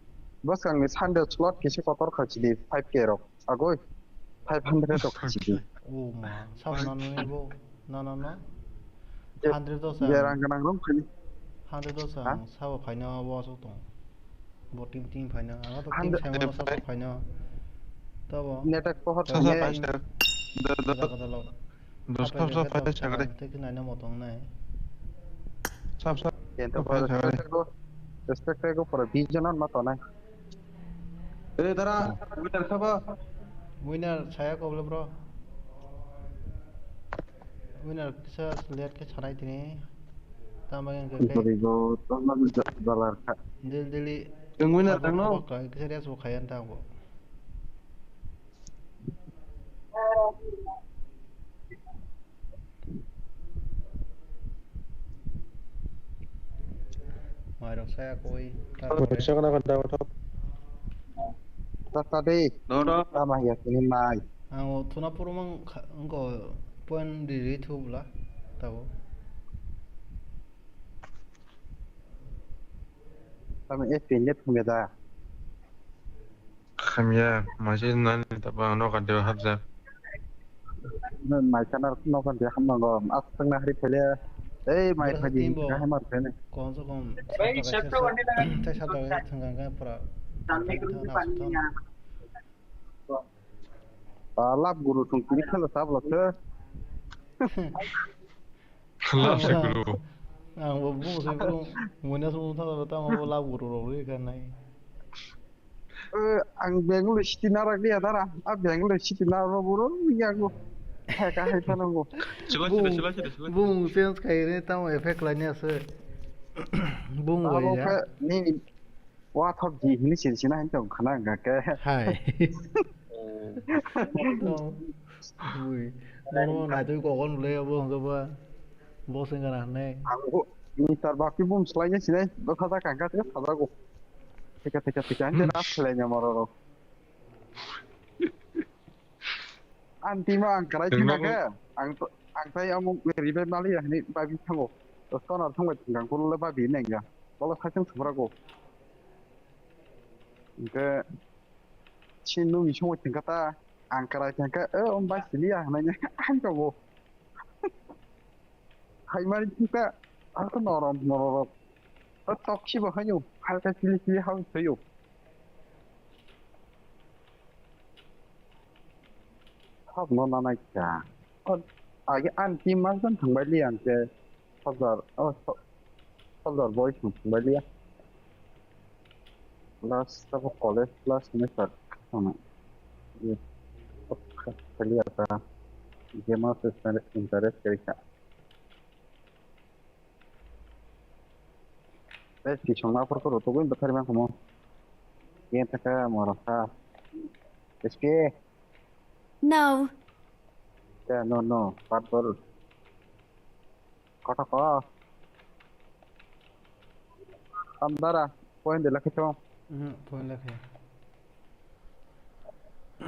bos ang ni Sunday slot kisi kotor khachi di five K rok. Agoi, five hundred rok khachi di. Oh ma, sab nanu ni bo, na na na. Hundred dos. Berang ganang rong khani. Hundred dos ang sabo phaina bo asok tong. Bo team team phaina, ang to team saimano sabo phaina. Tabo. Netak pohor sasa phaina. Jaga dalo. Dos sab sab phai sagre. Tei khe naina motong nai. Sab sab. Yen to phai sagre. Respect ko pura vision ma to nai. Eh, dara, winner sabo. Winner saya ko bro. Winner kisa late ke sanai tini. Tama yang ke. Bari go, tama dalar ka. Dil dili. Yang winner tang no. Kisa dia so khayan tang bo. Mairok saya koi. Sakna kanta thok. Tata de. No, no. Tama ya kini mai. Ang o thuna purumang kha-, angko point di ri thu bla. Tabo. Tama e pinje thumeda. Khamya, masi nani tapa no kan dewa habja. Mai kana no kan dewa hamna go. As tang na hari phele. Ei, mai phaji, timbo. Kahai mar phele. Kon so kon. Bai, sab to ande na. Tai sab to thang kan pura. Tanne ko pani na. Ah, lab guru thung kiri khala sab lo se. Lab se guru. Ang bo bung se bung. Munya sung thang ta mo lab guru ro ri kan nai. Eh, ang Bangalore city narak liya dara. Ah, Bangalore city narak boro ni yago. Hai ka hai phano go. Chila, chila, chila, chila, chila. Bung change khai re tamo effect lai ni ase. Bung abo ya. Ni wathok ji hini sin sina hin tong khana ga ke. Hai. Ui. Nono nai tui kokon le abo hangba. Bo sing kana ne. Ang ni tar baki bum slai ni sinai. Bo khaja kangka te khaja go. Thika, thika, thika. Ang ras khlai nya moro ro. Ang timo ang krai thina ke. Ang to, ang tai amung ribe mali ya ni babi thango. To sonar thangbai thang kulu le babi neng ya. Bolo saisang sabra go. Ke sinu mi songoi thang kata ang krai thang ke. Eh, om bai sili ya nanya. Ang to go. Haimani thika, ako norom nororok. O toksi bo hayo, halka chili chili hao sayo. Hab no nanai ka. O, age anti masan thangbai li ang ke. Hazar, o, so-, hazar boy thangbai li ya. Last abo college last semester khasana. Ye, khasali ata. Game of interest, interest kari ka. Eh, kisong na por ko roto ko bathari ma komo. Ye taka moro ha. S K. No. Ya, no, no. Pat bol. Kothok o. Tamdara, point de lakhe to. Mhm, point lakhe.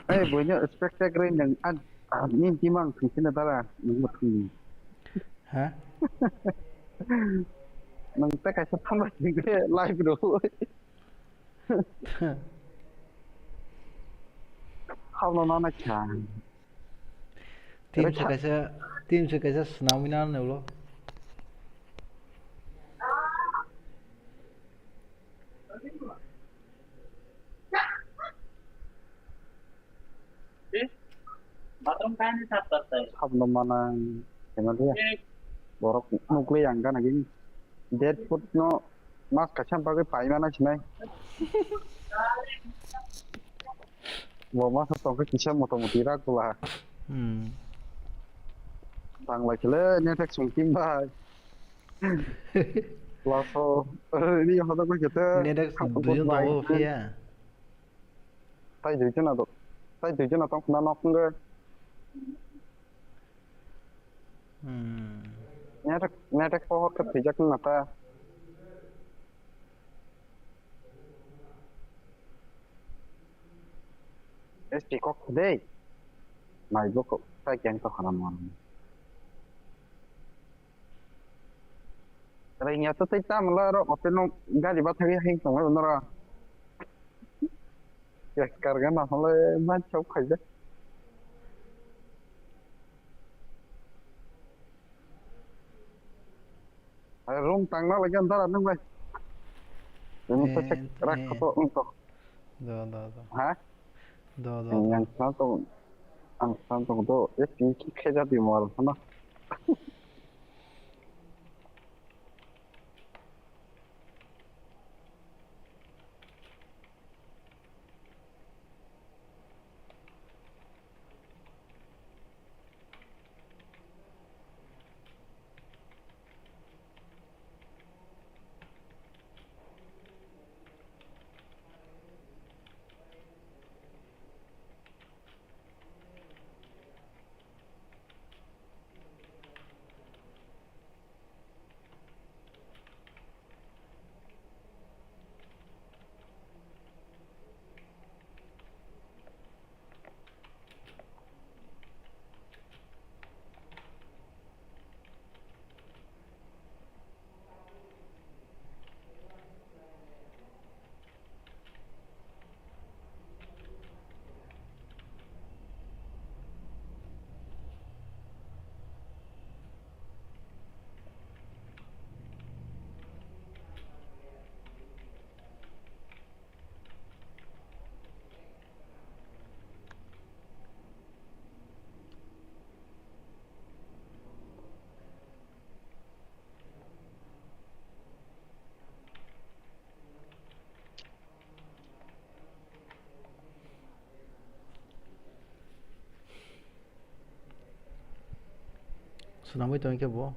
Ei, buino spectacle nang an, an, ni timang thung sina dara, nang thung. Ha? Nang ta kaisa thambai thung ke live ro. Hauno nana kha. Team se kaisa, team se kaisa swnamwi nana ulo. Sabno manang khaima liya. Borok nukli ang gana gini. Dead food no mas kaisa bagwi paimana sinai. Bo masa tongkhe kisa motamuti rak bwla. Hmm. Tanglai khele netek song team bai. Laso ni hoda koi kete. Netek song duijon tongo phiya. Tai duijon ado. Tai duijon tong khna nok nge. Hmm. Netek, netek pohor khe thwijak nang ta. S P kok dei. Mai bo kok tai keng to khana mon. Ringya to tai tam la ro open no gari ba thagi hing tong nora. Yes, karga na hole man chok khaide. Room tangna lagi antara nung bai. Room to check rak to nung to. Do, do, do. Ha? Do, do, do. Yang sa to, ang sa to do, ya tingki khe jadi mal sana. Swnamwi tongkhe bo.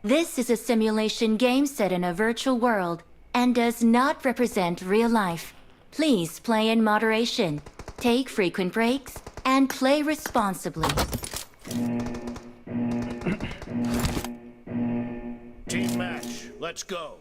This is a simulation game set in a virtual world and does not represent real life. Please play in moderation, take frequent breaks, and play responsibly. Team match, let's go.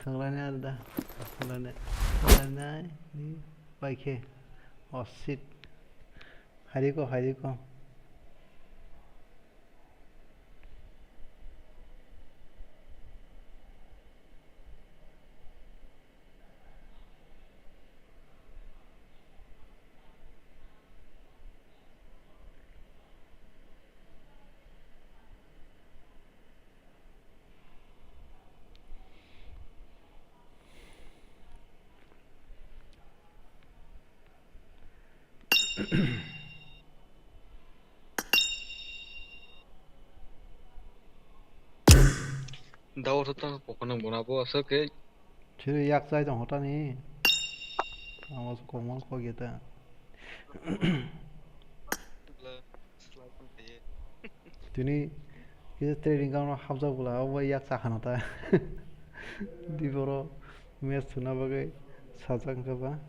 Thanglainai arda. Thanglainai. Thanglainai ni bai khe. Oh shit. Hairiko, hairiko. Dawa thotang pokona bona bo aswk khe. Chiri yak chai tong hotani. Amo kokma kok yeta. Tini kisa trading account hapjak bwla, obo yak cha khana ta. Di boro match thuna bagwi sajak wngkha ba.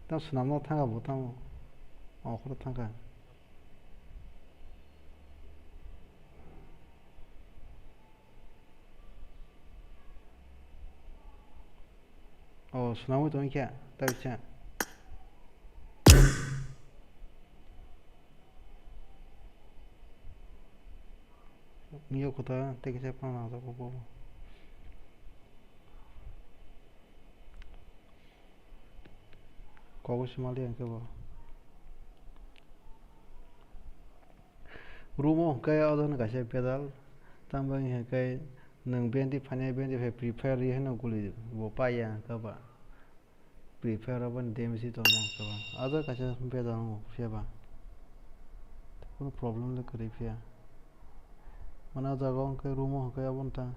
Tamo swnamna thangkha bo tamo. Okhoro thangkha. Oh, swnamwi tongkha, ta bisa. Niyok kota, tei kisa phano nangjago bo. Kobo sima liya hwnkhe bo. Room o hwnkhe odo no kaisa pedal, tambai hwnkhe nwng benti phainai, benti phai Free Fire ri hwnwi guli bo paiya hwnkhe ba. Free Fire o boni damage tongma hwnkhe ba. Odo kaisa pedal no phiya ba. Kunu problem le kwrwi phiya. Mane o jaga o hwnkhe room o hwnkhe aboni ta.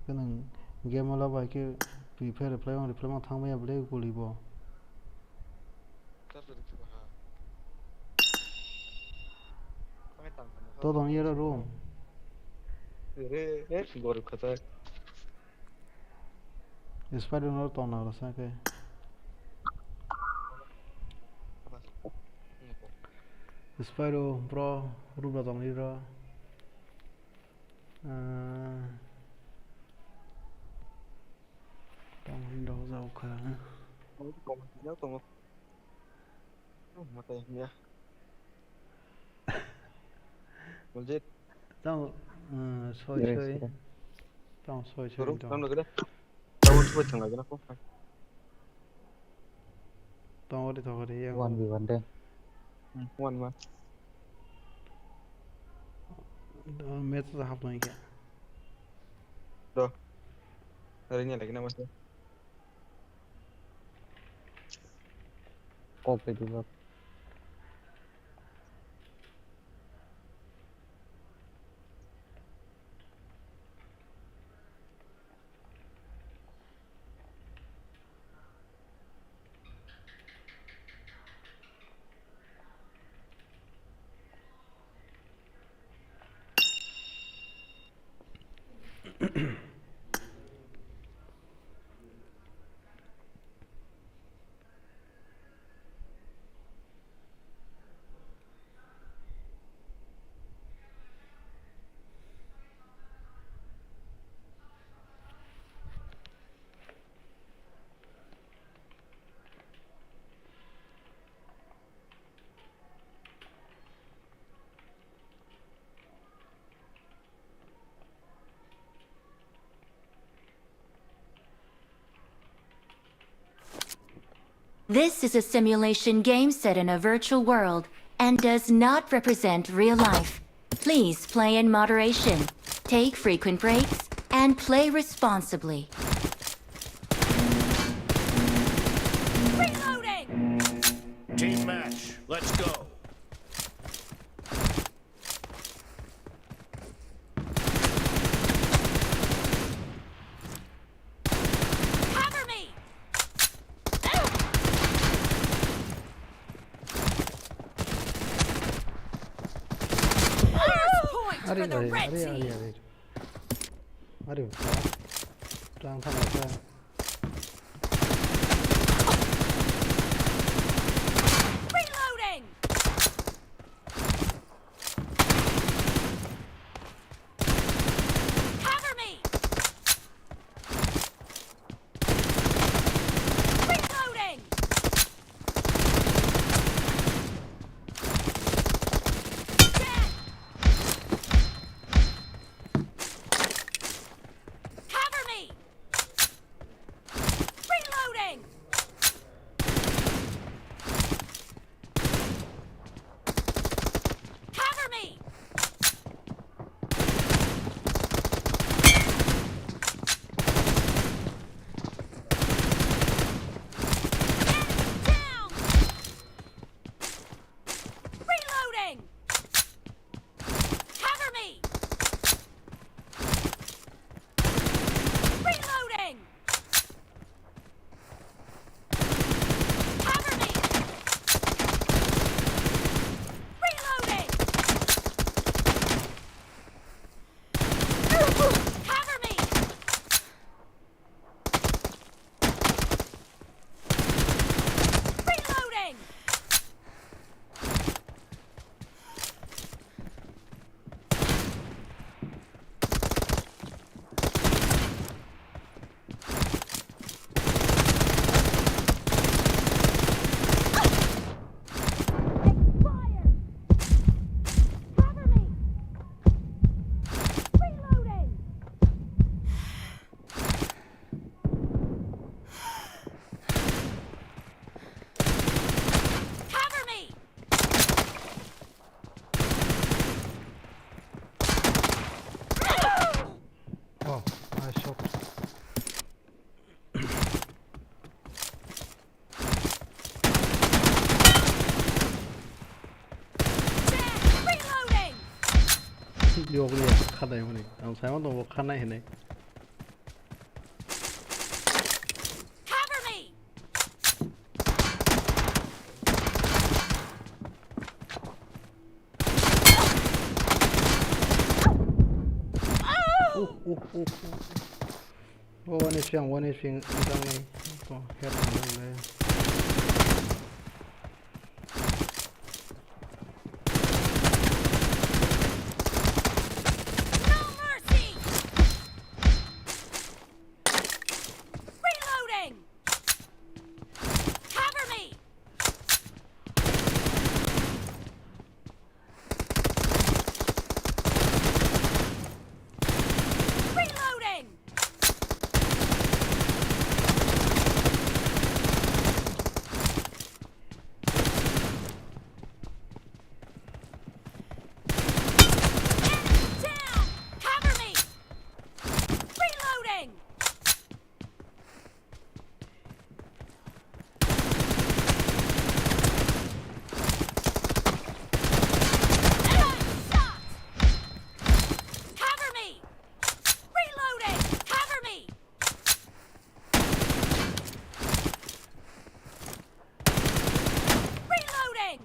Hwnkhe nwng game o labo hai khe reply, reply ma, reply ma thangmaya bwle guli bo. To tong yero room. Re, eh, gor khatai. Spider no tong na rasa khe. Spider bro, room la tong yero. Ah, tong hindo jao kha. Tongo, tongo, tongo. Oh, mata ya. Buljit. Tong, ah, soi, soi. Tong soi, soi, tong. Tong soi thang lagi na ko. Tongori, tongori, ya. One v one de. Hmm, one one. Do, match to hap nai kya? Do. Hari ni lagi nama sih? Kok pe dulu. This is a simulation game set in a virtual world and does not represent real life. Please play in moderation, take frequent breaks, and play responsibly. Reloading! Team match, let's go. Cover me! First point for the red team. Are, are, are, are. Are, tang tang tang. Reloading! Cover me! Nice shot. Reloading! Yokni khanai hwnwi. Ang saimano bo khanai hwnwi. Cover me! Uh, uh, uh, uh. Oh, one H P ang, one H P ang, ang nai. Oh, head ang nai. No mercy! Reloading! Cover me! Reloading! Enemy down! Cover me! Reloading! Nice shot! Cover me! Reloading! Cover me! Reloading!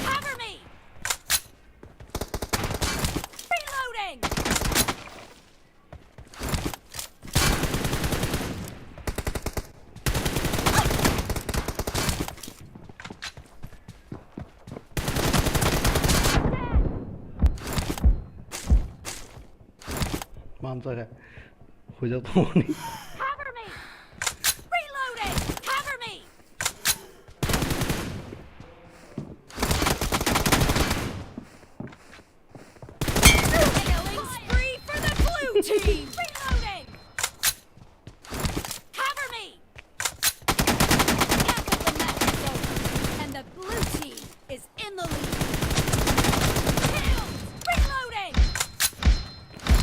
Cover me! Reloading! Manjak hai. Huijak tongmani. Cover me! Reloading! Cover me! Killing spree for the blue team! Reloading! Cover me! Half of the match is over, and the blue team is in the lead. Killed! Reloading!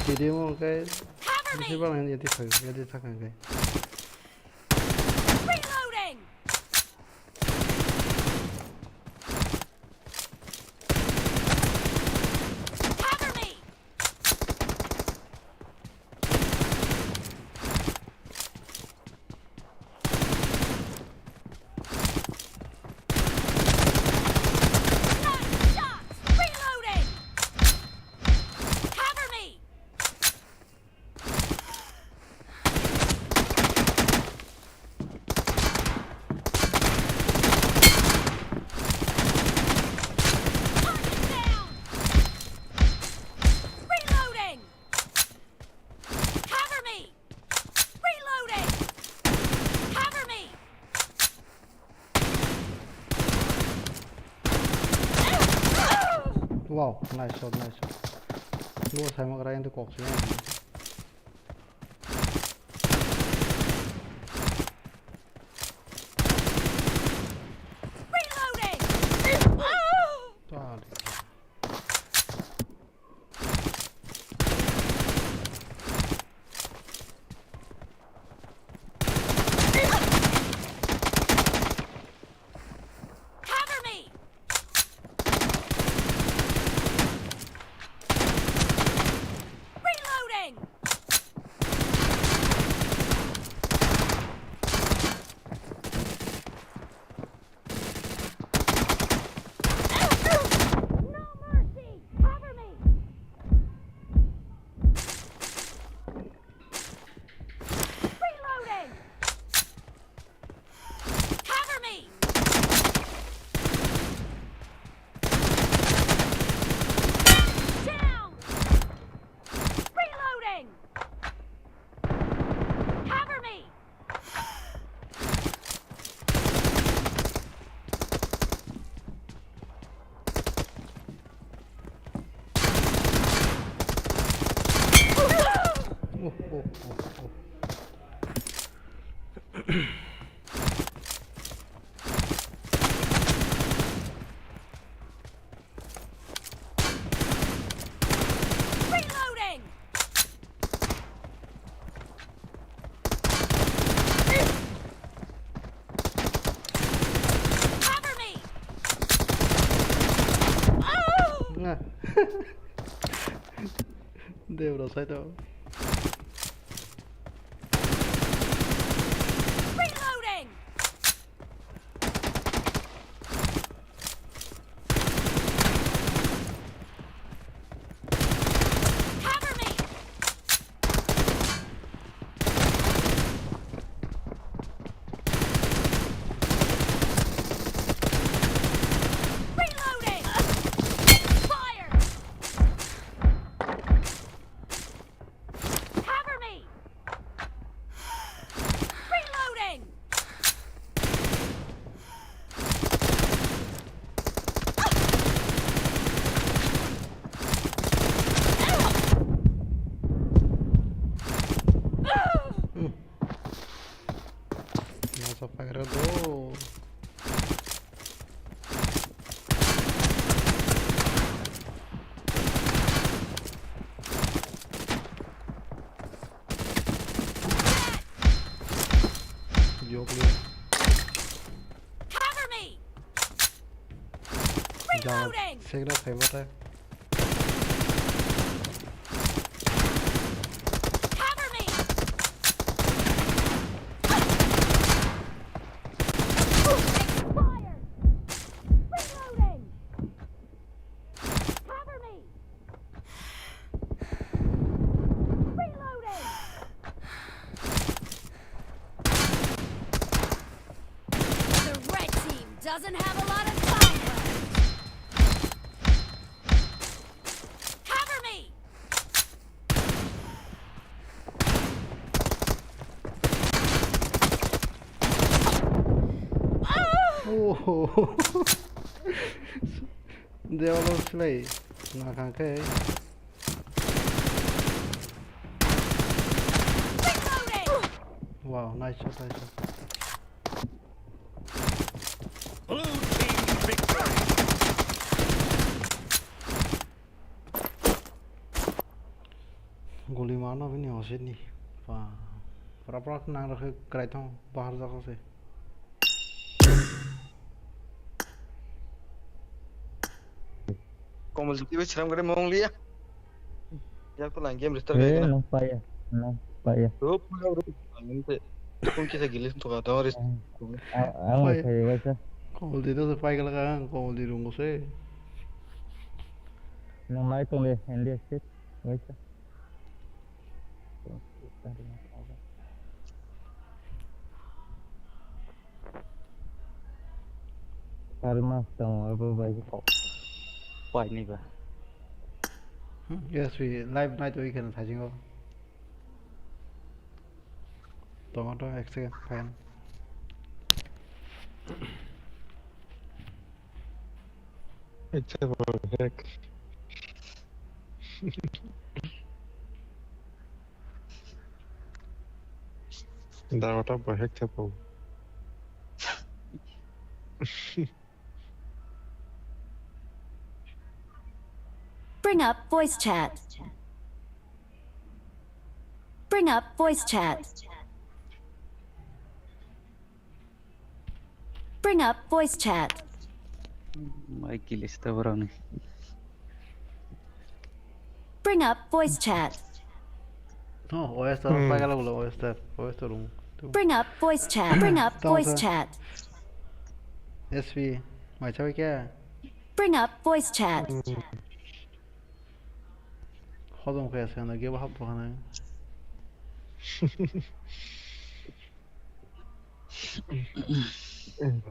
T D M okay. Cover me! Bisi bang yadi thang, yadi thang kai. Reloading! Cover me! Nice shot! Reloading! Cover me! Target down! Reloading! Cover me! Reloading! Cover me! Wow, nice shot, nice shot. Bo sai mak rai ente kok se. Reloading! Ta de. Cover me! Reloading! Oh, oh, oh, oh. Reloading! Cover me! Oh! Nga. Debra side o. Reloading! Cover me! Reloading! Fire! Cover me! Reloading! Hmm. Masa pagra do. Yok yok. Cover me! Jang Reloading! Sekna phaima ta. Cover me! Expired! Reloading! Cover me! Reloading! The red team doesn't have a lot of time left. Cover me! Oh! Dewalo slay. Na kha khe. Wow, nice shot, nice shot. Blue team victory. Goli mano bini osit ni. Pa. Pura pura nang rakhe krai thong bahar jaga se. Komol jiti bai chwram gari mong liya. Yak to lang game restart Eh, kai gana. Nang paya, nang paya. Rup, rup, rup. Ang te. Kung kisa gilis to ka dong ris. Ang, ang, ang Paya. Paya, paya. Komol di to pai kala ka, komol di rungo se. Nang nai tong le, N D S six, wait. Karma tong abo bai ko. Pai ni ba. Hmm, yes, we live night weekend thajingo. Tongo to ek second, fine. It's a hack. Dawata bahek thepung. Bring up voice chat. Bring up voice chat. Bring up voice chat. Mai kilis ta borok ni. Bring up voice chat. Oh, O S R Hmm. Paikala bolo, O S R, O S R room. Bring up voice chat. Bring up Tamo voice sa. Chat. S P, mai chawi kya? Bring up voice chat. Hmm. Hodong kaya sa na, gebo hap bokana.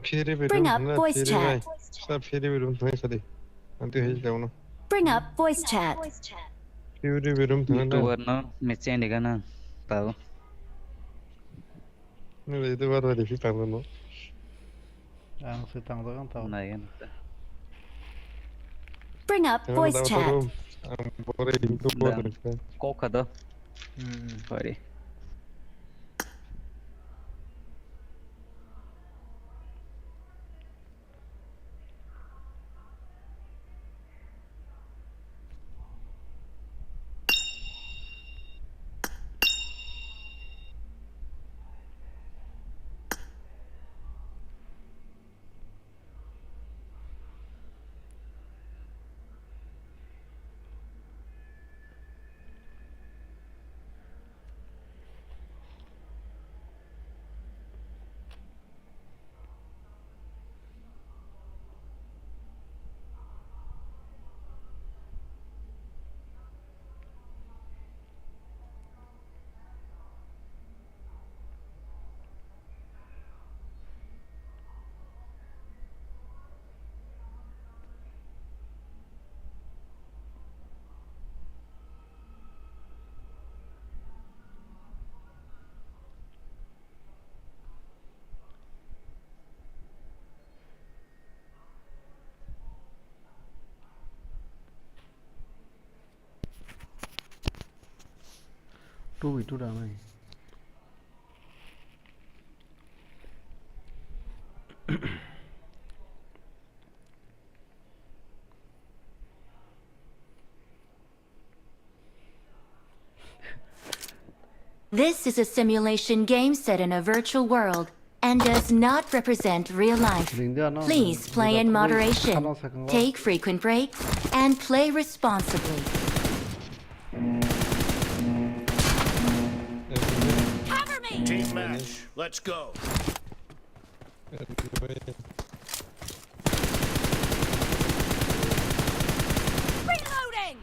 Phiri bedroom Bring up thangna, voice phiri chat. Bai. Sa phiri bedroom thangna sadi. Anti hei jauna. Bring up voice chat. Phiri bedroom thangna. YouTuber no mechen de gana tao. Ni le YouTuber bai de phitang no. Ang se tang jagan tao. Nai gana. Bring up voice chat. Ang bore YouTuber. Kok kada. Hmm, sorry. Two v two da nai. This is a simulation game set in a virtual world and does not represent real life. Please play in moderation. Take frequent breaks and play responsibly. Cover me! Team match, let's go. Reloading!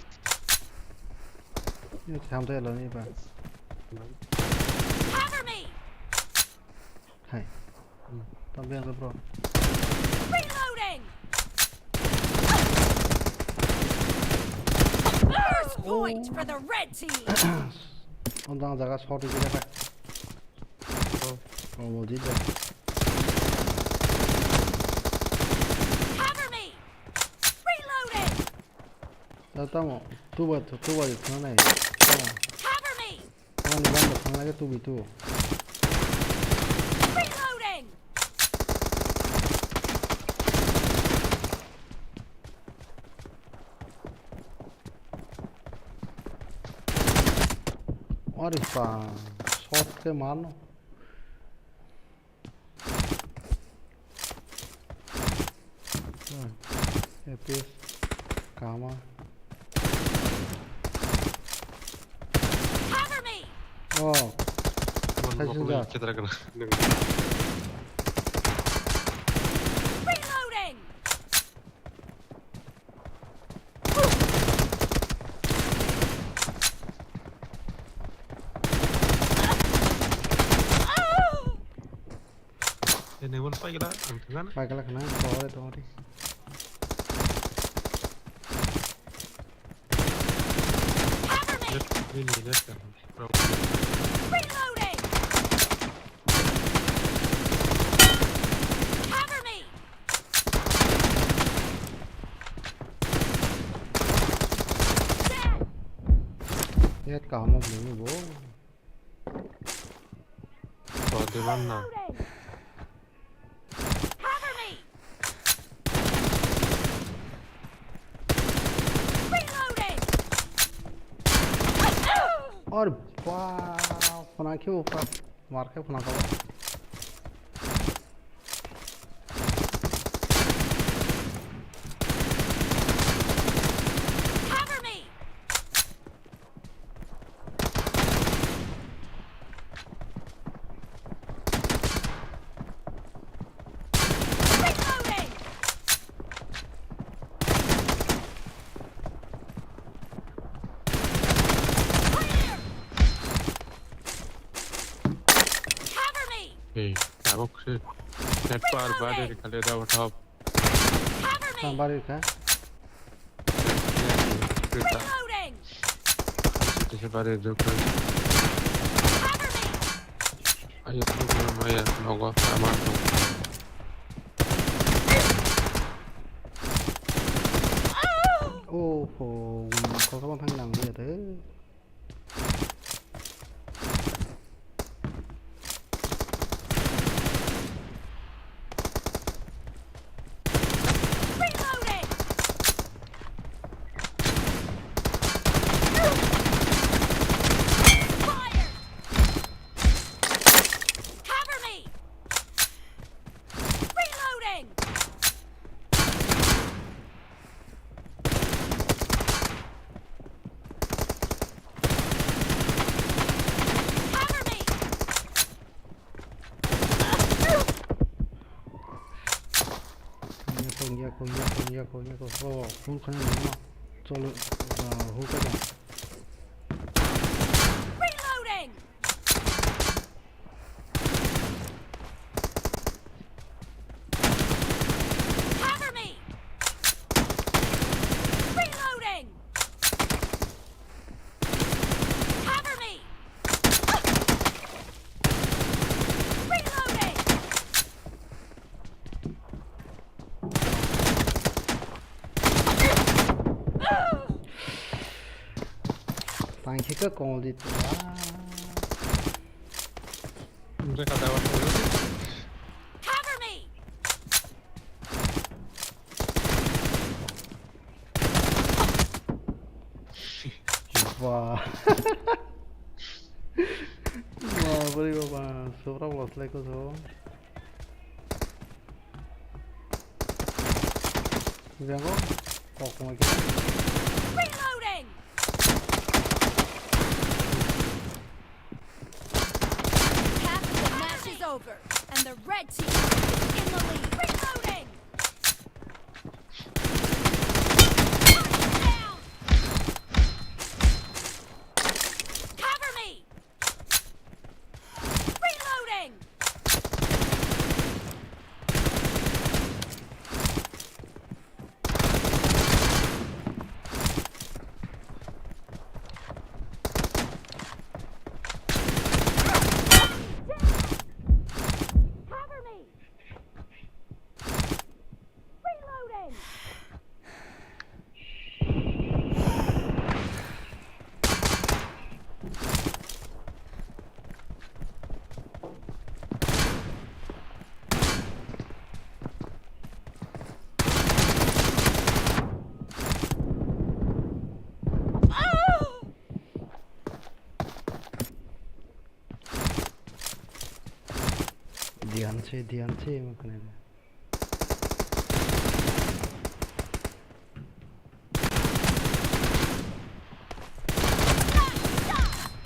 Ini sampai lo ni, Pak. Cover me! Hai. También lo, bro. Reloading! First point for the red team! Ang jaga shot itu, Pak. Oh, mau jijak. Cover me! Reloading! Tamo, tuba, tuba itu mana ya? Tamo. Cover me! Tamo ni banda sana lagi tubi tu. Reloading! Ari pa, shot ke mano. Hmm. F P S. Kama. Cover me! Oh. Sai sung ja. Reloading! Ini pun paigla, ang tengah na. Paigla kena, tore tore. Let's, ini, let's go. Reloading! Cover me! Dead! Yat kaham mo bini bo. Oh, di mana? Cover me! Reloading! Or wow, puna khe upar, mar khe puna kabo. Cover me! Reloading! Cover me! Hey, tabok se. Net par bare khale da uthao. Cover me! Bari kha. Reloading! Ito siya pare, joke lang. Cover me! Ayaw po ko na maya, nogo, tama ko. Oh, oh, kau kapan thang nang dia tu? Yako, yako. Oh, full khanai nangma. Cholo, ah, hukha dong. Reloading! Cover me! Reloading! Cover me! Reloading! Tangkhe khe kongol di. Umsa kata wa. Cover me! Wah. Wah, bari baba, sobra bola selai ko so. Jago, kok mo ke. Reloading! Half of the match is over, and the red team is in the lead. Reloading! Cover me! Reloading! Cover me! Reloading! Diyan se, diyan se, emo kene.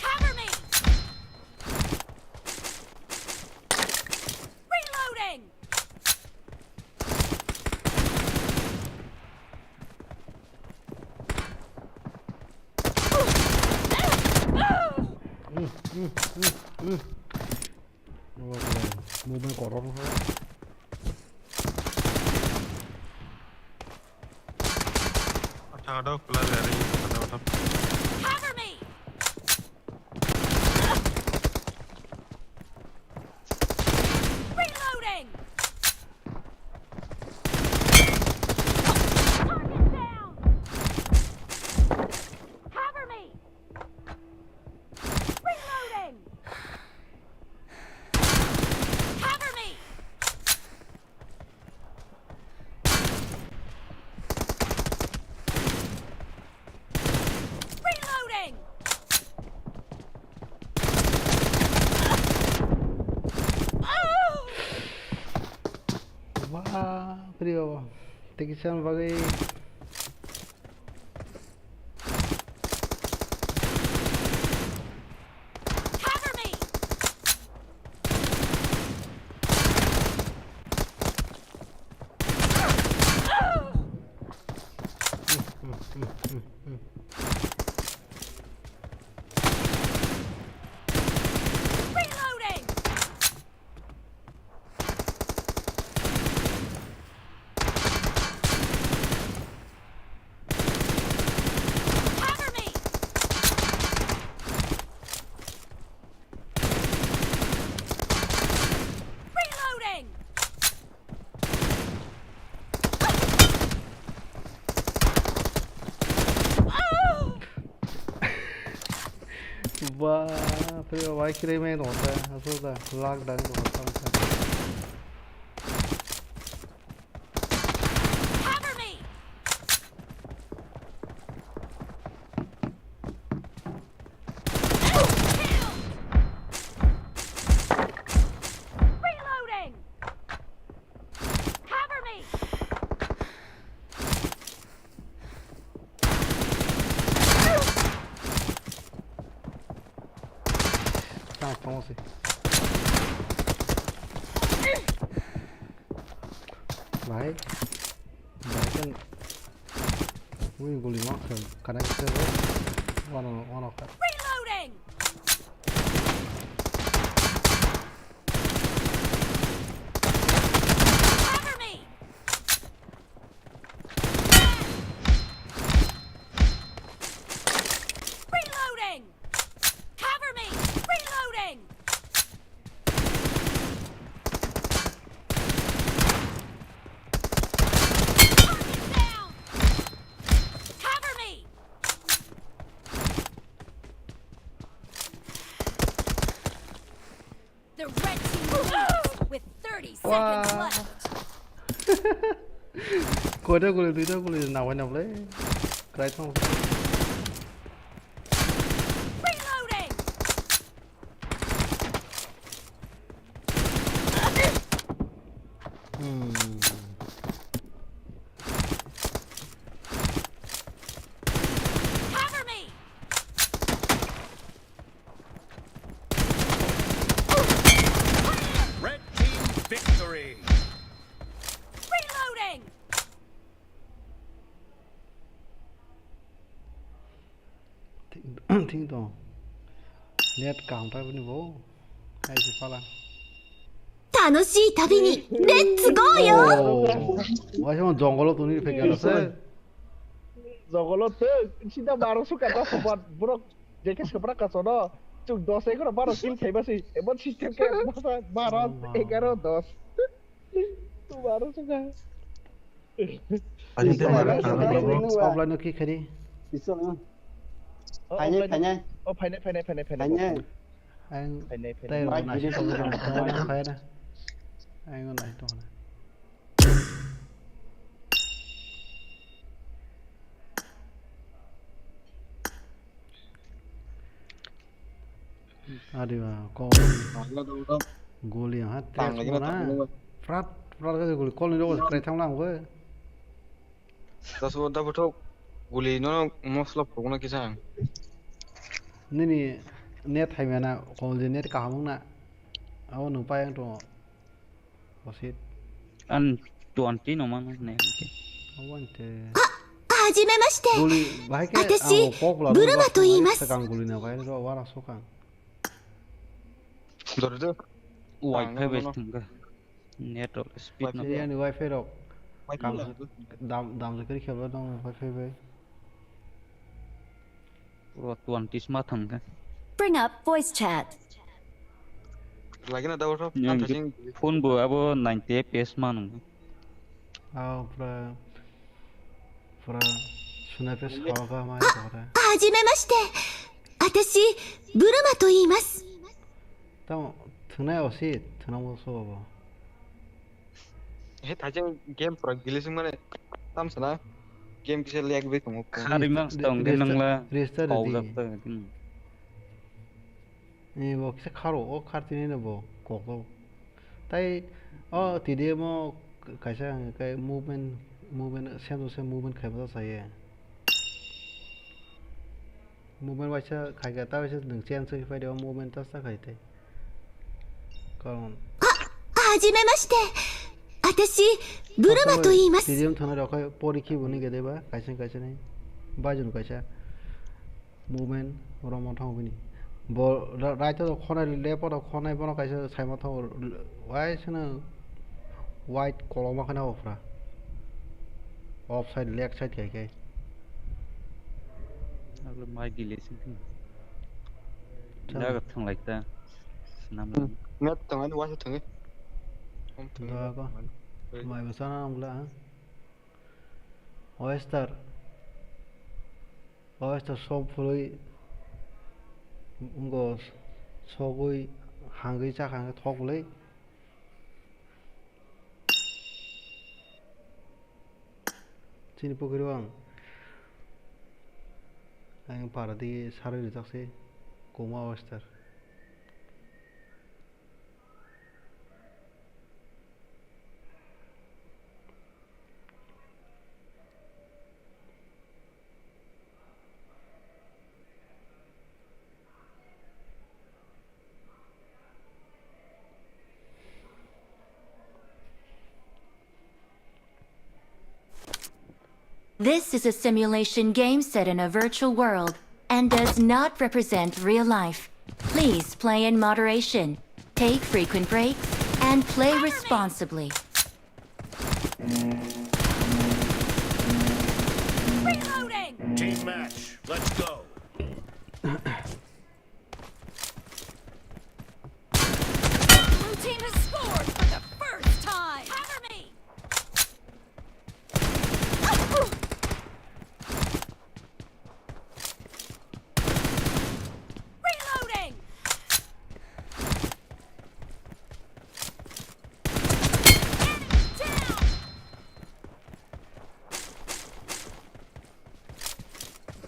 Cover me! Reloading! Mm, mm, mm, mm. Movement kotor no. Athado player ri, athado, athado. Cover me! Reloading! Target down! Cover me! Reloading! Cover me! Reloading! Wah, bari baba. Tei kisa bagwi. Cover me! Reloading! Cover me! Reloading! Bapre, wai kirai mai rota, aso da, lak dang rota. Cover me! Reloading! Cover me! Tank, vamos ahí. Bye. Bye. Ui, guli ma khe, connect khe, wano, wano khe. Reloading! Cover me! Reloading! Cover me! Reloading! Target down! Cover me! The red team leads with thirty seconds left. Koita guli, duita guli, nawai nawlai. Krai thang. Reloading! Hmm. Cover me! Red team victory! Reloading! Thik, thik tong. Net kaham pai bini bo. Hai se pala. 楽しい旅に、レッツゴーよ。 Oh. Wai sama jongolo tuni phek galo se. Jongolo te, sida baro suka ta sobat, borok, jeke sepra kasono, chuk dos ekor baro kill khaiba si, emon system ke masa baro, egaro, dos. Tu baro suka. Ani te mara khana bro. Offline no ki khari? Iso na. Oh, phainai, offline. Phainai. Oh, phainai, phainai, phainai, phainai. Phainai. Ang phainai, phainai. Tai rona si tong na, tong na, phai na. Ang nai tong na. Ari ba, kok. Nagla dong dong. Guli ang ha, tang tres lagi na mona. Tang lagi. Prat, prat ka guli, kol ni rogo krai thang lang we. Dasu da buthok, guli no moslo phukna kisa ang. Nini net hai mana, kol je net kaham na. Abo nung pai ang to. Osit. An twenty no mano ne. Awante. はじめまして。 Guli, bahai ke, 私、 ang pok la, ブルマと言います。 Sakang guli na, bahai ro wara sokang. Dor de. Wi-Fi bai thangka. Net rok speed no. Wifi. Ani Wi-Fi rok. Wifi. Dam, dam, dam je kiri khelo dong Wi-Fi bai. Pura twenty sma thangkha. Bring up voice chat. Lagi na da whatsapp. Yang phone bo abo ninety F P S ma nang. Ah, pura, pura suna F P S khawa kha ma pura. はじめまして。私、ブルマと言います。 Tamo thwnai osit, thwnang bo sobo. He thajeng game pura glitching mane tam sana game kisa lag bai tongo. Khari mang tong de nangla. Restart kau di. Jak ta. Ni bo kisa kharo o khar tini no bo kok bo. Tai o T D M o kaisa hwnka khe movement, movement same to same movement khaima ta saye. Movement waisa khaikha, ta waisa nwng change wngwi phaidi, o movement ta sa khai tei. Karon. は、はじめまして。私、ブルマと言います。 T D M thana rok khai pori khi buni gede ba, kaisa kaisa ni. Bajun kaisa. Movement romo thang bini. Bo ra-, right o khonai, left o khonai, bono kaisa saima thang, waisa no white koloma khana ofra. Off side, leg side kai kai. Abo mai delay sing sing. Chang. Jaga thang lai ta. Snam. Hmm. Map thang ani waisa thang e. Om thang e. Da ko. Oi. Mai basa na angla, ha? Oyster. Oyster sop phului. Ngo sogui hangui chakha thok phului. Chini pukiri o ang, ang para di sarui rijak se, koma oyster. This is a simulation game set in a virtual world and does not represent real life. Please play in moderation, take frequent breaks, and play responsibly. Reloading! Team match, let's go. Blue team has scored for the first time. Cover me. Reloading. Enemy down.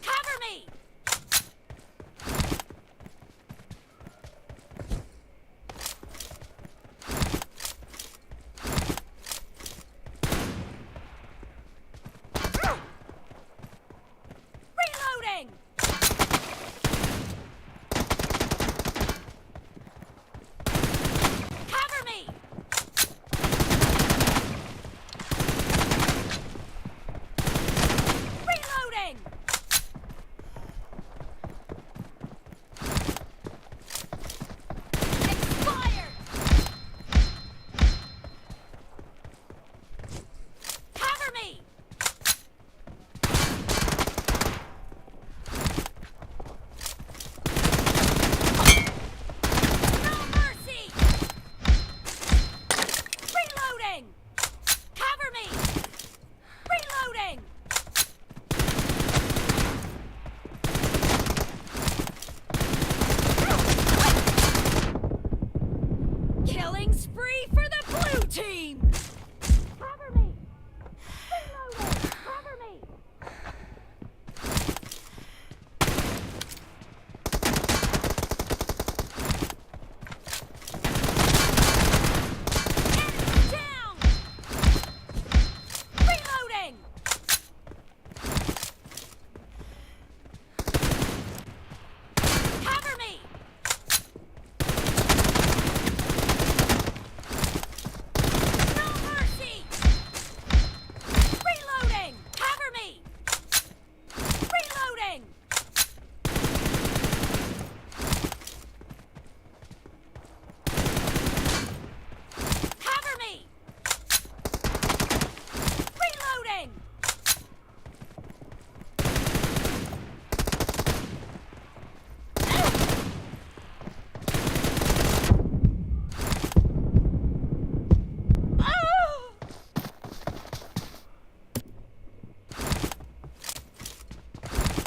Cover me. Reloading! Cover me! Reloading! Expired! Cover me! No mercy! Reloading! Cover me! Reloading! Killing spree for the blue team! Cover me! Reloading! Cover me! Enemy down! Reloading! Cover me! No mercy! Reloading! Cover me! Reloading! Cover me! Reloading!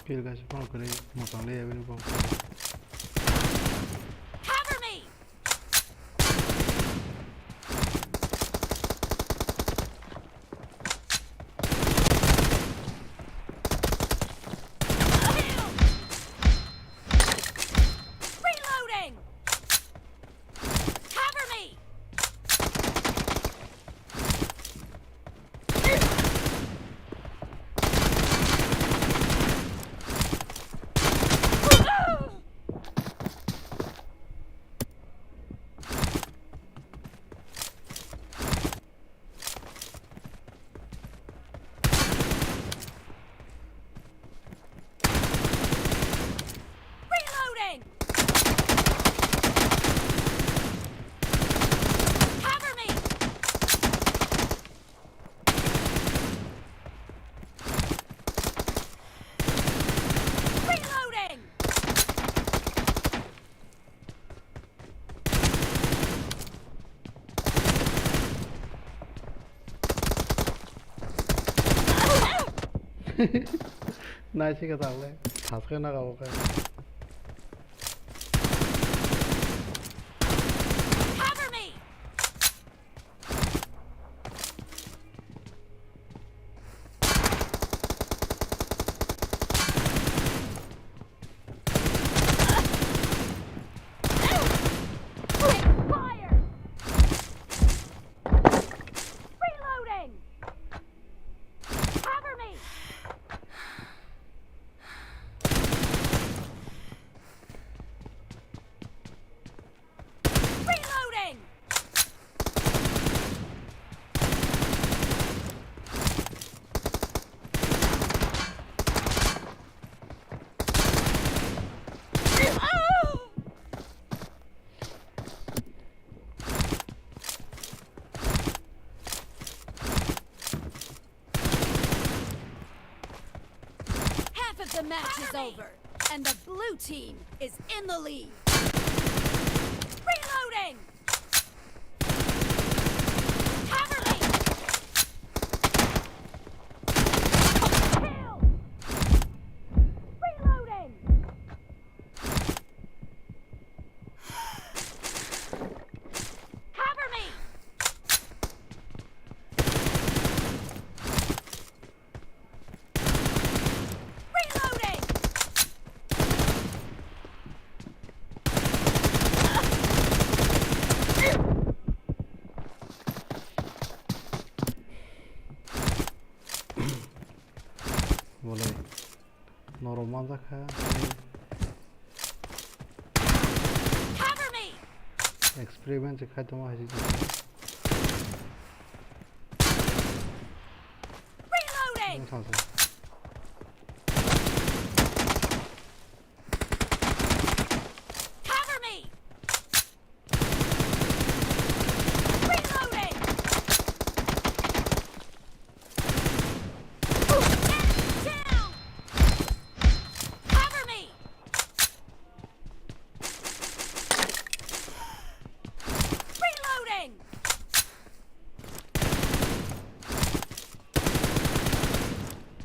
Pil kaisa phano kwrwi mwtang le yawi bo. Cover me! Reloading! Cover me! Reloading! Cover me! Reloading! Naisingkha tangle, thaskhe naka bo khe. Cover me! Fire! Reloading! Cover me! match is over, and the blue team is in the lead. Reloading! Cover me! Kill! Reloading! Cover me! Reloading! Bolai. Norok manjak kha. Cover me! Experiment se khai tongma hai se. Reloading! Thang thang. Cover me! Reloading! Enemy down! Cover me! Reloading!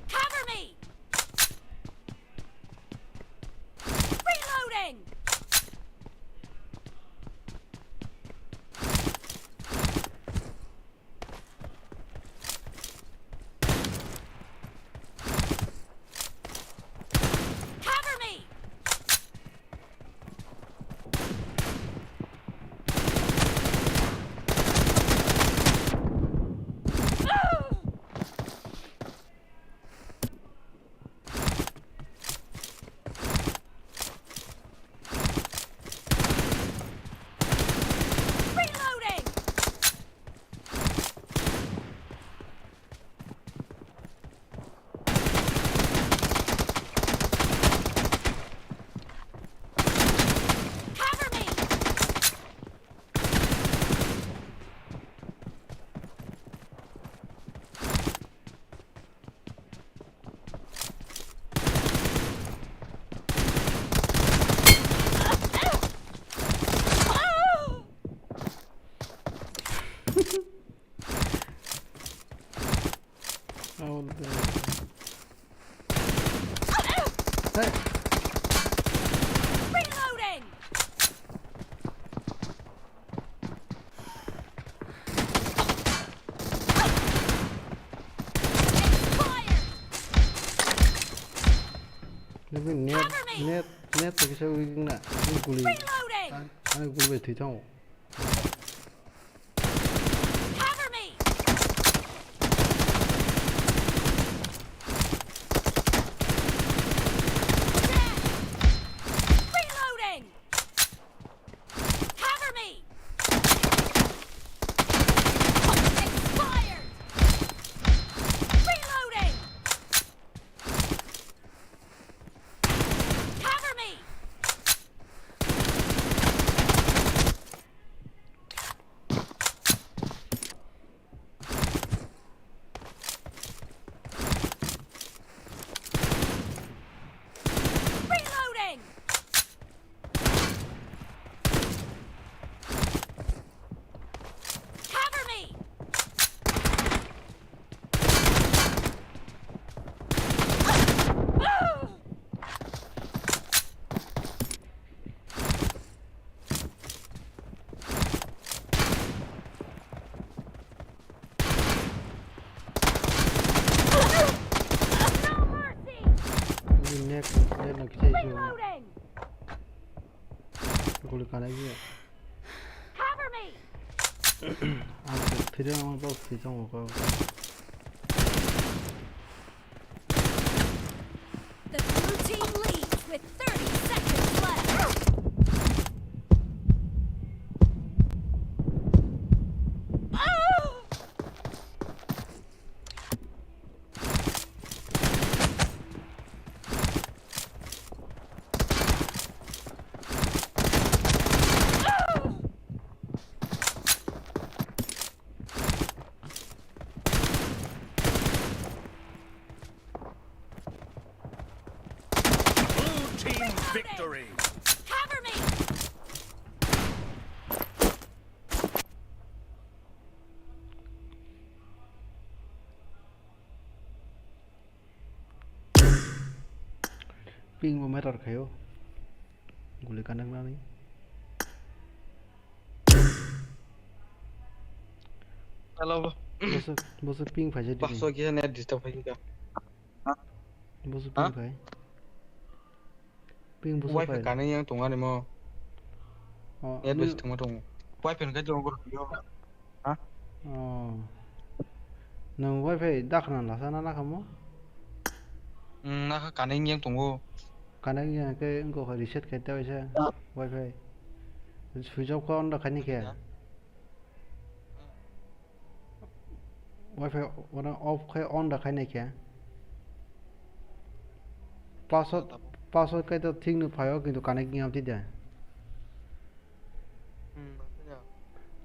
Cover me! Reloading! Cover me! Reloading! Cover me! All the Hey! Reloading! Expired! Lebi net, Cover me! Net, net to kisa weak na. Ani guli. Reloading! An-, ani guli bai thwi thango. Cover me! Reloading! Cover me! Expired! Reloading! Cover me! Reloading! Cover me! Net, net no kichai sio. Reloading! Guli kanai sio. Cover me! Ang thwi, thwi rw ang bw thwi tongo kok. The blue team leads with thirty seconds left. Cover me! Ping bo matter khaio. Guli connect nani. Hello. Boso, boso ping phai jadi. Boso kisa net disturb khai ka. Boso ping phai. Ping boso phai. Wifi connect yang tong ani mo. Oh, net besi thangma tongo. Wifi hwnkhe tongo. Ha? Oh. Nwng wifi dakhna lasa na nakha mo? Hmm, nakha connect yang tongo. Connect yang khe wngkha reset khai ta waisa wifi. Switch off khe on da khaini khe. Wifi wana off khai on da khaini khe. Password, password kai ta thik no phaio kintu connect yang amtwi da. Hmm, ya.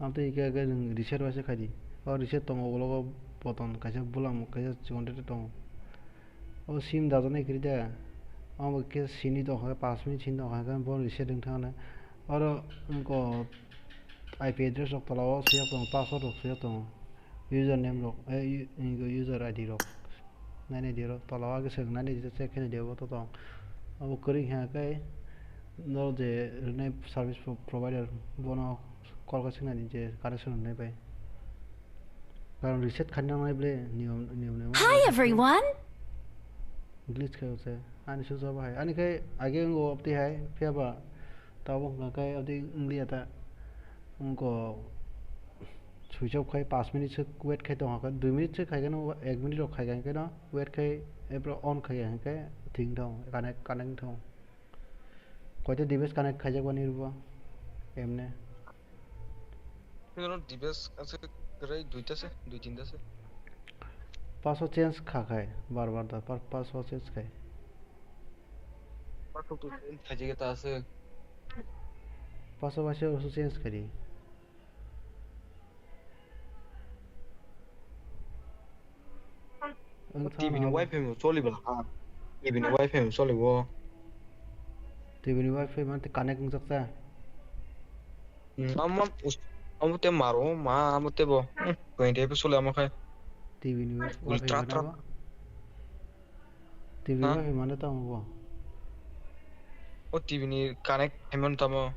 Amtwi hwnkhe, hwnkhe nwng reset waisa khai di. O reset tongo, ulo button kaisa bulam, kaisa chikon tete tongo. O sim dajaknai kwrwi de. Abo khe sini tongkha, pash minute sini tongkha, hwnkhe bo reset wng thangna. Oro wngkha I P address rok tola o swijak tongo, password rok swijak tongo. User name rok, eh, u-, user I D rok. Nai nai di oro tola o age swk nai nai di check khe nai di abo to tong. Abo kwrwi khe khe no je rwnai service pro-, provider bono call khe swk nai di je connection rwnai bai. Karon reset khaina nangnai ble niyom, niyom niyom. Hi everyone. Glitch khe se. Ani susa bahai. Ani khai age ngo opti hai phiya ba. Tabuk hwnkha khe abdi wnglia ta. Wngkha switch off khai pash minute swk wait khai tongkha khe, dui minute swk khai khe no, ek minute rok khai khe no wait khai, epro on khai khe thwng thong, connect, connect thong. Koita device connect khaijak bani rw bo? Emne. Pero device ase kwrwi duita se, dui tinta se. Password change kha khai, bar bar da, pa-, password change khai. Password to change khaijak ta ase. Password waisa oso change khaidi. Ang T V ni thana wifi mo choli bwla ha. T V ni wifi mo choli bo. T V ni wifi man te connect wngjaksa. Hmm, amo, amo te maro, ma, amo te bo. Hmm, twenty episode amo khai. T V ni wifi Ultra mana tra- bo? T V Ha? Wifi mane tamo bo? O T V ni connect khaimano tamo.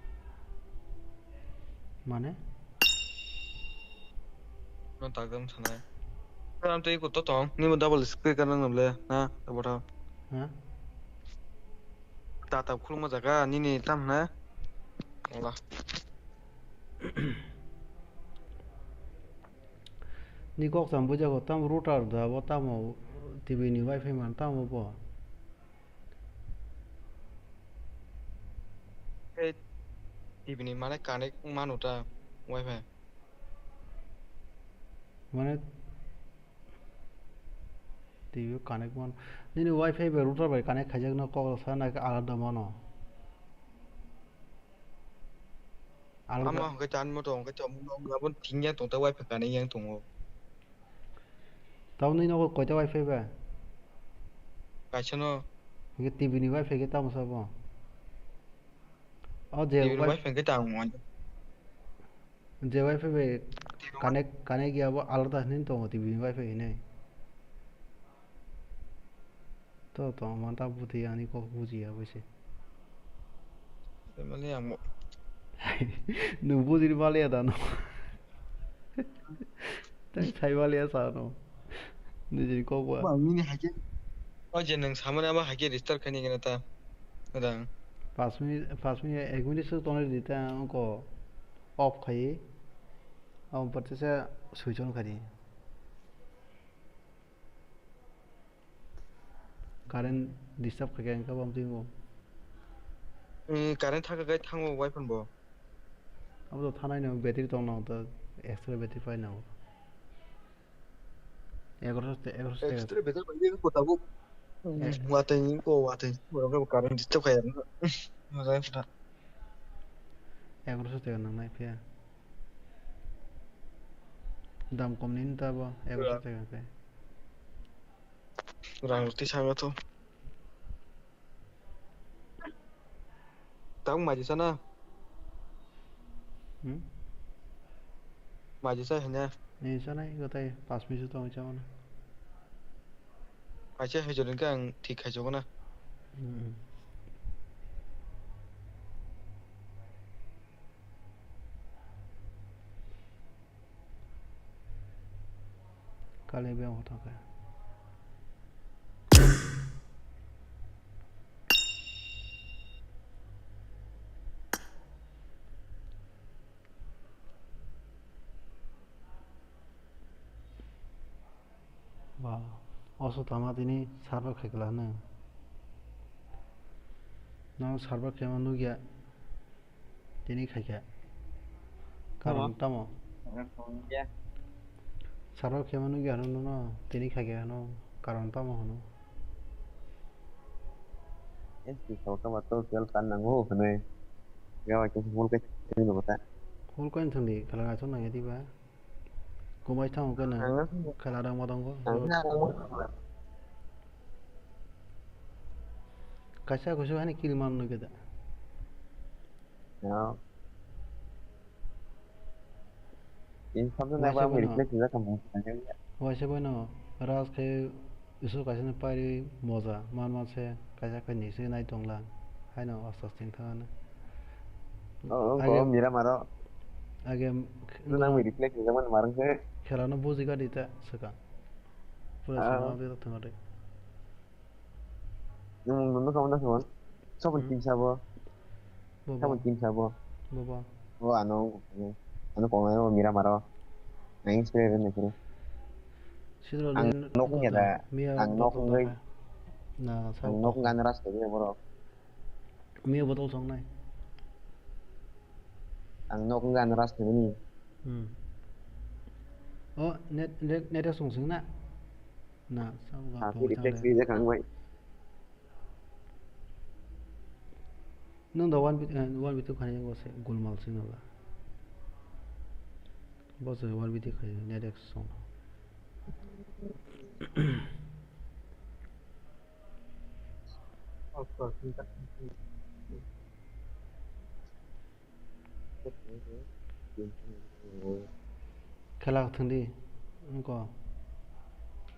Mane? No takdam sanai. Karam tei ko to tong, ni mo double speaker nang le, na, to botha. Ha? Tata khulma jaga, nini tam na. Wala. Ni kok sam bujago, tam router da bo, tamo T V ni wifi man tamo bo. Hey, T V ni mane connect manu ta wifi. Mane T V connect man. Nini wifi bai router bai connect khaijak no kok sa na alada mano. Alada. Ama hwnkhe chan mo tong, hwnkhe tong, abon thing yang tong, ta wifi kanwi yang tongo. Taboni nogo koita wifi ba? Kaisa no. Hwnkhe T V ni wifi khe tamo sabo? O je T V ni wi-, wifi hwnkhe tamo. Je wifi bai T V connect, connect ya bo alada hinwi tongo T V ni wifi hinwi. To, to, man ta buti ani kok buji ya bai se. Mali ang mo. Nwng buji ni mali ya da no. Tei sai mali ya sa no. Nijini kok ba. Ba, nini haikhe. O je nwng samani abo haikhe restart khaini gana ta. Adang. Pash minute, pash minute, ek minute se tonwi di ta, ongko off khai. Abo pore se switch on khai di. Current disturb khaikha hwnkhe bo amtwi wngo. Eh, current thaka khe thango wifi bo. Abo to thanai no battery tong nang to extra battery pai nango. Egaroso te, egaroso te. Extra battery pai ko tabuk. Eh. Watwi ko watwi. Bo current disturb khai. Mojai phra. Egaroso te nang nai phiya. Dam kom ni ta bo egaroso te khe. Rang rwtwi saka to. Tabuk maji sana? Hmm? Maji sa hanya. Ni sana iko tai pas minute tong chama na. Acha hejor ka ang thik khai jogo na. Hmm. Kali beng hoto ke. Ba, oso tama tini server khaikla hwnwi. Nang server khe ma nukya. Tini khaikha. Karon tamo? Server khe ma nukya hwnwi no, tini khaikha hwnwi. Karon tamo hwnwi. Es ki khaikha ba to kel kan nango hwnwi. Yawa khe hol khe tini no ta. Hol khe thangdi khala aswk nangya diba. Kubai thango khe nang. Ang no. Khala rang ma tongo. Ang no. Kaisa kusu hani kill man nukhe da. Ya. In sabse na ba reflect na kamu. Waisa bono ras khe isu kaisa na pari moja man man se kaisa khe ni se nai tongla. Haino astas ting thana. Oh, oh, age, oh, mira maro. Age nang mi reflect na man marang se. Khela no buji ga dita saka. Pura sama be thang de. Nwng nwng nwng kamu naswan. Sabun tim sabo. Sabun tim sabo. Bobo. O ano ano kongnai o mira maro. Ang spray ren naikhe. Sidro ang nok nya da. Ang nok ngai. Na ang nok ngan ras khe boro. Miya botol songnai. Ang nok ngan ras khe ni. Hmm. O net net net song sing na. Na, sa ha, puri tek sui jak ang bai. Nwng da one B, eh, one B two khani yango se gulmal sing nala. Bo se one B two khani net ek song. Khela thwngdi wngkha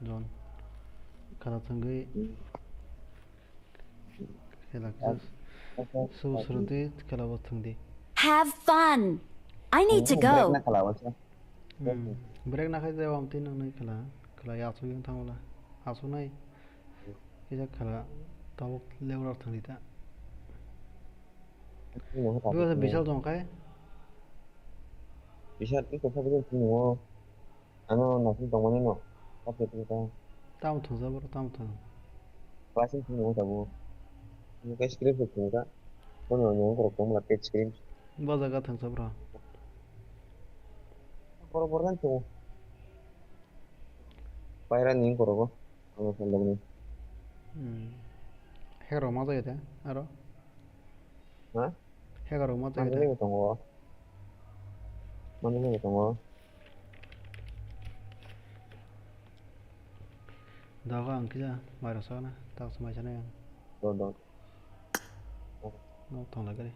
John. Khela thwngwi khela kisa su surudi khela bo thwngdi. Have fun. I need to go. Hmm. Break nakhai jai wam twi nang nai khela khela yasu yang thangla asu nai. Kisa khela tabuk level thwngdi ta. Bwsa Bishal tong khai. Bishal twi kok sabi tong mo. Ano naising tong mani no. Kape twi ta. Tamo thwngsa boro tamo thwng. Class in thwng mo tabo. Mo kai screen shot thwng ta. Bono no ko tong la page screen. Bo jaga thwngsa bro. Boro boro kan thwng. Paira ni korogo. Ano phone dogni. Hmm. Hero ma jai ta aro. Ha? Hega rok ma twi. Manwi tongo. Manwi tongo. Dago ang kisa mairok sakna tak swmai sanai ang. Do do. No thangla gari.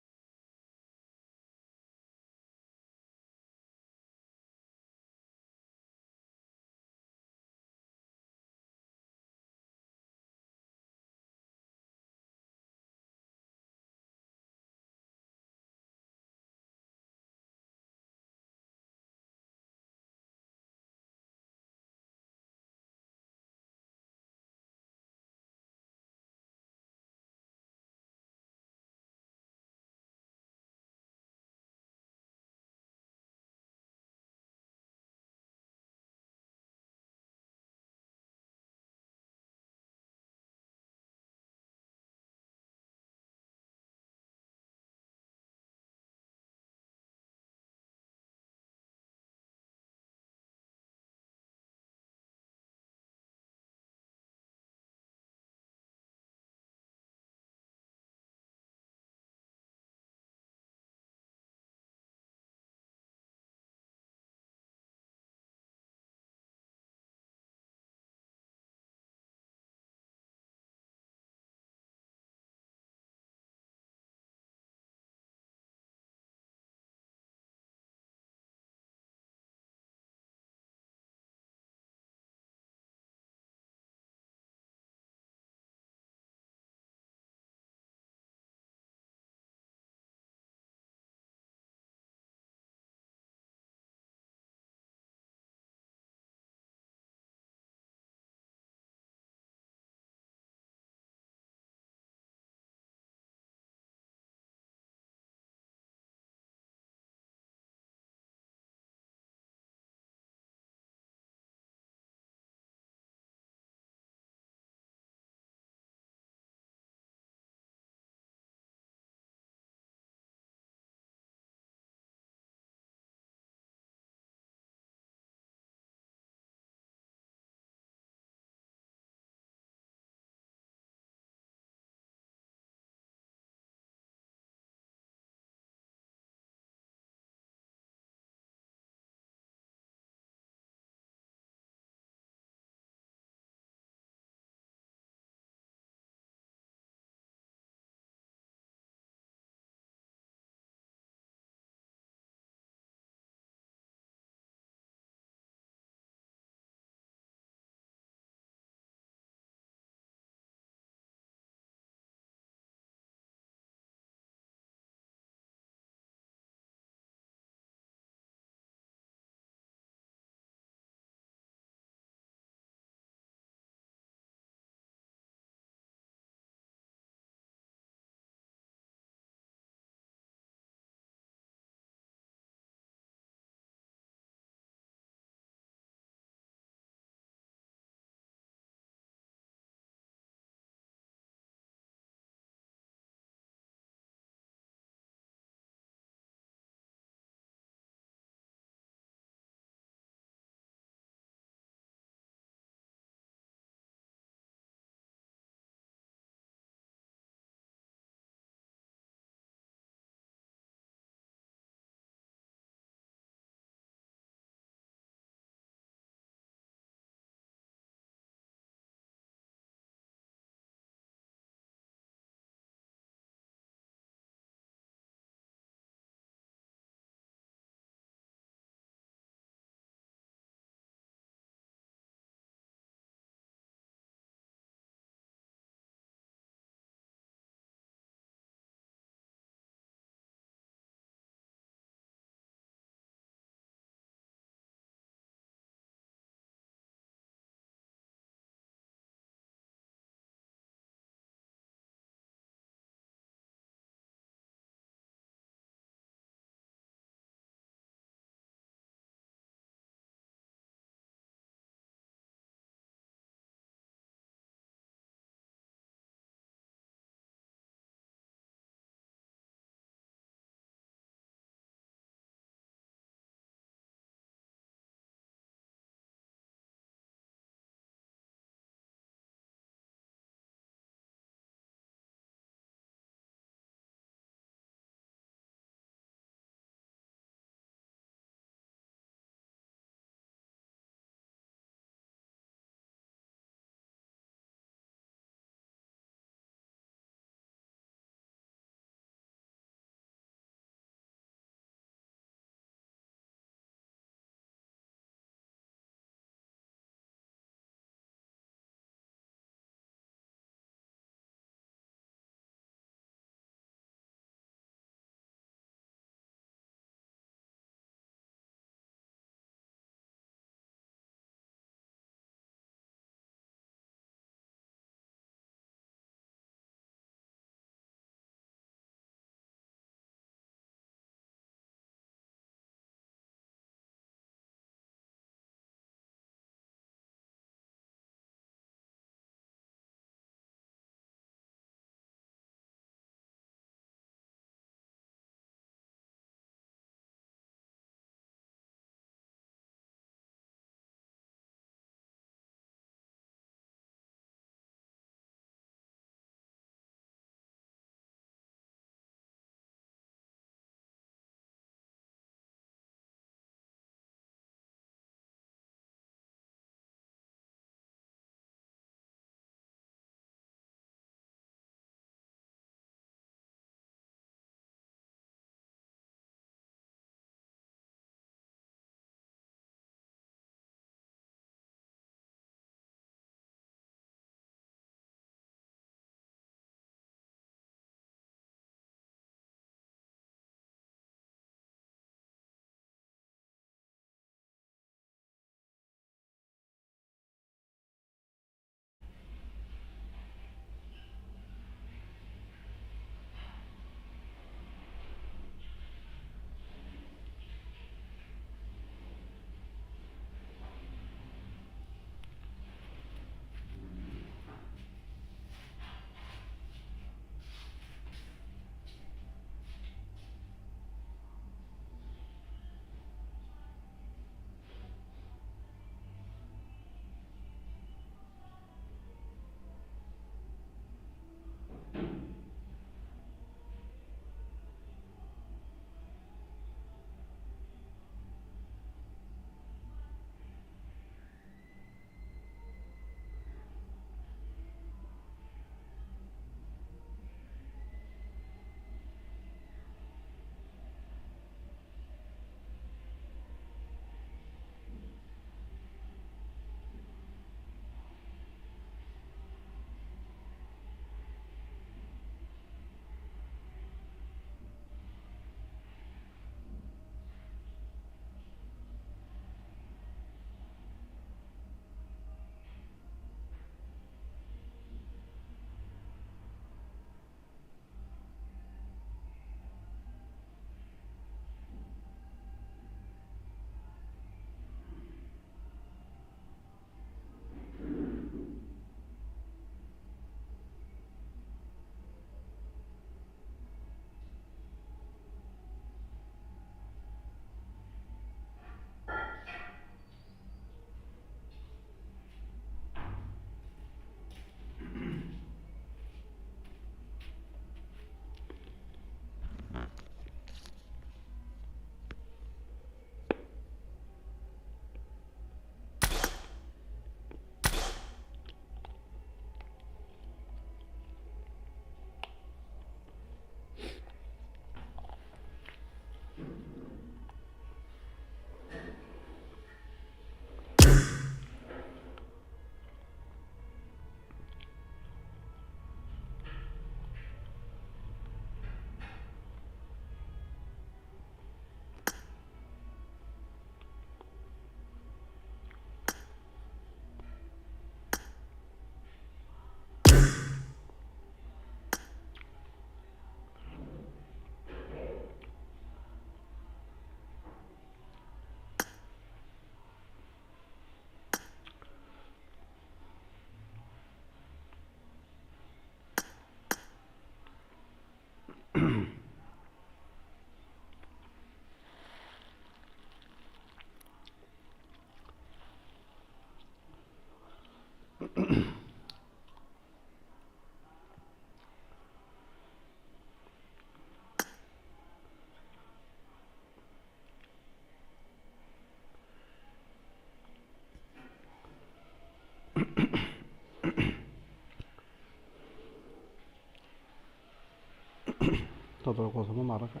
Kotor kotor ma mara kha.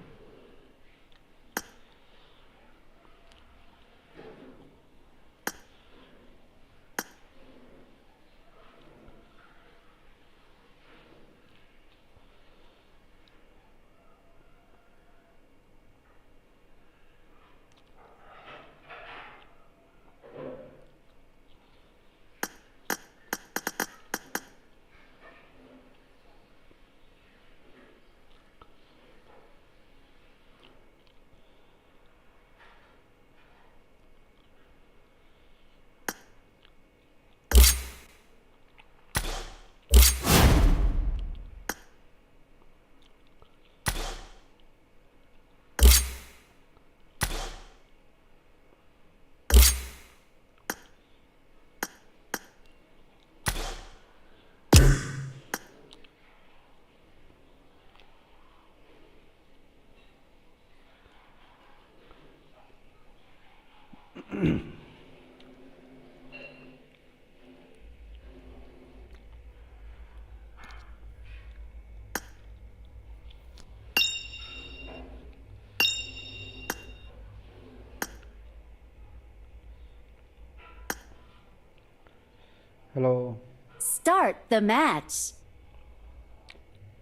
Hello. Start the match.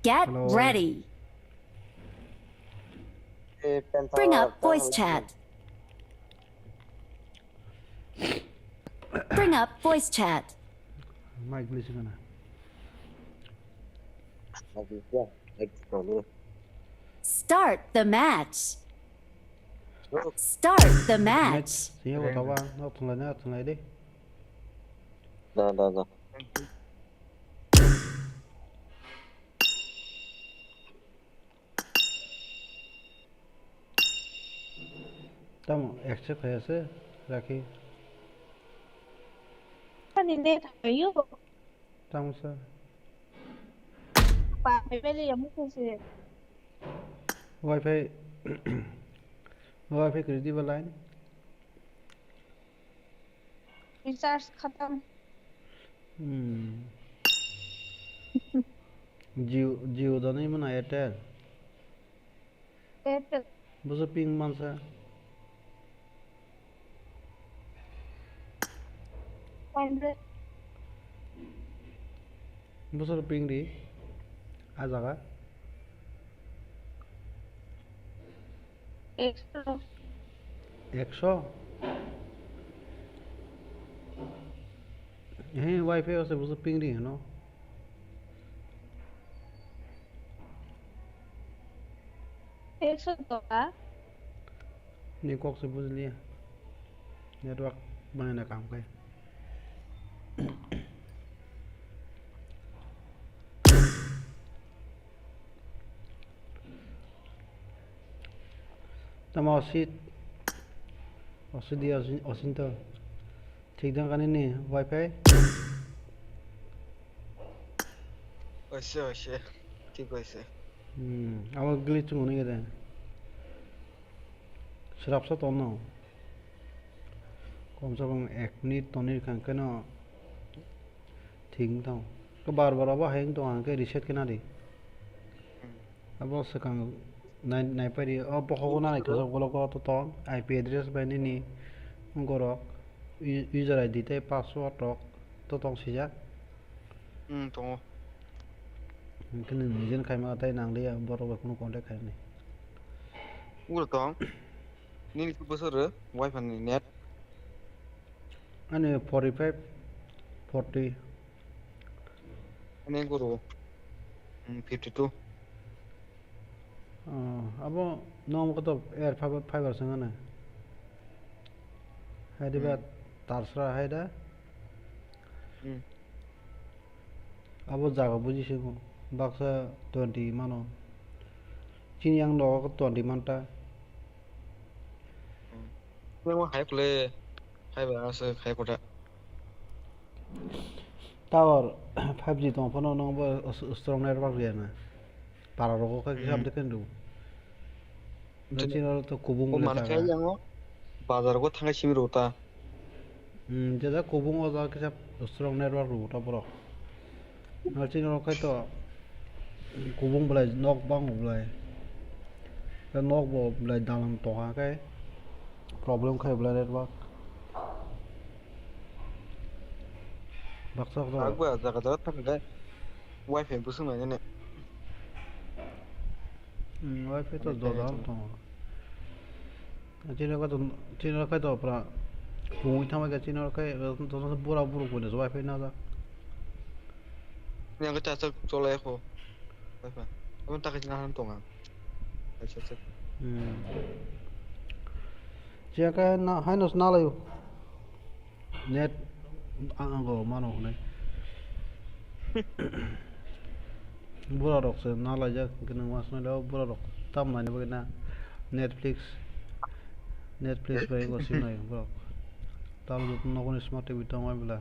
Get Hello. ready. Bring up voice chat. Bring up voice chat. Mic glitch kana? Start the match. Start the match. Sini apa tawa? No, tunglai na, tunglai deh. Da, da, da. Tamo accept hai ase, rakhi. Ani net hayo. Tamo sa. Pa, bebele ya mukhe se. Wi-Fi, Wi-Fi kiri diba line. Recharge khatam. Hmm. Jio, Jio da nahi mano Airtel? Airtel. Boso ping mansa. Five hundred. Boso ping di. A jaga. Ekso. Ekso? He, Wi-Fi ase, boso ping ri heno. Ekso toka. Ni kok se bujliya. Network bana na kam kai. Tamo osit, osit di osin, osin to. Thik dong kani ni Wi-Fi? Oise, oise. Thik oise. Hmm, abo glitch wngmani gede. Srapsa tonno. Komse kom ek minute tonwi kha, hwnkhe no thik wng tong. Khe bar bar abo hai wng tong, hwnkhe reset khe nadi. Hmm. Abo swkang nai, naipaidi, o bokhok o nanai kwchak bolok o to tong, I P address bai nini wngorok, u-, user I D tei password rok to tong sijak. Hmm, tongo. Hwnkhe nwng nijeni khaima tei nang liya, borok bai kunu contact khainani. Uro tong. Nini bwswk rw, Wi-Fi ni net? Ani forty five, forty. Ani guru, hmm, fifty two. Oh, abo nong koto air fiber, fiber song ano. Hai de ba Hmm. tarsra hai da. Hmm. Abo jaga buji se baksa twenty mano. Chini yang nogo twenty manta. Hmm. Nang hai kule, hai ba asa hai kota. Tower five G tong phano nang bo s-, strong network riya na. Para rogo kha kisa Hmm. amte kendu. Chini oro to kubung O bole mana jaga. Khe yang o bazar go thangai simi rota. Hmm, jesa kubung o jaga kisa strong network rw ta borok. Nalchini rok khai to kubung belai nok bang belai. Nok bo belai dalam tongkha khe problem khai belai network. Baksa baksa. Agba jaga jaga thang khe wifi busung nai ne. Hmm, wifi to wifi dodan to. Chini ka to, chini ka to pra. Pungwi thama ka chini ka to bura buru kone wifi na da. Yang ka cha cha chola ko. Wifi. Amo ta ka chini han tonga. Acha acha. Hmm. Chini ka na hai no na layo. Net ang go mano hwnwi. Bura rok se na laijak gwnang ma swnai le bura rok tam nai bagwi na Netflix Netflix bai go sim nai borok. Tal jotto nogo ni smart T V tong ai bwla.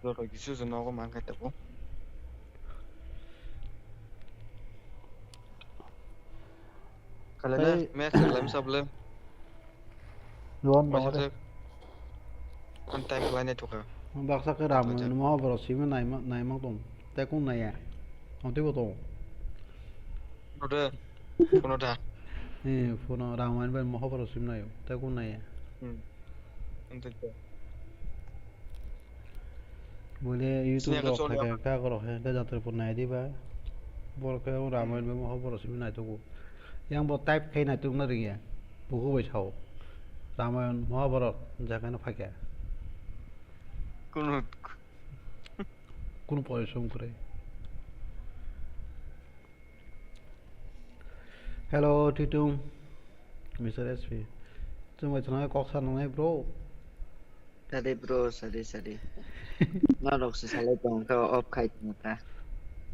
Joto kisu se nogo man kha tabo. Kale na, match khe khlaimsa bole. Luan dong re. An time khlainai thukha. Baksa khe ram no mo borok simi naima naima tong. Tei kung naiya. Ang tei bo tong. Kono da. Kono da. Eh, phone ram bai mo borok simi naio. Tei kung naiya. Hmm. Ang tei. Bole YouTube rok khai kha, ka rok khai kha, jatra por nai di ba. Bor khe o Ramayan bai mo borok simi nai tugu. Yang bo type khai nai tuk na ringya. Buku bai sao. Ramayan Mahabharat jakha no phai kha. Kuno kuno porisrom kwrwi. Hello, Tuitum. Mister S P. Chwng bai chwng kok sa nangnai, bro. Sadi, bro, sadi, sadi. Norok se salai tong kha, off khai tong kha.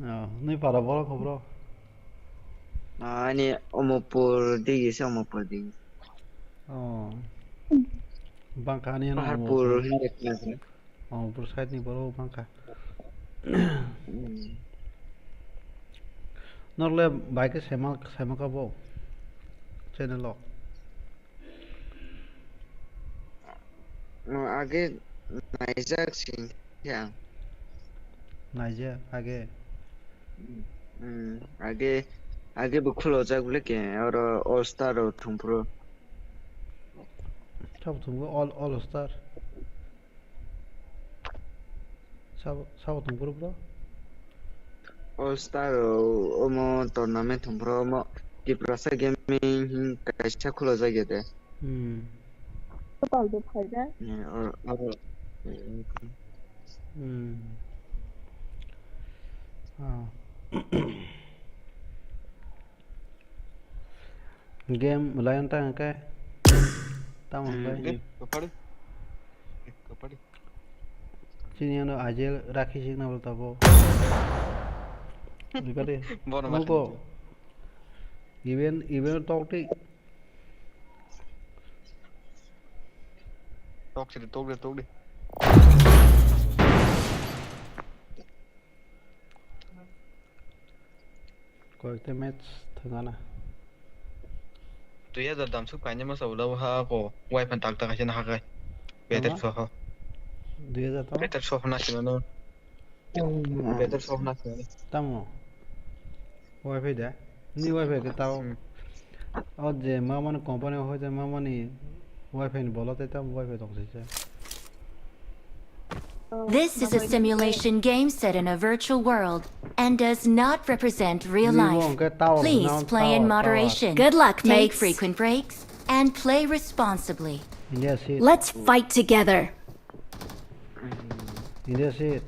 Oh, nui para borok kho, bro? Ah, ani Omopur digi se, Omopur digi. Oh. Bangkha ani ano Paharpur Omopur. Hinwi khna kha. Oh, bro, side ni borok bangkha. Hmm. Norle bai khe sema, sema kha bo channel o. No, age naijak sing khe ang. Naijak age? Hmm, age, age bo khulojak bwle khe, oro All Star rok thwngphuru. Sabo thwngbo All, All Star? Sabo, sabo thwngphuru bro? All Star o, omo tournament thwngphuru omo Tiprasa Gaming hin kaisa khulojak ya de. Hmm. Kopal bo phaida. Ni, or, or, Hmm. Ah. Game lion ta hwnkhe tamo Hmm, hwnkhe? Deh, kepadi. Eh, kepadi. Chini ano Aijel rakhi sing na bwlta bo. Bipade. Bono Mugo. Event, event tok ti. Tok sidi, tok di, tok di. Koyekta match thwngana. Dui hajar dam suk kainwi masa ulo ha ko wifi tak tak kaisa na hakai. Better Tama? Soho. Dui hajar tama? Better soho na sino no. Better soho na sino. Tamo. Wifi da? Ni wifi ke tao. Hmm. O je mamani company o hoite mamani wifi ni bolo te tamo wifi tong sise. This is a simulation game set in a virtual world and does not represent real life. Please play in moderation. Good luck, take frequent breaks, and play responsibly. India seat. Let's fight together. India seat.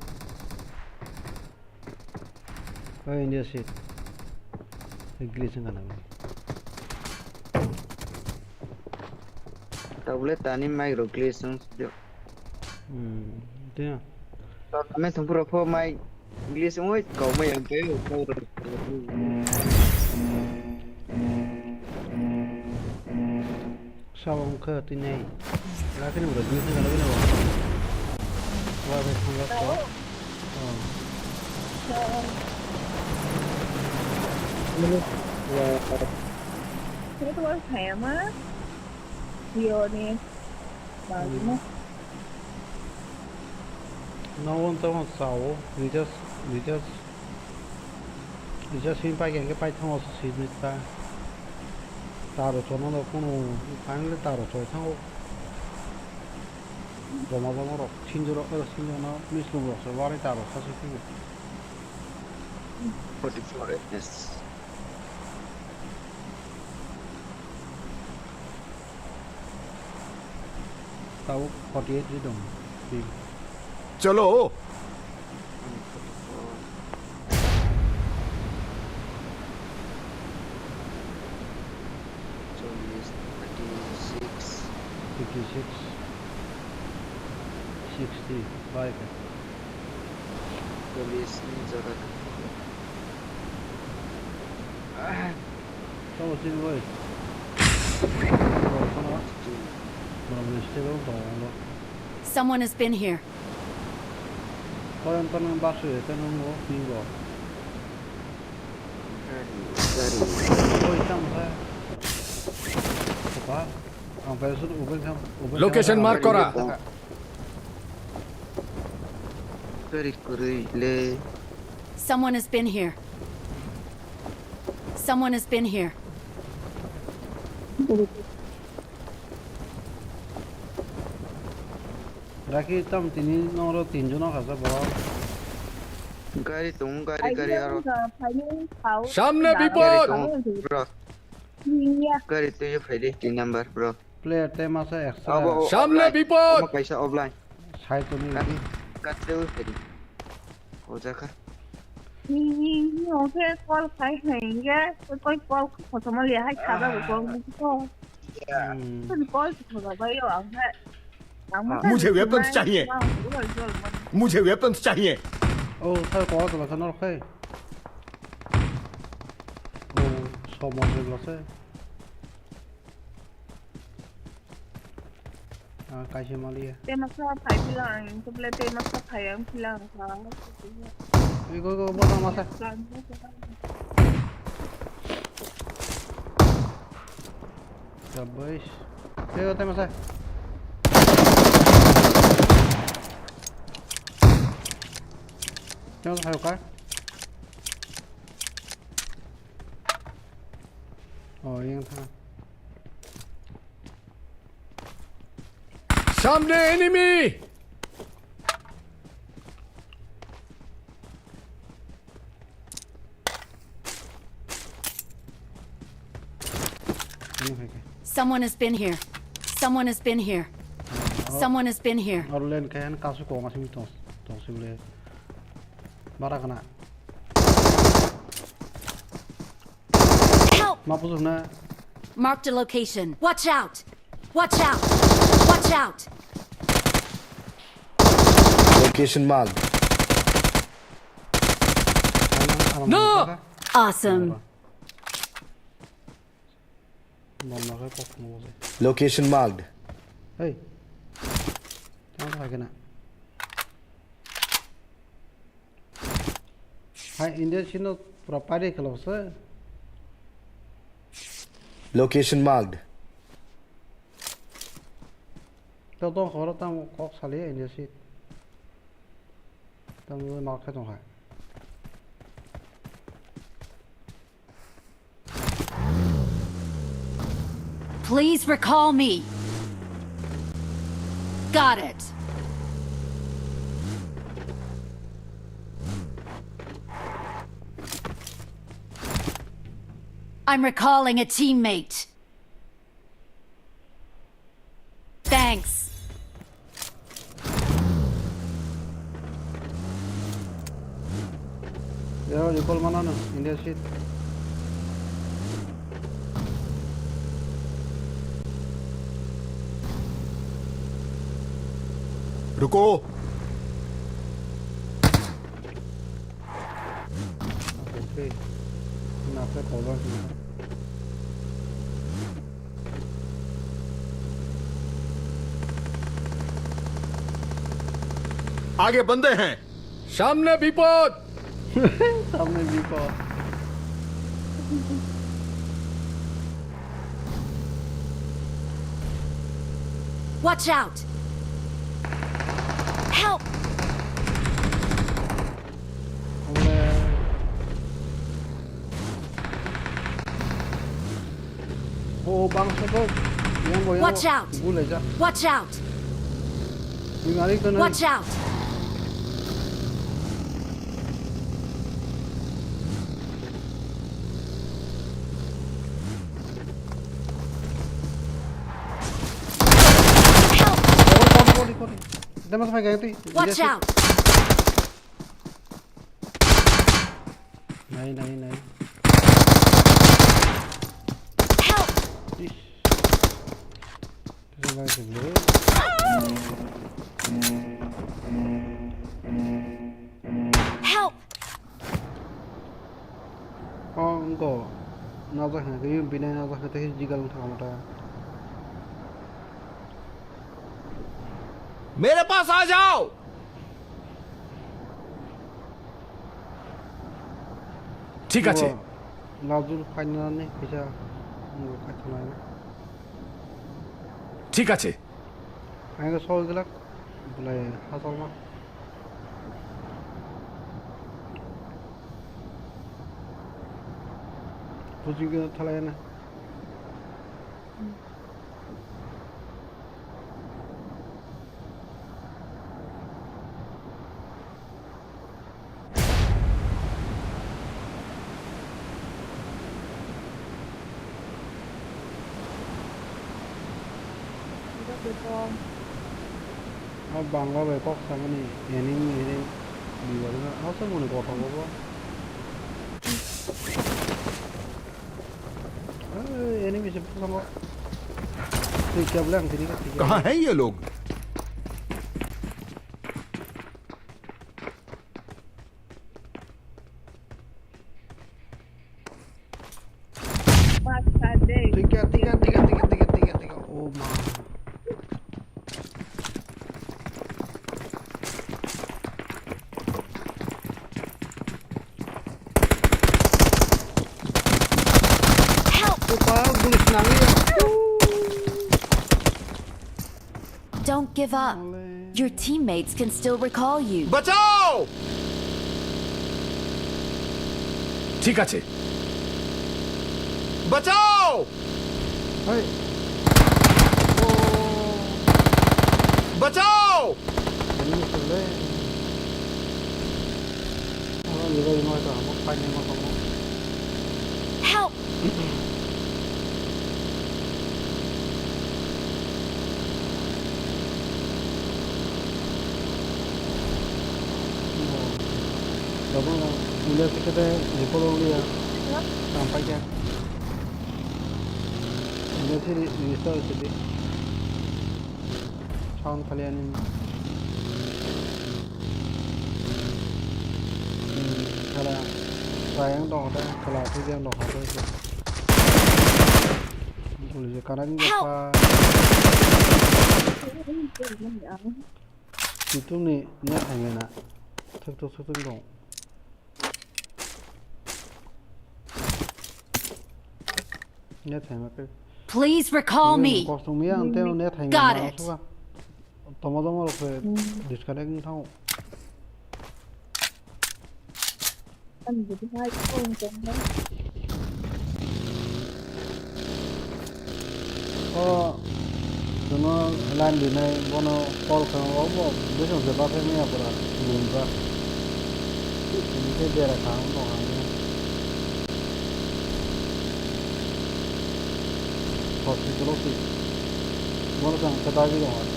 Oh, India seat. Glitch wngkha na. Tablet tani mic rok glitch wng sio. Hmm, tei. Tablet thwngphuru pho mic glitch wngwi kok mai ang tei. Sabo wngkha tini. Lakini bo glitch wngkha lakini bo. Wa bai thangkha. Sini tuh saya mah. Yo nih. Bagus. No one tamo sao, we just, we just Kisa simi pai khe pai thango simi ta. Taro chono no kunu finally taro choi thango. Joma joma rok sinjo rok oro sinjo no mislung rok se warai taro sa se kunu. Forty-four F P S. Tabuk forty-eight ri dong. Ping. Chalo. Cholish, thirty-six. Fifty-six. Sixty-five. Cholish ni jaga. Tamo sini, boy. Someone has been here. Koyan kono basu ya, kono mo pingo. Gari, gari. Oi, tamo sa. Apa? Ang pa sun uben kam, uben kam. Location mark kora. Gari kurui le. Someone has been here. Someone has been here. Raki tam tini noro tinjon no khasa bo. Gari tung, gari, gari aro. Samne bipod! Gari tung, bro. Gari tuyo phaidi, tin number, bro. Player te masa extra. Abo, abo, samne offline. Bipod! Omo kaisa offline. Sai to ni. Kat, kat tuyo phaidi. Ojaka. Ni, ni, ni, oke call khai khai ya. Koi call kosomo le hai khada bo call ni ko. Hmm. Koi call kosomo ba yo ang hai. Ang ma. मुझे weapons चाहिए। मुझे weapons चाहिए। Oh, sai ko to sa nor khai. Oh, so mo se lo se. Ah, kaisa maliya. Te masa phai philang, te bole te masa phai ang philang kha. Ui, go, go, botang masa. Sabbas. Te go, te masa. Te masa phai ka? Oh, yang tha. Samne enemy! Ano hai ke? Someone has been here. Someone has been here. Oh. Someone has been here. Aro len kaya kasu ko ngasing tong tong sibule. Bara kana. Help! Ma pusu na. Marked a location. Watch out! Watch out! Watch out! Location marked. Ano, ano, no! Ano, ano. Awesome. Ano. Bom no khe kok thumwi se. Location marked. Hey. Tamo kha kena. Hai, India sino pura pari kalo se. Location marked. To to khoro tamo kok sali India si. Tamo mark khe tong hai. Please recall me. Got it. I'm recalling a teammate. Thanks. Yo, recall mana na, India seat. Ruko. Okay. Na pe cover. आगे बंदे हैं। সামনে বিপদ। সামনে বিপদ। Watch out! Help! Hombre. O bangsa ko, yang bo, yang Watch bo. Out! Bulai ja. Watch out! Bimari ko na. Watch out! Help! Kori, kori, kori, kori. Dama sa pai gaya tui. Watch out! Nai, nai, nai. Help! Ish. Revive le. Help! Oh, engko. Najak hingke, yung binai najak hingke, tei jigal wng thangma ta. मेरे पास आ जाओ। ঠিক আছে। Lazul final ni kisa ngo khaithanai. ঠিক আছে। Ang soi glak, belai hasalma. Puji kena thalai na. O bangla bai kok samani ening ening bibar na. Asa muni kothok bo. Enemy se pusa mo. Tui kya bole ang tini ka tini. कहाँ हैं ये लोग? Tui kya, tui kya, tui kya, tui kya, tui kya, tui kya, tui kya. Oh my. Help! Opa, guli senang ya. Don't give up. Your teammates can still recall you. बचाओ! ঠিক আছে। बचाओ! Hey. Oh. बचाओ! Ini musuh le. Oh, ini lagi mau sama, pakai mau sama. Help! Double na, India se kete report ho gaya. Sampai kya? India se re-, restore se de. Sound khali ani. Hmm, khala. Sayang dong hote, khala se jeng dong hote. Help! Youtube ni net hangena thwk thwk thwk thwk dong. Net hangma khe. Please recall me. Kosong miya ang teo net hangma. Got it. Toma toma rok se disconnect wng thango. Ani bwtwi hai phone tongmani. O, chwngno line rinai, bono call khainai, obo bwswk se bathai manya pura, chwng ba. Tini khe bera kaham tong ang ya. Hospital o si. Bono chwng khe dagi tong ai.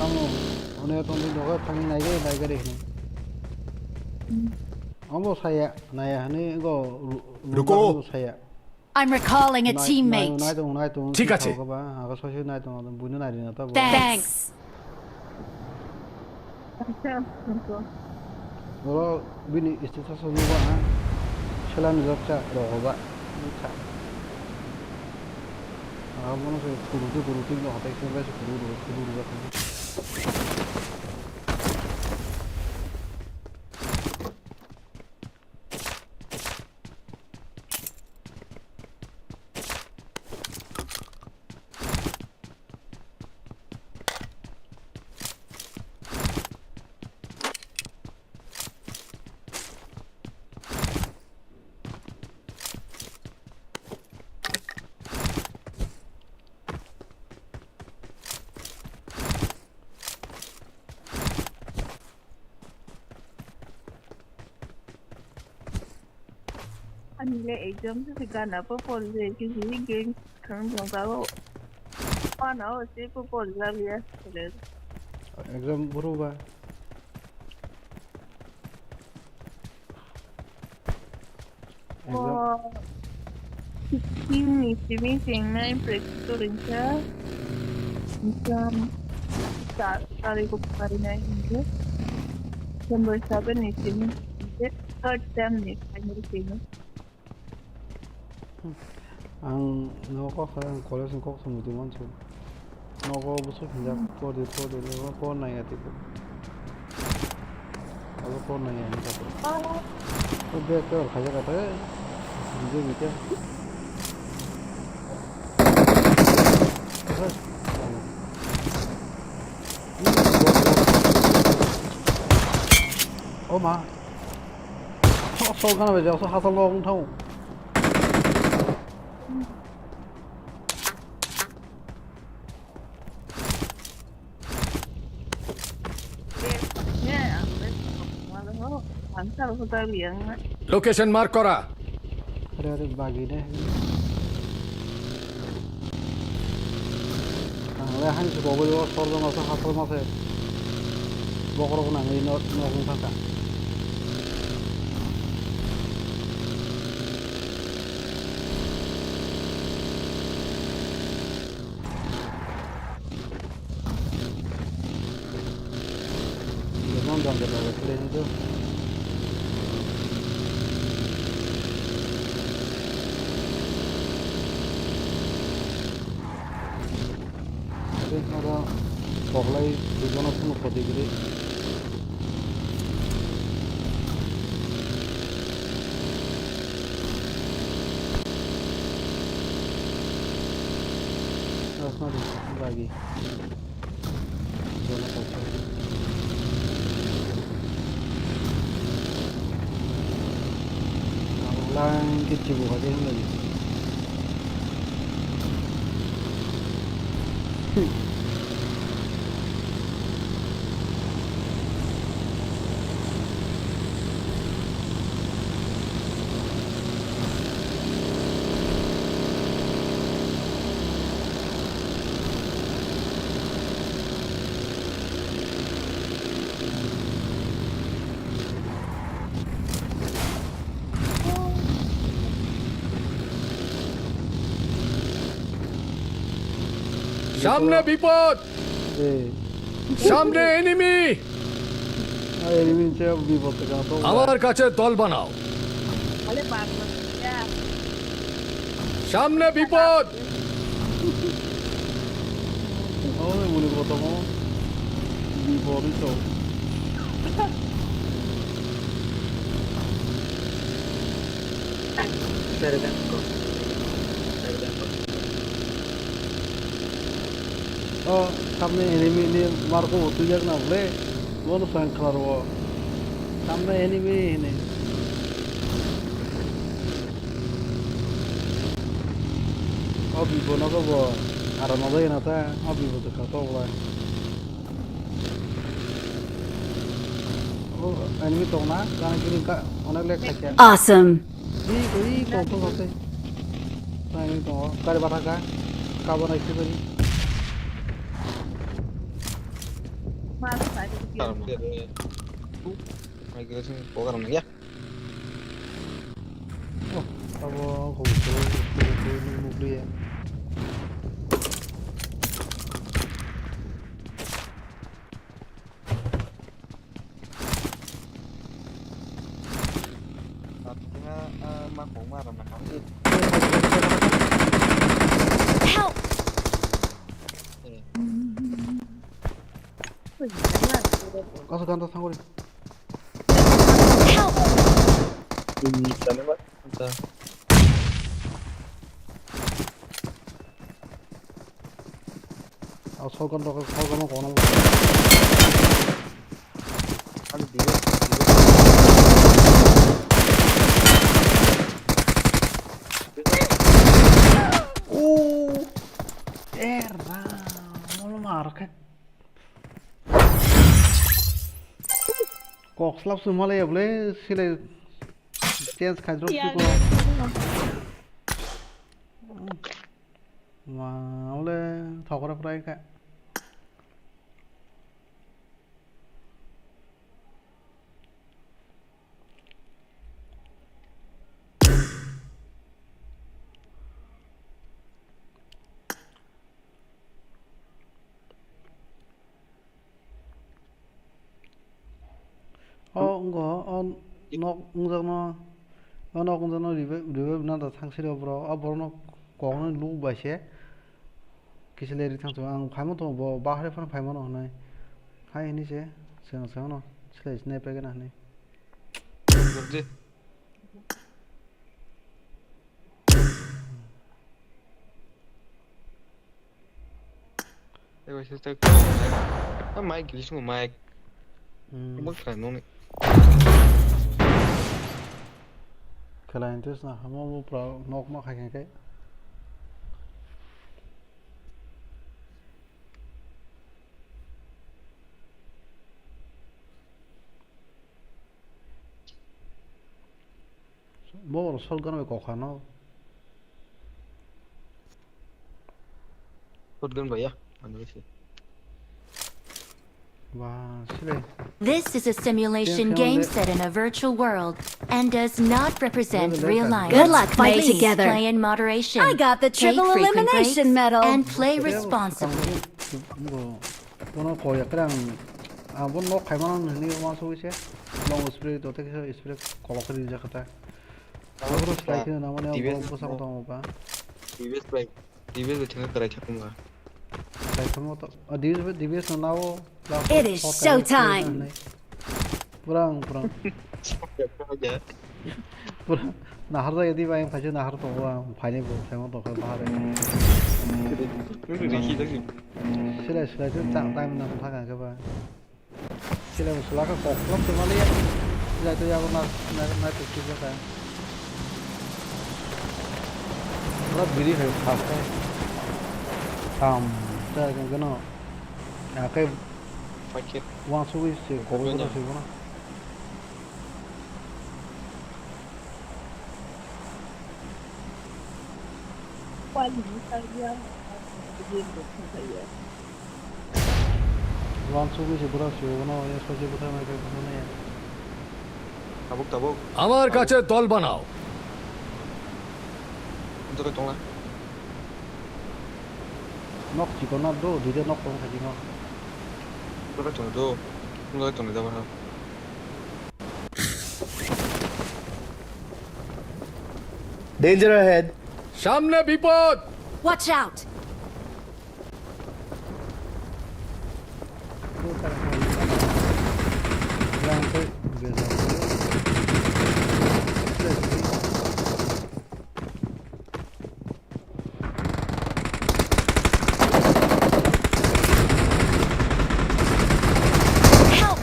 Tamo, one tongwi dogo thangwi naigari, naigari hwnwi. Obo saya, naya hwnwi go ru-, ru-, ruko. Saya. I'm recalling a teammate. Nai, nai, nai tongo, nai tongo, thik ache. Thok ba, aga soi soi nai tongo, buino nai rina ta bo. Thanks. Oro bini status o nugo ha, sela nujak cha, rogo ba, nukha. Aga bono se kuruti, kuruti no hatai se bai se kuru, kuru, kuru, kuru. Ani le exam se gana po pol je ki ji game thang jong ka o. Pana o se po pol ja liya. Exam buru ba. Exam. O, sixteen ni simi chengnai practical ringkha. Exam sa-, sari ko pari nai hingke. December seven ni simi hingke third sem ni final chengnai. Ang nogo kha, ang college ni kok samung twi mansu. Nogo bwswk hinjak, por di, por di, nogo por nai ya twi. Abo por nai ya hinjak. O bag khe or khaijak kha tei. Hinjak hinjak. O ma. Sok, sok gana bai, sok hasal rok wng thango. Location mark kora. Are, are, bagi de. Ang le hani se bogol o sor jong asuk hasal mase. Bokrok nangwi nok, nok wng kha. Bebak jang jang bai khlai nw do. Aro koklai duijono phunuk kha digri. Asma di bagi. Jono kok. Line ke chibu kha de hinlai. সামনে বিপদ! এই। সামনে এনিমি! আর এনিমি নিচে বিপদ থেকে আতো। আমার কাছে দল বানাও। সামনে বিপদ! Oy, muni kotomo. Bipori to. O, samne enemy ni marko utijak na bole. Bono sang khlaro. Samne enemy hini. O bibo nogo bo aram no jai na ta, o bibo de kha to bwlai. O enemy tong na, gana gini ka onek lek khaikha. Awesome. Ui, ui, tong tong tong tei. Enemy tongo, gari batha kha, kabo nai sibari. Migration program ya. Oh, abo ang kho bukhulo, bukhulo, bukhulo, nukliya. Help! Kaso ganda sangori. Help! Aw, solkar dokar, solkar no kono. Ani biyo, biyo. Oh, era, molo mar khe. Kok slap suma le yable, sile. Change khai drop siko. Wah, ole thokra prai kha. O wngkha, o nok wngjakno, o nok wngjakno revive, revive na da thang siro bro, o borokno kokno luk bai se kisa leri thang sio, ang phaima tongo, bo bahai phano phaimano hwnwi hai hwnwi se chwng chwngno silai sinai paigwna hwnwi. Ego se tak. Ah, mic gili sungo mic. Hmm. Mo khlai noni. Khlai nte sna hamo bo pra nok ma khai khai. Bo shotgun bai kok kha no. Shotgun bai ya, ano se. Ba, sile. This is a simulation game set in a virtual world and does not represent real life. Good luck, fight together. Please play in moderation. I got the triple elimination medal. Pay frequent breaks and play responsibly. Bono koi ya krang. Abo nok khai mano hini ma so se. Long spray to te spray kolok ri jakata. Abo slide na mane D B S abo bosong tong ba. D B S bai, D B S bai thengkha kwrai thapung ba. Kwrai thapung to. Ah, D B S bai, D B S no nao. It is show time. Pura ang pura. Pura nahar jaya di bai ang phaisa nahar to ba ang phaini bo phaima to kha bahar. Silai silai tu chang time na thang kha ba. Silai bo sulaka kok lok se mali ya. Silai to yabo na na na to kisa ka. Pura biri hai khas ka. Tam ta ka gano. Ya kai. Paket. Wang sugui se kok ko se bono. Wang sugui se bura se bono ya sosi bura mai kai bono ya. Tabuk tabuk. আমার কাছে দল বানাও। Jokai tongla. Nok chikon na do, duita nok tong kha chikon. Jokai tong do. Jokai tong da bana. Danger ahead. সামনে বিপদ। Watch out! Help!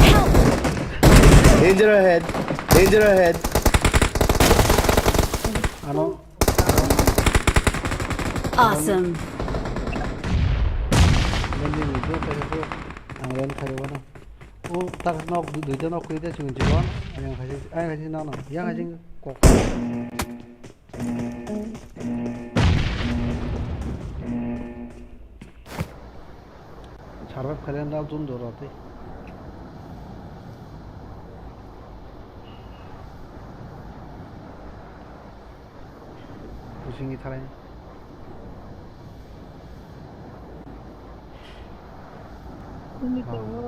Help! Danger ahead! Danger ahead! Ano? Awesome. Landing ni do kaya ko. Ang land kaya ko na. O tak nok duita nok kuita chungi chungi. Ayang kaya, ayang kaya na na. Yang kaya kok. Sarap kalian dal tun doro te. Pusing kita lain.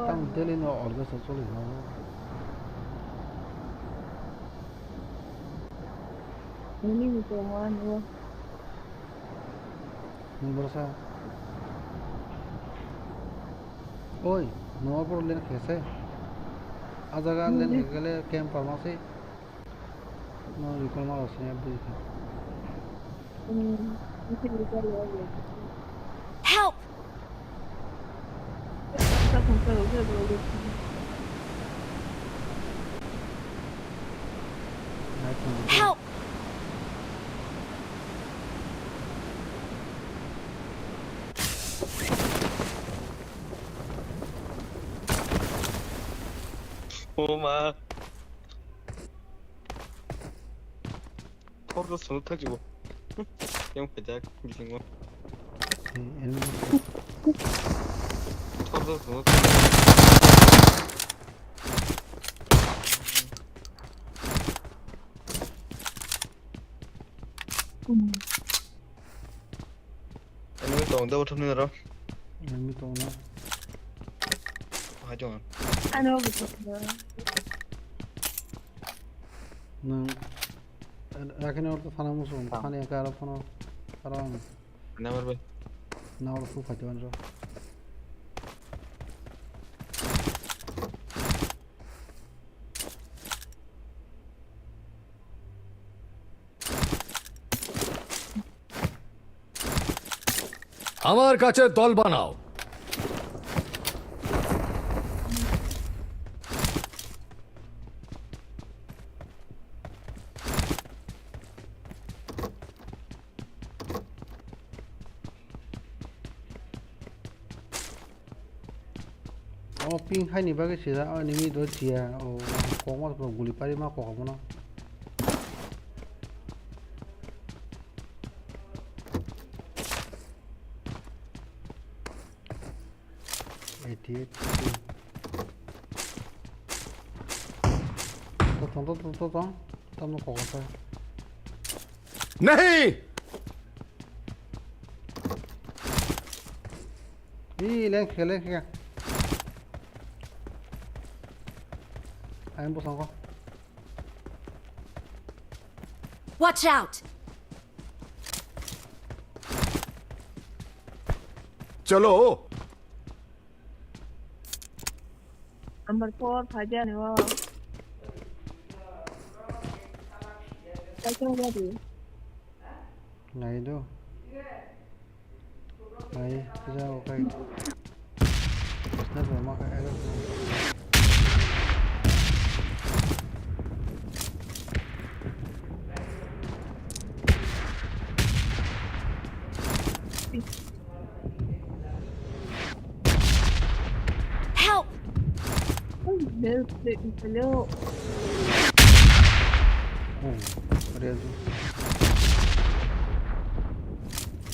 Tang tele no always actually no. Nini ni tongo ano. Nwng borok sa. Oi, nwng o borok len khe se. A jaga len khe khe le camper ma se. No recall ma se ya bui kha. Help! Help! O ma. Thor do sunu thak jibo. Yang pajak bising mo. Thor do sunu. Enemy tong, double tap ni aro. Enemy tong na. Hai tong. Ano betul. Nang, rakini orto phana musu, phani ka aro phano, aro ang. Number bai. Na oro phuk phai tong ro. আমার কাছে দল বানাও। Omo ping haini bagwi sida, o enemy do sia, o kokma guli pari ma kok abono. Eighty eight. To tong, to tong, to tong. Tamo kok asa. Nahi! Ih, leng khe, leng khe. Ayang bosong ko. Watch out! Chalo! Number four, phai de ani o. Kaisa wadi. Nai do. Nai, kisa o kai. Sniper ma ka era. Help! Help, help, help. Oh, ada tu.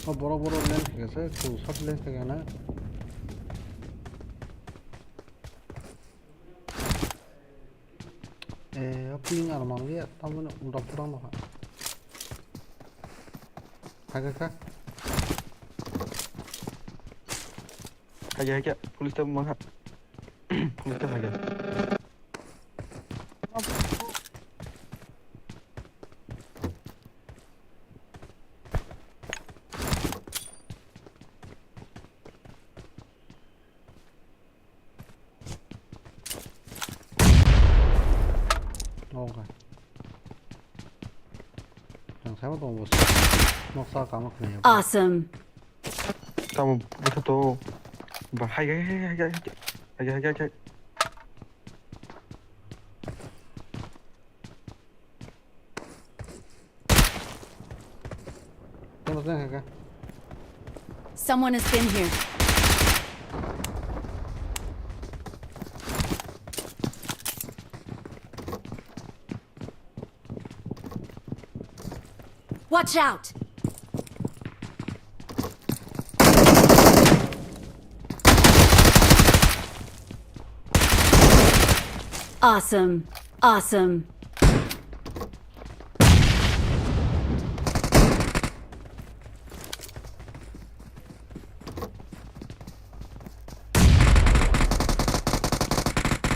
Oh, boro boro lens kaya saya, tu sab lens kaya na. Eh, ping ar mangliya, tamoni udak pura no ha. Haga ka? Haga, haga, police ta maha. Police ta haga. Okay. Yang saya mau tunggu bos. Noksa kamu kena ya. Awesome. Kamu butuh tuh. Bah, hai, hai, hai. Tama tang kaka. Someone has been here. Watch out! Awesome. Awesome.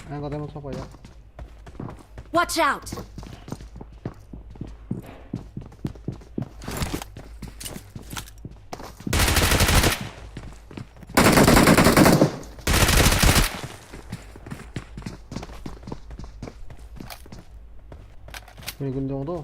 Ang kotha mo sopai ya. Watch out! Ini gunung tuh.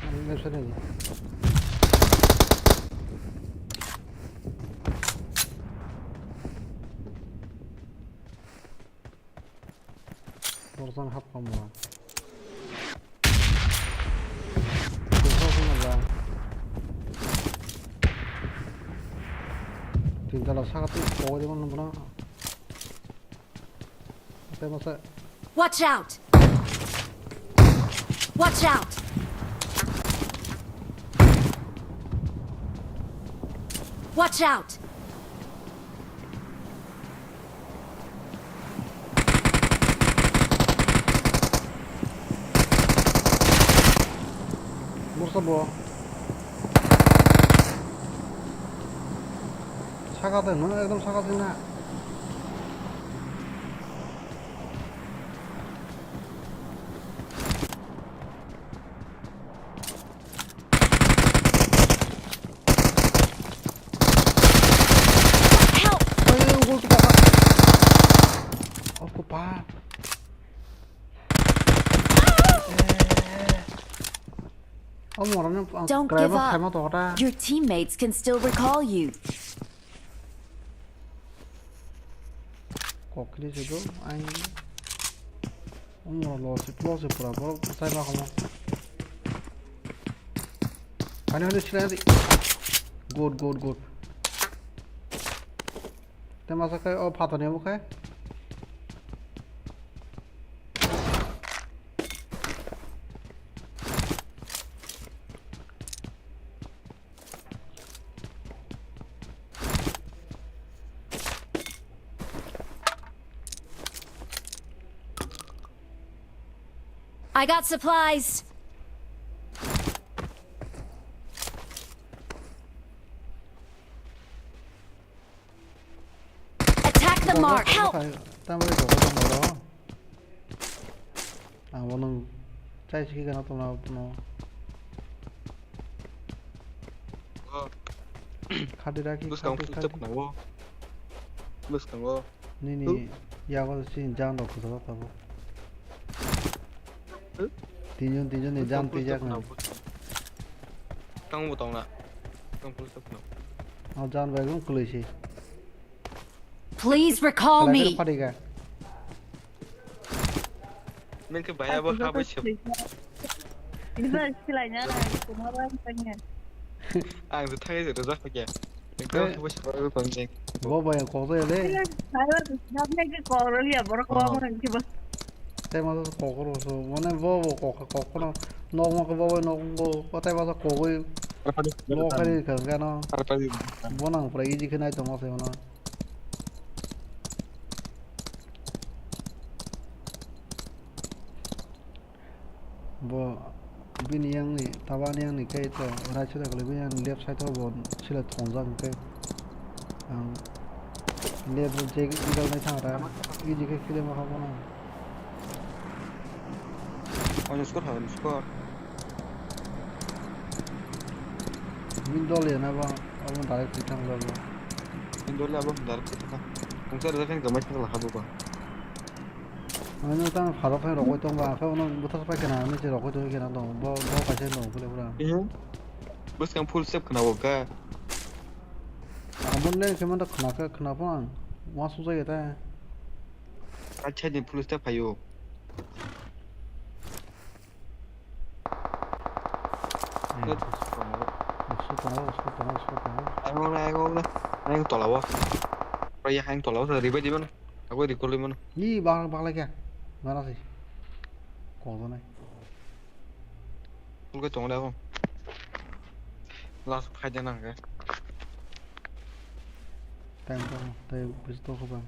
Ang left side ni. Borjan hap kamu. Tin tala saka twi pogwi rw mano bono. Tei masa. Watch out! Watch out! Watch out! Bursa bo. Saka tong no, ekdom saka tong na. Help! Ay, ugol tu papa. Aku pa. Eh. Omo rani, ah, Don't give up. Khaima to hota. Your teammates can still recall you. Kokri se do, ai. Omo lo se, lo se pura, boro sai ba komo. Ani, ani, sila, ani. Good, good, good. Te masa kai, o, phatar ni omo kai. I got supplies. Attack the mark. Help! Tamari dogo tong oro. Ang bo nung chai siki gana tong na tong. Oh. Khadi raki, bwskang khadi, full step khadi. Khna o. Bwskango. Nini yago sini jang rok kwchajak tabuk. Huh? Tinjon, tinjon ni jang twijak nang. Tang bo tong na. Tang police tong na. O jan bai gum kwlwi si. Please recall me. Phadi ga. Nang khe baya bo ha bai se. Ini ba silai na na, kuma ba tanya. Ang se thangwi se rwjak kha khe. Nang khe bo se rwjak kha khe. Bo bai kok de le. Silai na na ke kok ro ya, borok ko mo nang khe ba. Tei ma kok ro so, mane bo bo kok kok no. Nok mo khe bo bai nok bo, ko tei ma kok bai. Nok khe kha no. Bo nang pura easy khe nai tong se no. Bo bini yang ni, taba ni yang ni khe to right side o kwlwi, bini yang ni left side o bo sila thongjak hwnkhe ang left o je angle nai thang ra, easy khe kile ma kha bono. Oino score ha, oino score. Bini dol ya na ba, abo direct thang jago. Bini dol ya ba direct thang. Kungsa rwjak khe gamai thang la ha bo ba. Ano tang pharo phai rokoi tong ba, khe ono buthar phai kana, ani je rokoi tong kana tong, bo, bo kaisa tong, bole pura. Ehe. Bwskang full step kana bo ka. Abo ne khe man khna khe, khna pho ang, wa su jai ta. Acha ni full step phayo. Su tongo, su tongo, su tongo. Ayong na, ayong na. Ayong tola o. Pai ayong tola o, ribai di mano. Aku recall mano. Ni bang, bang lagi ya. Mana sih? Kong sana. Full ke tong le ako. Last fight na ke. Time to, time bis to ko bang.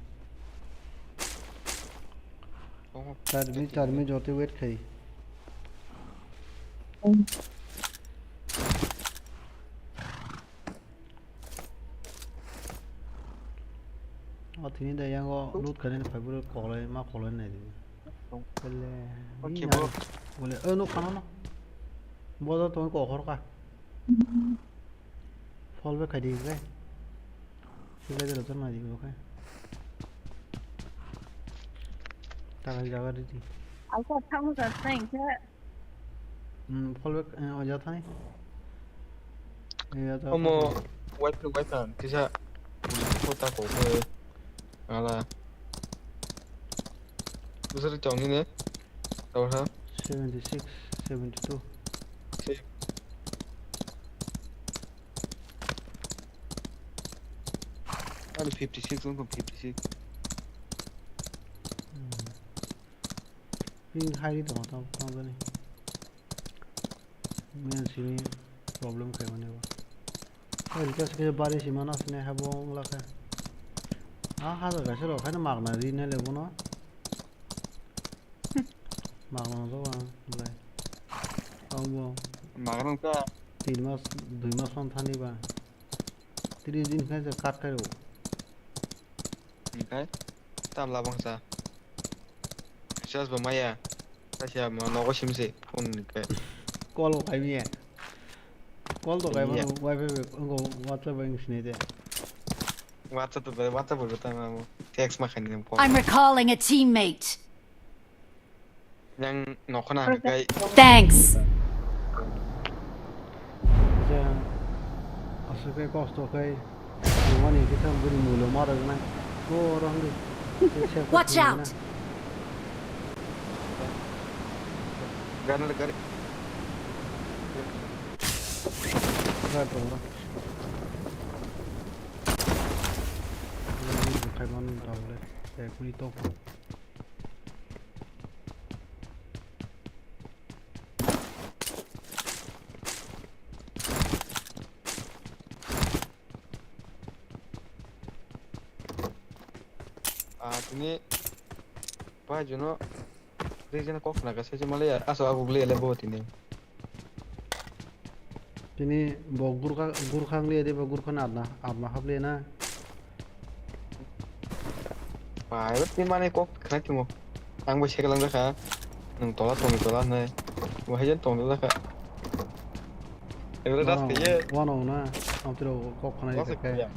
Tong. Char minute, char minute jote wait khai. O tini da yango loot khainani phai bwrwi koklai ma koklai nai di. Tong. Bole, okay, bini bro. Bole, o nuk khana no. Bodo tong kokhor ka. Fall back khai di khe. Sila jala ton nai di khe. Takai jaga di di. Alpha thango sa thank you. Hmm, fall back, eh, o jaga thani. Eh, ya ta. Omo wifi wifi kisa. Ko ta ko ko. Ala. Busur chong ni ne. Tawha. Seventy six, seventy two. Si. Ani fifty six wngkha, fifty six. Ping hai ri tongo tamo tamo jani. Men simi problem khaimani bo. Oi, recharge khe bari sima na sini habo wngla khe. A hajar kaisa rok khaina magna ri nai le bono. Magna no ang belai. Tamo Magna wngkha. Tin mas, dui mas man thani ba. Tris din khe je cut khai rw. Hingkai tabla bangsa. Recharge bo maya. Kaisa mo nogo simse phone ni kai. Call bo khai miya. Call to khai mano, wifi bai, wngkho WhatsApp bai wng sinai de. WhatsApp to, WhatsApp bo tang amo. Text ma khaini call. I'm recalling a teammate. Yang nokhona hingkai. Thanks. Aswk khe kosto khe. Wani kisa bini mulo ma rwgwna. Borok wngwi. Watch out! Gari, gari. Gari tongo. Gari tongo. Khaimani tongo le. Ek minute tongo. Ah, tini pai jono region kok khna ka sai malaya aso aguk le le bo tini. Tini bo gurkha, gurkha wng liya de, bo gurkha na adna, adna hap liya na. Pai, tini mane kok khna timo. Ang bo sekelang jakha. Nung tola tongni tola hinai. Bo hai jan tongni jakha. Ebra das kaiye. Wano na, ang tiro kok khna jas kaiye.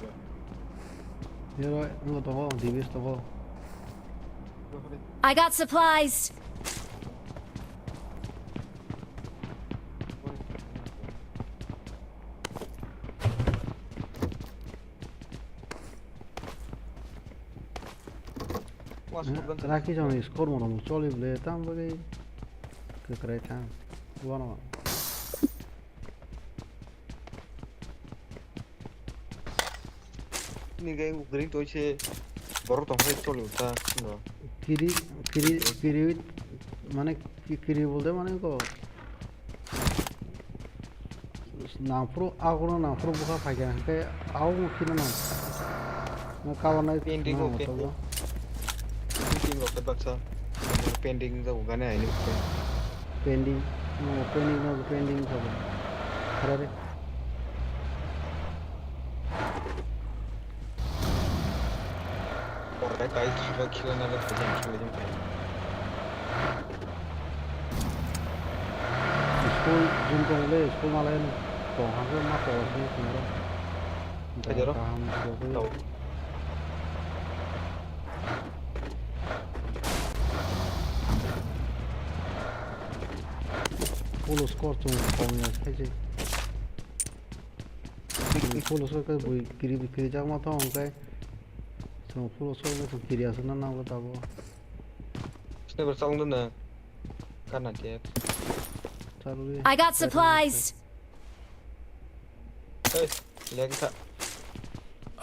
Yero, nung tongo, D B S tongo. I got supplies. Raki jong score mono choli ble tam bagwi kwkrai thang. Wano. Ni gai green toi se borok tong phai choli ta no. Kiri, kiri, kiri, mane ki-, kiri bolde mane ko. Nangphuru, agono nangphuru bukha phaikha, hwnkhe aono kheno nang. Mo kabanai pending thwngna rok, motobo. Pending rok baksa. Pending jago gane aini. Pending. Mo pending no pending jago. Harare. Borok kai khila khila na le thajam khila jam kai. School jin tong le, school ma le tong ha ma to ni tong ro. Thajaro? Kaham jogwi. Tau. Polo score chung kong ya khaisi. Polo score kai bui kiri kiri jak ma thong kai. Chung polo score kai chung kiri aswk na nang tabo. Sniper chong dun na. Kana tek. Charwi. I got supplies. Hey, leg tha.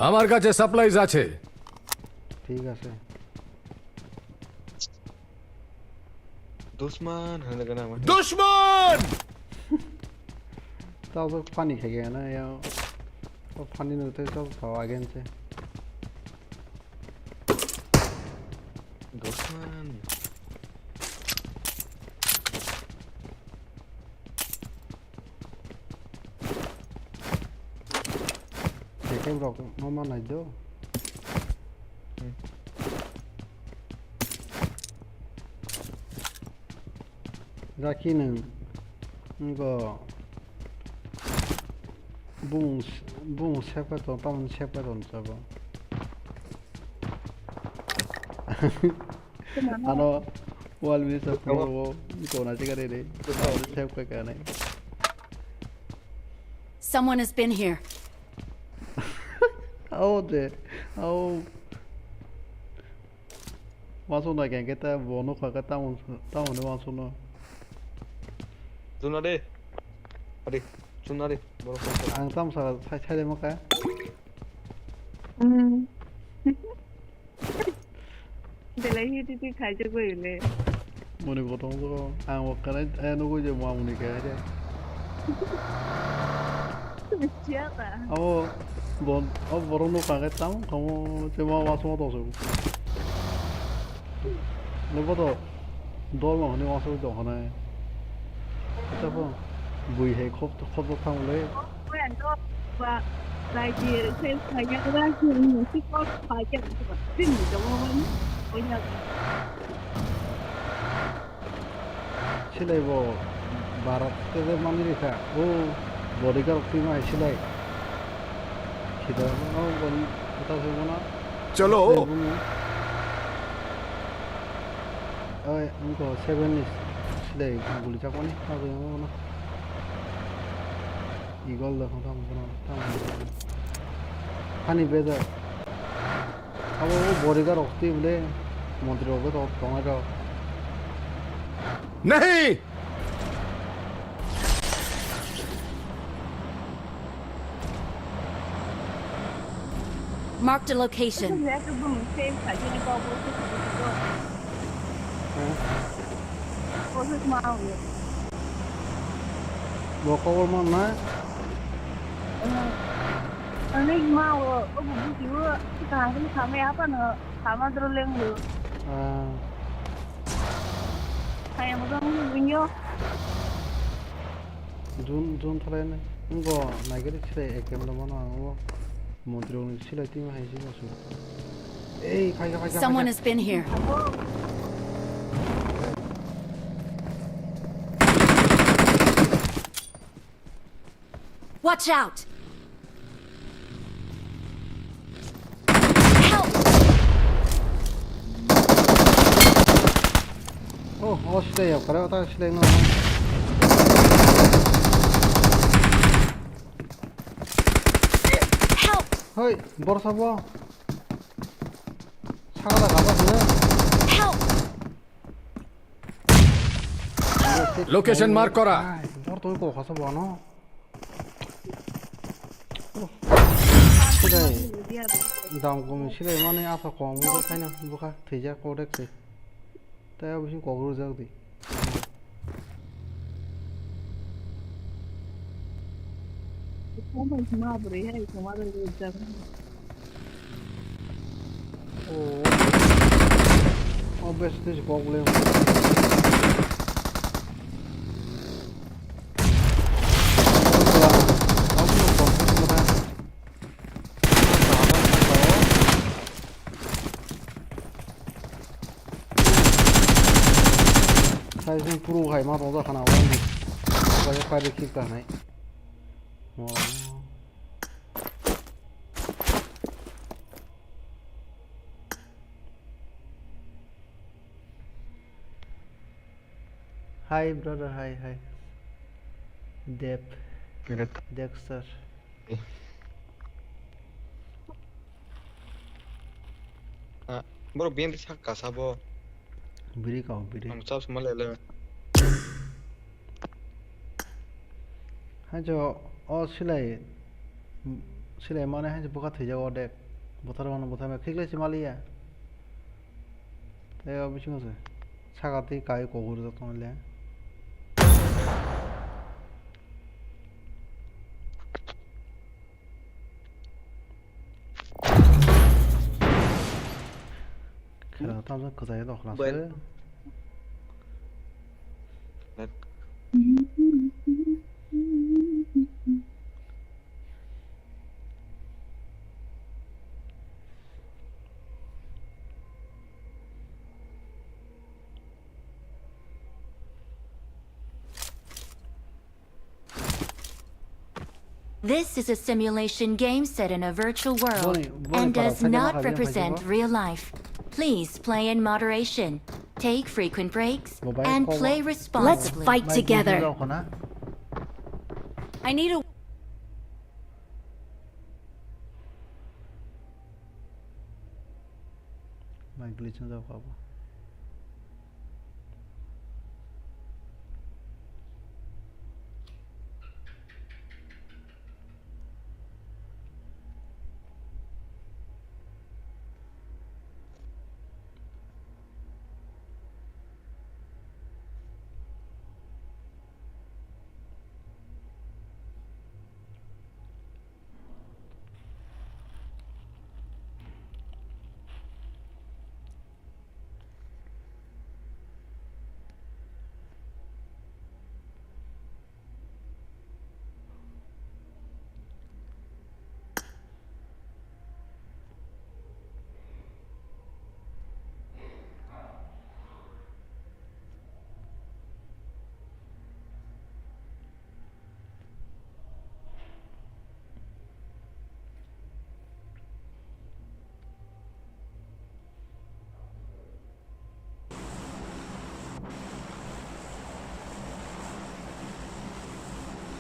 আমার কাছে সাপ্লাইজ আছে। ঠিক আছে। Dusman, hana gana ma. Dushman! Tao so funny khai gaya na ya. O funny no te so tao again se. Dusman. Tekem rok no ma nai do. Hmm. Raki nung ngo bung bung sepka to tamon sepka to sabo. Ano wall mi sa pro kona chika re re. Sepka ka nai. Someone has been here. Ao de, ao. Wansuk nai khe ta bo nukha khe tamon tamon wansuk no. Chuna de. Adi, chuna de. Borok kok. Ang tam sa sai sai de maka. Hmm. Belai hiti ti khaijak bai le. Moni botong ko ang wakkana, eh, nugui je mamuni kaya je. Siapa? Abo bon, abo borok nuk kangke tamo kamo je ma wasmo tong se. Nebo to dol no hini wasmo tong hwnai. Acha po bui hai khop khop thang le. Silai bo barat ke je mani rikha. O bodyguard twi ma hai silai. Khida no bol kota se bona. Chalo. Oi, wngkha seven ni silai guli chakmani. Abo wngkha na. Igol da thang thang thang thang. Hani beja. Abo o bodyguard rok twi bole montri rok tong tongnai rok. Nahi! Marked a location. Bo kobor man na? Ani ma o, o bu bu o, kaham kali khamai apa no, khama dro leng lo. Ah. Kaya mo dong ni yo. Jun, jun thalai na. Ngo naigari chile ekem lo mano ang o. Montri rokni silai twi ma hai se bo su. Ei, phaikha, phaikha, Someone phaikha. Has been here. Watch out! Help! Oh, oh, silai ya, kare ota silai no. Help! Hoi, borsa bo. Saka da gaba sini. Help! Location mark kora. Ai, bor to ko khasa bo no. Oh. Silai. Dam kumi silai mani asa kom bo khaina bukha thija kodek se. Tei abo bising kok rwjak di. Oh. Oh, best this kok le. Sai sing puru khai ma tong ja khana wani. Bai pai de kick ta nai. Wow. Hi brother, hi, hi. Dep. Dexter. Ah, bro, B M P sak kasa bo. Biri kau, biri. Ang chap suma lele. Hai jo, o silai, silai mane hai jo buka thwijak o dek. Buthar mano buthar mano, khiklai si maliya. Tei o bisingo se saka tei kai kok rwjak tongo le. Khera tamjak kwchai rok khna se. This is a simulation game set in a virtual world and does not represent real life. Please play in moderation, take frequent breaks, and play responsibly. Let's fight together. I need a Mai glitch wng jak abo.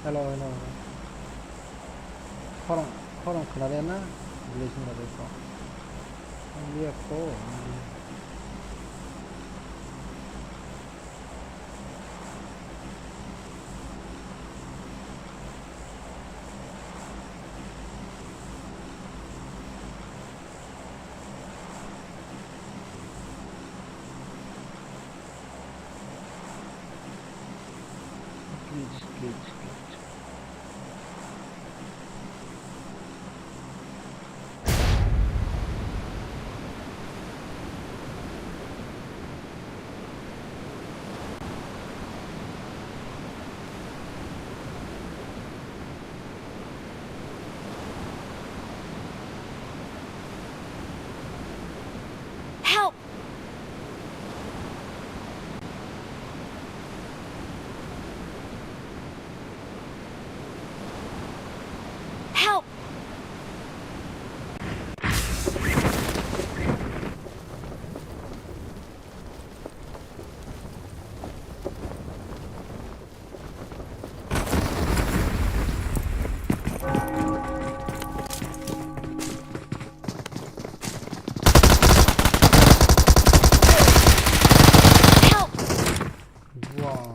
Hello, hello, hello. Khorang, khorang khwna de na? Village ni bagwi kok. Liya ko. Glitch, glitch, glitch. Help! Help! Help! Wow.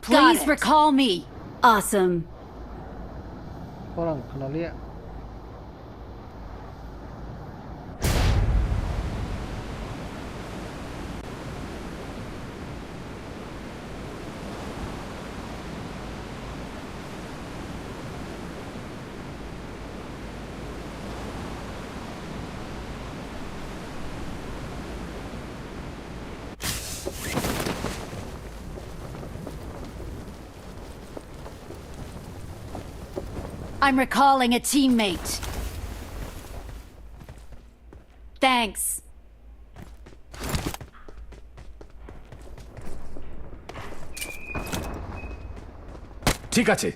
Please recall me. Awesome. Khorang khwnaliya. I'm recalling a teammate. Thanks. ঠিক আছে।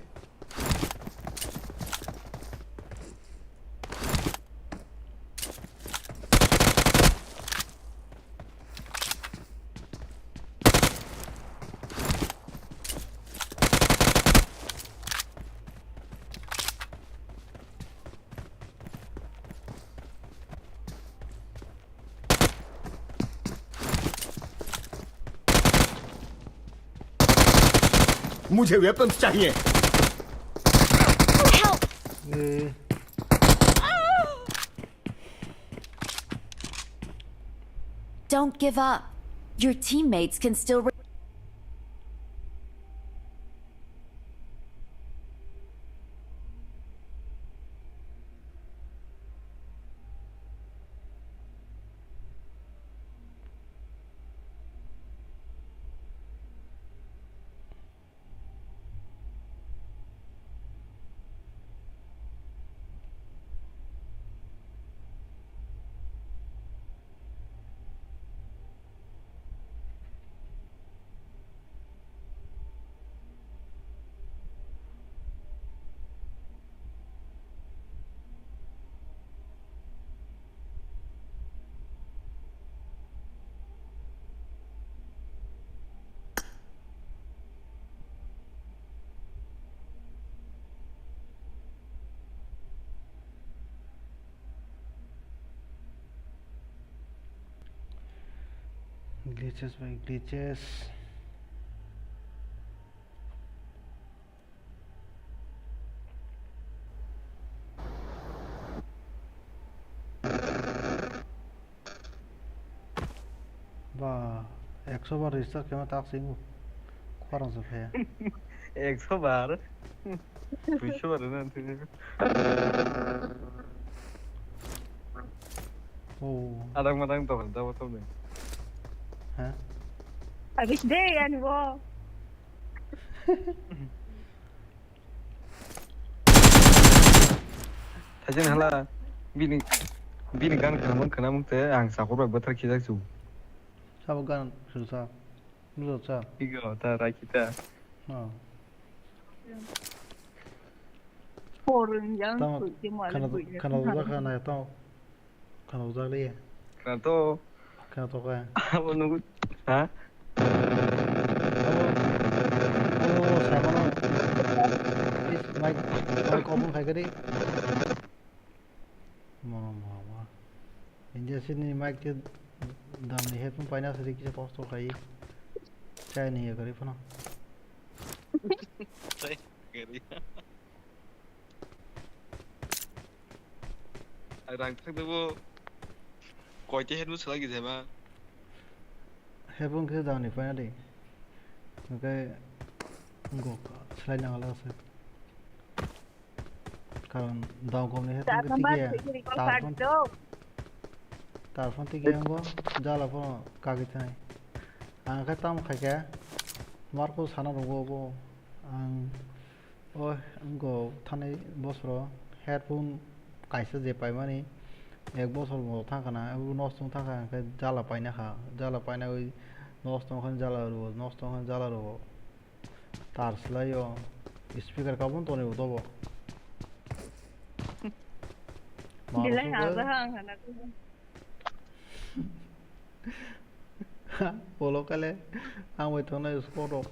मुझे वेपन्स चाहिए। Help! ए। Don't give up. Your teammates can still re- Glitches by glitches. Ba, ekso bar restart khe ma tak sing. Khorang sa phe. Ekso bar. Duiso bar na. Oh. Adang madang to handa bo to ne. Ha? Habis deh yan wo. Thaijin hala bini, bini gan khanamung khanamung te ang sakur bai bwthar khijak chu. Sabo gan susa. Bujo cha. Igo ta raikita. No. Porung yang Tamo suji mo khana, khana uja khana to. Khana uja le. Khana to. Khana to ka. Abo nugu. Ha? Abo, abo samano. Please, mic, mic open khai kari. Mono mono mono. India sini mic ke damni headphone paina sari kisa kosto khai. Chai ni ya kari phano. Chai kari. Ai rang thang debo. Koi te headphone sala ki jema. Headphone ke damni paina de. Oke. Go. Slide na ala se. Karon dao gomni hai Char tongkhe number tike, tike recall tar card phone, do. Tar phone tike ang bo jala phone kagwi thai. Ang khe tamo khaikhe Marco sana rogo bo ang o wngkho thanai bosoro headphone kaisa je paimani ek bosor bo thangkhana abo nosto thangkha hwnkhe jala paina kha jala paina wi nosto wngkha jala rwo nosto wngkha jala rwo. Tar swlai o speaker kabun toni bo dobo. Belai aja ha ang hana ko. Polo kale ang bai thongnai score rok.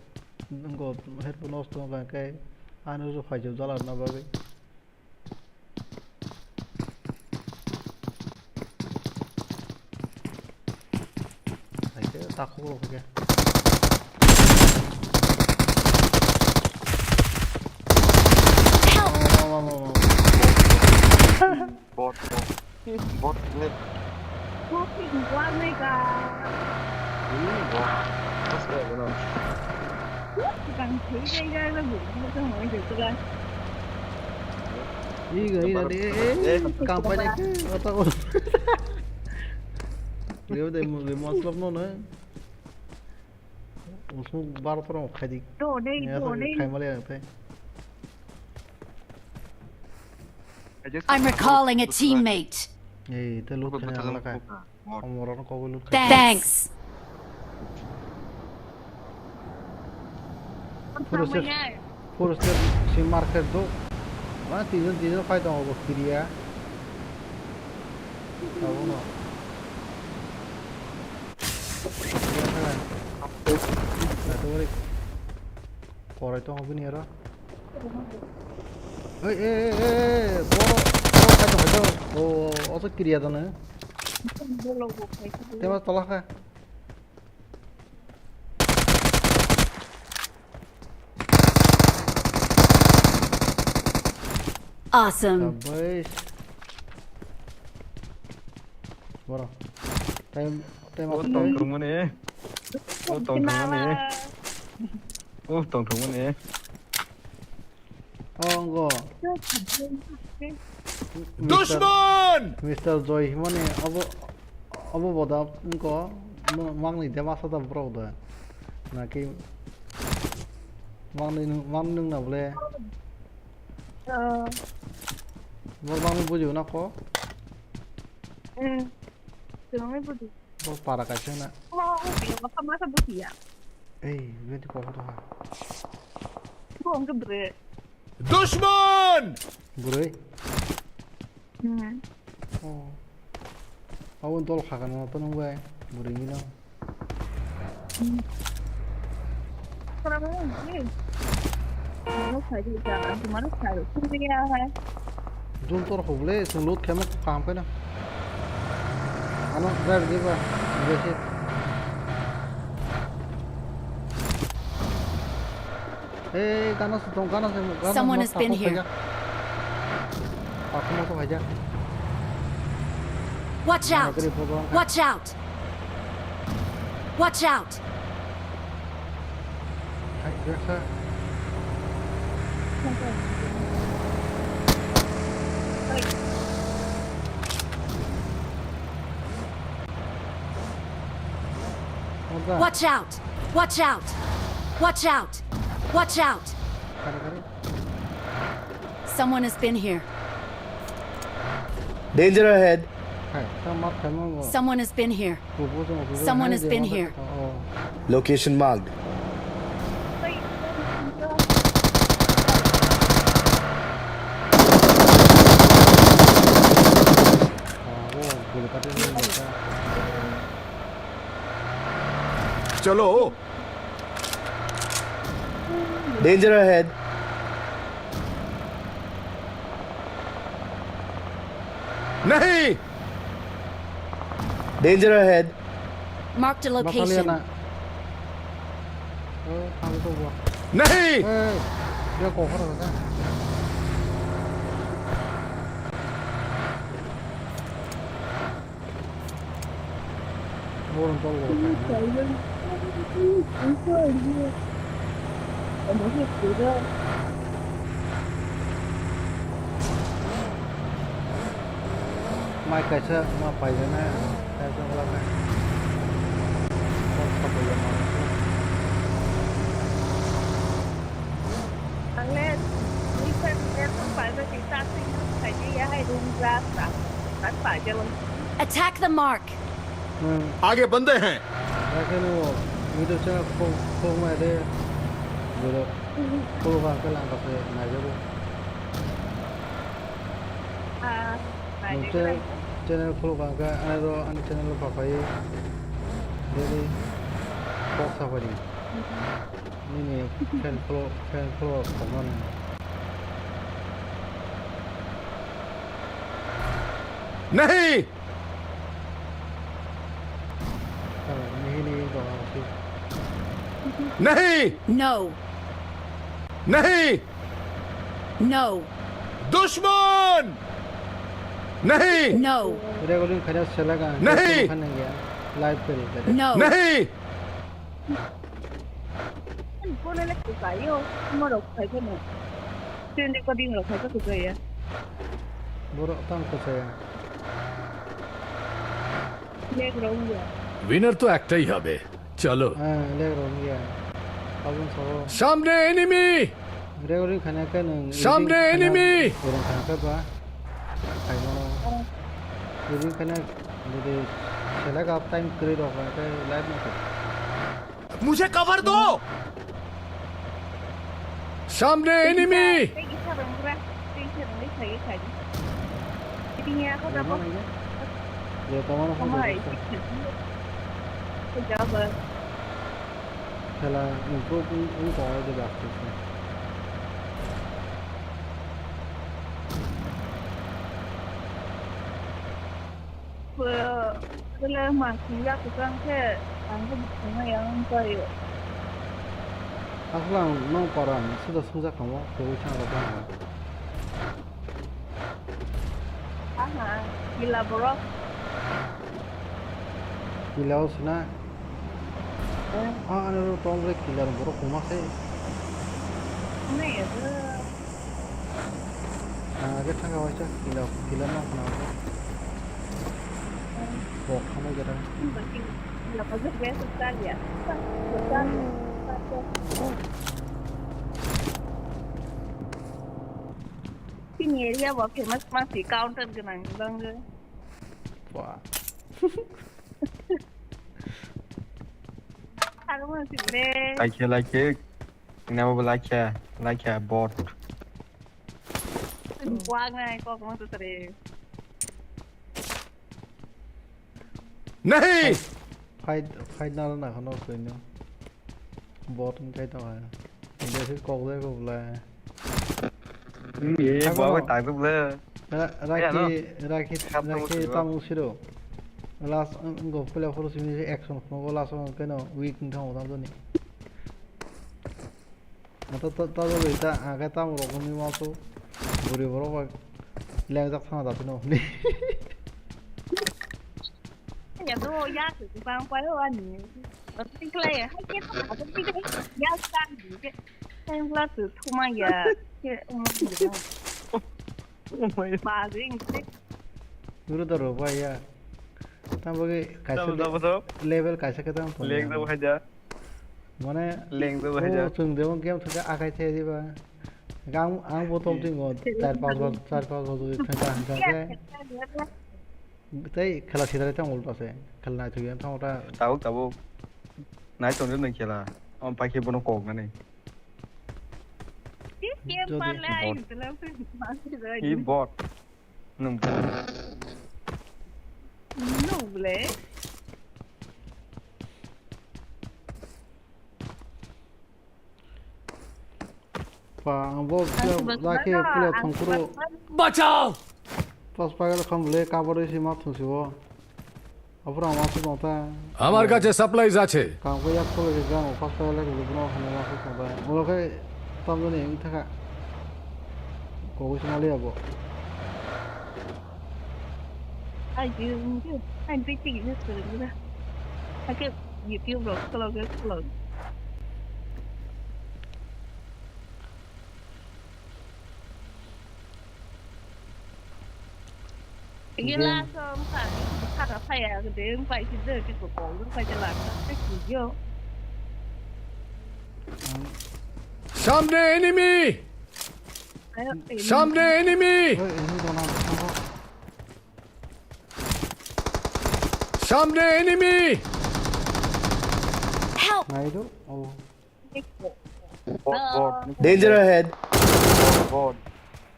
Ngo headphone nosto wngkha khe ano rw phaijak jala rwna bagwi. Hai khe takhuk rok khe. Help! Mama, mama, mama. Bot, bot. Bot, bot. Bot, bot. Ini, bot. Terus kayak gini. Tukang cerita, ya, lo, gitu, gitu, mau gitu, kan. Iga, iga, de, eh, eh, kampanye ke, otak, otak. Dia udah mau, mau slap no, na. Usung bar torong khai di. Do, dei, ya, do, dei. Khai male, ya, tei. I'm recalling a teammate. Eh, te loot khai na, khai. Amorano kobo loot khai. Thanks. Puro se, puro se si market do. Ma tinjon, tinjon khai tongo bo kiriya. Abono. Korai tongo bini aro. Oi, oi, oi, oi, oi, boro, boro khai tongo, khai tongo. O, o, o, kiriya dono. Tema tola kha. Awesome. Sabbas. Boro. Time, time. O tong thwngmani. O tong thwngmani. O tong thwngmani. Oh, go. Dushman! Mister Joy himani abo, abo boda wngkho, mo-, mangni de masa da borok da. Naki mangni nung, mangni nung na bole. Oh. Bo mangni buji na ko? Hmm. Tungui buji. Bo para kaisa na. Oh, okay, masa masa buji ya. Ei, beti ko to ha. Bo wngkhe bre. Dushman! Bwrwi? Hmm. Oh. Abo dol kha kana to nung bai? Bwrwi ni no. Hmm. Khorang ni. Ano khai di ka, ano mano khai. Sung ya hai. Dul tor kho ble, sung lut khema kaham khe na. Ano drive di ba, besi. Ei, gana sutong, gana se, gana Someone mas has been takhuk here. Khaijak. Takhuk mas khaijak. Watch Gana out! gari bobo ang kha. Watch out! Watch out! Hai, biasa. Oga. Watch out! Watch out! Watch out! Watch out! Kare, kare. Someone has been here. Danger ahead. Hai, ta mat khaima bo. Someone has been here. Kubu jong kubu Someone hai has je been ma here. Oh. Location marked. Ah, bo guli kati ni. Chalo. Danger ahead. नहीं। Danger ahead. Marked a location. Masaliana. Eh, kami to gua. नहीं। Eh, dia cover hoda. Borok tol bo. Mai kaisa ma paijana, kaisa wala na. Kok sapai ya ma. Ang le, ni sa ni sa pa sa ki sa sa ni sa ni ya hai room glass sa. Sa pa ja lang. Attack the mark. Hmm. आगे बंदे हैं। Rakhe no, video cha khong, khong mai de. Video, kholo ba ka lang ka se, nai jabo. Ah, nai Nung jabo. Channel follow ka ka, ano ani channel pa pa ye. Daily, kok sa pa di. Nini fan follow, fan follow khong ma nung. नहीं। नहीं। No. नहीं। No. दुश्मन। नहीं। No. Recording khaina selaga. नहीं। Khaina ya. Live kari. No. नहीं। Phone le kukayo, mo rok khai phano. Tun recording rok khai phano kukaya. Borok tang kuchaya. Leg rok ya. Winner to ektai hobe. Chalo. Ha, leg rok ya. Abun sabo. সামনে enemy! Recording khaina khe nwng সামনে enemy! Recording khaina khe ba. Khaimano. Recording khaina jodi select up time kwrwi rok khe live no khe. मुझे कवर दो। सामने enemy. Khela improve wng tongo de baksa se. Bwle ma singya kwchang khe ang khe bwskango yang wng khaio. Aswk ang nong para ang suda swngjak kamo kwrwi thang rok. Aha, kila borok. Kila o sina. Eh. Ah, ano tong re kila borok koma se. Ano ya. Ah, age thangka waisa kila, kila no khna. Bok khamai jora. Chini area bo famous masi counter gwnang bangwi. Wah. Thangma sile. Like, like. Ina bo like, like bot. Buang nai kok mo tu tare. नहीं। Fight, fight na na khano soino. Bot wng khai tong ha. India se kok jai kok le. Hmm, ye, Thago bot no. Thago le. Ra-, Raki, no. Raki, Khap tong Raki siro. Tamo siro. Last, um, go pula photo simi action khno go last on keno weak wng thang tamo ni. Ata ta ta ta ta ake tamo rok ni ma so buri borok bai lengjak thana da phino ni. Ya do ya ke bang pa yo ani. Tingklai hai ke ta ta tingklai ya kan ke. Tingklai tu thuma ya ke. Oh my. Ba ring ke. Guru da ro ba ya. Tamo ke kaisa Tamo, tamo, tamo. Level kaisa ke tamo. Leng da ba ja. Mane, Leng do bahai o ja. Chwng de game thwkhe akai the diba. Ang, ang bo tom tingo, char pas bos, char pas bos thwkha hwnka khe. Tei khela sitare tang ulta se. Khela nai thwkhe tang ulta. Tabuk, tabuk. Nai tongde nang khela. Om pai khe bono kok nani. Game Jodi parle ai bot. Tela. Hi bot. Nung. Nung le. Pa, ang bo player, laki player thongkuru. Bachao! Pas pagal kham le, kabur isi ma thung sibo. Apura ma thung ta. আমার কাছে সাপ্লাইজ আছে। Kam ko yak ko le jang, pas pagal le, le, no, hane ma thung ta. Mo ke, tam ni, ing thaka. Ko ko sima le abo. Ai, you, you, I'm pretty, you, you, you. I get YouTube, bro, follow, follow. Gila som sa, sa ka saya, de, pai si de, ki ko ko, pai si la, sa ki yo. সামনে enemy! Ayo, ini. সামনে enemy! Oi, ini dona, dona. সামনে enemy! Help! Nai do, oh. Bot, bot. Danger ahead. Bot,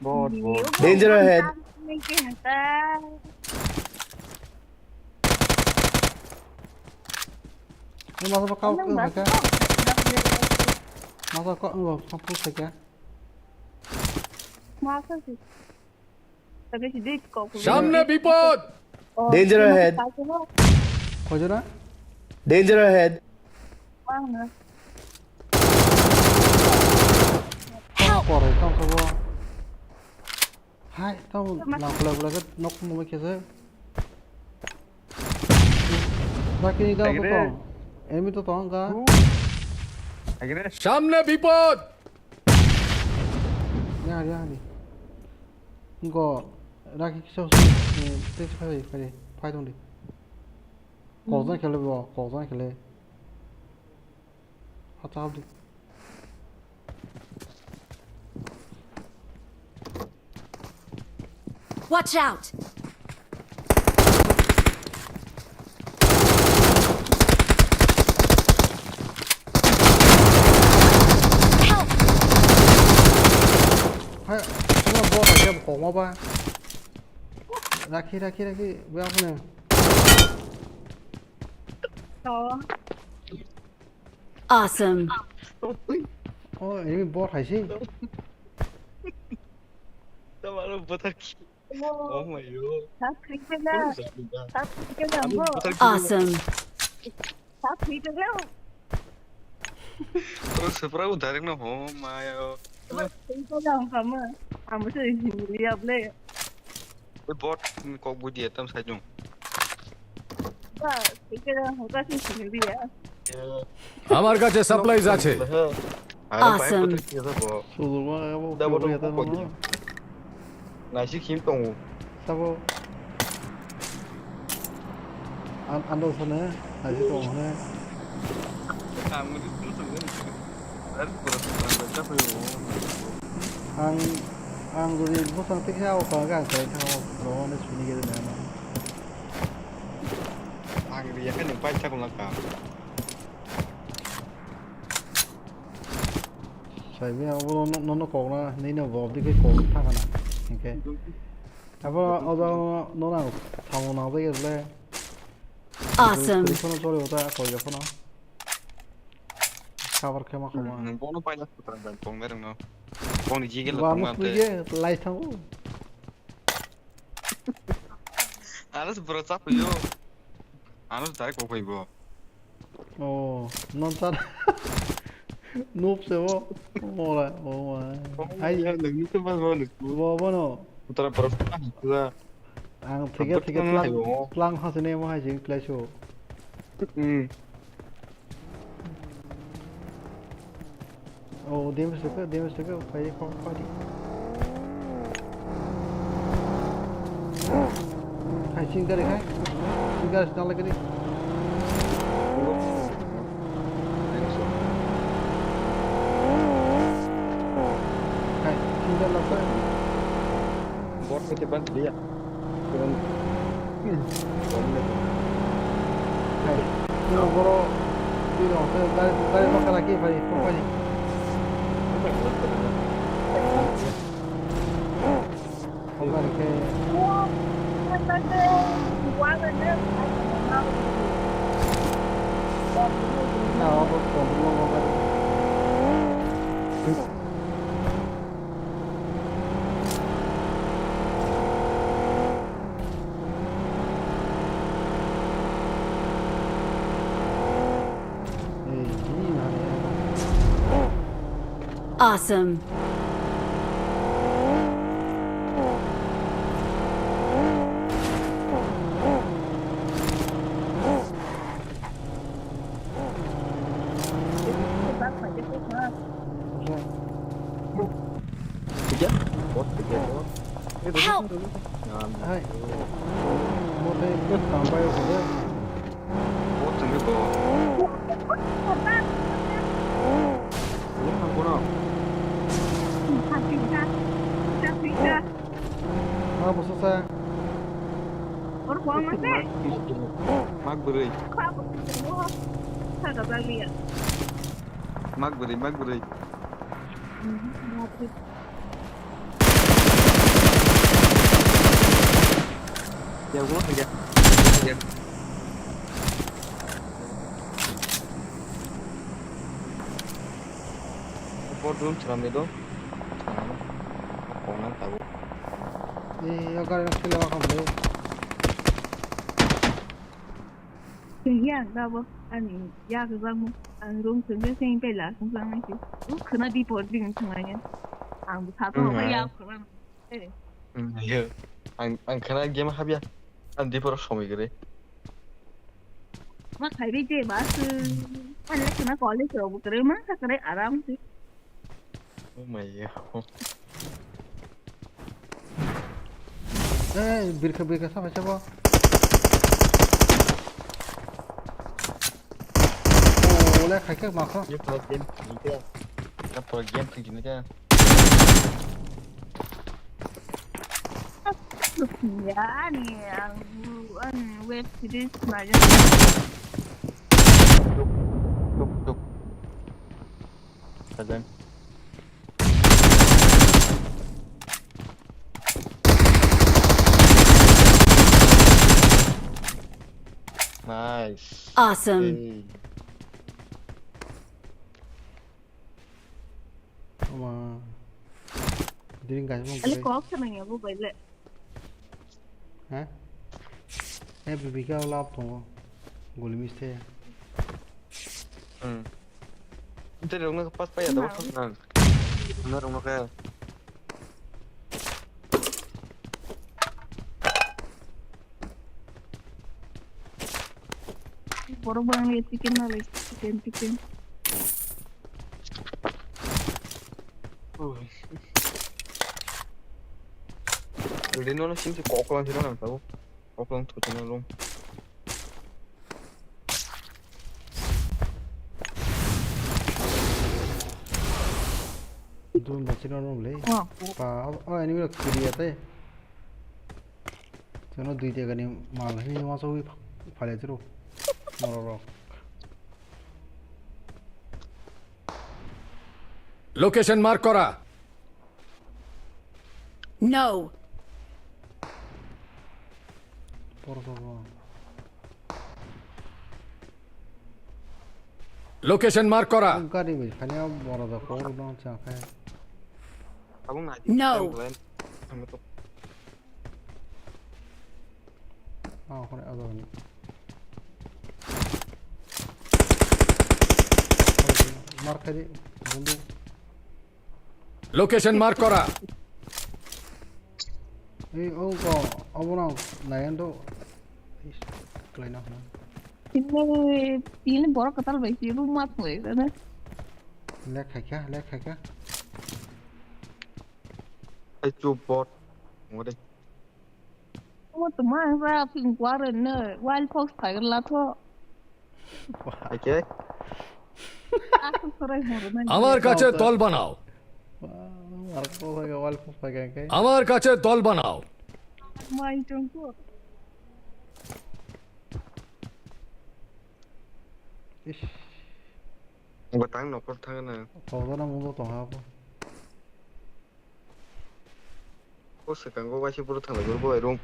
bot, bot. Danger ahead. Ini masa kau, kau, kau. Masa kau, kau, kau, kau. সামনে বিপদ! Danger ahead. Koi jora? Danger ahead. Help! Kore, tong sabo. Hai, tong lang pula pula ke nok mo ke se. Dakini dal to tong. Emi to tong ka. সামনে বিপদ! Yari, yari. Go, raki kisa usu, eh, tei phai, phai, phai tong di. Kokjang khele bo, kokjang khele. Hata hap di. Watch out! Help! Hai, tamo bo hai khe kok ma ba. Rakhi, rakhi, rakhi, bo aphano. Awesome. Oh, ini bot hai se. Tamaro bothar ki? Oh my god. Sab khaichana. Sab khaichana. Awesome. Sab khaichana. Oro sepra udaring no ho mayo. Sab khaichana kama. Amo se liya ble. Oi bot kok budi etam sajung. Sab khaichana hoga se liya. আমার কাছে সাপ্লাইজ আছে। Awesome. Naisi khim tongo. Sabo. An, ando sana, naisi tongo sana. Ang, ang guri bosong tikhe o kha, ang khlai thango, ro ne suni gede na. Ang riya khe nung pai chakla ka. Saimya obo no, no, no kokna, nini bo abdi khe kok thangana. Hinkhe. Abo obo no, no nang thamung nang jagya le. Awesome. Twi phano chori ota koi phano. Cover khe ma khoma. Hmm, bono paila sutra bai tong mereng no. Boni jigel tong ma te. Lai thango. Anas bro chapuyo. Anas direct kok phaibo. Oh, non sar. Noob se bo. Ora, o ma. Hai. Ya, nang ni to ba ba ni. Bo bo no. Tara borok ta ha ta. Ang thege thege tlang tlang ha se ne mo hai jing klai so. Hmm. Oh, damage teka, damage teka, fire, fire, fire. Hai, chingkari hai. Chingkari sita lagi ni. Hai, chingkari lagi. Bot ke ban dia. Hai, no, boro, bini oke, gari, gari maka lagi, pai, pai. Oke, oke. Na, oke, oke, oke. Awesome. Help! Hai. Mote kam payo kore. Ma bosa sa. Mak bwrwi. Mak bwrwi, mak bwrwi. Ya, gua kerja. Ya. Bot room seram itu. Kau nang tahu. Eh, ya, gari nak sila makan deh. Twi ya, nabo ani ya kwbangma ang room swngwi swngwi paila swngchang nai se. O khwna di por ding thwnglai ya. Ang bo satung rok ya khwna. Eh. Hmm, yo. Ang, ang khwna game habya. Ang di por somoi gre. Ma khai bi je ba su. Ani khwna college rok bo kre ma sa kre aram se. Oh my God. Eh, birka, birka, sama siapa? Oh, oleh, kayak makro. Ini pro game, ini dia. Kita pro game, kayak gini dia. Ya, nih, yang, anu, web series banyak. Tuk, tuk, tuk. Kajang. Nice. Awesome. Hey. Ama. Diri guys mo. Ali kok sa nang yago bai le. Ha? Eh, bibika lap tongo. Goli miste. Hmm. Ente rongno pas paya da. Nang. Nang rongno kaya. Borok bang ye chicken na lai, chicken, chicken. Rino no sing se koklang sila nang tau. Koklang tu channel room. Dun ba channel room le. Oh. Pa, oh, enemy rok kiri ate. Jono dui jaga ni mal hini wansugwi phalai jero. Morok rok. Location mark kora. No. Por por por. Location mark kora. Gari bai khani borok da por no cha khe. Tabuk nai. No. Ah, khore ado ni. Mark khai di, bundu. Location mark kora. Ei, o ko, obo no, naiyan do. Is, klai na hna. Ini, ini borok kwtal bai si room mat bai, dada. Lek khai kha, lek khai kha. Ai, chup bot. Ngode. Omo tongma ang ra ping kwar no, wild fox phai la tho. Ake? Aku sorai horo na. আমার কাছে দল বানাও। Wild fox phai kha, wild fox phai kha, khe? আমার কাছে দল বানাও। Mai chong ko. Ish. Batang nokor thang na. Khobor na mudo tong ha bo. O swkang o waisa bwrwi thanglaijak bo bai rung.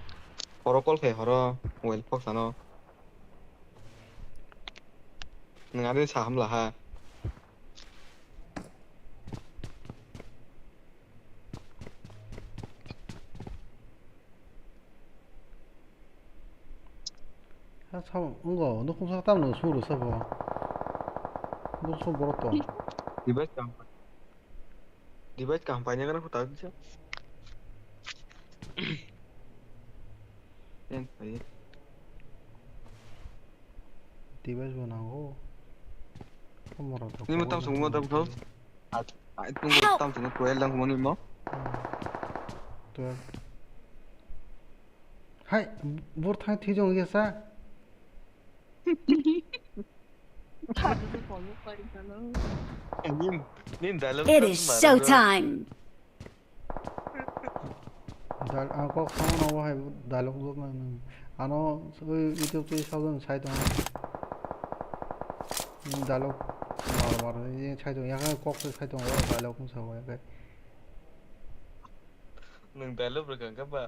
Horo call khai horo mobile phok sano. Nwng ani sa hamla ha. Ha sao, wngkha, nukhung saka tamno suru sabo. Nukhung borok tong. Device kaham, device kaham paina gana kho ta kisa. Yang pai. Device bo nango. Kamera to. Ni mo tam sung mo tam kho. Ai tung tam sung twelve dang mo ni mo. Twelve. Hai, bur thang thijong ya sa. Nin, nin dialogue. It is showtime. Dal-, ang kok samo no hai dialogue dot na nung. Ano ui YouTube twi sabjak sai tong. Nin dialogue mar mar nin sai tong. Yang kok sai tong dialogue kung sa ya kai. Nung dialogue rwkha kha ba?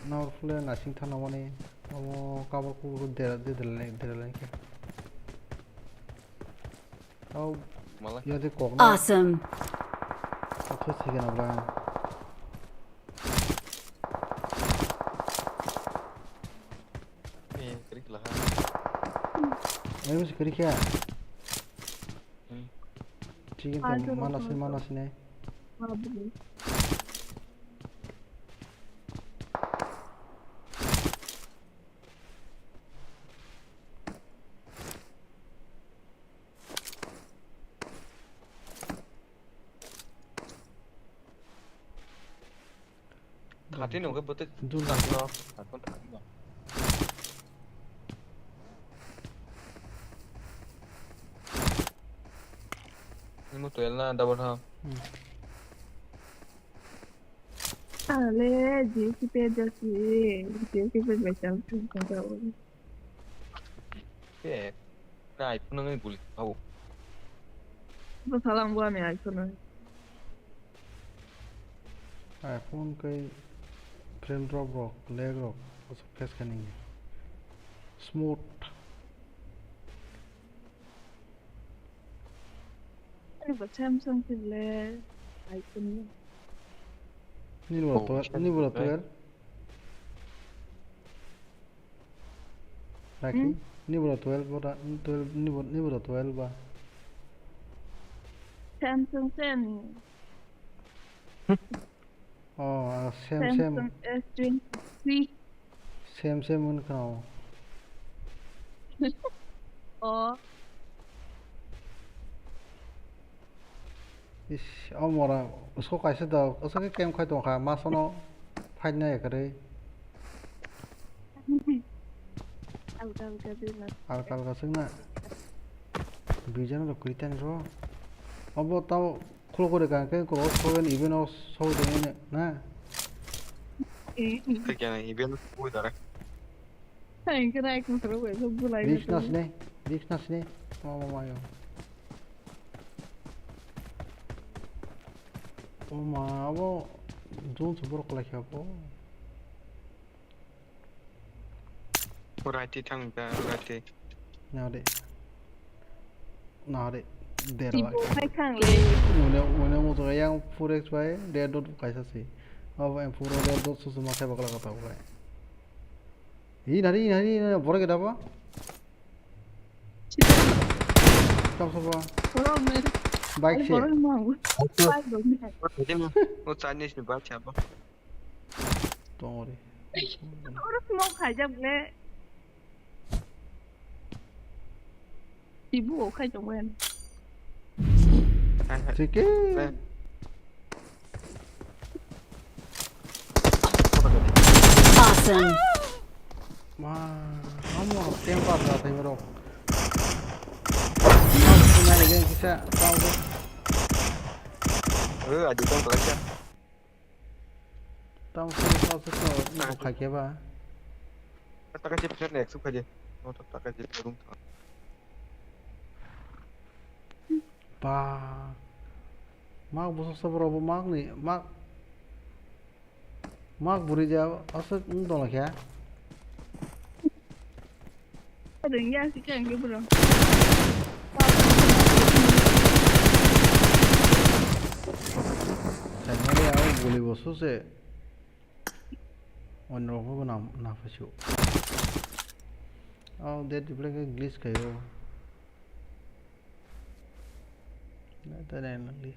Nang phule nasing thana mani omo kabor kubur dera dera lai dera lai khe. Au. Mala. Yadi kok na. Awesome. Athos thigana bla. Eh, krik laha. Ai mas krik ya. Hmm. Chicken to mana sini mana sini. Thati nungkhe bwtwi dul thangno, thangno, thangno. Nimo twelve na double ha. Hmm. Ale, J K P jasi, J K P bai chal thung thung. Ke, na iPhone nang guli, hau. Bo salam bo ani iPhone. iPhone kai frame drop rok, lag rok, oso face kani. Smooth. Ani bo Samsung kile iPhone. Ni bo to, ni bo twelve. Raki, hmm? Ni bro twelve bora, twelve, ni bro, ni bro twelve ba. Samsung Sam. Oh, ah, Sam Sam. Samsung S twenty-three. Sam Sam wngkha o. Oh. Is, o mora, usko kaisa da, usko ke kem khai tongkha, ma sono fight na yakare. Alka alka de na. Alka alka sing na. Bijan ro kritan ro. Abo tao khulo kore ka ke kro so ben iben o so de ne na. Eh. Ke kya na iben ko dara. Hai kra ek mutro ko bulai. Risk na sine, risk na sine. Ma ma ma yo. O ma, abo drone se borok kwlai khe abo. Right thang ta, right. Na de. Na de. Der la. Ibo khai khang le. Mune, mune mo to yang four X bai, red dot kaisa si. Abo em four red dot su su ma khai bakla kata bai. Hi nari, hi nari, hi nari, borok ke daba? Bike se. O Chinese ni bike abo. Tongori. Oro smoke khaijak le. Tibu o khai tongwen. Hai, hai. Chike. Hai. Awesome. Ma, amo temper da tengro. Nai gen kisa tau. Eh, adi tong kala kya? Tamo sini kau tu kau ni kau khai keba. Taka chip khat nek suk khaje. No taka chip room. Ba. Mak busu sabro bo mak ni mak. Mak buri ja asuk ung dong kya. Rengya si kang ke bro. Changari au guli bosu se. Onrok bo na na phasu. Au de triple ke glitch kayo. Na ta na nang li.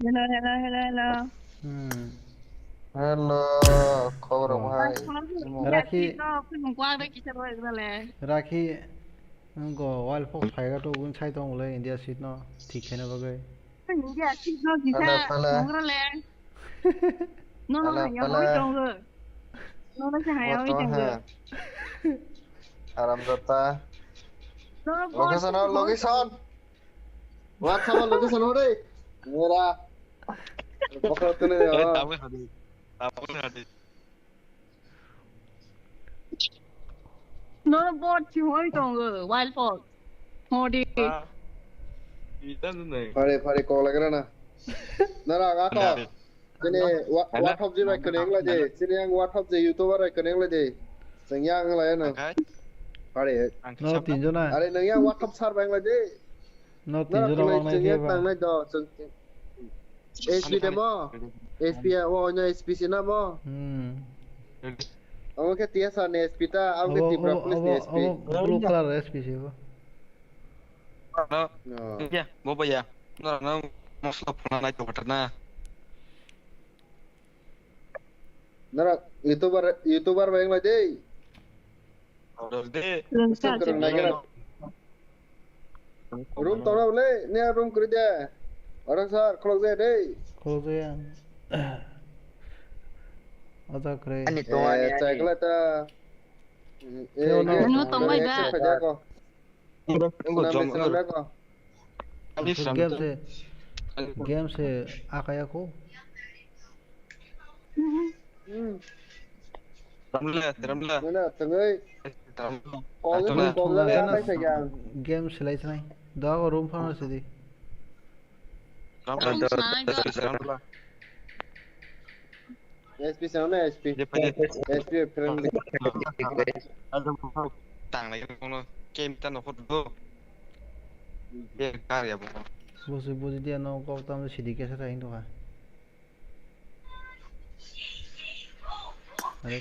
Hello, hello, hello, hello. Hmm. Hello, khobor Oh. Hai. Rakhi. Rakhi. Go wild fox phaiga to gun sai tong le India seat no thik khaina bagwi. India seat no kisa Hello, hello. Mongrole. No, no, Hello, haya hello. Hoi tongo. No, no, haya What hoi the tongo. Heck? Haram jata. No, no, Location, boss, location. WhatsApp location hore. Mera. Bokol tene Hey, ya. Tabuk hadi. Tabuk hadi. No, bot si hoi tongo, wild fox. Hodi. Ah. Ita tu nai. Pare, pare, kok lagra na. Nara, ngako. Nara. Sini wa-, Hello? WhatsApp ji bai Hello? Connect lai de. Sini yang WhatsApp ji YouTuber bai connect lai de. Sing yang lai na. Angkai? Pare. Angkai No, siapa? Tinjona. Are nang yang WhatsApp sar bai lai de. No, Nara tinjona connect wang nai sing yang ba. Tang lai do. Sing, H P de mo? H P ya, o, no, H P si na mo? Hmm. Abo khe T S R ni S P ta, abo khe Abo, Tripura abo, Police ni abo, S P. Abo blue color S P si bo. No. No. Ya, bo ba ya. No, no, mosla phuna nai to na. Nara, YouTuber, YouTuber bai wng lai de. Order de. Rwngsa Sir, kwrwng achai. Naikhe na. Room tongna bole, ne room kwrwi de. Orang sir, khulok jaya de. Khulok jaya. Oja kwrwi. Ani tonga ni Eh, chai ani. Khlai ta. Eh, Teo no. Room no tongbai ba. Accept khaijak ko. Engo Swnam jom de, swnam de ko. Ani Game swnam se, de. Game se akaya ko. Hmm. Ramla, ramla. Mana tengoi. Ramla. Kau Ramla. Kau Ramla. Ramla. Game selai selai. Da ko room phano sidi. Ramla. Ramla. S P sana S P. Dia pada. S P friendly. Tang lagi kono game tan hot do. Dia kar ya bo. Busi busi dia no kok tam sidi kesa ta hindu ka. Are.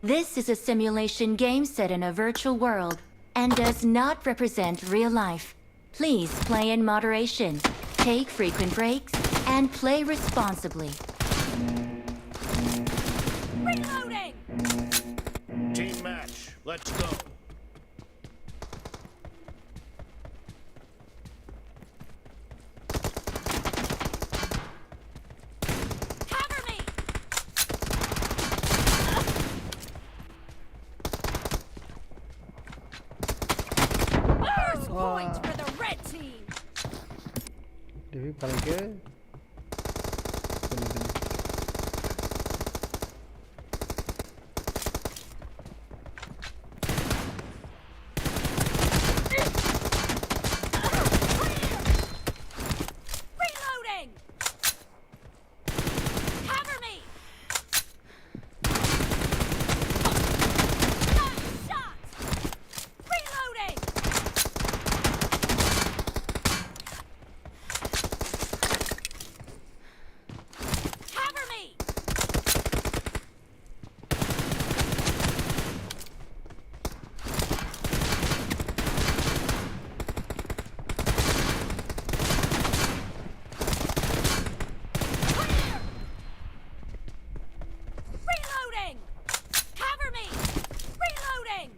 This is a simulation game set in a virtual world and does not represent real life. Please play in moderation, take frequent breaks, and play responsibly. Reloading! Team match, let's go. Cover me! First point for the red team! Devi, para ke? Reloading! Cover me! Nice shot! Reloading! Cover me! Clear! Reloading! Cover me! Reloading!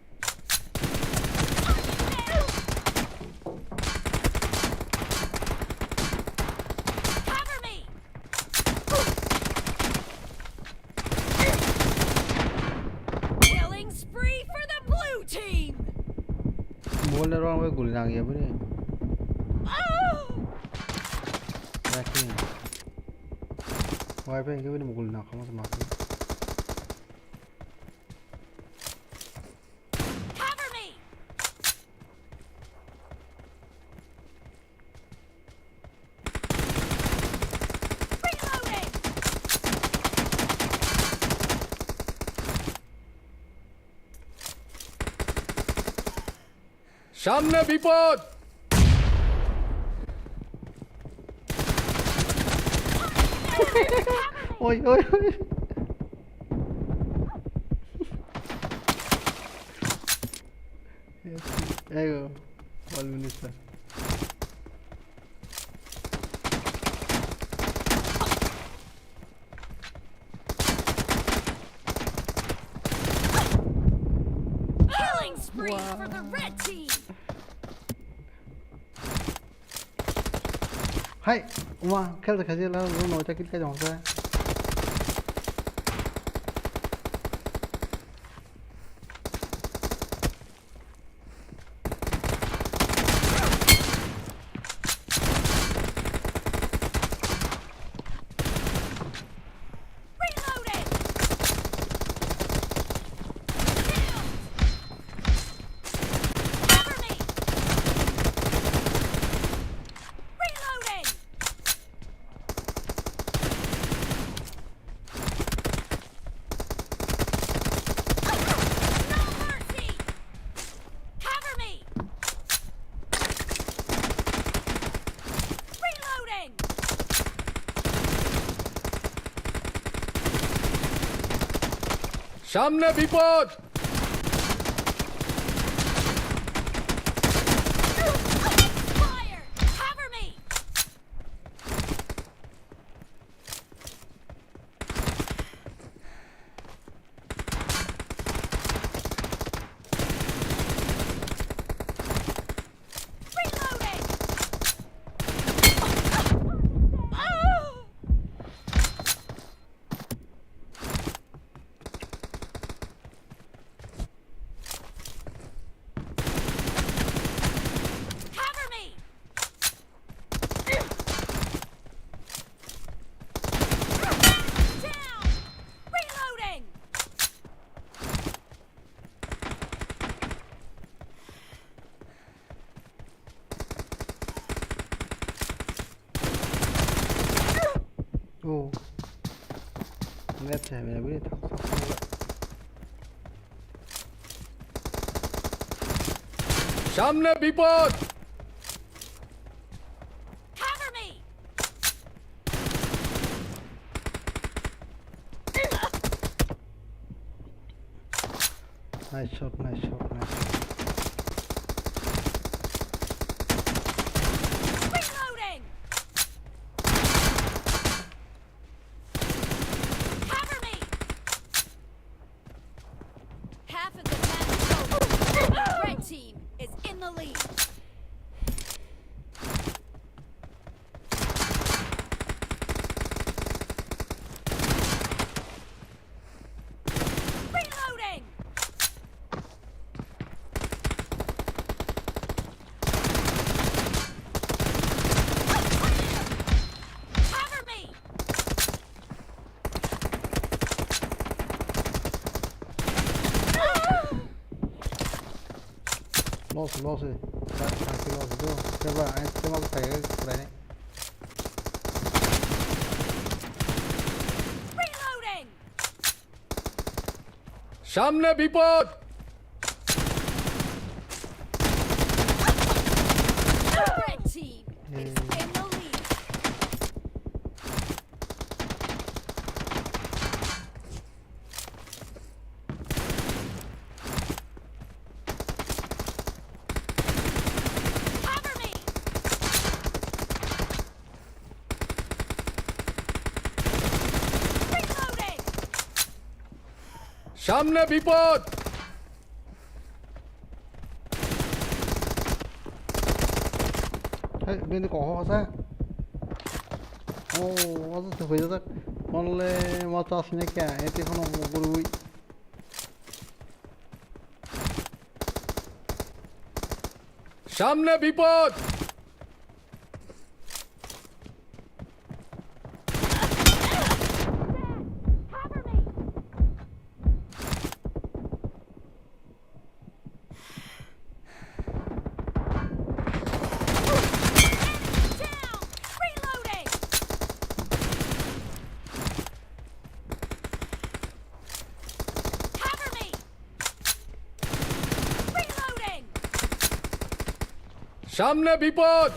Cover me! Killing spree for the blue team! Bol le rong we gul nang ye bini. Oh! Yakin. Wai pe ke bini gul nang khama ma. Cover me! Reloading! সামনে বিপদ! Oi, oi, oi. Yes, ego, wall minister. Killing spree for the red team. Hai, uma, khel de khaje la, lo noita kill kai jong sa. Reloading! Cover me! Reloading! No mercy! Cover me! Reloading! সামনে বিপদ! Fire! Cover me! Reloading! Cover me! Down! Reloading! Oh. Net se, mera bini thang, thang, thang. সামনে বিপদ! Cover me! Nice shot, nice shot, nice shot. Reloading! Cover me! Half of the match is over. Red team is in the lead. Reloading! Cover me! Loss, loss, eh. Sa-, sakhe loss do. Khe ba, ang khe ma bwthai khe kwrai. Reloading! সামনে বিপদ! Red team is in the lead. Cover me! Reloading! সামনে বিপদ! Hey, bini kok ho sa? Oh, wasu se hoja tak. Monle ma chas ne kya? Eti khono mo gurui. সামনে বিপদ! সামনে বিপদ!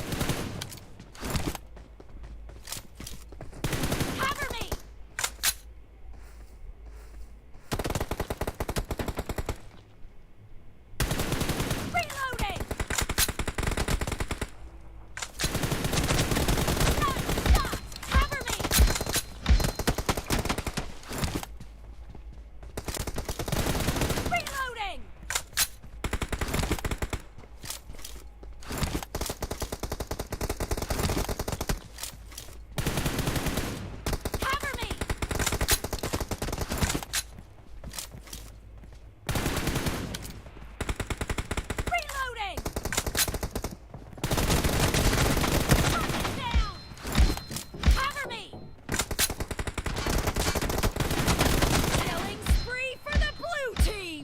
Cover me! Killing spree for the blue team!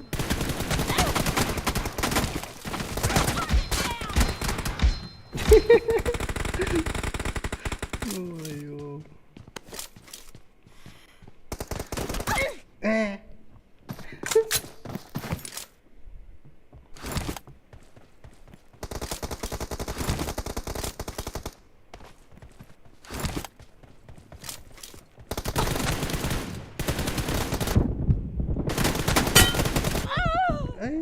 Target down! Oi, oh. Eh. Ai.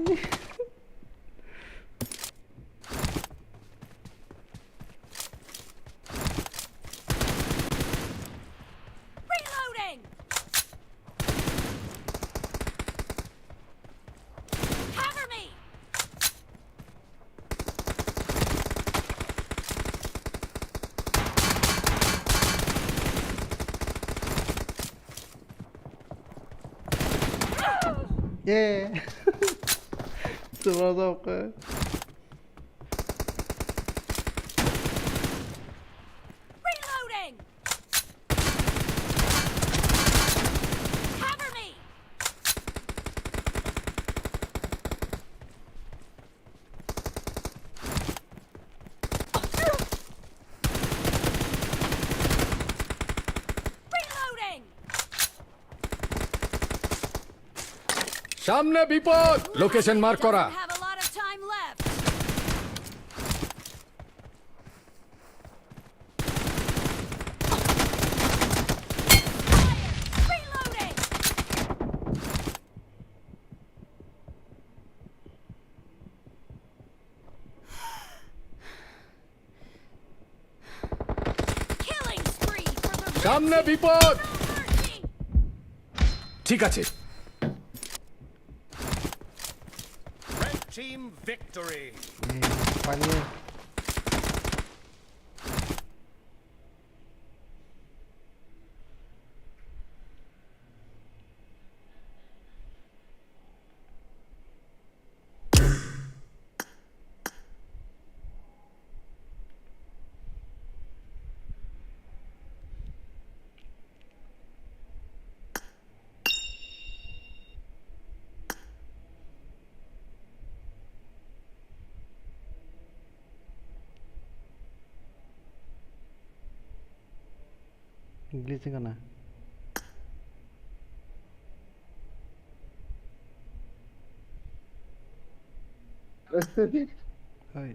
Reloading! Cover me! Yeah. Sura da okay. Reloading! Cover me! Reloading! সামনে বিপদ! Location mark করা। Doesn't have a lot of time left. Reloading! সামনে বিপদ। ঠিক আছে। Red team victory. Glitching kana? Hai.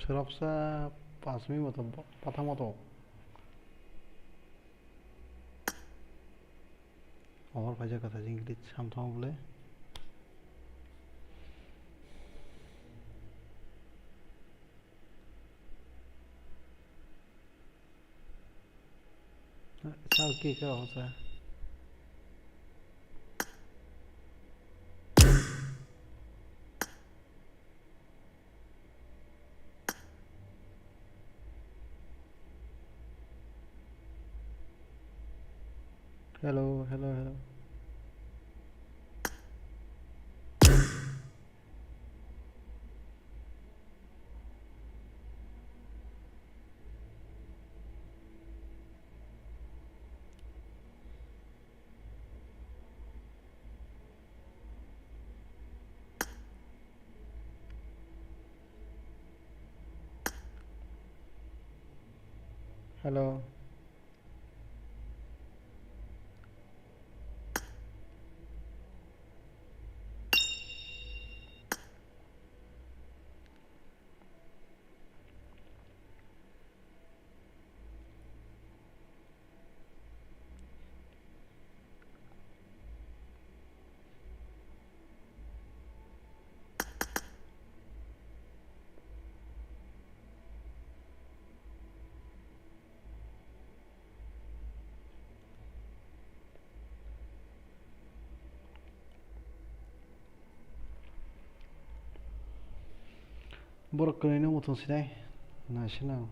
Swrapsa pas minute moto, pathak moto. Over paijak kha, jing glitch sam thango bole. Sao ki ka hosa. Hello, hello, hello. Hello. Borok kwrwino muthung sinai, naisinai.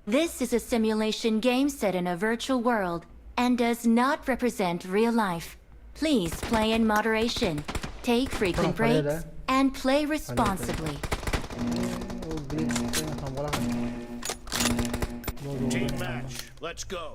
This is a simulation game set in a virtual world and does not represent real life. Please play in moderation, take frequent breaks, and play responsibly. Team match, let's go.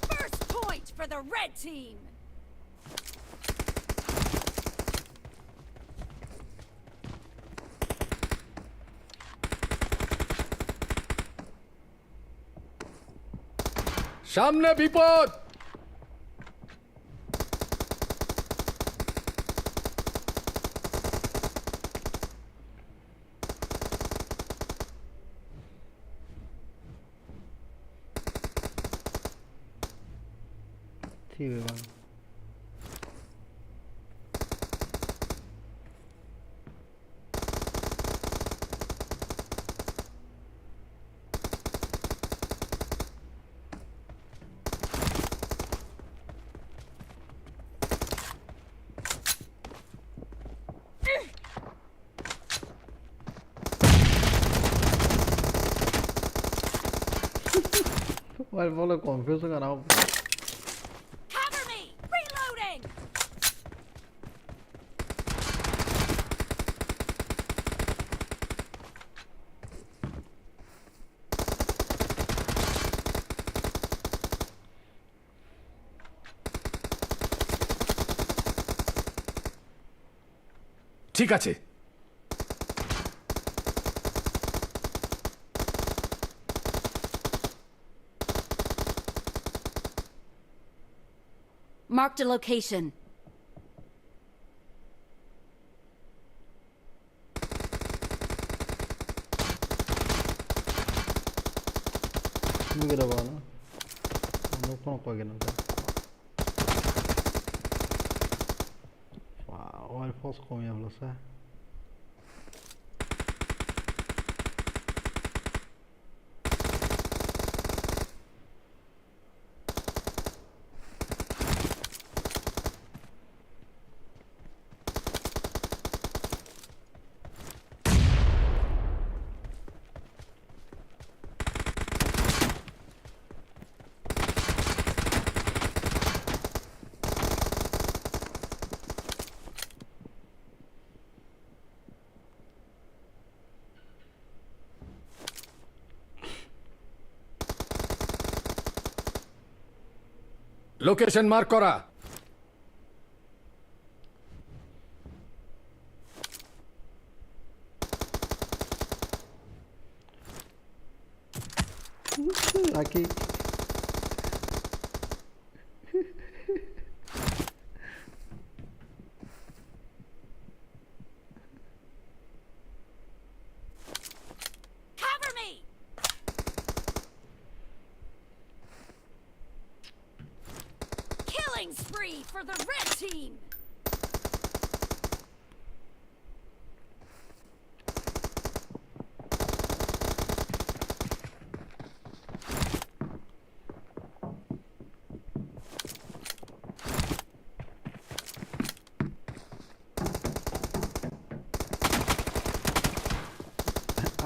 First point for the red team. সামনে বিপদ। Thwi bai bang. Wal bole confuse wngkha na. Cover me! Reloading! ঠিক আছে। Marked a location. Nugui rw baano. Nukphano koi gana ta. Wow, oil force kom ya bwlasa. Location mark করা। Lucky. Cover me! Killing spree for the red team!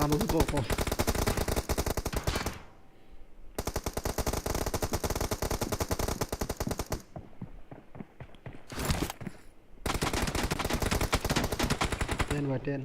Ano ko ko. Ten by ten.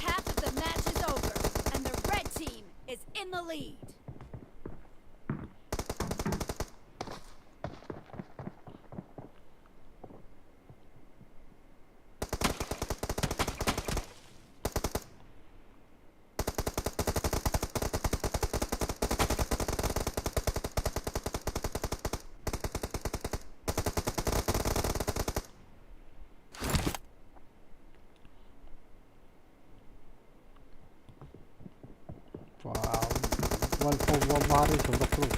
Half of the match is over, and the red team is in the lead. Wow. One for one, bahari song doktor.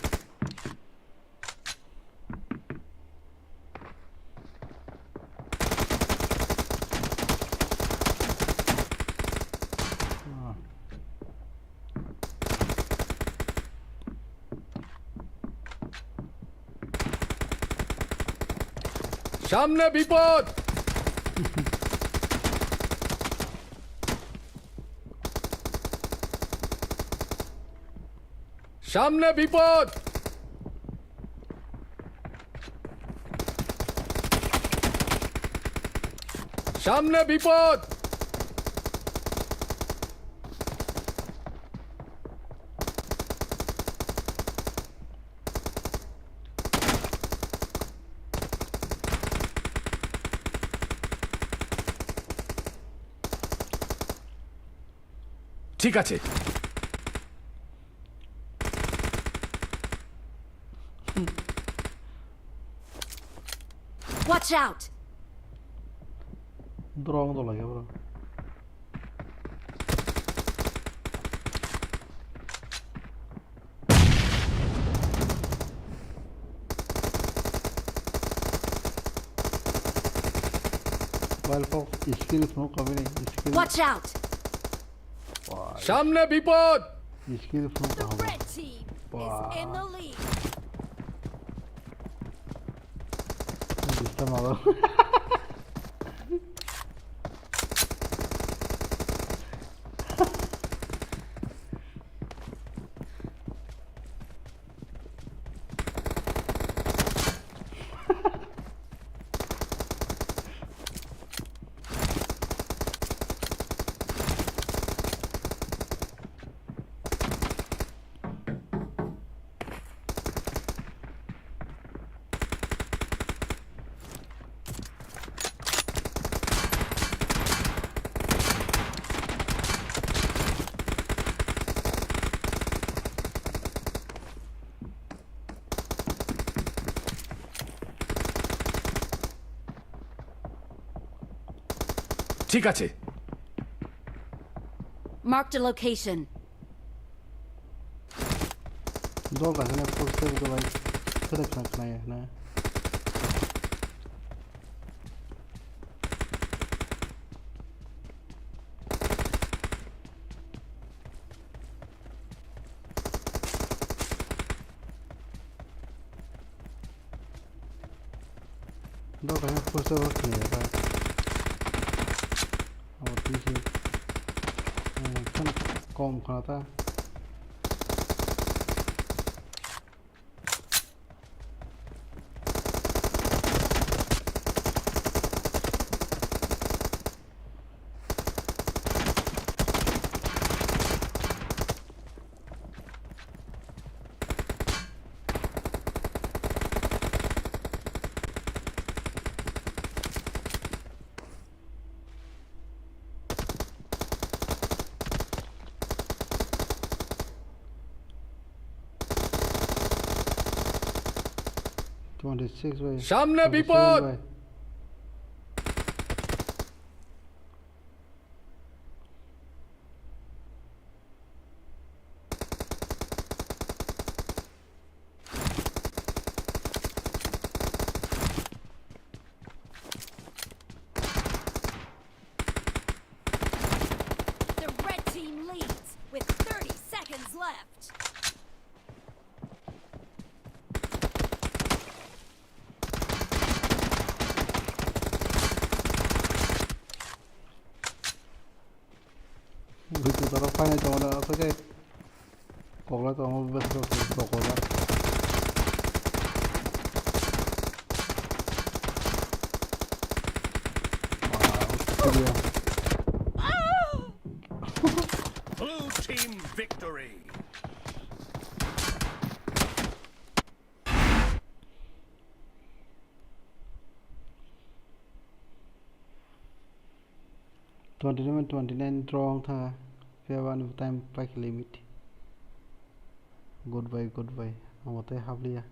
সামনে বিপদ! সামনে বিপদ! সামনে বিপদ! ঠিক আছে। Watch out! Drone dol lagi bro. Wild Fox skill phunuk kha bini, skill. Watch out! Wah, সামনে বিপদ! Skill phunuk kha. The red team is in the lead. Disturb mago. ঠিক আছে। Marked a location. Dol ka hwnwi poster rwgwi bai khwrwk khna khnai hwnwi. Dok hai poster o khna ya ba. Abo twi se. Eh, khana kom khana ta. Twenty six bai. সামনে twenty seven বিপদ! Bai. The red team leads with thirty seconds left. Bwtwi toro phainai tongo na, aswk khe kokla tongo, bwswk kokla. Wow, Blue team victory. Twenty seven, twenty nine draw wng thangkha. Phiya bo ani time paikha limit. Goodbye, goodbye. Ang bo tei habliya.